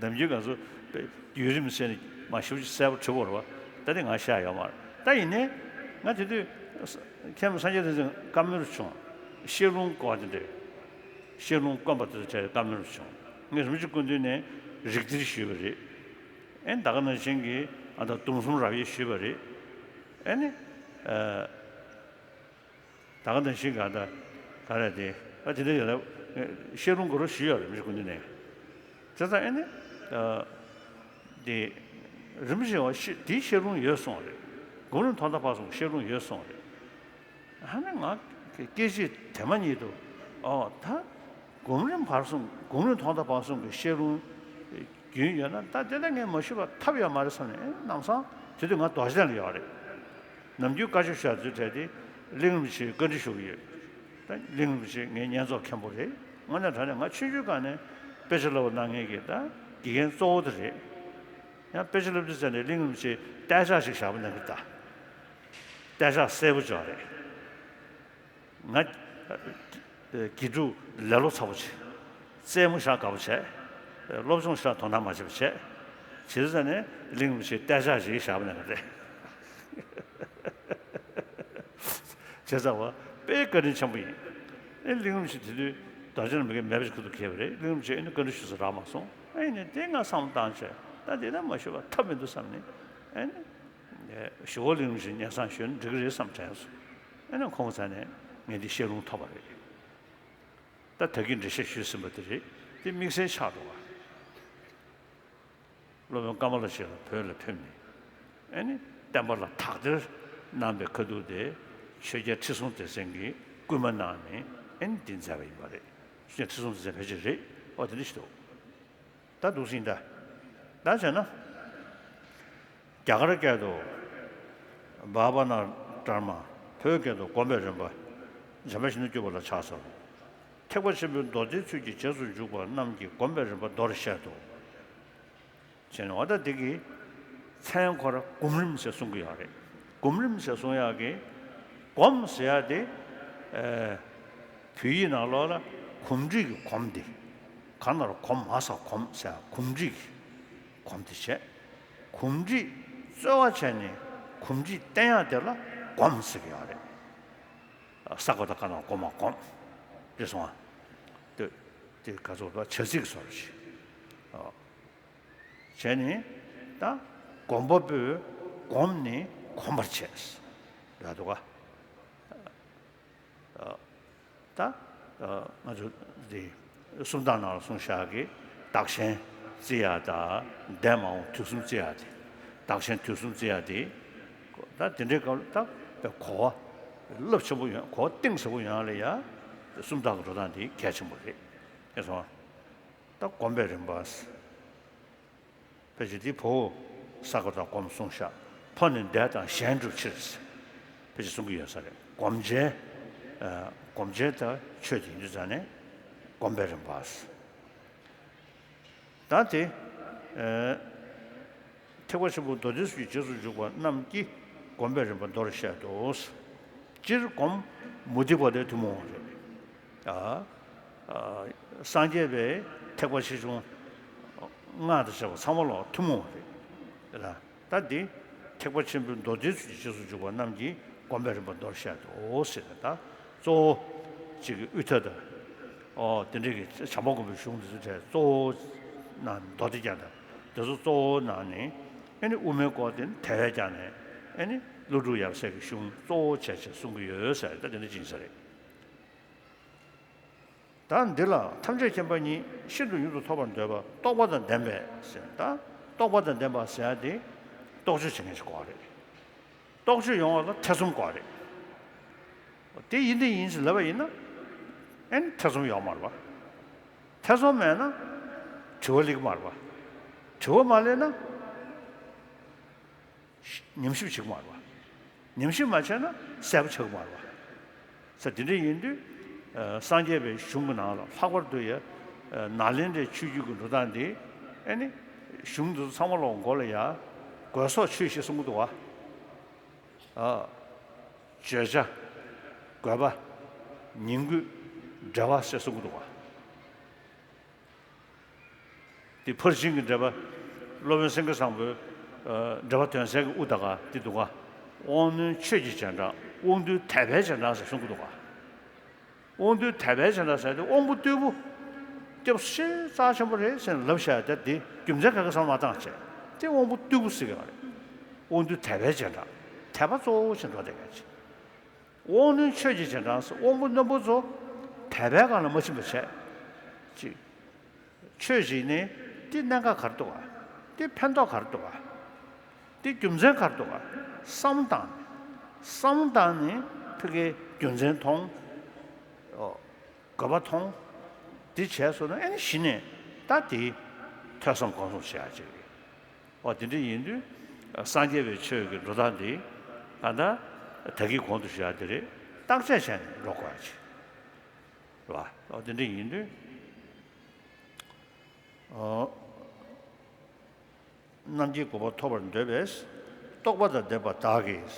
ནམ་རྒྱུན་ང་ཚོ་བརྒྱུད་རིམ་ཟེར་ནས་མ་ཞུ་གསལ་པོ་བྲིས་པ་རེད་བ། ད་དེ་ང་ཤེས་ཡོད་མ་རེད། ད་ཡིན་ནའི་ང་དེ་དུས་མཁན་པོ་སངས་རྒྱས་བསྟན་འཛིན་བཀའ་མོལ་བྱུང་། བཤད་ལུང་བཀོད་དེ་འདྲ། བཤད་ལུང་དཀོན་པ་དེ་ཚོ་བྱས་བཀའ་མོལ་བྱུང་། ངས་རིན་པོ་ཆེ་སྐུ་མདུན་ནས་རིགས་གཏེར་ཞུས་པ་རེད། ཨེ་ད་ག་ནང་བཞིན་གྱི་ཨ་ད་དུམ་གསུམ་རབ་དབྱེ་ཞུས་པ་རེད། ཨེ་ནི། ཨ། ད་ག་ནང་བཞིན་གྱི་ཨ་ད་ག་རེ་དེ་ཨ་དེ་འདྲ་ཡོད་ན། བཤད་ལུང་གོ་རོ་ཞུས་ཡོད་རེད་མི་ཀུན་ཏུ་ནས། བྱས་ཙང་ཨེ་ནི། ཨ། དེ་རིན་པོ་ཆེ་བ་ཤེས་དེའི་བཤད་ལུང་ཡོད་སོང་རེད། སྒོམ་རིམ་ཐོག་མཐའ་བར་གསུམ་བཤད་ལུང་ཡོད་སོང་རེད། ཨ་ནི་ང་སྐད་ཆ་དེ་མ་ཉིད་དུ། ཨོ་ད། སྒོམ་རིམ་བར་གསུམ་སྒོམ་རིམ་ཐོག་མཐའ་བར་གསུམ་གྱི་བཤད་ལུང་རྒྱུན་ཡོད་ན་ད་དེ་ལ་ངས་མ་ཞུས་པ་ཐབས་ཡོད་མ་རེད་བསམ་ནས། ཨེ་ནམ་སང་དེ་དུས་ང་རྡོ་རྗེ་གདན་ལ་ཡོད་རེད། ནམ་རྒྱུན་བཀའ་ཆོས་ཞུ་ཡག་དུས་གྲས་དེ་གླིང་རིན་པོ་ཆེའི་བཀའ་འདྲི་ཞུ་གི་ཡོད། ད་གླིང་རིན་པོ་ཆེ་ངའི་བསྙེན་རྫོགས་མཁན་པོ་རེད། དངོས་གནས་དྲང་གནས་ང་ཆུང་ཆུང་སྒང་ནས་དཔེ་ཆ་བསླབ་པ་གནང་མཁན་གྱི་ད་དགེ་རྒན་གཙོ་བོ་དེ་རེད། ཡང་དཔེ་ཆ་བསླབ་དུས་ཙམ་ནས་གླིང་རིན་པོ་ཆེས་ཏེ་ཤག་ཞིག་བཞག་པ་གནང་གི་རེད་ད། ཏེ་ཤག་གསལ་པོ་ཅིག་རེད། ང་། དགེ་ཕྲུག་ལེ་ལོ་ཚ་པོ་བྱས། རྩེད་མོ་ཤག་དགའ་པོ་བྱས། སློབ་སྦྱོང་ཤག་དོ་སྣང་མ་བྱེད་པ་བྱས། བྱས་ཙང་ནས་གླིང་རིན་པོ་ཆེས་ཏེ་ཤག་ཞིག་བཞག་པ་ནང་རེད། བྱས་ཙང་བ་དཔེ་བཀའ་དྲིན་ཆེན་པོ་ཡིན། ཨེ་གླིང་རིན་པོ་ཆེ་དེ་དུས་རྡོ་རྗེ་གདན་མི་དགེ་མེད་པ་ཞིག་ཁུ་ཐུག་ཁེལ་བ་རེད། གླིང་རིན་པོ་ཆེས་ཨེ་ནི་བཀའ་འདྲི་ཞུ་ས་རག་མ་སོང་། ཨེ་ནི་དེ་ང་བསམ་བློ་བཏང་བྱས་ད་དེ་ན་མ་ཞུ་བ་ཐབས་མི་འདུག་བསམ་ནས། ཨེ་ནི། ཞུ་བོ་གླིང་རིན་པོ་ཆེ་སྙན་སེང་ཞུས་ན་འགྲིག་གི་རེད་བསམ་དྲན་སོང་། ཨེ་ནི་ཁོང་ཚ་ནས་ངས་འདི་བཤད་ལུང་ཐོབ་པ་རེད། ད་ད་གིན་འགྲེལ་བཤད་ཞུས་ཟིན་པ་དེ་རེད། དེ་དམིགས་བསལ་ཆགས་འདུག་བ། སློབ་དཔོན་ཀ་མ་ལ་ཤཱི་ལ་བོད་ལ་ཕེབས་ནས། ཨེ་ནི་བསྟན་པ་ལ་དག་ཐེར་གནང་པའི་ཁ་ཐུག་དེ་ཆོས་རྒྱལ་ཁྲི་སྲོང་ལྡེ་བཙན་གྱིས་སྐུལ་མ་གནང་ནས་ཨེ་ནི་འདི་མཛད་པ་ཡིན་པ་རེད། ཆོས་རྒྱལ་ཁྲི་སྲོང་ལྡེ་བཙན་ཕལ་ཆེར་རེད། ཨོ་དེ་འདྲ་ཞིག་འདུག་ད་འདུག་སེ་ཡིན་ད། ད་བྱས་ན། རྒྱ་གར་སྐད་དུ་བྷ་བ་ན་ཀྲ་མ། བོད་སྐད་དུ་སྒོམ་པའི་རིམ་པ། འཇམ་དཔལ་ཞིང་དུ་སྐྱོབ་པ་ལ་ཕྱག་འཚལ་ལོ། ཐེག་པ་ཆེན་པོའི་མདོ་སྡེའི་ཚུལ་གྱིས་རྗེས་སུ་འཇུག་པ་རྣམས་ཀྱི་སྒོམ་པའི་རིམ་པ་མདོར་བཤད་དོ། ཅེས་ནས་འོ་ད་འདི་གི་མཚན་ཁོ་ར་སྒོམ་རིམ་ཟེར་གསུང་གི་ཡོད་རེད། སྒོམ་རིམ་ཟེར་གསུང་ཡག་གི་སྒོམ་ཟེར་ཡག་དེ། ཨེ། བོད་ཡིག་ནང་ལོགས་ལ་གོམས་འདྲིས་ཀྱི་གོམས་དེ། ག་ན་རོ་གོམ་མ་ས་གོམས་ཟེར་ཡག་གོམས་འདྲིས་ཀྱི་གོམས་དེ་བྱས། གོམས་འདྲིས་རྩོལ་བ་བྱས་ནས་གོམས་འདྲིས་བསྟེན་ཡག་དེ་ལ་སྒོམ་ཟེར་གི་ཡོད་རེད། ས་གོ་ད་ག་ན་རོ་གོ་མ་གོམས། རེད་སོང་ཨ། དེ་དེ་ག་ཚོད་ད་བྱ་ཚིག་བཟོ་ར་ཞིག་བྱས་ནས་ད་སྒོམ་པ་པོས་སྒོམ་ནས་གོམས་པར་བྱས། ཡ་འདུག་ག་ད་ང་ཚོ་འདི་སུམ་རྟགས་ནང་ལ་གསུངས་བཞག་གི་བདག་གཞན་བརྩི་ཡ་དང་འདས་མ་འོངས་དུས་གསུམ་བརྩི་ཡ་དེ། བདག་གཞན་དུས་གསུམ་བརྩི་ཡ་དེ། ད་དེ་འདྲའི་སྐབས་ལ་ད་གོ་བ་རླབས་ཆེན་པོ་ཡོང་། གོ་བ་གཏིང་ཟབ་པོ་ཡོང་ཡ་ལ་ཡ་སུམ་རྟགས་ཀྱི་འགྲོ་སྟངས་དེ་གལ་ཆེན་པོ་རེད། ཨེ་སོང་། ད་སྒོམ་པའི་རིམ་པ། ཕལ་ཆེར་འདི་བོ། ས་ག་བཏགས་སྒོམ་གསུངས་ཤག་ཕོ་ནི་འདས་དང་གཞན་སྒྲུབ་ཕྱིར། ཕལ་ཆེར་གསུང་གི་ཡོད་ས་རེད། སྒོམ་བྱེད། ཨ། སྒོམ་བྱེད་དང་ཆོས་དེ་ཡིན་དུས་ཙང་ནས་སྒོམ་པའི་རིམ་པ། ད་དེ། ཨ། ཐེག་པ་ཆེན་པོ་མདོ་སྡེའི་ཚུལ་གྱིས་རྗེས་སུ་འཇུག་པ་རྣམས་ཀྱི་སྒོམ་པའི་རིམ་པ་མདོར་བཤད་དོ། སྤྱིར་སྒོམ་མུ་སྟེགས་པ་དེ་ཐུན་མོང་བ་རེད། ཨ། ཨ། སངས་རྒྱས་པའི་ཐེག་པ་ཆེ་ཆུང་སྔགས་དང་བཅས་པ་ཚང་མ་ལོག་ཐུན་མོང་བ་རེད། ད་འདི་ཐེག་པ་ཆེན་པོའི་མདོ་སྡེའི་ཚུལ་གྱིས་རྗེས་སུ་འཇུག་པ་རྣམས་ཀྱི་སྒོམ་པའི་རིམ་པ་མདོར་བཤད་དོ་ཟེར་ནས། ད་གཙོ་བོ་གཅིག་གི་དབུས་མཐའ་དང་། ཨོ་དེ་འདྲའི་གི་བྱམས་པ་སྒོམ་པའི་གཞུང་འདི་ཚོ་གྲས་གཙོ་བོ་ནང་མདོ་སྡེ་རྐྱང་དང་དེ་ཚོ་གཙོ་བོ་ནང་ནས། ཨེ་ནི་དབུ་མའི་སྐོར་དེ་ནི་དེ་བས་ཀྱང་ནས། ཨེ་ནི་ཀླུ་སྒྲུབ་ཡབ་སྲས་ཀྱི་གཞུང་གཙོ་བོ་བྱས་བྱས་གསུང་གི་ཡོད་ཟེར། ད་དེ་འདྲ་ཅིག་ཡིན་ས་རེད། ད་འདི་ལ་ཐམས་ཅད་མཁྱེན་པ་ཉིད་ཤིན་ཏུ་ཡོངས་སུ་ཐོབ་པར་འདོད་པ་རྟོགས་པ་དང་ལྡན་པས་ཟེར། ད་རྟོགས་པ་དང་ལྡན་པ་ཟེར་ཡ་དེ་རྟོག་དཔྱོད་བྱེད་མཁན་ཞིག་དགོས་རེད། རྟོག་དཔྱོད་ཡོང་བ་ལ་ཐེ་ཚོམ་དགོས་རེད། དེ་ཡིན་དེ་ཡིན་ཞེས་ལབ་པ་ཡིན་ན། ཨེ་ནི་ཐེ་ཚོམ་ཡོང་མ་རེད་པ། ཐེ་ཚོམ་མེད་ན་དྲི་བ་སླེབས་ཀྱི་མ་རེད་པ། དྲི་བ་མ་སླེབས་ན་ཉམས་ཞིབ་བྱེད་ཀྱི་མ་རེད་པ། ཉམས་ཞིབ་མ་བྱས་ན་གསལ་པོ་ཆགས་ཀྱི་མ་རེད་པ། ས་དེ་འདྲ་ཡིན་དུས། ཨ། སངས་རྒྱས་པའི་གཞུང་གི་ནང་ལ་ལྷག་པར་དུ་ཡ། ཨ། ནཱ་ལེནྡྲའི་ཆོས་བརྒྱུད་ཀྱི་འགྲོ་སྟངས་འདི། ཨེ་ནི་གཞུང་འདི་ཚོ་ཚང་མ་ལོག་མགོ་ལ་ཡ། ཨ། དགོས་སོགས་ཆོས་ཞེས་གསུང་གི་འདུག་བ། ཨ། བརྗོད་བྱ། དགོས་པ། ཉིང་དགོས། འབྲེལ་བ་ཞེས་གསུང་གི་འདུག་བ། འདི་ཕར་ཕྱིན་གྱི་འགྲེལ་པ། སློབ་དཔོན་སེང་གེ་བཟང་པོའི་ཨ་འགྲེལ་པ་དོན་གསལ་གྱི་དབུ་དང་འགལ་འདི་འདུག་ག། དབང་རྣོན་ཆོས་ཀྱི་རྗེས་འབྲང་། དབང་རྟུལ་དད་པའི་རྗེས་འབྲང་ཟེར་གསུང་གི་འདུག་ག། དབང་རྟུལ་དད་པའི་རྗེས་འབྲང་ཟེར་དེ་དབང་པོ་རྟུལ་པོ། སྐྱབས་ཤེས་རྩ་ཆེན་པོ་རེད་ཟེར་ནས་ལབ་བཞག་ཡ་དེ་འདི་རྒྱུ་མཚན་ག་གེ་བསམ་བློ་མ་བཏང་བྱས། དེ་དབང་པོ་རྟུལ་པོ་ཟེར་གྱི་མ་རེད། དབང་རྟུལ་དད་པའི་རྗེས་འབྲང་། དད་པ་གཙོ་བོ་བྱས་འགྲོ་བསྡད་མཁན་ཅིག། དབང་རྣོན་ཆོས་ཀྱི་རྗེས་འབྲང་ཟེར། དབང་པོ་རྣོན་པོ་ཚོ་དད་པའི་སྒང་ལ་མ་ཕྱིན་པ་བྱས། ཅིག། ཆོས་ཤིག་ནི་འདི་གནད་འགག་ག་རེ་འདུག་ག། འདི་ཕན་ཐོགས་ག་རེ་འདུག་ག། འདི་རྒྱུ་མཚན་ག་རེ་འདུག་ག། བསམ་བློ་བཏང་ནས། བསམ་བློ་བཏང་ནས་ཕ་གིའི་རྒྱུ་མཚན་མཐོང་། ཨོ། དགོས་པ་མཐོང་། འདི་བྱས་སོང་ན་ཨེ་ནི་གཞི་ནས་ད་དེ་ཐོས་བསམ་སྒོམ་གསུམ་བྱེད་ཡ་ཅིག་རེད། ཨོ་དེ་འདྲ་ཡིན་དུས་སངས་རྒྱས་པའི་ཆོས་ཀྱི་འགྲོ་སྟངས་འདི་ག་ད་ད་གིན་གོང་དུ་ཞུ་ཡ་དེ་རེད། བརྟག་དཔྱད་བྱས་ནས་འགྲོ་དགོས་ཡ་ཅིག་རེད་བ། ཨོ་དེ་འདྲ་ཡིན་དུས། ཨོ། རྣམ་མཁྱེན་གོ་འཕང་ཐོབ་པར་འདོད་པས། རྟོག་པ་དང་ལྡན་པ་བདག་གིས།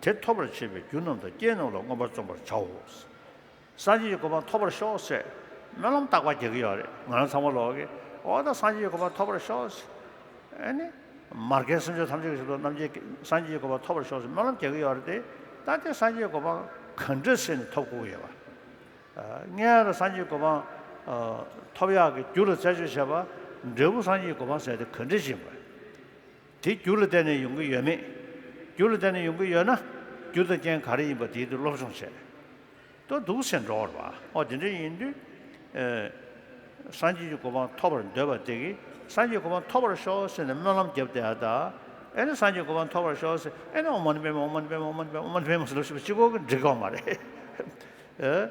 དེ་ཐོབ་པར་བྱེད་པའི་རྒྱུ་རྣམས་དང་རྐྱེན་རྣམས་ལ་མངོན་པར་བརྩོན་པར་བྱའོ། སངས་རྒྱས་ཀྱི་གོ་འཕང་ཐོབ་པར་ཤོག་ཟེར་སྨོན་ལམ་རྟག་པར་རྒྱག་གི་ཡོད་རེད། ང་རང་ཚང་མ་ལོག་གི་འོ་ད་སངས་རྒྱས་ཀྱི་གོ་འཕང་ཐོབ་པར་ཤོག་ཟེར། ཨ་ནི་མ་རྒན་སེམས་ཅན་ཐམས་ཅད་ཀྱི་ཞབས་ཏོག་རྣམ་མཁྱེན་གྱི་སངས་རྒྱས་ཀྱི་གོ་འཕང་ཐོབ་པར་ཤོག་ཟེར་སྨོན་ལམ་རྒྱག་གི་ཡོད་རེད་དེ། ད་དེ་སངས་རྒྱས་ཀྱི་གོ་འཕང་ག་འདྲ་ཟེར་ནས་ཐོབ་དགོས་ཀྱི་ཡོད་པ། སྔོན་ལ་སངས་རྒྱས་གོ་འཕང་ཐོབ་ཡག་གི་རྒྱུ་ལ་རྩད་གཅོད་བྱས་པ། འབྲས་བུ་སངས་རྒྱས་ཀྱི་གོ་འཕང་ཟེར་དེ་ག་འདྲ་ཞིག་ཡིན་པ། དེ་རྒྱུ་ལ་བརྟེན་ནས་ཡོང་གི་ཡོད་མེད། རྒྱུ་ལ་བརྟེན་ནས་ཡོང་གི་ཡོད་ན། རྒྱུ་དང་རྐྱེན་ག་རེ་ཡིན་པ་དེའི་དེ་སློབ་སྦྱོང་བྱས། ཏོ་འདུག་ཟེར་འགྲོ་བར་བ། ཨོ་དེ་འདྲ་ཡིན་དུས། ཨེ། སངས་རྒྱས་ཀྱི་གོ་འཕང་ཐོབ་པར་འདོད་པ་དེ་གིས་སངས་རྒྱས་གོ་འཕང་ཐོབ་པར་ཤོག་ཟེར་ནས་སྨོན་ལམ་བརྒྱབ་བསྡད་ཡ་ད། ཨེ་ནི་སངས་རྒྱས་གོ་འཕང་ཐོབ་པར་ཤོག་ཟེར་ཨེ་ནི་ཨོཾ་མ་ཎི་པདྨེ་ཨོཾ་མ་ཎི་པདྨེ་ཨོཾ་མ་ཎི་པདྨེ་ཨོཾ་མ་ཎི་པདྨེ་ཟེར་ལབ་ཤེས་པ་གཅིག་པོ་གིས་འགྲིག་གི་མ་རེད། ཨེ།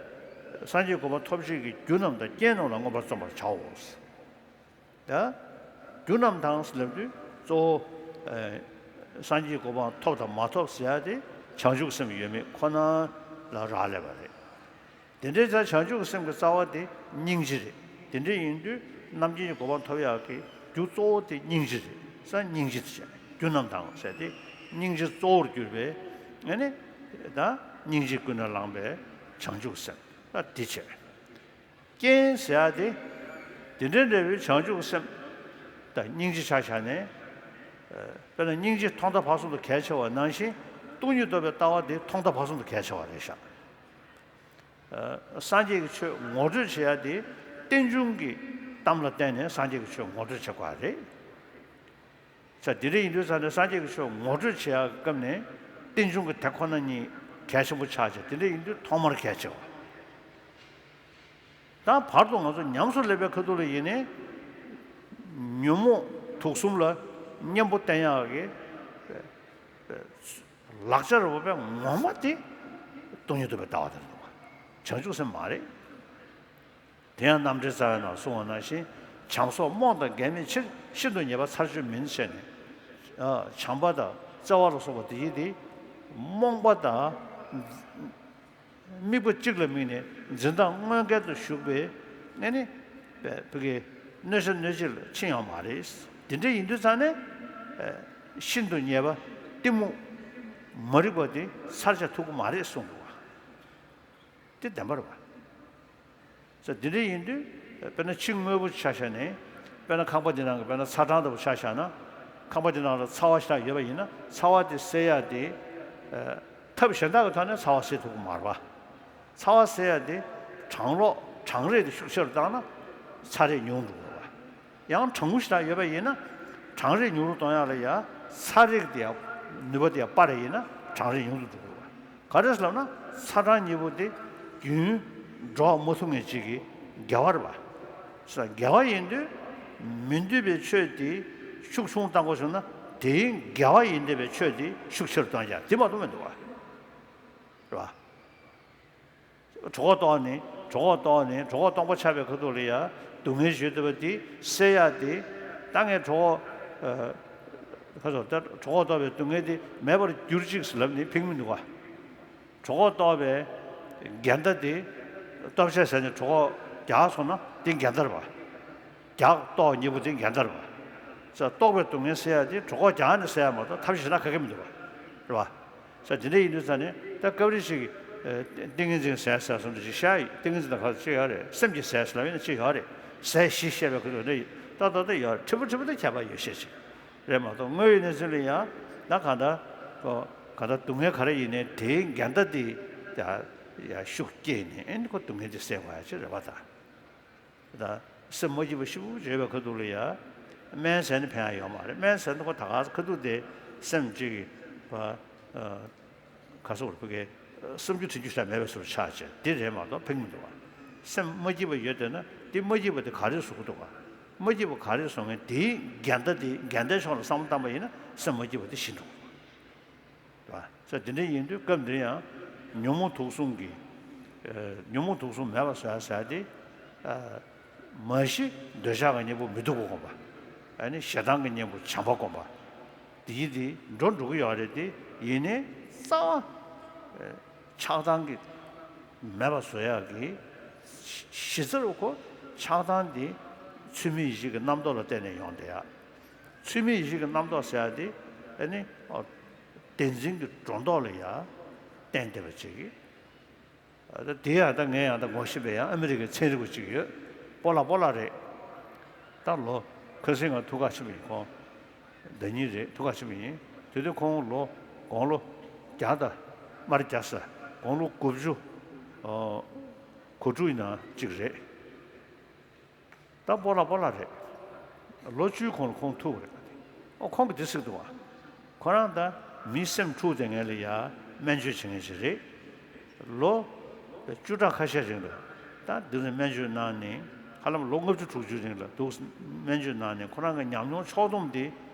སངས་རྒྱས་གོ་འཕང་ཐོབ་བྱེད་ཀྱི་རྒྱུ་རྣམས་དང་རྐྱེན་རྣམས་ལ་མངོན་པར་བརྩོན་པར་བྱའོ། ད། རྒྱུ་རྣམས་དང་ལབ་དུས་གཙོ་བོ། ཨེ། སངས་རྒྱས་གོ་འཕང་ཐོབ་དང་མ་ཐོབ་ཟེར་ཡ་དེ་བྱང་ཆུབ་སེམས་ཡོད་མེད་ཁོ་ན་ལ་རག་ལས་པ་རེད། དེ་འདྲའི་ཙང་བྱང་ཆུབ་སེམས་ཀྱི་རྩ་བ་དེ་སྙིང་རྗེ་རེད། དེ་འདྲ་ཡིན་དུས་རྣམ་མཁྱེན་གྱི་གོ་འཕང་ཐོབ་ཡག་གི་རྒྱུ་གཙོ་བོ་དེ་སྙིང་རྗེ་རེད། ས་སྙིང་རྗེ་དེ་བྱས་རྒྱུ་རྣམས་དང་ཟེར་དེ་སྙིང་རྗེ་གཙོ་བོར་གྱུར་པའི་ཨེ་ནི། ད་སྙིང་རྗེ་ཀུན་ནས་བསླངས་པའི་བྱང་ཆུབ་སེམས་ད་དེ་བྱས། རྐྱེན་ཟེར་ཡ་དེ། དེ་འདྲའི་འབྲས་བུའི་བྱང་ཆུབ་སེམས་དང་སྙིང་རྗེ་ཆ་བཞག་ནས། ཨ། དཔེར་ན་སྙིང་རྗེ་ཐོག་མཐའ་བར་གསུམ་དུ་གལ་ཆེ་བ་ནང་བཞིན་སྟོང་ཉིད་རྟོགས་པའི་ལྟ་བ་དེ་ཐོག་མཐའ་བར་གསུམ་དུ་གལ་ཆེ་བ་རེད་ཤག། ཨ། སངས་རྒྱས་ཀྱི་ཆོས་ངོ་སྤྲོད་བྱེད་ཡ་དེ་རྟེན་འབྱུང་གི་གཏམ་ལ་བརྟེན་ནས་སངས་རྒྱས་ཀྱི་ཆོས་ངོ་སྤྲོད་བྱེད་དགོས་པ་རེད། ས་དེ་འདྲ་ཡིན་དུས་ཙང་ནས་སངས་རྒྱས་ཀྱི་ཆོས་ངོ་སྤྲོད་བྱེད་ཡག་གི་སྐབས་ནས་རྟེན་འབྱུང་གི་དེ་ཁོ་ན་ཉིད་གལ་ཆེན་པོ་ཆགས་བྱས། དེ་འདྲ་ཡིན་དུས་ཐོག་མར་གལ་ཆེ་བ། ད་བར་དུ་ང་ཚོ་ཉམས་སུ་ལེན་པའི་ཁ་ཐུག་ལ་ཡིན་ནའི་ཉོན་མོངས་དུག་གསུམ་ལ་གཉེན་པོ་བསྟེན་ཡག་གི་ལག་ཆ་རུ་བབས་པའི་ངོ་མ་དེ་སྟོང་ཉིད་རྟོགས་པའི་ལྟ་བ་དེ་རེད་འདུག་བ། བྱང་ཆུབ་སེམས་མ་རེད། དེ་ཡང་རྣམ་འགྲེལ་རྩ་བའི་ནང་གསུངས་པ་ནང་བཞིན། བྱམས་སོགས་རྨོངས་དང་འགལ་མེད་ཕྱིར། ཤིན་ཏུ་ཉེས་པ་ཚར་གཅོད་མིན་ཞེས་ནས། ཨ། བྱམས་པ་དང་བརྩེ་བ་ལ་སོགས་པ་དེ་ཡིན་ཏེ། རྨོངས་པ་དང་། དམིགས་པ་གཅིག་ལ་དམིགས་ནས་འཛིན་སྟངས་དངོས་འགལ་དུ་ཞུགས་པའི་ཨ་ནི། བོད་ཀྱི་གནོད་བྱ་གནོད་བྱེད་ལ་ཕྱིན་ཡོད་མ་རེད། དེ་འདྲ་ཡིན་དུས་ཙང་ནས། ཨ། ཤིན་ཏུ་ཉེས་པ་གཏི་མུག་མ་རིག་པ་དེ་ཚར་བཅད་ཐུབ་ཀྱི་མ་རེད་གསུངས་འདུག་བ། དེ་བདེན་པ་རེད་བ། ས་འདི་འདྲ་ཡིན་དུས། དཔེར་ན་ཕྱི་དངོས་པོ་ཆ་བཞག་ནས། དཔེར་ན་ཁང་པ་འདི་ནང་གི་དཔེར་ན་ཚ་གྲང་ལྟ་བུ་ཆ་བཞག་ན། ཁང་པ་འདི་ནང་ལ་ཚ་བ་ཞིག་ཡོད་པ་ཡིན་ན་ཚ་བ་དེ་སེལ་ཡག་དེ། ཨ། ཐབས་གཞན་དག་གི་ཐོག་ནས་ཚ་བ་སེལ་ཐུབ་ཀྱི་མ་རེད་བ། ཚ་བ་སེལ་ཡག་དེ་གྲང་གློག་གྲང་རེག་དེ་ཤུགས་ཆེ་རུ་བཏང་ན་ཚ་རེག་ཉུང་རུ་འགྲོ་གི་རེད་བ། ཡང་གྲང་མོ་ཞེ་དྲག་ཡོད་པ་ཡིན་ན། གྲང་རེག་ཉུང་རུ་གཏོང་ཡག་ལ་ཡང་ཚ་རེག་དེ་ཡང་ནུས་པ་དེ་ཡང་སྤར་ཡག་ཡིན་ན་གྲང་རེག་ཉུང་དུ་འགྲོ་གི་རེད་བ། ག་རེ་ཟེར་ལབ་ན་ཚ་གྲང་གཉིས་པོ་དེ་རྒྱུན་འགྲོ་མ་ཐུབ་མཁན་ཅིག་གི་དགེ་བ་རེད་བ། ས་དགེ་བ་ཡིན་དུས་མི་འདོད་པའི་ཆོས་དེ་ཤུགས་ཆུང་བཏང་དགོས་བྱུང་ན་དེའི་དགེ་བ་ཡིན་བསྡད་པའི་ཆོས་དེ་ཤུགས་ཆེ་རུ་གཏོང་ཡག་དེ་མ་གཏོགས་མི་འདུག་བ། རེད་བ། གྲོད་ཁོག་ལྟོགས་ནས་གྲོད་ཁོག་ལྟོགས་ནས་གྲོད་ཁོག་སྟོང་པ་ཆགས་པའི་ཁ་ཐུག་ལ་ཡ་སྡུག་བསྔལ་ཞུ་བསྡད་པ་དེ་སེལ་ཡག་དེ། ད་ངས་གྲོད་ཁོག་ཨ། ཁ་ཐུག་ད་གྲོད་ཁོག་ལྟོགས་པའི་སྡུག་བསྔལ་དེ་མེད་པར་གྱུར་ཅིག་ལབ་ནས་ཕིགས་མི་འདུག་ག། གྲོད་ཁོག་ལྟོགས་པའི་འགལ་ཟླ་དེ་ལྟོ་ཆས་ཟ་ནས་གྲོད་ཁོག་རྒྱགས་སོང་ན་དེ་འགལ་ཟླ་རེད་བ། རྒྱགས་ལྟོགས་གཉིས་པོ་དེ་འགལ་ཟླ་རེད་བ། ས་རྟོག་པའི་སྡུག་བསྔལ་སེལ་ཡ་དེ་གྲོད་ཁོག་རྒྱགས་ནས་སེལ་ཡ་མ་གཏོགས་ཐབས་ཤེས་གཞན་དག་ག་གེ་མི་འདུག་བ། རེད་བ། ས་དེ་འདྲ་ཡིན་དུས་ས་ནས་ད་སྐབས་རེ་ཞིག་ཏིང་ངེ་འཛིན་ཟས་ཟས་སོང་དུ་ཞིག་ཤ་ཡི་ཏིང་ངེ་འཛིན་དང་ཁ་ཅིག་ཡོད་རེད། སེམས་ཀྱི་ཟས་ལབ་ཡིན་ན་ཅིག་ཡོད་རེད། ཟས་བཞི་བཤད་པའི་ཁུལ་དུ་འདྲ་ཡིན་ད་ད་ད་ཡོད་རེད། ཁྲི་པོ་ཁྲི་པོ་ད་ཁྱད་པར་ཡོད་ཤེས་ཆེ་རེད་མ་གཏོགས་དངོས་ཡོད་གནས་ཚུལ་ལ་ཡང་ད་གང་ལྟར་གང་ལྟར་སྡུག་བསྔལ་ག་རེ་ཡིན་ནའི་དེའི་འགལ་ཟླ་དེ་ཡ་ཤུགས་སྐྱེས་ནས་ཨེ་ནི་ཁོ་སྡུག་བསྔལ་དེ་སེལ་དགོས་ཡ་ཅིག་རེད་བ་ད། ད་སེམས་མ་སྐྱིད་པ་ཞེ་པོ་ཅིག་ཡོད་པའི་ཁ་ཐུག་ལ་ཡ། སྨན་ཟས་ནི་ཕན་ཡ་ཡོད་མ་རེད། སྨན་ཟས་ནི་ཁོ་ད་ག་ཁ་ཐུག་དེ་སེམས་ཅིག་གི་བ། ག་སོགས་ཕ་གི་བསམ་རྒྱུ་དྲན་རྒྱུ་ཞིག་མེད་པའི་བཟོ་འདྲ་ཆགས་བྱས་དེ་རེད་མ་གཏོགས་ཕན་གི་མི་འདུག་བ། སེམས་མ་སྐྱིད་པ་ཡོད་བསྡད་ན་དེ་མ་སྐྱིད་པ་དེ་ག་རེ་བཟོ་གི་འདུག་བ། མ་སྐྱིད་པ་ག་རེ་བཟོ་མཁན་དེའི་འགལ་ཟླ་དེ་འགལ་ཟླའི་ཕྱོགས་ལ་བསམ་བློ་བཏང་པ་ཡིན་ན་སེམས་མ་སྐྱིད་པ་དེ་ཞི་འགྲོ། རེད་བ། ས་དེ་འདྲ་ཡིན་དུས་སྐབས་འདིར་ཡང་ཉོན་མོངས་དུག་གསུམ་གྱི་ཨ་ཉོན་མོངས་དུག་གསུམ་མེད་པར་བཟོ་ཡ་ཟེར་ཡ་དེ་ཨ་མ་གཞི་འདོད་ཆགས་ཀྱི་གཉེན་པོ་མི་སྡུག་པ་སྒོམ་པ། ཨ་ནི་ཞེ་སྡང་གི་གཉེན་པོ་བྱམས་པ་སྒོམ་པ། དེ་ཡིན་དེ་འགྲོ་འགྲོ་གི་ཡོད་རེད་དེ་ཡིན་ནའི་རྩ་བ་ཨ་ཆགས་སྡང་གི་མེད་པར་བཟོ་ཡ་གི་གཞི་རྩར་ཁོ་ཆགས་སྡང་དེ་ཚུལ་མིན་ཡིད་བྱེད་ཀྱི་རྣམ་རྟོག་ལ་བརྟེན་ནས་ཡོང་བསྡད་ཡ། ཚུལ་མིན་ཡིད་བྱེད་ཀྱི་རྣམ་རྟོག་ཟེར་ཡ་དེ་ཨ་ནི་ཨོ་བདེན་འཛིན་གྱི་སྒྲོ་འདོགས་ལ་ཡ་བརྟེན་བསྡད་པ་ཅིག་གིས། ཨ་ད་དེ་ཡང་ད་ངས་ཡང་ད་ངོ་ཤེས་པའི་ཡང་ཨ་མི་རི་ཀའི་ཚན་རིག་པ་ཅིག་ཡོད། སྤོ་ལགས་སྤོ་ལགས་རེད། ད་ལོ་ཁ་སང་ང་ཐུག་ག་ཕྱིན་པ་ཡིན། ཁོང་ཟླ་ཉིན་རེད་ཐུག་ག་ཕྱིན་པ་ཡིན། དེ་དུས་ཁོང་ལོ་དགུང་ལོ་བརྒྱ་དང་མར་བརྒྱ་ས་དགུང་ལོ་དགུ་བཅུ་ཨོ་གོ་དྲུག་ཡིན་ན་ཅིག་རེད། ད་སྤོ་ལགས་སྤོ་ལགས་རེད། ལོ་བཅུའི་གོང་ལ་ཁོང་ཐུག་པ་རེད། ཨོ་ཁོང་གིས་འདི་ཟེར་འདུག་བ། ཁོ་རང་ད་མི་སེམས་འཁྲུགས་བསྡད་མཁན་ལ་ཡ་སྨན་བཅོས་བྱེད་མཁན་ཞིག་རེད། ལོ་བཅུ་ཕྲག་ཁ་ཤས་རིང་ལ་ད་འདི་ནས་སྨན་བཅོས་གནང་ནས་ཧ་ལམ་ལོ་ལྔ་བཅུ་དྲུག་ཅུ་རིང་ལ་འདུག་སྨན་བཅོས་གནང་ནས་ཁོ་རང་གི་ཉམས་མྱོང་ཕྱོགས་བསྡོམས་དེ་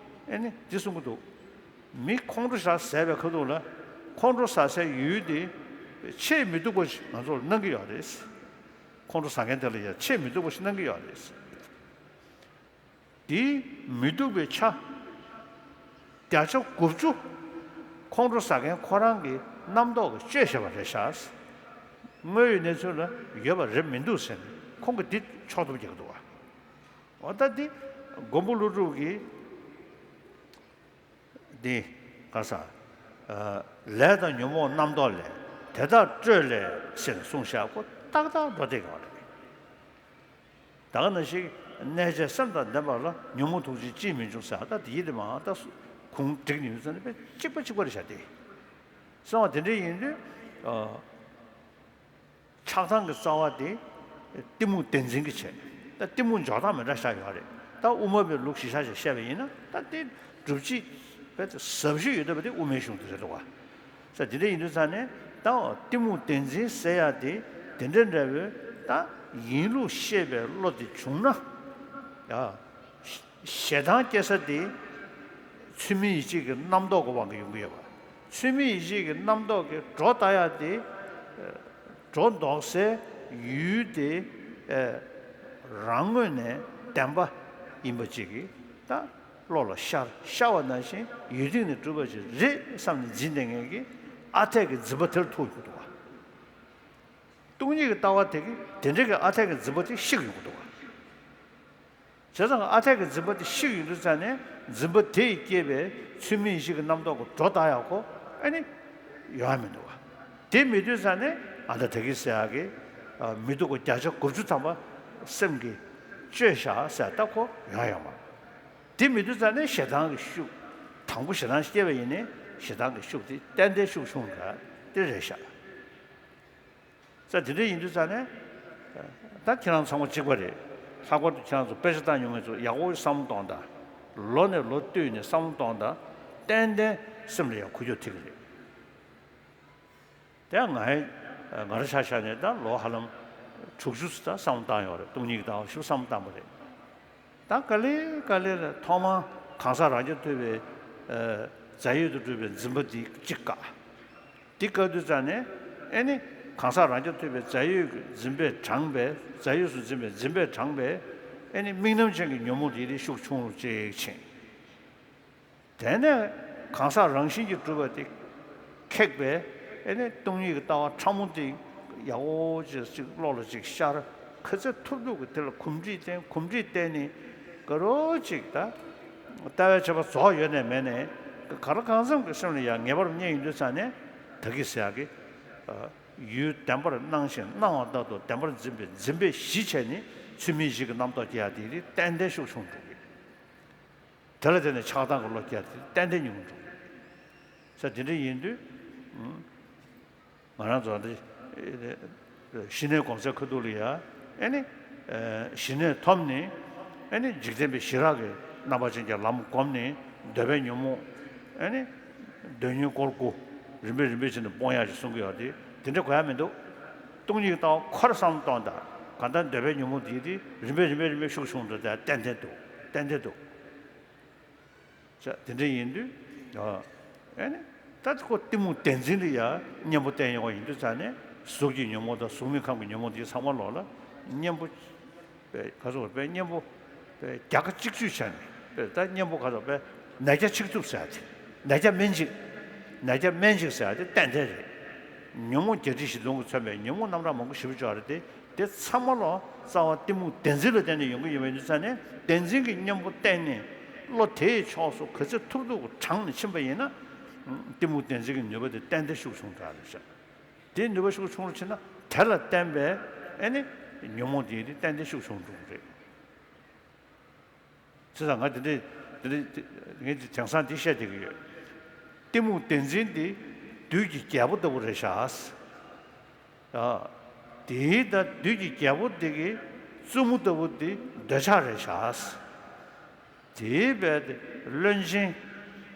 ཨེ་ནི་འདི་གསུང་གི་འདུག་མི་ཁོང་ཁྲོ་ཞེ་དྲག་ཟ་བའི་ཁ་ཐུག་ལ་ཁོང་ཁྲོ་ཟ་སའི་ཡུལ་དེ་ཆེས་མི་སྡུག་པ་ཞིག་ང་ཚོར་གནང་གི་ཡོད་རེད། ཁོང་ཁྲོ་ཟ་མཁན་དེ་ལ་ཡང་ཆེས་མི་སྡུག་པ་ཞིག་གནང་གི་ཡོད་རེད། དེའི་མི་སྡུག་པའི་ཆ་བརྒྱ་ཆ་དགུ་བཅུ་ཁོང་ཁྲོ་ཟ་མཁན་ཁོ་རང་གི་རྣམ་རྟོག་གིས་བཅོས་བཞག་པ་རེད་ཤག་དངོས་ཡོད་གནས་ཚུལ་ལ་ཡོད་པ་རེད་མི་འདུག་ཟེར་ནས་ཁོང་གིས་འདི་ཕྱོགས་བསྡོམས་རྒྱག་གི་འདུག་བ། འོ་ད་འདི་མགོན་པོ་ཀླུ་སྒྲུབ་ཀྱིས། འདི་ག་ས། ལས་དང་ཉོན་མོངས་རྣམ་རྟོག་ལས། དེ་དག་སྤྲོས་ལས་ཟེར་གསུངས་བཞག་ཁོ་ཏག་ཏག་འགྲོ་བསྡད་ཡོད་རེད། ད་ག་ནང་བཞིན་གནས་བྱའི་སེམས་དང་ལྡན་པ་ལ་ཉོན་མོངས་དུག་ཅན་ཅིས་མི་འབྱུང་ཟེར་ད་དེ་ཡིད་དེ་མ་ད་གུང་བསྒྲིགས་ནས་ཡོད་ཙང་ནི་དཔེ་གཅིག་པ་གཅིག་པ་རེད་བཞག་སྟེ། གསང་བ་དེ་འདྲ་ཡིན་དུས། ཆགས་སྡང་གི་རྩ་བ་དེ་གཏི་མུག་བདེན་འཛིན་གྱི་བྱེད། ད་གཏི་མུག་འཇོག་སྟངས་མི་འདྲ་ཤ་ཡོད་རེད། ད་དབུ་མ་པའི་ལུགས་གཞི་བཞག་ཅིག་བཤད་པ་ཡིན་ན་ད་དེ་སྒྲུབ་བྱེད་དཔེ་ཟབ་ཤོས་ཡོད་བསྡད་པ་དེ་དབུ་མའི་གཞུང་དེ་རེད་འདུག་བ། ས་དེ་འདྲ་ཡིན་དུས་ཙང་ནས་ད་གཏི་མུག་བདེན་འཛིན་ཟེར་ཡ་དེ་དེ་འདྲ་འདྲ་བོའི་ད་ཡིན་ལུགས་ཤེས་པའི་བློ་དེ་བྱུང་ན་ཡ། ཞེ་སྡང་སྐྱེ་ས་དེ་ཚུལ་མིན་ཡིད་བྱེད་ཀྱི་རྣམ་རྟོག་གི་དབང་གིས་ཡོང་གི་ཡོད་པ། ཚུལ་མིན་ཡིད་བྱེད་ཀྱི་རྣམ་རྟོག་གི་སྒྲོ་བཏགས་ཡ་དེ་སྒྲོ་འདོགས་སའི་ཡུལ་དེ་རང་ངོས་ནས་བདེན་པ་ཡིན་པ་ཅིག་གིས་ད་བློ་ལ་ཤར་ཤར་བ་ནང་བཞིན་ཡུལ་སྟེང་ནས་གྲུབ་པ་ཅིག་རེད་བསམ་ནས་འཛིན་བསྡད་མཁན་གྱི་ཨ་འཐས་ཀྱི་འཛིན་པ་དེར་ཐུག་ཡོང་གི་འདུག་བ། སྟོང་ཉིད་ཀྱི་ལྟ་བ་དེ་གིས་དེ་འདྲའི་གི་ཨ་འཐས་ཀྱི་འཛིན་པ་དེ་བཤིག་ཡོང་གི་འདུག་བ། བྱས་ཙང་ཨ་འཐས་ཀྱི་འཛིན་པ་དེ་བཤིག་ཡོང་དུས་ཙང་ནས་འཛིན་པ་དེ་ཡིས་སྐྱེས་པའི་ཚུལ་མིན་ཡིད་བྱེད་ཀྱི་རྣམ་རྟོག་གི་སྒྲོ་བཏགས་ཡག་གོ་ཨ་ནི་ཡོང་ཡ་མི་འདུག་བ། དེ་མེད་དུས་ཙང་ནས་ཨ་ད་ད་གི་ཟེར་ཡག་གི་མི་སྡུག་པ་བརྒྱ་ཆ་དགུ་བཅུ་ཐམ་པ་སེམས་ཀྱིས་བཅོས་བཞག་ཟེར་ད་ཁོ་ཡོང་ཡོང་བ། དེ་མེད་དུས་ཙང་ནས་ཞེ་སྡང་གི་ཤུགས་དང་པོ་ཞེ་སྡང་སྐྱེས་པ་ཡིན་ནའི་ཞེ་སྡང་གི་ཤུགས་དེ་ཏན་ཏན་ཤུགས་ཆུང་འདྲ་དེ་རེད་ཤག་ས་དེ་འདྲ་ཡིན་དུས་ཙང་ནས། ད་ཁྱེད་རང་ཚང་མ་གཅིག་པ་རེད། ལྷག་པར་དུ་ཁྱེད་རང་ཚོ་དཔེ་ཆ་ལྟ་མྱོང་མཁན་ཚོ་ཡག་པོ་བསམ་བློ་གཏོང་དང་། ལོ་ནས་ལོ་བསྟུད་ནས་བསམ་བློ་གཏོང་དང་། ཏན་ཏན་སེམས་ལ་ཡང་འགུལ་སྐྱོད་ཐེབས་ཀྱི་རེད། དེ་ང་ཡི་ང་རང་ཆ་བཞག་ནས་ད་ལོ་ཧ་ལམ་དྲུག་ཅུ་ཙམ་ད་བསམ་བློ་བཏང་ཡོད་རེད། སྟོང་ཉིད་ཀྱི་ལྟ་བ་ཞིབ་བསམ་བློ་བཏང་པ་རེད། ད་ག་ལེ་ག་ལེ་ལ་ཐོག་མར་གང་ཟག་རང་རྐྱ་ཐུབ་པའི་རྫས་ཡོད་དུ་གྲུབ་པའི་འཛིན་པ་འདི་གཅིག་བཀག་འདི་བཀག་དུས་ཙང་ནས་ཨེ་ནི་གང་ཟག་རང་རྐྱ་ཐུབ་པའི་རྫས་ཡོད་ཀྱི་འཛིན་པས་དྲངས་པའི་རྫས་ཡོད་སུ་འཛིན་པའི་འཛིན་པས་དྲངས་པའི་ཨེ་ནི་དམིགས་རྣམ་ཅན་གྱི་ཉོན་མོངས་དེ་ལས་ཤུགས་ཆུང་རུ་གཅིག་ཕྱིན། དེ་ནས་གང་ཟག་རང་བཞིན་གྱིས་གྲུབ་པ་དེ་ཁེགས་པས་ཨེ་ནི་སྟོང་ཉིད་ཀྱི་ལྟ་བ་ཕྲ་མོ་དེ་ཡག་པོ་ཅིག་ཅིག་བློ་ལ་ཅིག་ཤར། ག་ཚོད་ཐུབ་ཐུབ་ཀྱི་དེ་ལ་གོམས་འདྲིས་བསྟེན། གོམས་འདྲིས་བསྟེན་ནས་ག་རོ་ཅིག་ད་ ལྟ་བའི་ཆོས་པ་རྫོགས་ཡོད་ནས་མེད་ནས་ག་ལ་གང་འཚམ་གྱི་སེམས་ལ་ཡང་ངེས་པར་རྙེད་ཡོང་དུས་ཙང་ནས་ད་གིན་ཟེར་ཡག་གི། ཡུལ་བདེན་པར་སྣང་ཞིང་སྣང་བ་ལྟར་དུ་བདེན་པར་འཛིན་པའི་འཛིན་པའི་གཞི་བྱས་ནས་ཚུལ་མིན་གཞི་གི་རྣམ་རྟོག་སྐྱེ་ཡག་དེ་ཏན་ཏན་ཤུགས་ཆུང་འགྲོ་གི། དེ་ལ་བརྟེན་ནས་ཆགས་སྡང་གི་བློ་སྐྱེ་ཡག་དེ་ཏན་ཏན་ཉུང་འགྲོ་གི། ས་དེ་འདྲ་ཡིན་དུས། ང་རང་ཚོ་འདི་ཞི་གནས་གོང་ཚད་ཁ་ཐུག་ལ་ཡ་ཨེ་ནི། ཞི་གནས་ཐོབ་ནས་ཨེ་ནི་འཇིག་རྟེན་པའི་ཞི་རག་གི་རྣམ་པ་ཅན་གྱི་ལམ་བསྒོམས་ནས་འདོད་པའི་ཉོན་མོངས་ཨེ་ནི་འདོད་ཉོན་སྐོར་དགུ་རིམ་པས་རིམ་པས་བྱས་ནས་སྤོང་ཡག་ཅིག་གསུང་གི་ཡོད་དེ་དེ་འདྲ་དགོས་ཡ་མི་འདུག་སྟོང་ཉིད་ཀྱི་ལྟ་བ་ཁོ་རང་བསམ་བློ་གཏོང་དང་གང་ལྟར་འདོད་པའི་ཉོན་མོངས་དེ་དེ་རིམ་པས་རིམ་པས་རིམ་པས་ཤུགས་ཆུང་དུ་ཏན་ཏན་འདུག་ཏན་ཏན་འདུག་ཅག་དེ་འདྲ་ཡིན་དུས། ཨ་ནི། ད་ཁོ་གཏི་མུག་བདེན་འཛིན་ལ་ཡང་གཉེན་པོ་བསྟེན་ཡོང་བ་ཡིན་དུས་ཙང་ནས་གཟུགས་ཀྱི་ཉོན་མོངས་དང་གཟུགས་མེད་ཁམས་ཀྱི་ཉོན་མོངས་དེ་ཚང་མ་ལོག་ལ་གཉེན་པོ། པའི་ག་ཚོད་པའི་གཉེན་པོ། པའི་རྒྱ་ཁ་གཅིག་གཅོད་བྱས་ནས་པའི་ད་གཉེན་པོ་ག་ཚོད་པའི་ནད་བརྒྱ་གཅིག་ཐུབ་ཟེར་ཡ་དེ། ནད་བརྒྱ་སྨན་གཅིག་ནད་བརྒྱ་སྨན་གཅིག་ཟེར་ཡ་དེ་ཏན་ཏན་རེད། ཉོན་མོངས་བརྒྱད་ཁྲི་བཞི་སྟོང་གིས་མཚོན་པའི་ཉོན་མོངས་རྣམ་གྲངས་མང་པོ་ཞེ་པོ་ཅིག་ཡོད་རེད་དེ། དེ་ཚང་མ་ལོ་རྩ་བ་གཏི་མུག་བདེན་འཛིན་ལ་བརྟེན་ནས་ཡོང་གི་ཡོད་པའི་ནུས་ས་ནས་བདེན་འཛིན་གྱི་གཉེན་པོ་བསྟེན་ནས་བློ་དེའི་ཕྱོགས་སུ་ག་ཚོད་ཐུབ་ཐུབ་ཀྱིས་དྲངས་ནས་ཕྱིན་པ་ཡིན་ན། གཏི་མུག་བདེན་འཛིན་གྱི་ནུས་པ་དེ་ཏན་ཏན་ཤུགས་ཆུང་དྲགས་རེད་ཤག་དེའི་ནུས་པ་ཤུགས་ཆུང་རུ་ཕྱིན་ན་དེ་ལ་བརྟེན་པའི་ཨེ་ནི་ཉོན་མོངས་དེ་ཡིན་དེ་ཏན་ཏན་ཤུགས་ཆུང་འགྲོ་གི་རེད། བྱས་ཙང་ང་དེ་འདྲའི་དེ་འདྲའི་དེ་ངས་དེ་དེང་སང་འདི་བཤད་བསྡད་ཀྱི་ཡོད། གཏི་མུག་བདེན་འཛིན་འདི་བདུད་ཀྱི་རྒྱལ་པོ་ལྟ་བུ་རེད་ཤག་ཨ། དེའི་ད་བདུད་ཀྱི་རྒྱལ་པོ་འདི་གི་བཙུན་མོ་ལྟ་བུ་འདི་འདོད་ཆགས་རེད་ཤག་དེའི་བས་དེ་བློན་ཆེན་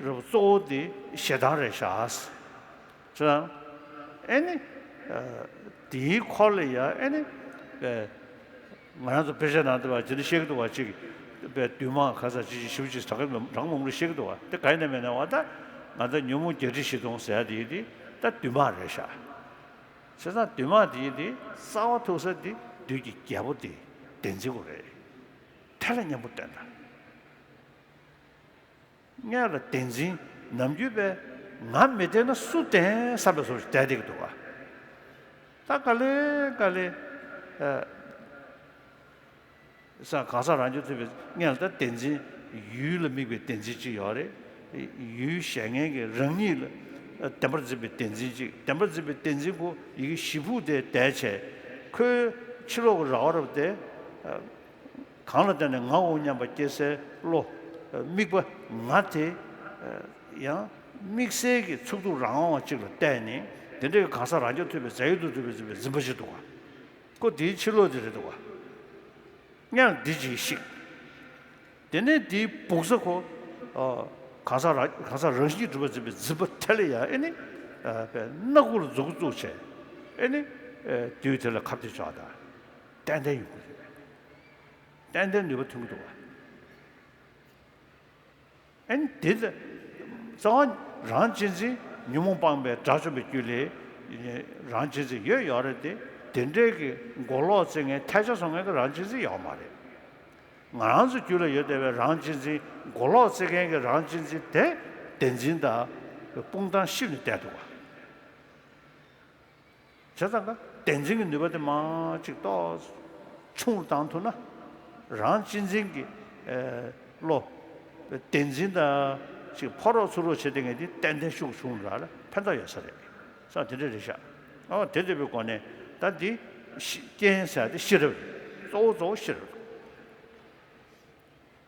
རབ་གཙོ་བོ་འདི་ཞེ་སྡང་རེད་ཤག་ཅེས་དང་། ཨེ་ནི། ཨ། དེའི་འཁོར་ལ་ཡ་ཨེ་ནི། པའི། ང་རང་ཚོ་དཔེ་ཆ་ནང་དུ་བ་ཇི་འདྲ་བཤད་ཀྱི་འདུག་བ་ཅིག་པའི་བདུད་དམག་ག་ས་ཅི་ཞིག་ཞིབ་ཅིག་ད་ག་རང་མང་རུ་བཤད་ཀྱི་འདུག་བ་དེ་ག་ཡིན་ན་མེད་ན་བ་ད། ང་ཚོ་ཉོན་མོངས་བརྒྱད་ཁྲི་བཞི་སྟོང་ཟེར་ཡ་དེ་ཡིན་དེ་ད་བདུད་དམག་རེད་ཤག་བྱས་ཙང་བདུད་དམག་དེ་ཡིན་དེ་རྩ་བ་ཐུག་ས་དེ་བདུད་ཀྱི་རྒྱལ་པོ་དེ་བདེན་འཛིན་པོ་རེད། དེ་ལ་གཉེན་པོ་བསྟེན་དང་། སྔོན་ལ་བདེན་འཛིན་ནམ་རྒྱུན་པས་ང་མི་བསྟེན་ན་སུ་བསྟེན་བསམ་པའི་བཟོ་ཞིག་བསྡད་བསྡད་ཀྱི་འདུག་ག་ད་ག་ལེ་ག་ལེ། ཨ། ས་གང་ཟག་རང་རྒྱུད་ཐུབ་པའི་སྔོན་ལ་ད་བདེན་འཛིན་ཡུལ་ལ་དམིགས་པའི་བདེན་འཛིན་གཅིག་ཡོད་རེད། ཡུལ་གཞན་ངན་གྱི་རང་ཉིད་ལ་བདེན་པར་འཛིན་པའི་བདེན་འཛིན་གཅིག་བདེན་པར་འཛིན་པའི་བདེན་འཛིན་ཁོ་ཡི་གེ་བཞི་ཕུག་དེ་བསྡད་བྱས་ཁོའི་ཕྱི་ལོགས་ཀྱི་ར་བ་རབ་དེ། གང་ལ་བརྟེན་ནས་ང་འོང་སྙམ་པ་སྐྱེ་སའི་བློ། དམིགས་པ་ང་དེ། ཡང་དམིགས་བསལ་གྱི་ཚུགས་ཐུབ་རང་དབང་བ་ཅིག་ལ་བརྟེན་ནས་དེ་འདྲའི་གང་ཟག་རང་རྒྱུད་ཐུབ་པའི་རྫས་ཡུལ་དུ་གྲུབ་པའི་འཛིན་པའི་འཛིན་པ་ཞིག་འདུག་ག་ཁོ་དེའི་ཕྱི་ལོགས་དེ་རེད་འདུག་ག་སྔོན་འདི་ཅིག་བཤིག་དེ་ནས་དེའི་སྦུག་ས་ཁོ། གང་ཟག་རང་གང་ཟག་རང་བཞིན་གྱིས་གྲུབ་པ་འཛིན་པའི་འཛིན་པ་དེ་ལ་ཡང་ཨེ་ནི། པའི་སྣ་ཁུག་ལ་མཛུབ་གུ་བཙུགས་བྱས། ཨེ་ནི། དུས་དེ་ལ་ཁ་གཏད་གཅོག་དང་། ཏན་ཏན་ཡོང་གི་རེད། ཏན་ཏན་ནུས་པ་ཐོན་གྱི་འདུག་བ། ཨེ་ནི་དེ་ལ། རྩ་བ་རང་གཅེས་འཛིན་ཉོན་མོངས་སྤངས་པའི་དགྲ་བཅོམ་པའི་རྒྱུད་ལས། རང་གཅེས་འཛིན་ཡོད་ཡོད་རེད་དེ། དེ་འདྲའི་གི་མགོ་ལོག་རྩེ་མཁན་ཐལ་ཆ་བཟོ་མཁན་གྱི་རང་གཅེས་འཛིན་ཡོད་མ་རེད། ང་རང་ཚོ་རྒྱུད་ལ་ཡོད་བསྡད་པའི་རང་གཅེས་འཛིན་མགོ་ལོག་རྩེ་མཁན་གྱི་རང་གཅེས་འཛིན་དེ་བདེན་འཛིན་དང་དཔུང་ཐང་གཤིབ་ནས་བསྡད་འདུག་བ། བྱས་ཙང་ཀ་བདེན་འཛིན་གྱི་ནུས་པ་དེ་མང་ཅིག་ཏོག་ཆུང་རུ་བཏང་ཐུབ་ན། རང་གཅེས་འཛིན་གྱི་བློ། བདེན་འཛིན་དང་ཅིག་ཕོ་རོག་ཚུར་རོག་བྱེད་བསྡད་མཁན་དེ་ཏན་ཏན་ཤུགས་ཆུང་ར་ལ་ཕན་ཐོགས་ཡོད་ས་རེད། ས་དེ་འདྲ་རེད་ཤག་ཨོ་དེ་འདྲ་བའི་སྒོ་ནས་ད་འདི་ཤི་རྐྱེན་ཟེར་དེ་ཤེས་རབ་རེད། གཙོ་བོ་གཙོ་བོ་ཤེས་རབ་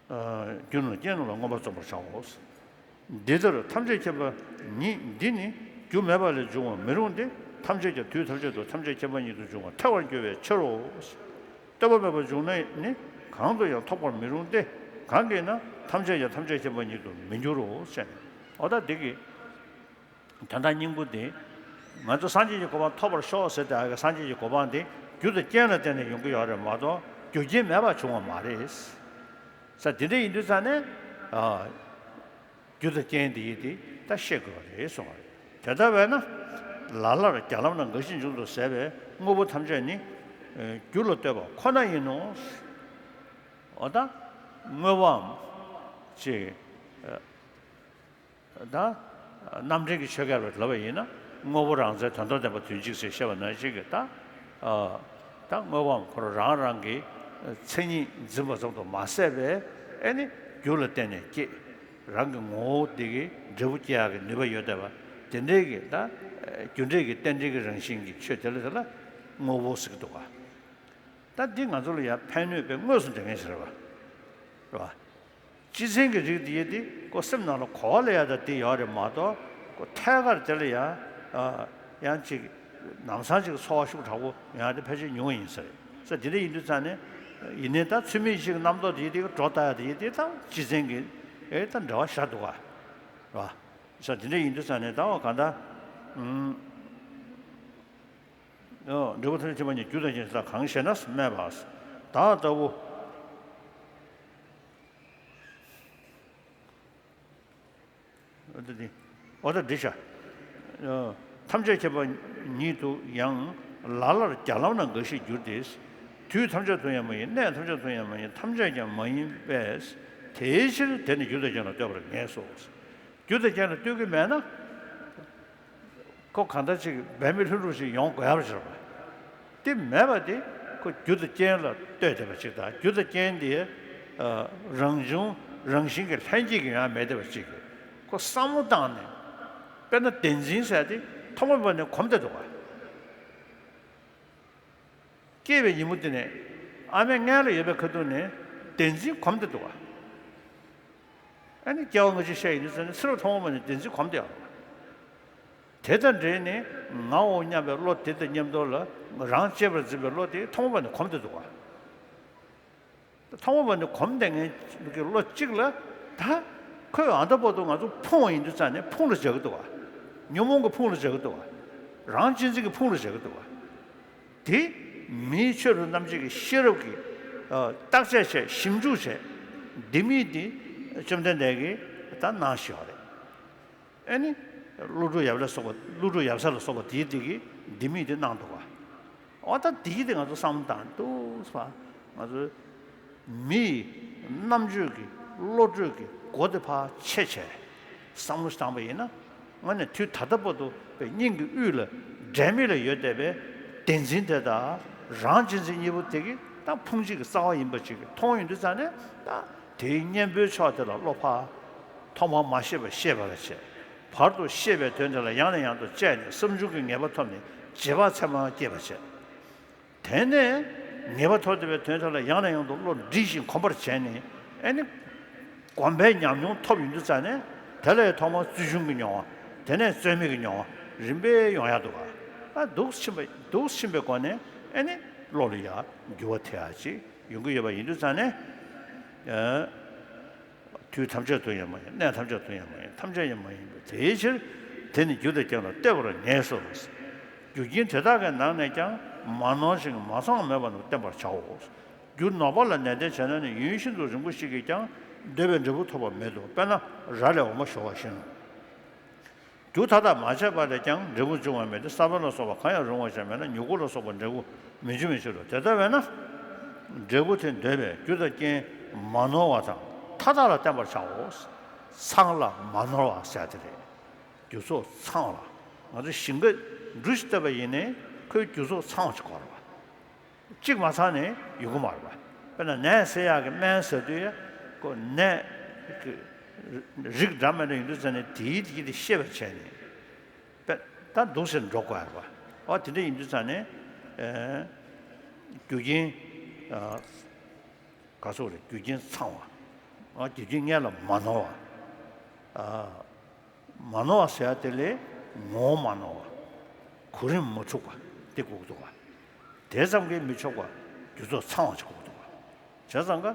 རེད། རྒྱུ་ནོར་རྐྱེན་ནོར་ལ་མངོན་པར་བརྩོན་པར་བྱའོ། འདི་ལྟར་ཐམས་ཅད་མཁྱེན་པ་ཉིད་འདི་ནི་རྒྱུ་མེད་པ་ལས་འབྱུང་བར་མི་རུང་སྟེ་ཐམས་ཅད་ཀྱང་དུས་ཐམས་ཅད་དུ་ཐམས་ཅད་མཁྱེན་པ་ཉིད་དུ་འབྱུང་བར་ཐལ་བར་འགྱུར་བའི་ཕྱིར་རོ། ལྟོས་པ་མེད་པར་འབྱུང་ན་ནི་གང་དུ་ཡང་ཐོགས་པར་མི་རུང་སྟེ་གང་གིས་ན་ཐམས་ཅད་ཀྱང་ཐམས་ཅད་མཁྱེན་པ་ཉིད་དུ་མི་འགྱུར་རོ་ཞེས་ནས། འོ་ད་འདི་གི་དོན་དག་སྙིང་པོ་འདི། ང་ཚོ་སངས་རྒྱས་ཀྱི་གོ་འཕང་ཐོབ་པར་ཤོག་ཟེར་ཏེ་ཨ་གི་སངས་རྒྱས་ཀྱི་གོ་འཕང་འདི་རྒྱུ་དང་རྐྱེན་ལ་བརྟེན་ནས་ཡོང་གི་ཡོད་རེད་མ་གཏོགས་རྒྱུ་རྐྱེན་མེད་པར་བྱུང་བ་མ་རེད། ས་དེ་འདྲ་ཡིན་དུས་ཙང་ནས། ཨ། རྒྱུ་དང་རྐྱེན་འདི་ཡིན་ཏེ་ད་ཤེས་དགོས་པ་རེད་གསུངས་པ་རེད། དེ་ལྟ་བས་ན། ལ་ལར་བརྒྱ་ལམ་ན་འགའ་ཞིག་འབྱུང་དུ་ཟད་པའི་དངོས་པོ་ཐམས་ཅད་ནི། རྒྱུ་ལ་ལྟོས་པ་ཁོ་ན་ཡིན་ནོ། འོ་ད། དངོས་པོའམ། ཅེས། ད། རྣམ་འགྲེལ་གྱི་ཆོས་སྐད་ལ་ལབ་པ་ཡིན་ན་དངོས་པོ་རང་མཚན་དོན་དམ་བདེན་པ་དོན་གཅིག་ཟེར་བཤད་པ་ནང་བཞིན་གྱི་ད། ད་དངོས་པོའམ་ཁོ་རང་རང་རང་གི་མཚན་ཉིད་འཛིན་པ་ཙམ་དུ་མ་ཟད་པའི་ཨེ་ནི་རྒྱུ་ལ་བརྟེན་ནས་སྐྱེ། རང་གི་ངོ་བོ་དེ་གི་འབྲས་བུ་སྐྱེ་ཡག་གི་ནུས་པ་ཡོད་བསྡད་པ་དེ་འདྲའི་གི་ད་རྒྱུ་འབྲས་ཀྱི་རྟེན་འབྲེལ་གྱི་རང་བཞིན་གྱི་ཆོས་དེ་ལ་དེ་ལ་དངོས་པོ་ཟེར་གྱི་འདུག་ག་ད་འདི་ང་ཚོ་ལ་ཡང་ཕན་གནོད་དཔེ་དངོས་སུ་འབྲེལ་མཁན་ཞིག་རེད་པ། རེད་པ། སྤྱི་མཚན་གྱི་རིགས་དེ་ཡི་དེ་ཁོ་སེམས་ནང་ལ་གོ་བ་ལ་ཡ་ད་དེ་ཡོད་རེད་མ་གཏོགས་ཁོ་ཐད་ཀར་དེ་ལ་ཡ་ཨ་ཡང་ཅིག་ལམ་སང་ཅིག་ཚོར་བ་ཤུགས་དྲག་པོ་ཡོང་ཡ་དེ་ཕལ་ཆེར་ཉུང་བ་ཡིན་ས་རེད། ས་དེ་འདྲ་ཡིན་དུས་ཙང་ནས་ཡིན་ནའི་ད་ཚུལ་མིན་ཞིག་རྣམ་རྟོག་དེ་ཡི་དེ་སྒྲོ་བཏགས་ཡ་དེ་ཡི་དེ་ད་སྤྱི་མཚན་གྱི་ཨེ་ད་འབྲེལ་བ་བཞག་འདུག་ག་རེད་པ། ས་དེ་འདྲ་ཡིན་དུས་ཙང་ནས་ད་འོ་གང་ལྟར་ཨུམ། འོ་འབྲས་བུ་ཐམས་ཅད་མཁྱེན་པ་ཉིད་རྒྱུ་དང་རྐྱེན་གཞི་ལ་གང་ཞེ་ན་སྨྲས་པ། བདག་ལྟ་བུ། འོ་ད་འདི་འོ་ད་འདི་བྱ། ཐམས་ཅད་མཁྱེན་པ་ཉིད་དུ་ཡང་ལ་ལར་བརྒྱ་ལམ་ན་འགའ་ཞིག་འགྱུར་ཏེ། དུས་ཐམས་ཅད་དུ་ཡང་མ་ཡིན་གནས་ཐམས་ཅད་དུ་ཡང་མ་ཡིན་ཐམས་ཅད་ཀྱང་མ་ཡིན་པས། དེའི་ཕྱིར་དེ་ནི་རྒྱུ་དང་རྐྱེན་ལ་ལྟོས་པར་ངེས་སོ། རྒྱུ་དང་རྐྱེན་ལ་ལྟོས་ཀྱི་མེད་ན། ཁོ་གང་ལྟར་ཅིག་འབད་མེད་ལྷུན་གྲུབ་ཅིག་ཡོང་དགོས་ཡ་ཞིག་རེད་པ། དེ་མེད་པ་དེ་ཁོ་རྒྱུ་དང་རྐྱེན་ལ་ལྟོས་བསྡད་པ་ཅིག་དང་རྒྱུ་དང་རྐྱེན་དེ་རང་བྱུང་རང་བཞིན་གྱི་ལྷན་སྐྱེས་ཀྱི་ཡང་མེད་བསྡད་པ་ཅིག་ཁོ་བསམ་བློ་བཏང་ནས་དཔེར་ན་བདེན་འཛིན་ཟེར་དེ་ཐོག་མ་བར་ནས་གོམས་བསྡད་འདུག་ག་སྐྱེས་པའི་ཉིན་མོ་དེ་ནས་ཨ་མའི་མངལ་ལ་ཡོད་པའི་ཁ་ཐུག་ནས་བདེན་འཛིན་གོམས་བསྡད་འདུག་ག་ཨ་ནི་སྐྱེ་བ་སྔ་ཕྱི་བཤད་ཡིན་དུས་ཙང་ནས་ཚེ་རབས་ཐོག་མ་ནས་བདེན་འཛིན་གོམས་བསྡད་ཡོད་རེད། དེ་དང་འབྲེལ་ནས་ངའོ་སྙམ་པའི་བློ་དེ་དང་མཉམ་དུ་ལ་རང་གཅེས་པར་འཛིན་པའི་བློ་དེ་ཐོག་མ་ནས་གོམས་བསྡད་འདུག་ག་ཐོག་མ་ནས་གོམས་བསྡད་མཁན་གྱི་བློ་གཅིག་ལ་ད་ཁོས་ཨ་ད་བར་དུ་ང་ཚོ་ཕུང་བ་ཡིན་དུས་ཙང་ནས་ཕུང་ལ་བཞག་གི་འདུག་ག་ཉོན་མོངས་ཀྱི་ཕུང་ལ་བཞག་གི་འདུག་ག་རང་གཅེས་འཛིན་གྱི་ཕུང་ལ་བཞག་གི་འདུག་ག་དེ་མིའི་ཆོས་རབ་རྣམ་འབྱེད་ཀྱི་ཤེས་རབ་ཀྱིས་ཨ་བརྟག་དཔྱད་བྱས་ཞིབ་འཇུག་བྱས། འདི་མིན་འདི་བཅོམ་ལྡན་འདས་ཀྱིས་ད་གནང་བཞག་རེད། ཨ་ནི་ཀླུ་སྒྲུབ་ཡབ་ལ་སོགས་པ་ཀླུ་སྒྲུབ་ཡབ་སྲས་ལ་སོགས་པ་དེའི་དེ་གིས་འདི་མིན་འདི་གནང་འདུག་ག་འོ་ད་དེའི་དེ་ང་ཚོ་བསམ་བློ་བཏང་འདུག་ཟེར་བ་ང་ཚོ་མི་ཡི་རྣམ་དཔྱོད་ཀྱི་བློ་གྲོས་ཀྱི་སྒོ་དེ་ཕར་ཕྱེ་བྱས་བསམ་བློ་ཞིག་བཏང་པ་ཡིན་ན། དངོས་གནས་དུས་ད་ལྟ་བར་དུ་པའི་སྙིང་གི་དབུས་ལ་འབྲལ་མེད་ལ་ཡོད་བསྡད་པའི་བདེན་འཛིན་དེ་དང་རང་གཅེས་འཛིན་གཉིས་པོ་དེ་གིས་ད་ཕུང་བྱེད་ཀྱི་རྩ་བ་ཡིན་པ་ཅིག་མཐོང་ཡོང་དུས་ཙང་ནས་ད་དེའི་གཉེན་པོའི་ཕྱོགས་དེ་ལ་བློ་ཕར་ཐོག་མར་མ་ཤེས་པ་ཤེས་པ་ལ་བྱེད། བར་དུ་ཤེས་པའི་དོན་དེ་ལ་ཡང་ནས་ཡང་དུ་དཔྱད་ནས་བསམ་བྱུང་གི་ངེས་པ་ཐོབ་ནས་རྗེས་དཔག་ཚད་མར་སྐྱེས་པ་བྱེད། དེ་ནས་ངེས་པ་ཐོབ་བསྡད་པའི་དོན་དེ་ལ་ཡང་ནས་ཡང་དུ་བློ་འདྲིས་ཤིང་གོམས་པར་བྱས་ནས་ཨེ་ནི། གོམས་པའི་ཉམས་མྱོང་ཐོབ་ཡོང་དུས་ཙང་ནས་དེ་ལས་ཐོག་མར་རྩོལ་བྱུང་གི་མྱོང་བ། དེ་ནས་རྩོལ་མེད་ཀྱི་མྱོང་བ་རིམ་པས་ཡོང་ཡག་འདུག་ག་ཨ་འདུག་ཕྱིན་པ་འདུག་ཕྱིན་པའི་སྒོ་ནས་ཨེ་ནི་བློ་ལ་ཡང་འགྱུར་བ་ཐེབས་ཡག་ཅིག་ཡོང་གི་ཡོད་པ་ཡིན་དུས་ཙང་ནས། དུས་ཐམས་ཅད་དུ་ཡང་མ་ཡིན་གནས་ཐམས་ཅད་དུ་ཡང་མ་ཡིན་ཐམས་ཅད་ཡང་མ་ཡིན་པ་དེའི་ཕྱིར། དེ་ནི་རྒྱུ་དང་རྐྱེན་ལ་ལྟོས་པར་ངེས་སོ། རྒྱུ་རྐྱེན་དེ་དག་གི་ནང་ནས་ཀྱང་མ་ནོར་ཞིང་མ་ཚང་བ་མེད་པ་རྣམས་བསྟེན་པར་བྱའོ། རྒྱུ་ནོར་པ་ལ་ནན་ཏན་བྱས་ན་ནི་ཡུན་ཤིན་ཏུ་རིང་པོ་ཞིག་གིས་ཀྱང་འདོད་པའི་འབྲས་བུ་ཐོབ་པ་མེད་དོ། དཔེར་ན་ར་ལས་འོ་མ་བཞོ་བ་བཞིན་ནོ། རྒྱུ་མཐའ་དག་མ་བྱས་པ་ལས་ཀྱང་འབྲས་བུ་འབྱུང་བ་མེད་དེ། ས་བོན་ལ་སོགས་པ་གང་ཡང་རུང་བ་ཞིག་མེད་ན་མྱུ་གུ་ལ་སོགས་པ་འབྲས་བུ་མི་འབྱུང་བའི་ཕྱིར་རོ། དེ་ལྟ་བས་ན། འབྲས་བུ་དེ་འདོད་པའི་རྒྱུ་དང་རྐྱེན་མ་ནོར་བ་དང་མཐའ་དག་ལ་བརྟེན་པར་བྱའོ། ཚང་ལ་མ་ནོར་བ་ཟེར་དེ་རེད། རྒྱུ་ཚོགས་ཚང་བ། ང་ཚོ་ཞིང་ཁ་འབྲུ་ཞིག་བཏབ་པ་ཡིན་ནའི་ཁོའི་རྒྱུ་ཚོགས་ཚང་བ་ཞིག་དགོས་རེད་པ། གཅིག་མ་ཚང་ནས་ཡོང་གི་མ་རེད་པ། དཔེར་ན་ནད་སེལ་ཡག་གི་སྨན་ཟ་དུས་ཡ་ཁོ་ནད་ཀྱི་རིགས་འདྲ་མི་འདྲ་ཡོང་དུས་ཙམ་ནས་དེའི་དེ་གི་དེ་ཤེས་པ་བྱས་ནས་དཔེ་ད་འདུག་ཟེར་འགྲོ་དགོས་རེད་པ། འོ་དེ་འདྲ་ཡིན་དུས་ཙམ་ནས་རྒྱུ་རྐྱེན་ག་ཚོད་རེད། རྒྱུ་རྐྱེན་ཚང་བ། འོ་རྒྱུ་རྐྱེན་སྔོན་ལ་མ་ནོར་བ། མ་ནོར་བ་ཟེར་ཡ་དེ་ལས་ངོ་བོ་མ་ནོར་བ། གོ་རིམ་མ་འཁྲུགས་པ་དེ་དགོས་ཀྱི་འདུག་ག་དེ་ཙམ་གྱིས་མི་ཆོག་པ་རྒྱུ་ཚོགས་ཚང་བ་ཅིག་དགོས་ཀྱི་འདུག་ག་བྱས་ཙང་ཀ་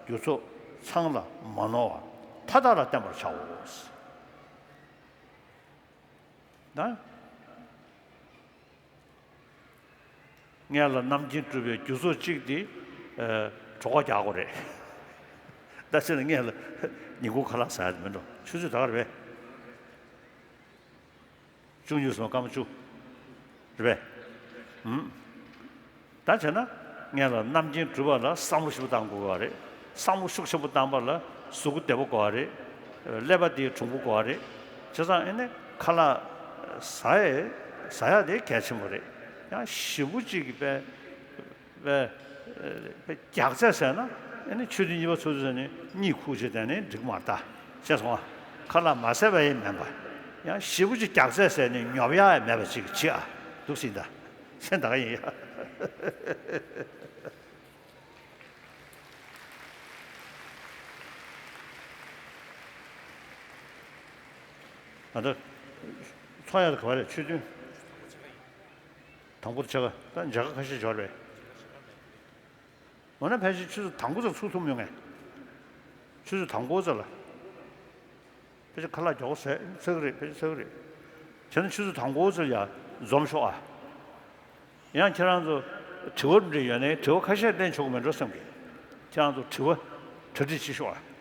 རྒྱུ་ཚོགས་ཚང་ལ་མ་ནོར་བ་མཐའ་དག་ལ་བརྟེན་པར་བྱའོ། ན། སྔོན་ལ་རྣམ་མཁྱེན་གྲུབ་པའི་རྒྱུ་ཚོགས་གཅིག་དེ་གྲོད་ཁོག་རྒྱག་དགོས་རེད། ད་ཕྱིན་ལ་སྔོན་ལ་ཉིན་གུང་ཁ་ལག་ཟ་ཡ་དེ་མིན་འགྲོ། ཆུ་ཚོད་ད་ག་རེད་པས། བཅུ་གཉིས་སོང་སྐར་མ་བཅུ། རེད་པས། ཨུམ། ད་བྱས་ན་སྔོན་ལ་རྣམ་མཁྱེན་གྲུབ་པ་ལ་བསམ་བློ་ཞིབ་པོ་བཏང་དགོས་པ་རེད། བསམ་བློ་ཤུགས་ཆེན་པོ་བཏང་པ་ལ་གཟུགས་པོ་བདེ་པོ་དགོས་པ་རེད། ཀླད་པ་དེ་གྲུང་པོ་དགོས་པ་རེད། བྱས་ཙང་ཨེ་ནས་ཁ་ལག་ཟ་ཡས་ཟ་ཡ་དེ་གལ་ཆེན་པོ་རེད། ཡང་ཞེ་པོ་ཅིག་གི་དཔེ་དཔེ་དཔེ་རྒྱགས་ཚད་ཟེར་ན་ཨེ་ནས་ཆུ་ཚོད་གཉིས་པ་ཚོ་ཚོ་ནས་གཉིད་ཁུག་བྱས་བསྡད་ནས་འགྲིག་མ་རེད་ད། ཤེས་སོང་ཨ། ཁ་ལག་མ་ཟས་པ་ཡིན་མིན་པ། ཡང་ཞེ་པོ་ཅིག་རྒྱགས་ཚད་ཟས་ནས་ཉོབ་ཡག་ཡང་མེད་པ་ཅིག་བྱེད་ཨ། འདུག་སེ་ཡིན་ད། སེམས་ད་ག་ཡིན་ཡ། ཨ་ད། འཚོ་ཡག་ག་བ་རེད་ཆོས་མཐུན། དང་པོ་དེ་ཕྱེད་ཀ་ད་མཇལ་ཁ་ཁ་ཤས་འབྱོར་བས། འོ་ན་ཕལ་ཆེར་ཆུ་ཚོད་དང་པོ་ཙམ་ཚུགས་ཐུབ་མྱོང་ངས། ཆུ་ཚོད་དང་པོ་ཙམ་ལ། ཕལ་ཆེར་ཁ་ལག་མགྱོགས་པོ་ཟས་ཚར་གི་རེད། ཕལ་ཆེར་ཚར་གི་རེད། བྱས་ན་ཆུ་ཚོད་དང་པོ་ཙམ་ལ་ཡ་འཛོམས་ཤོག་ཨ། ཡང་ཁྱེད་རང་ཚོ་དྲི་བ་འདྲ་ཡོད་ན་དྲི་བ་ཁ་ཤས་ལེན་ཆོག་གི་མེད་འགྲོ་བསམ་གི། ཁྱེད་རང་ཚོ་དྲི་བ་གྲ་སྒྲིག་བྱེད་ཤོག་ཨ།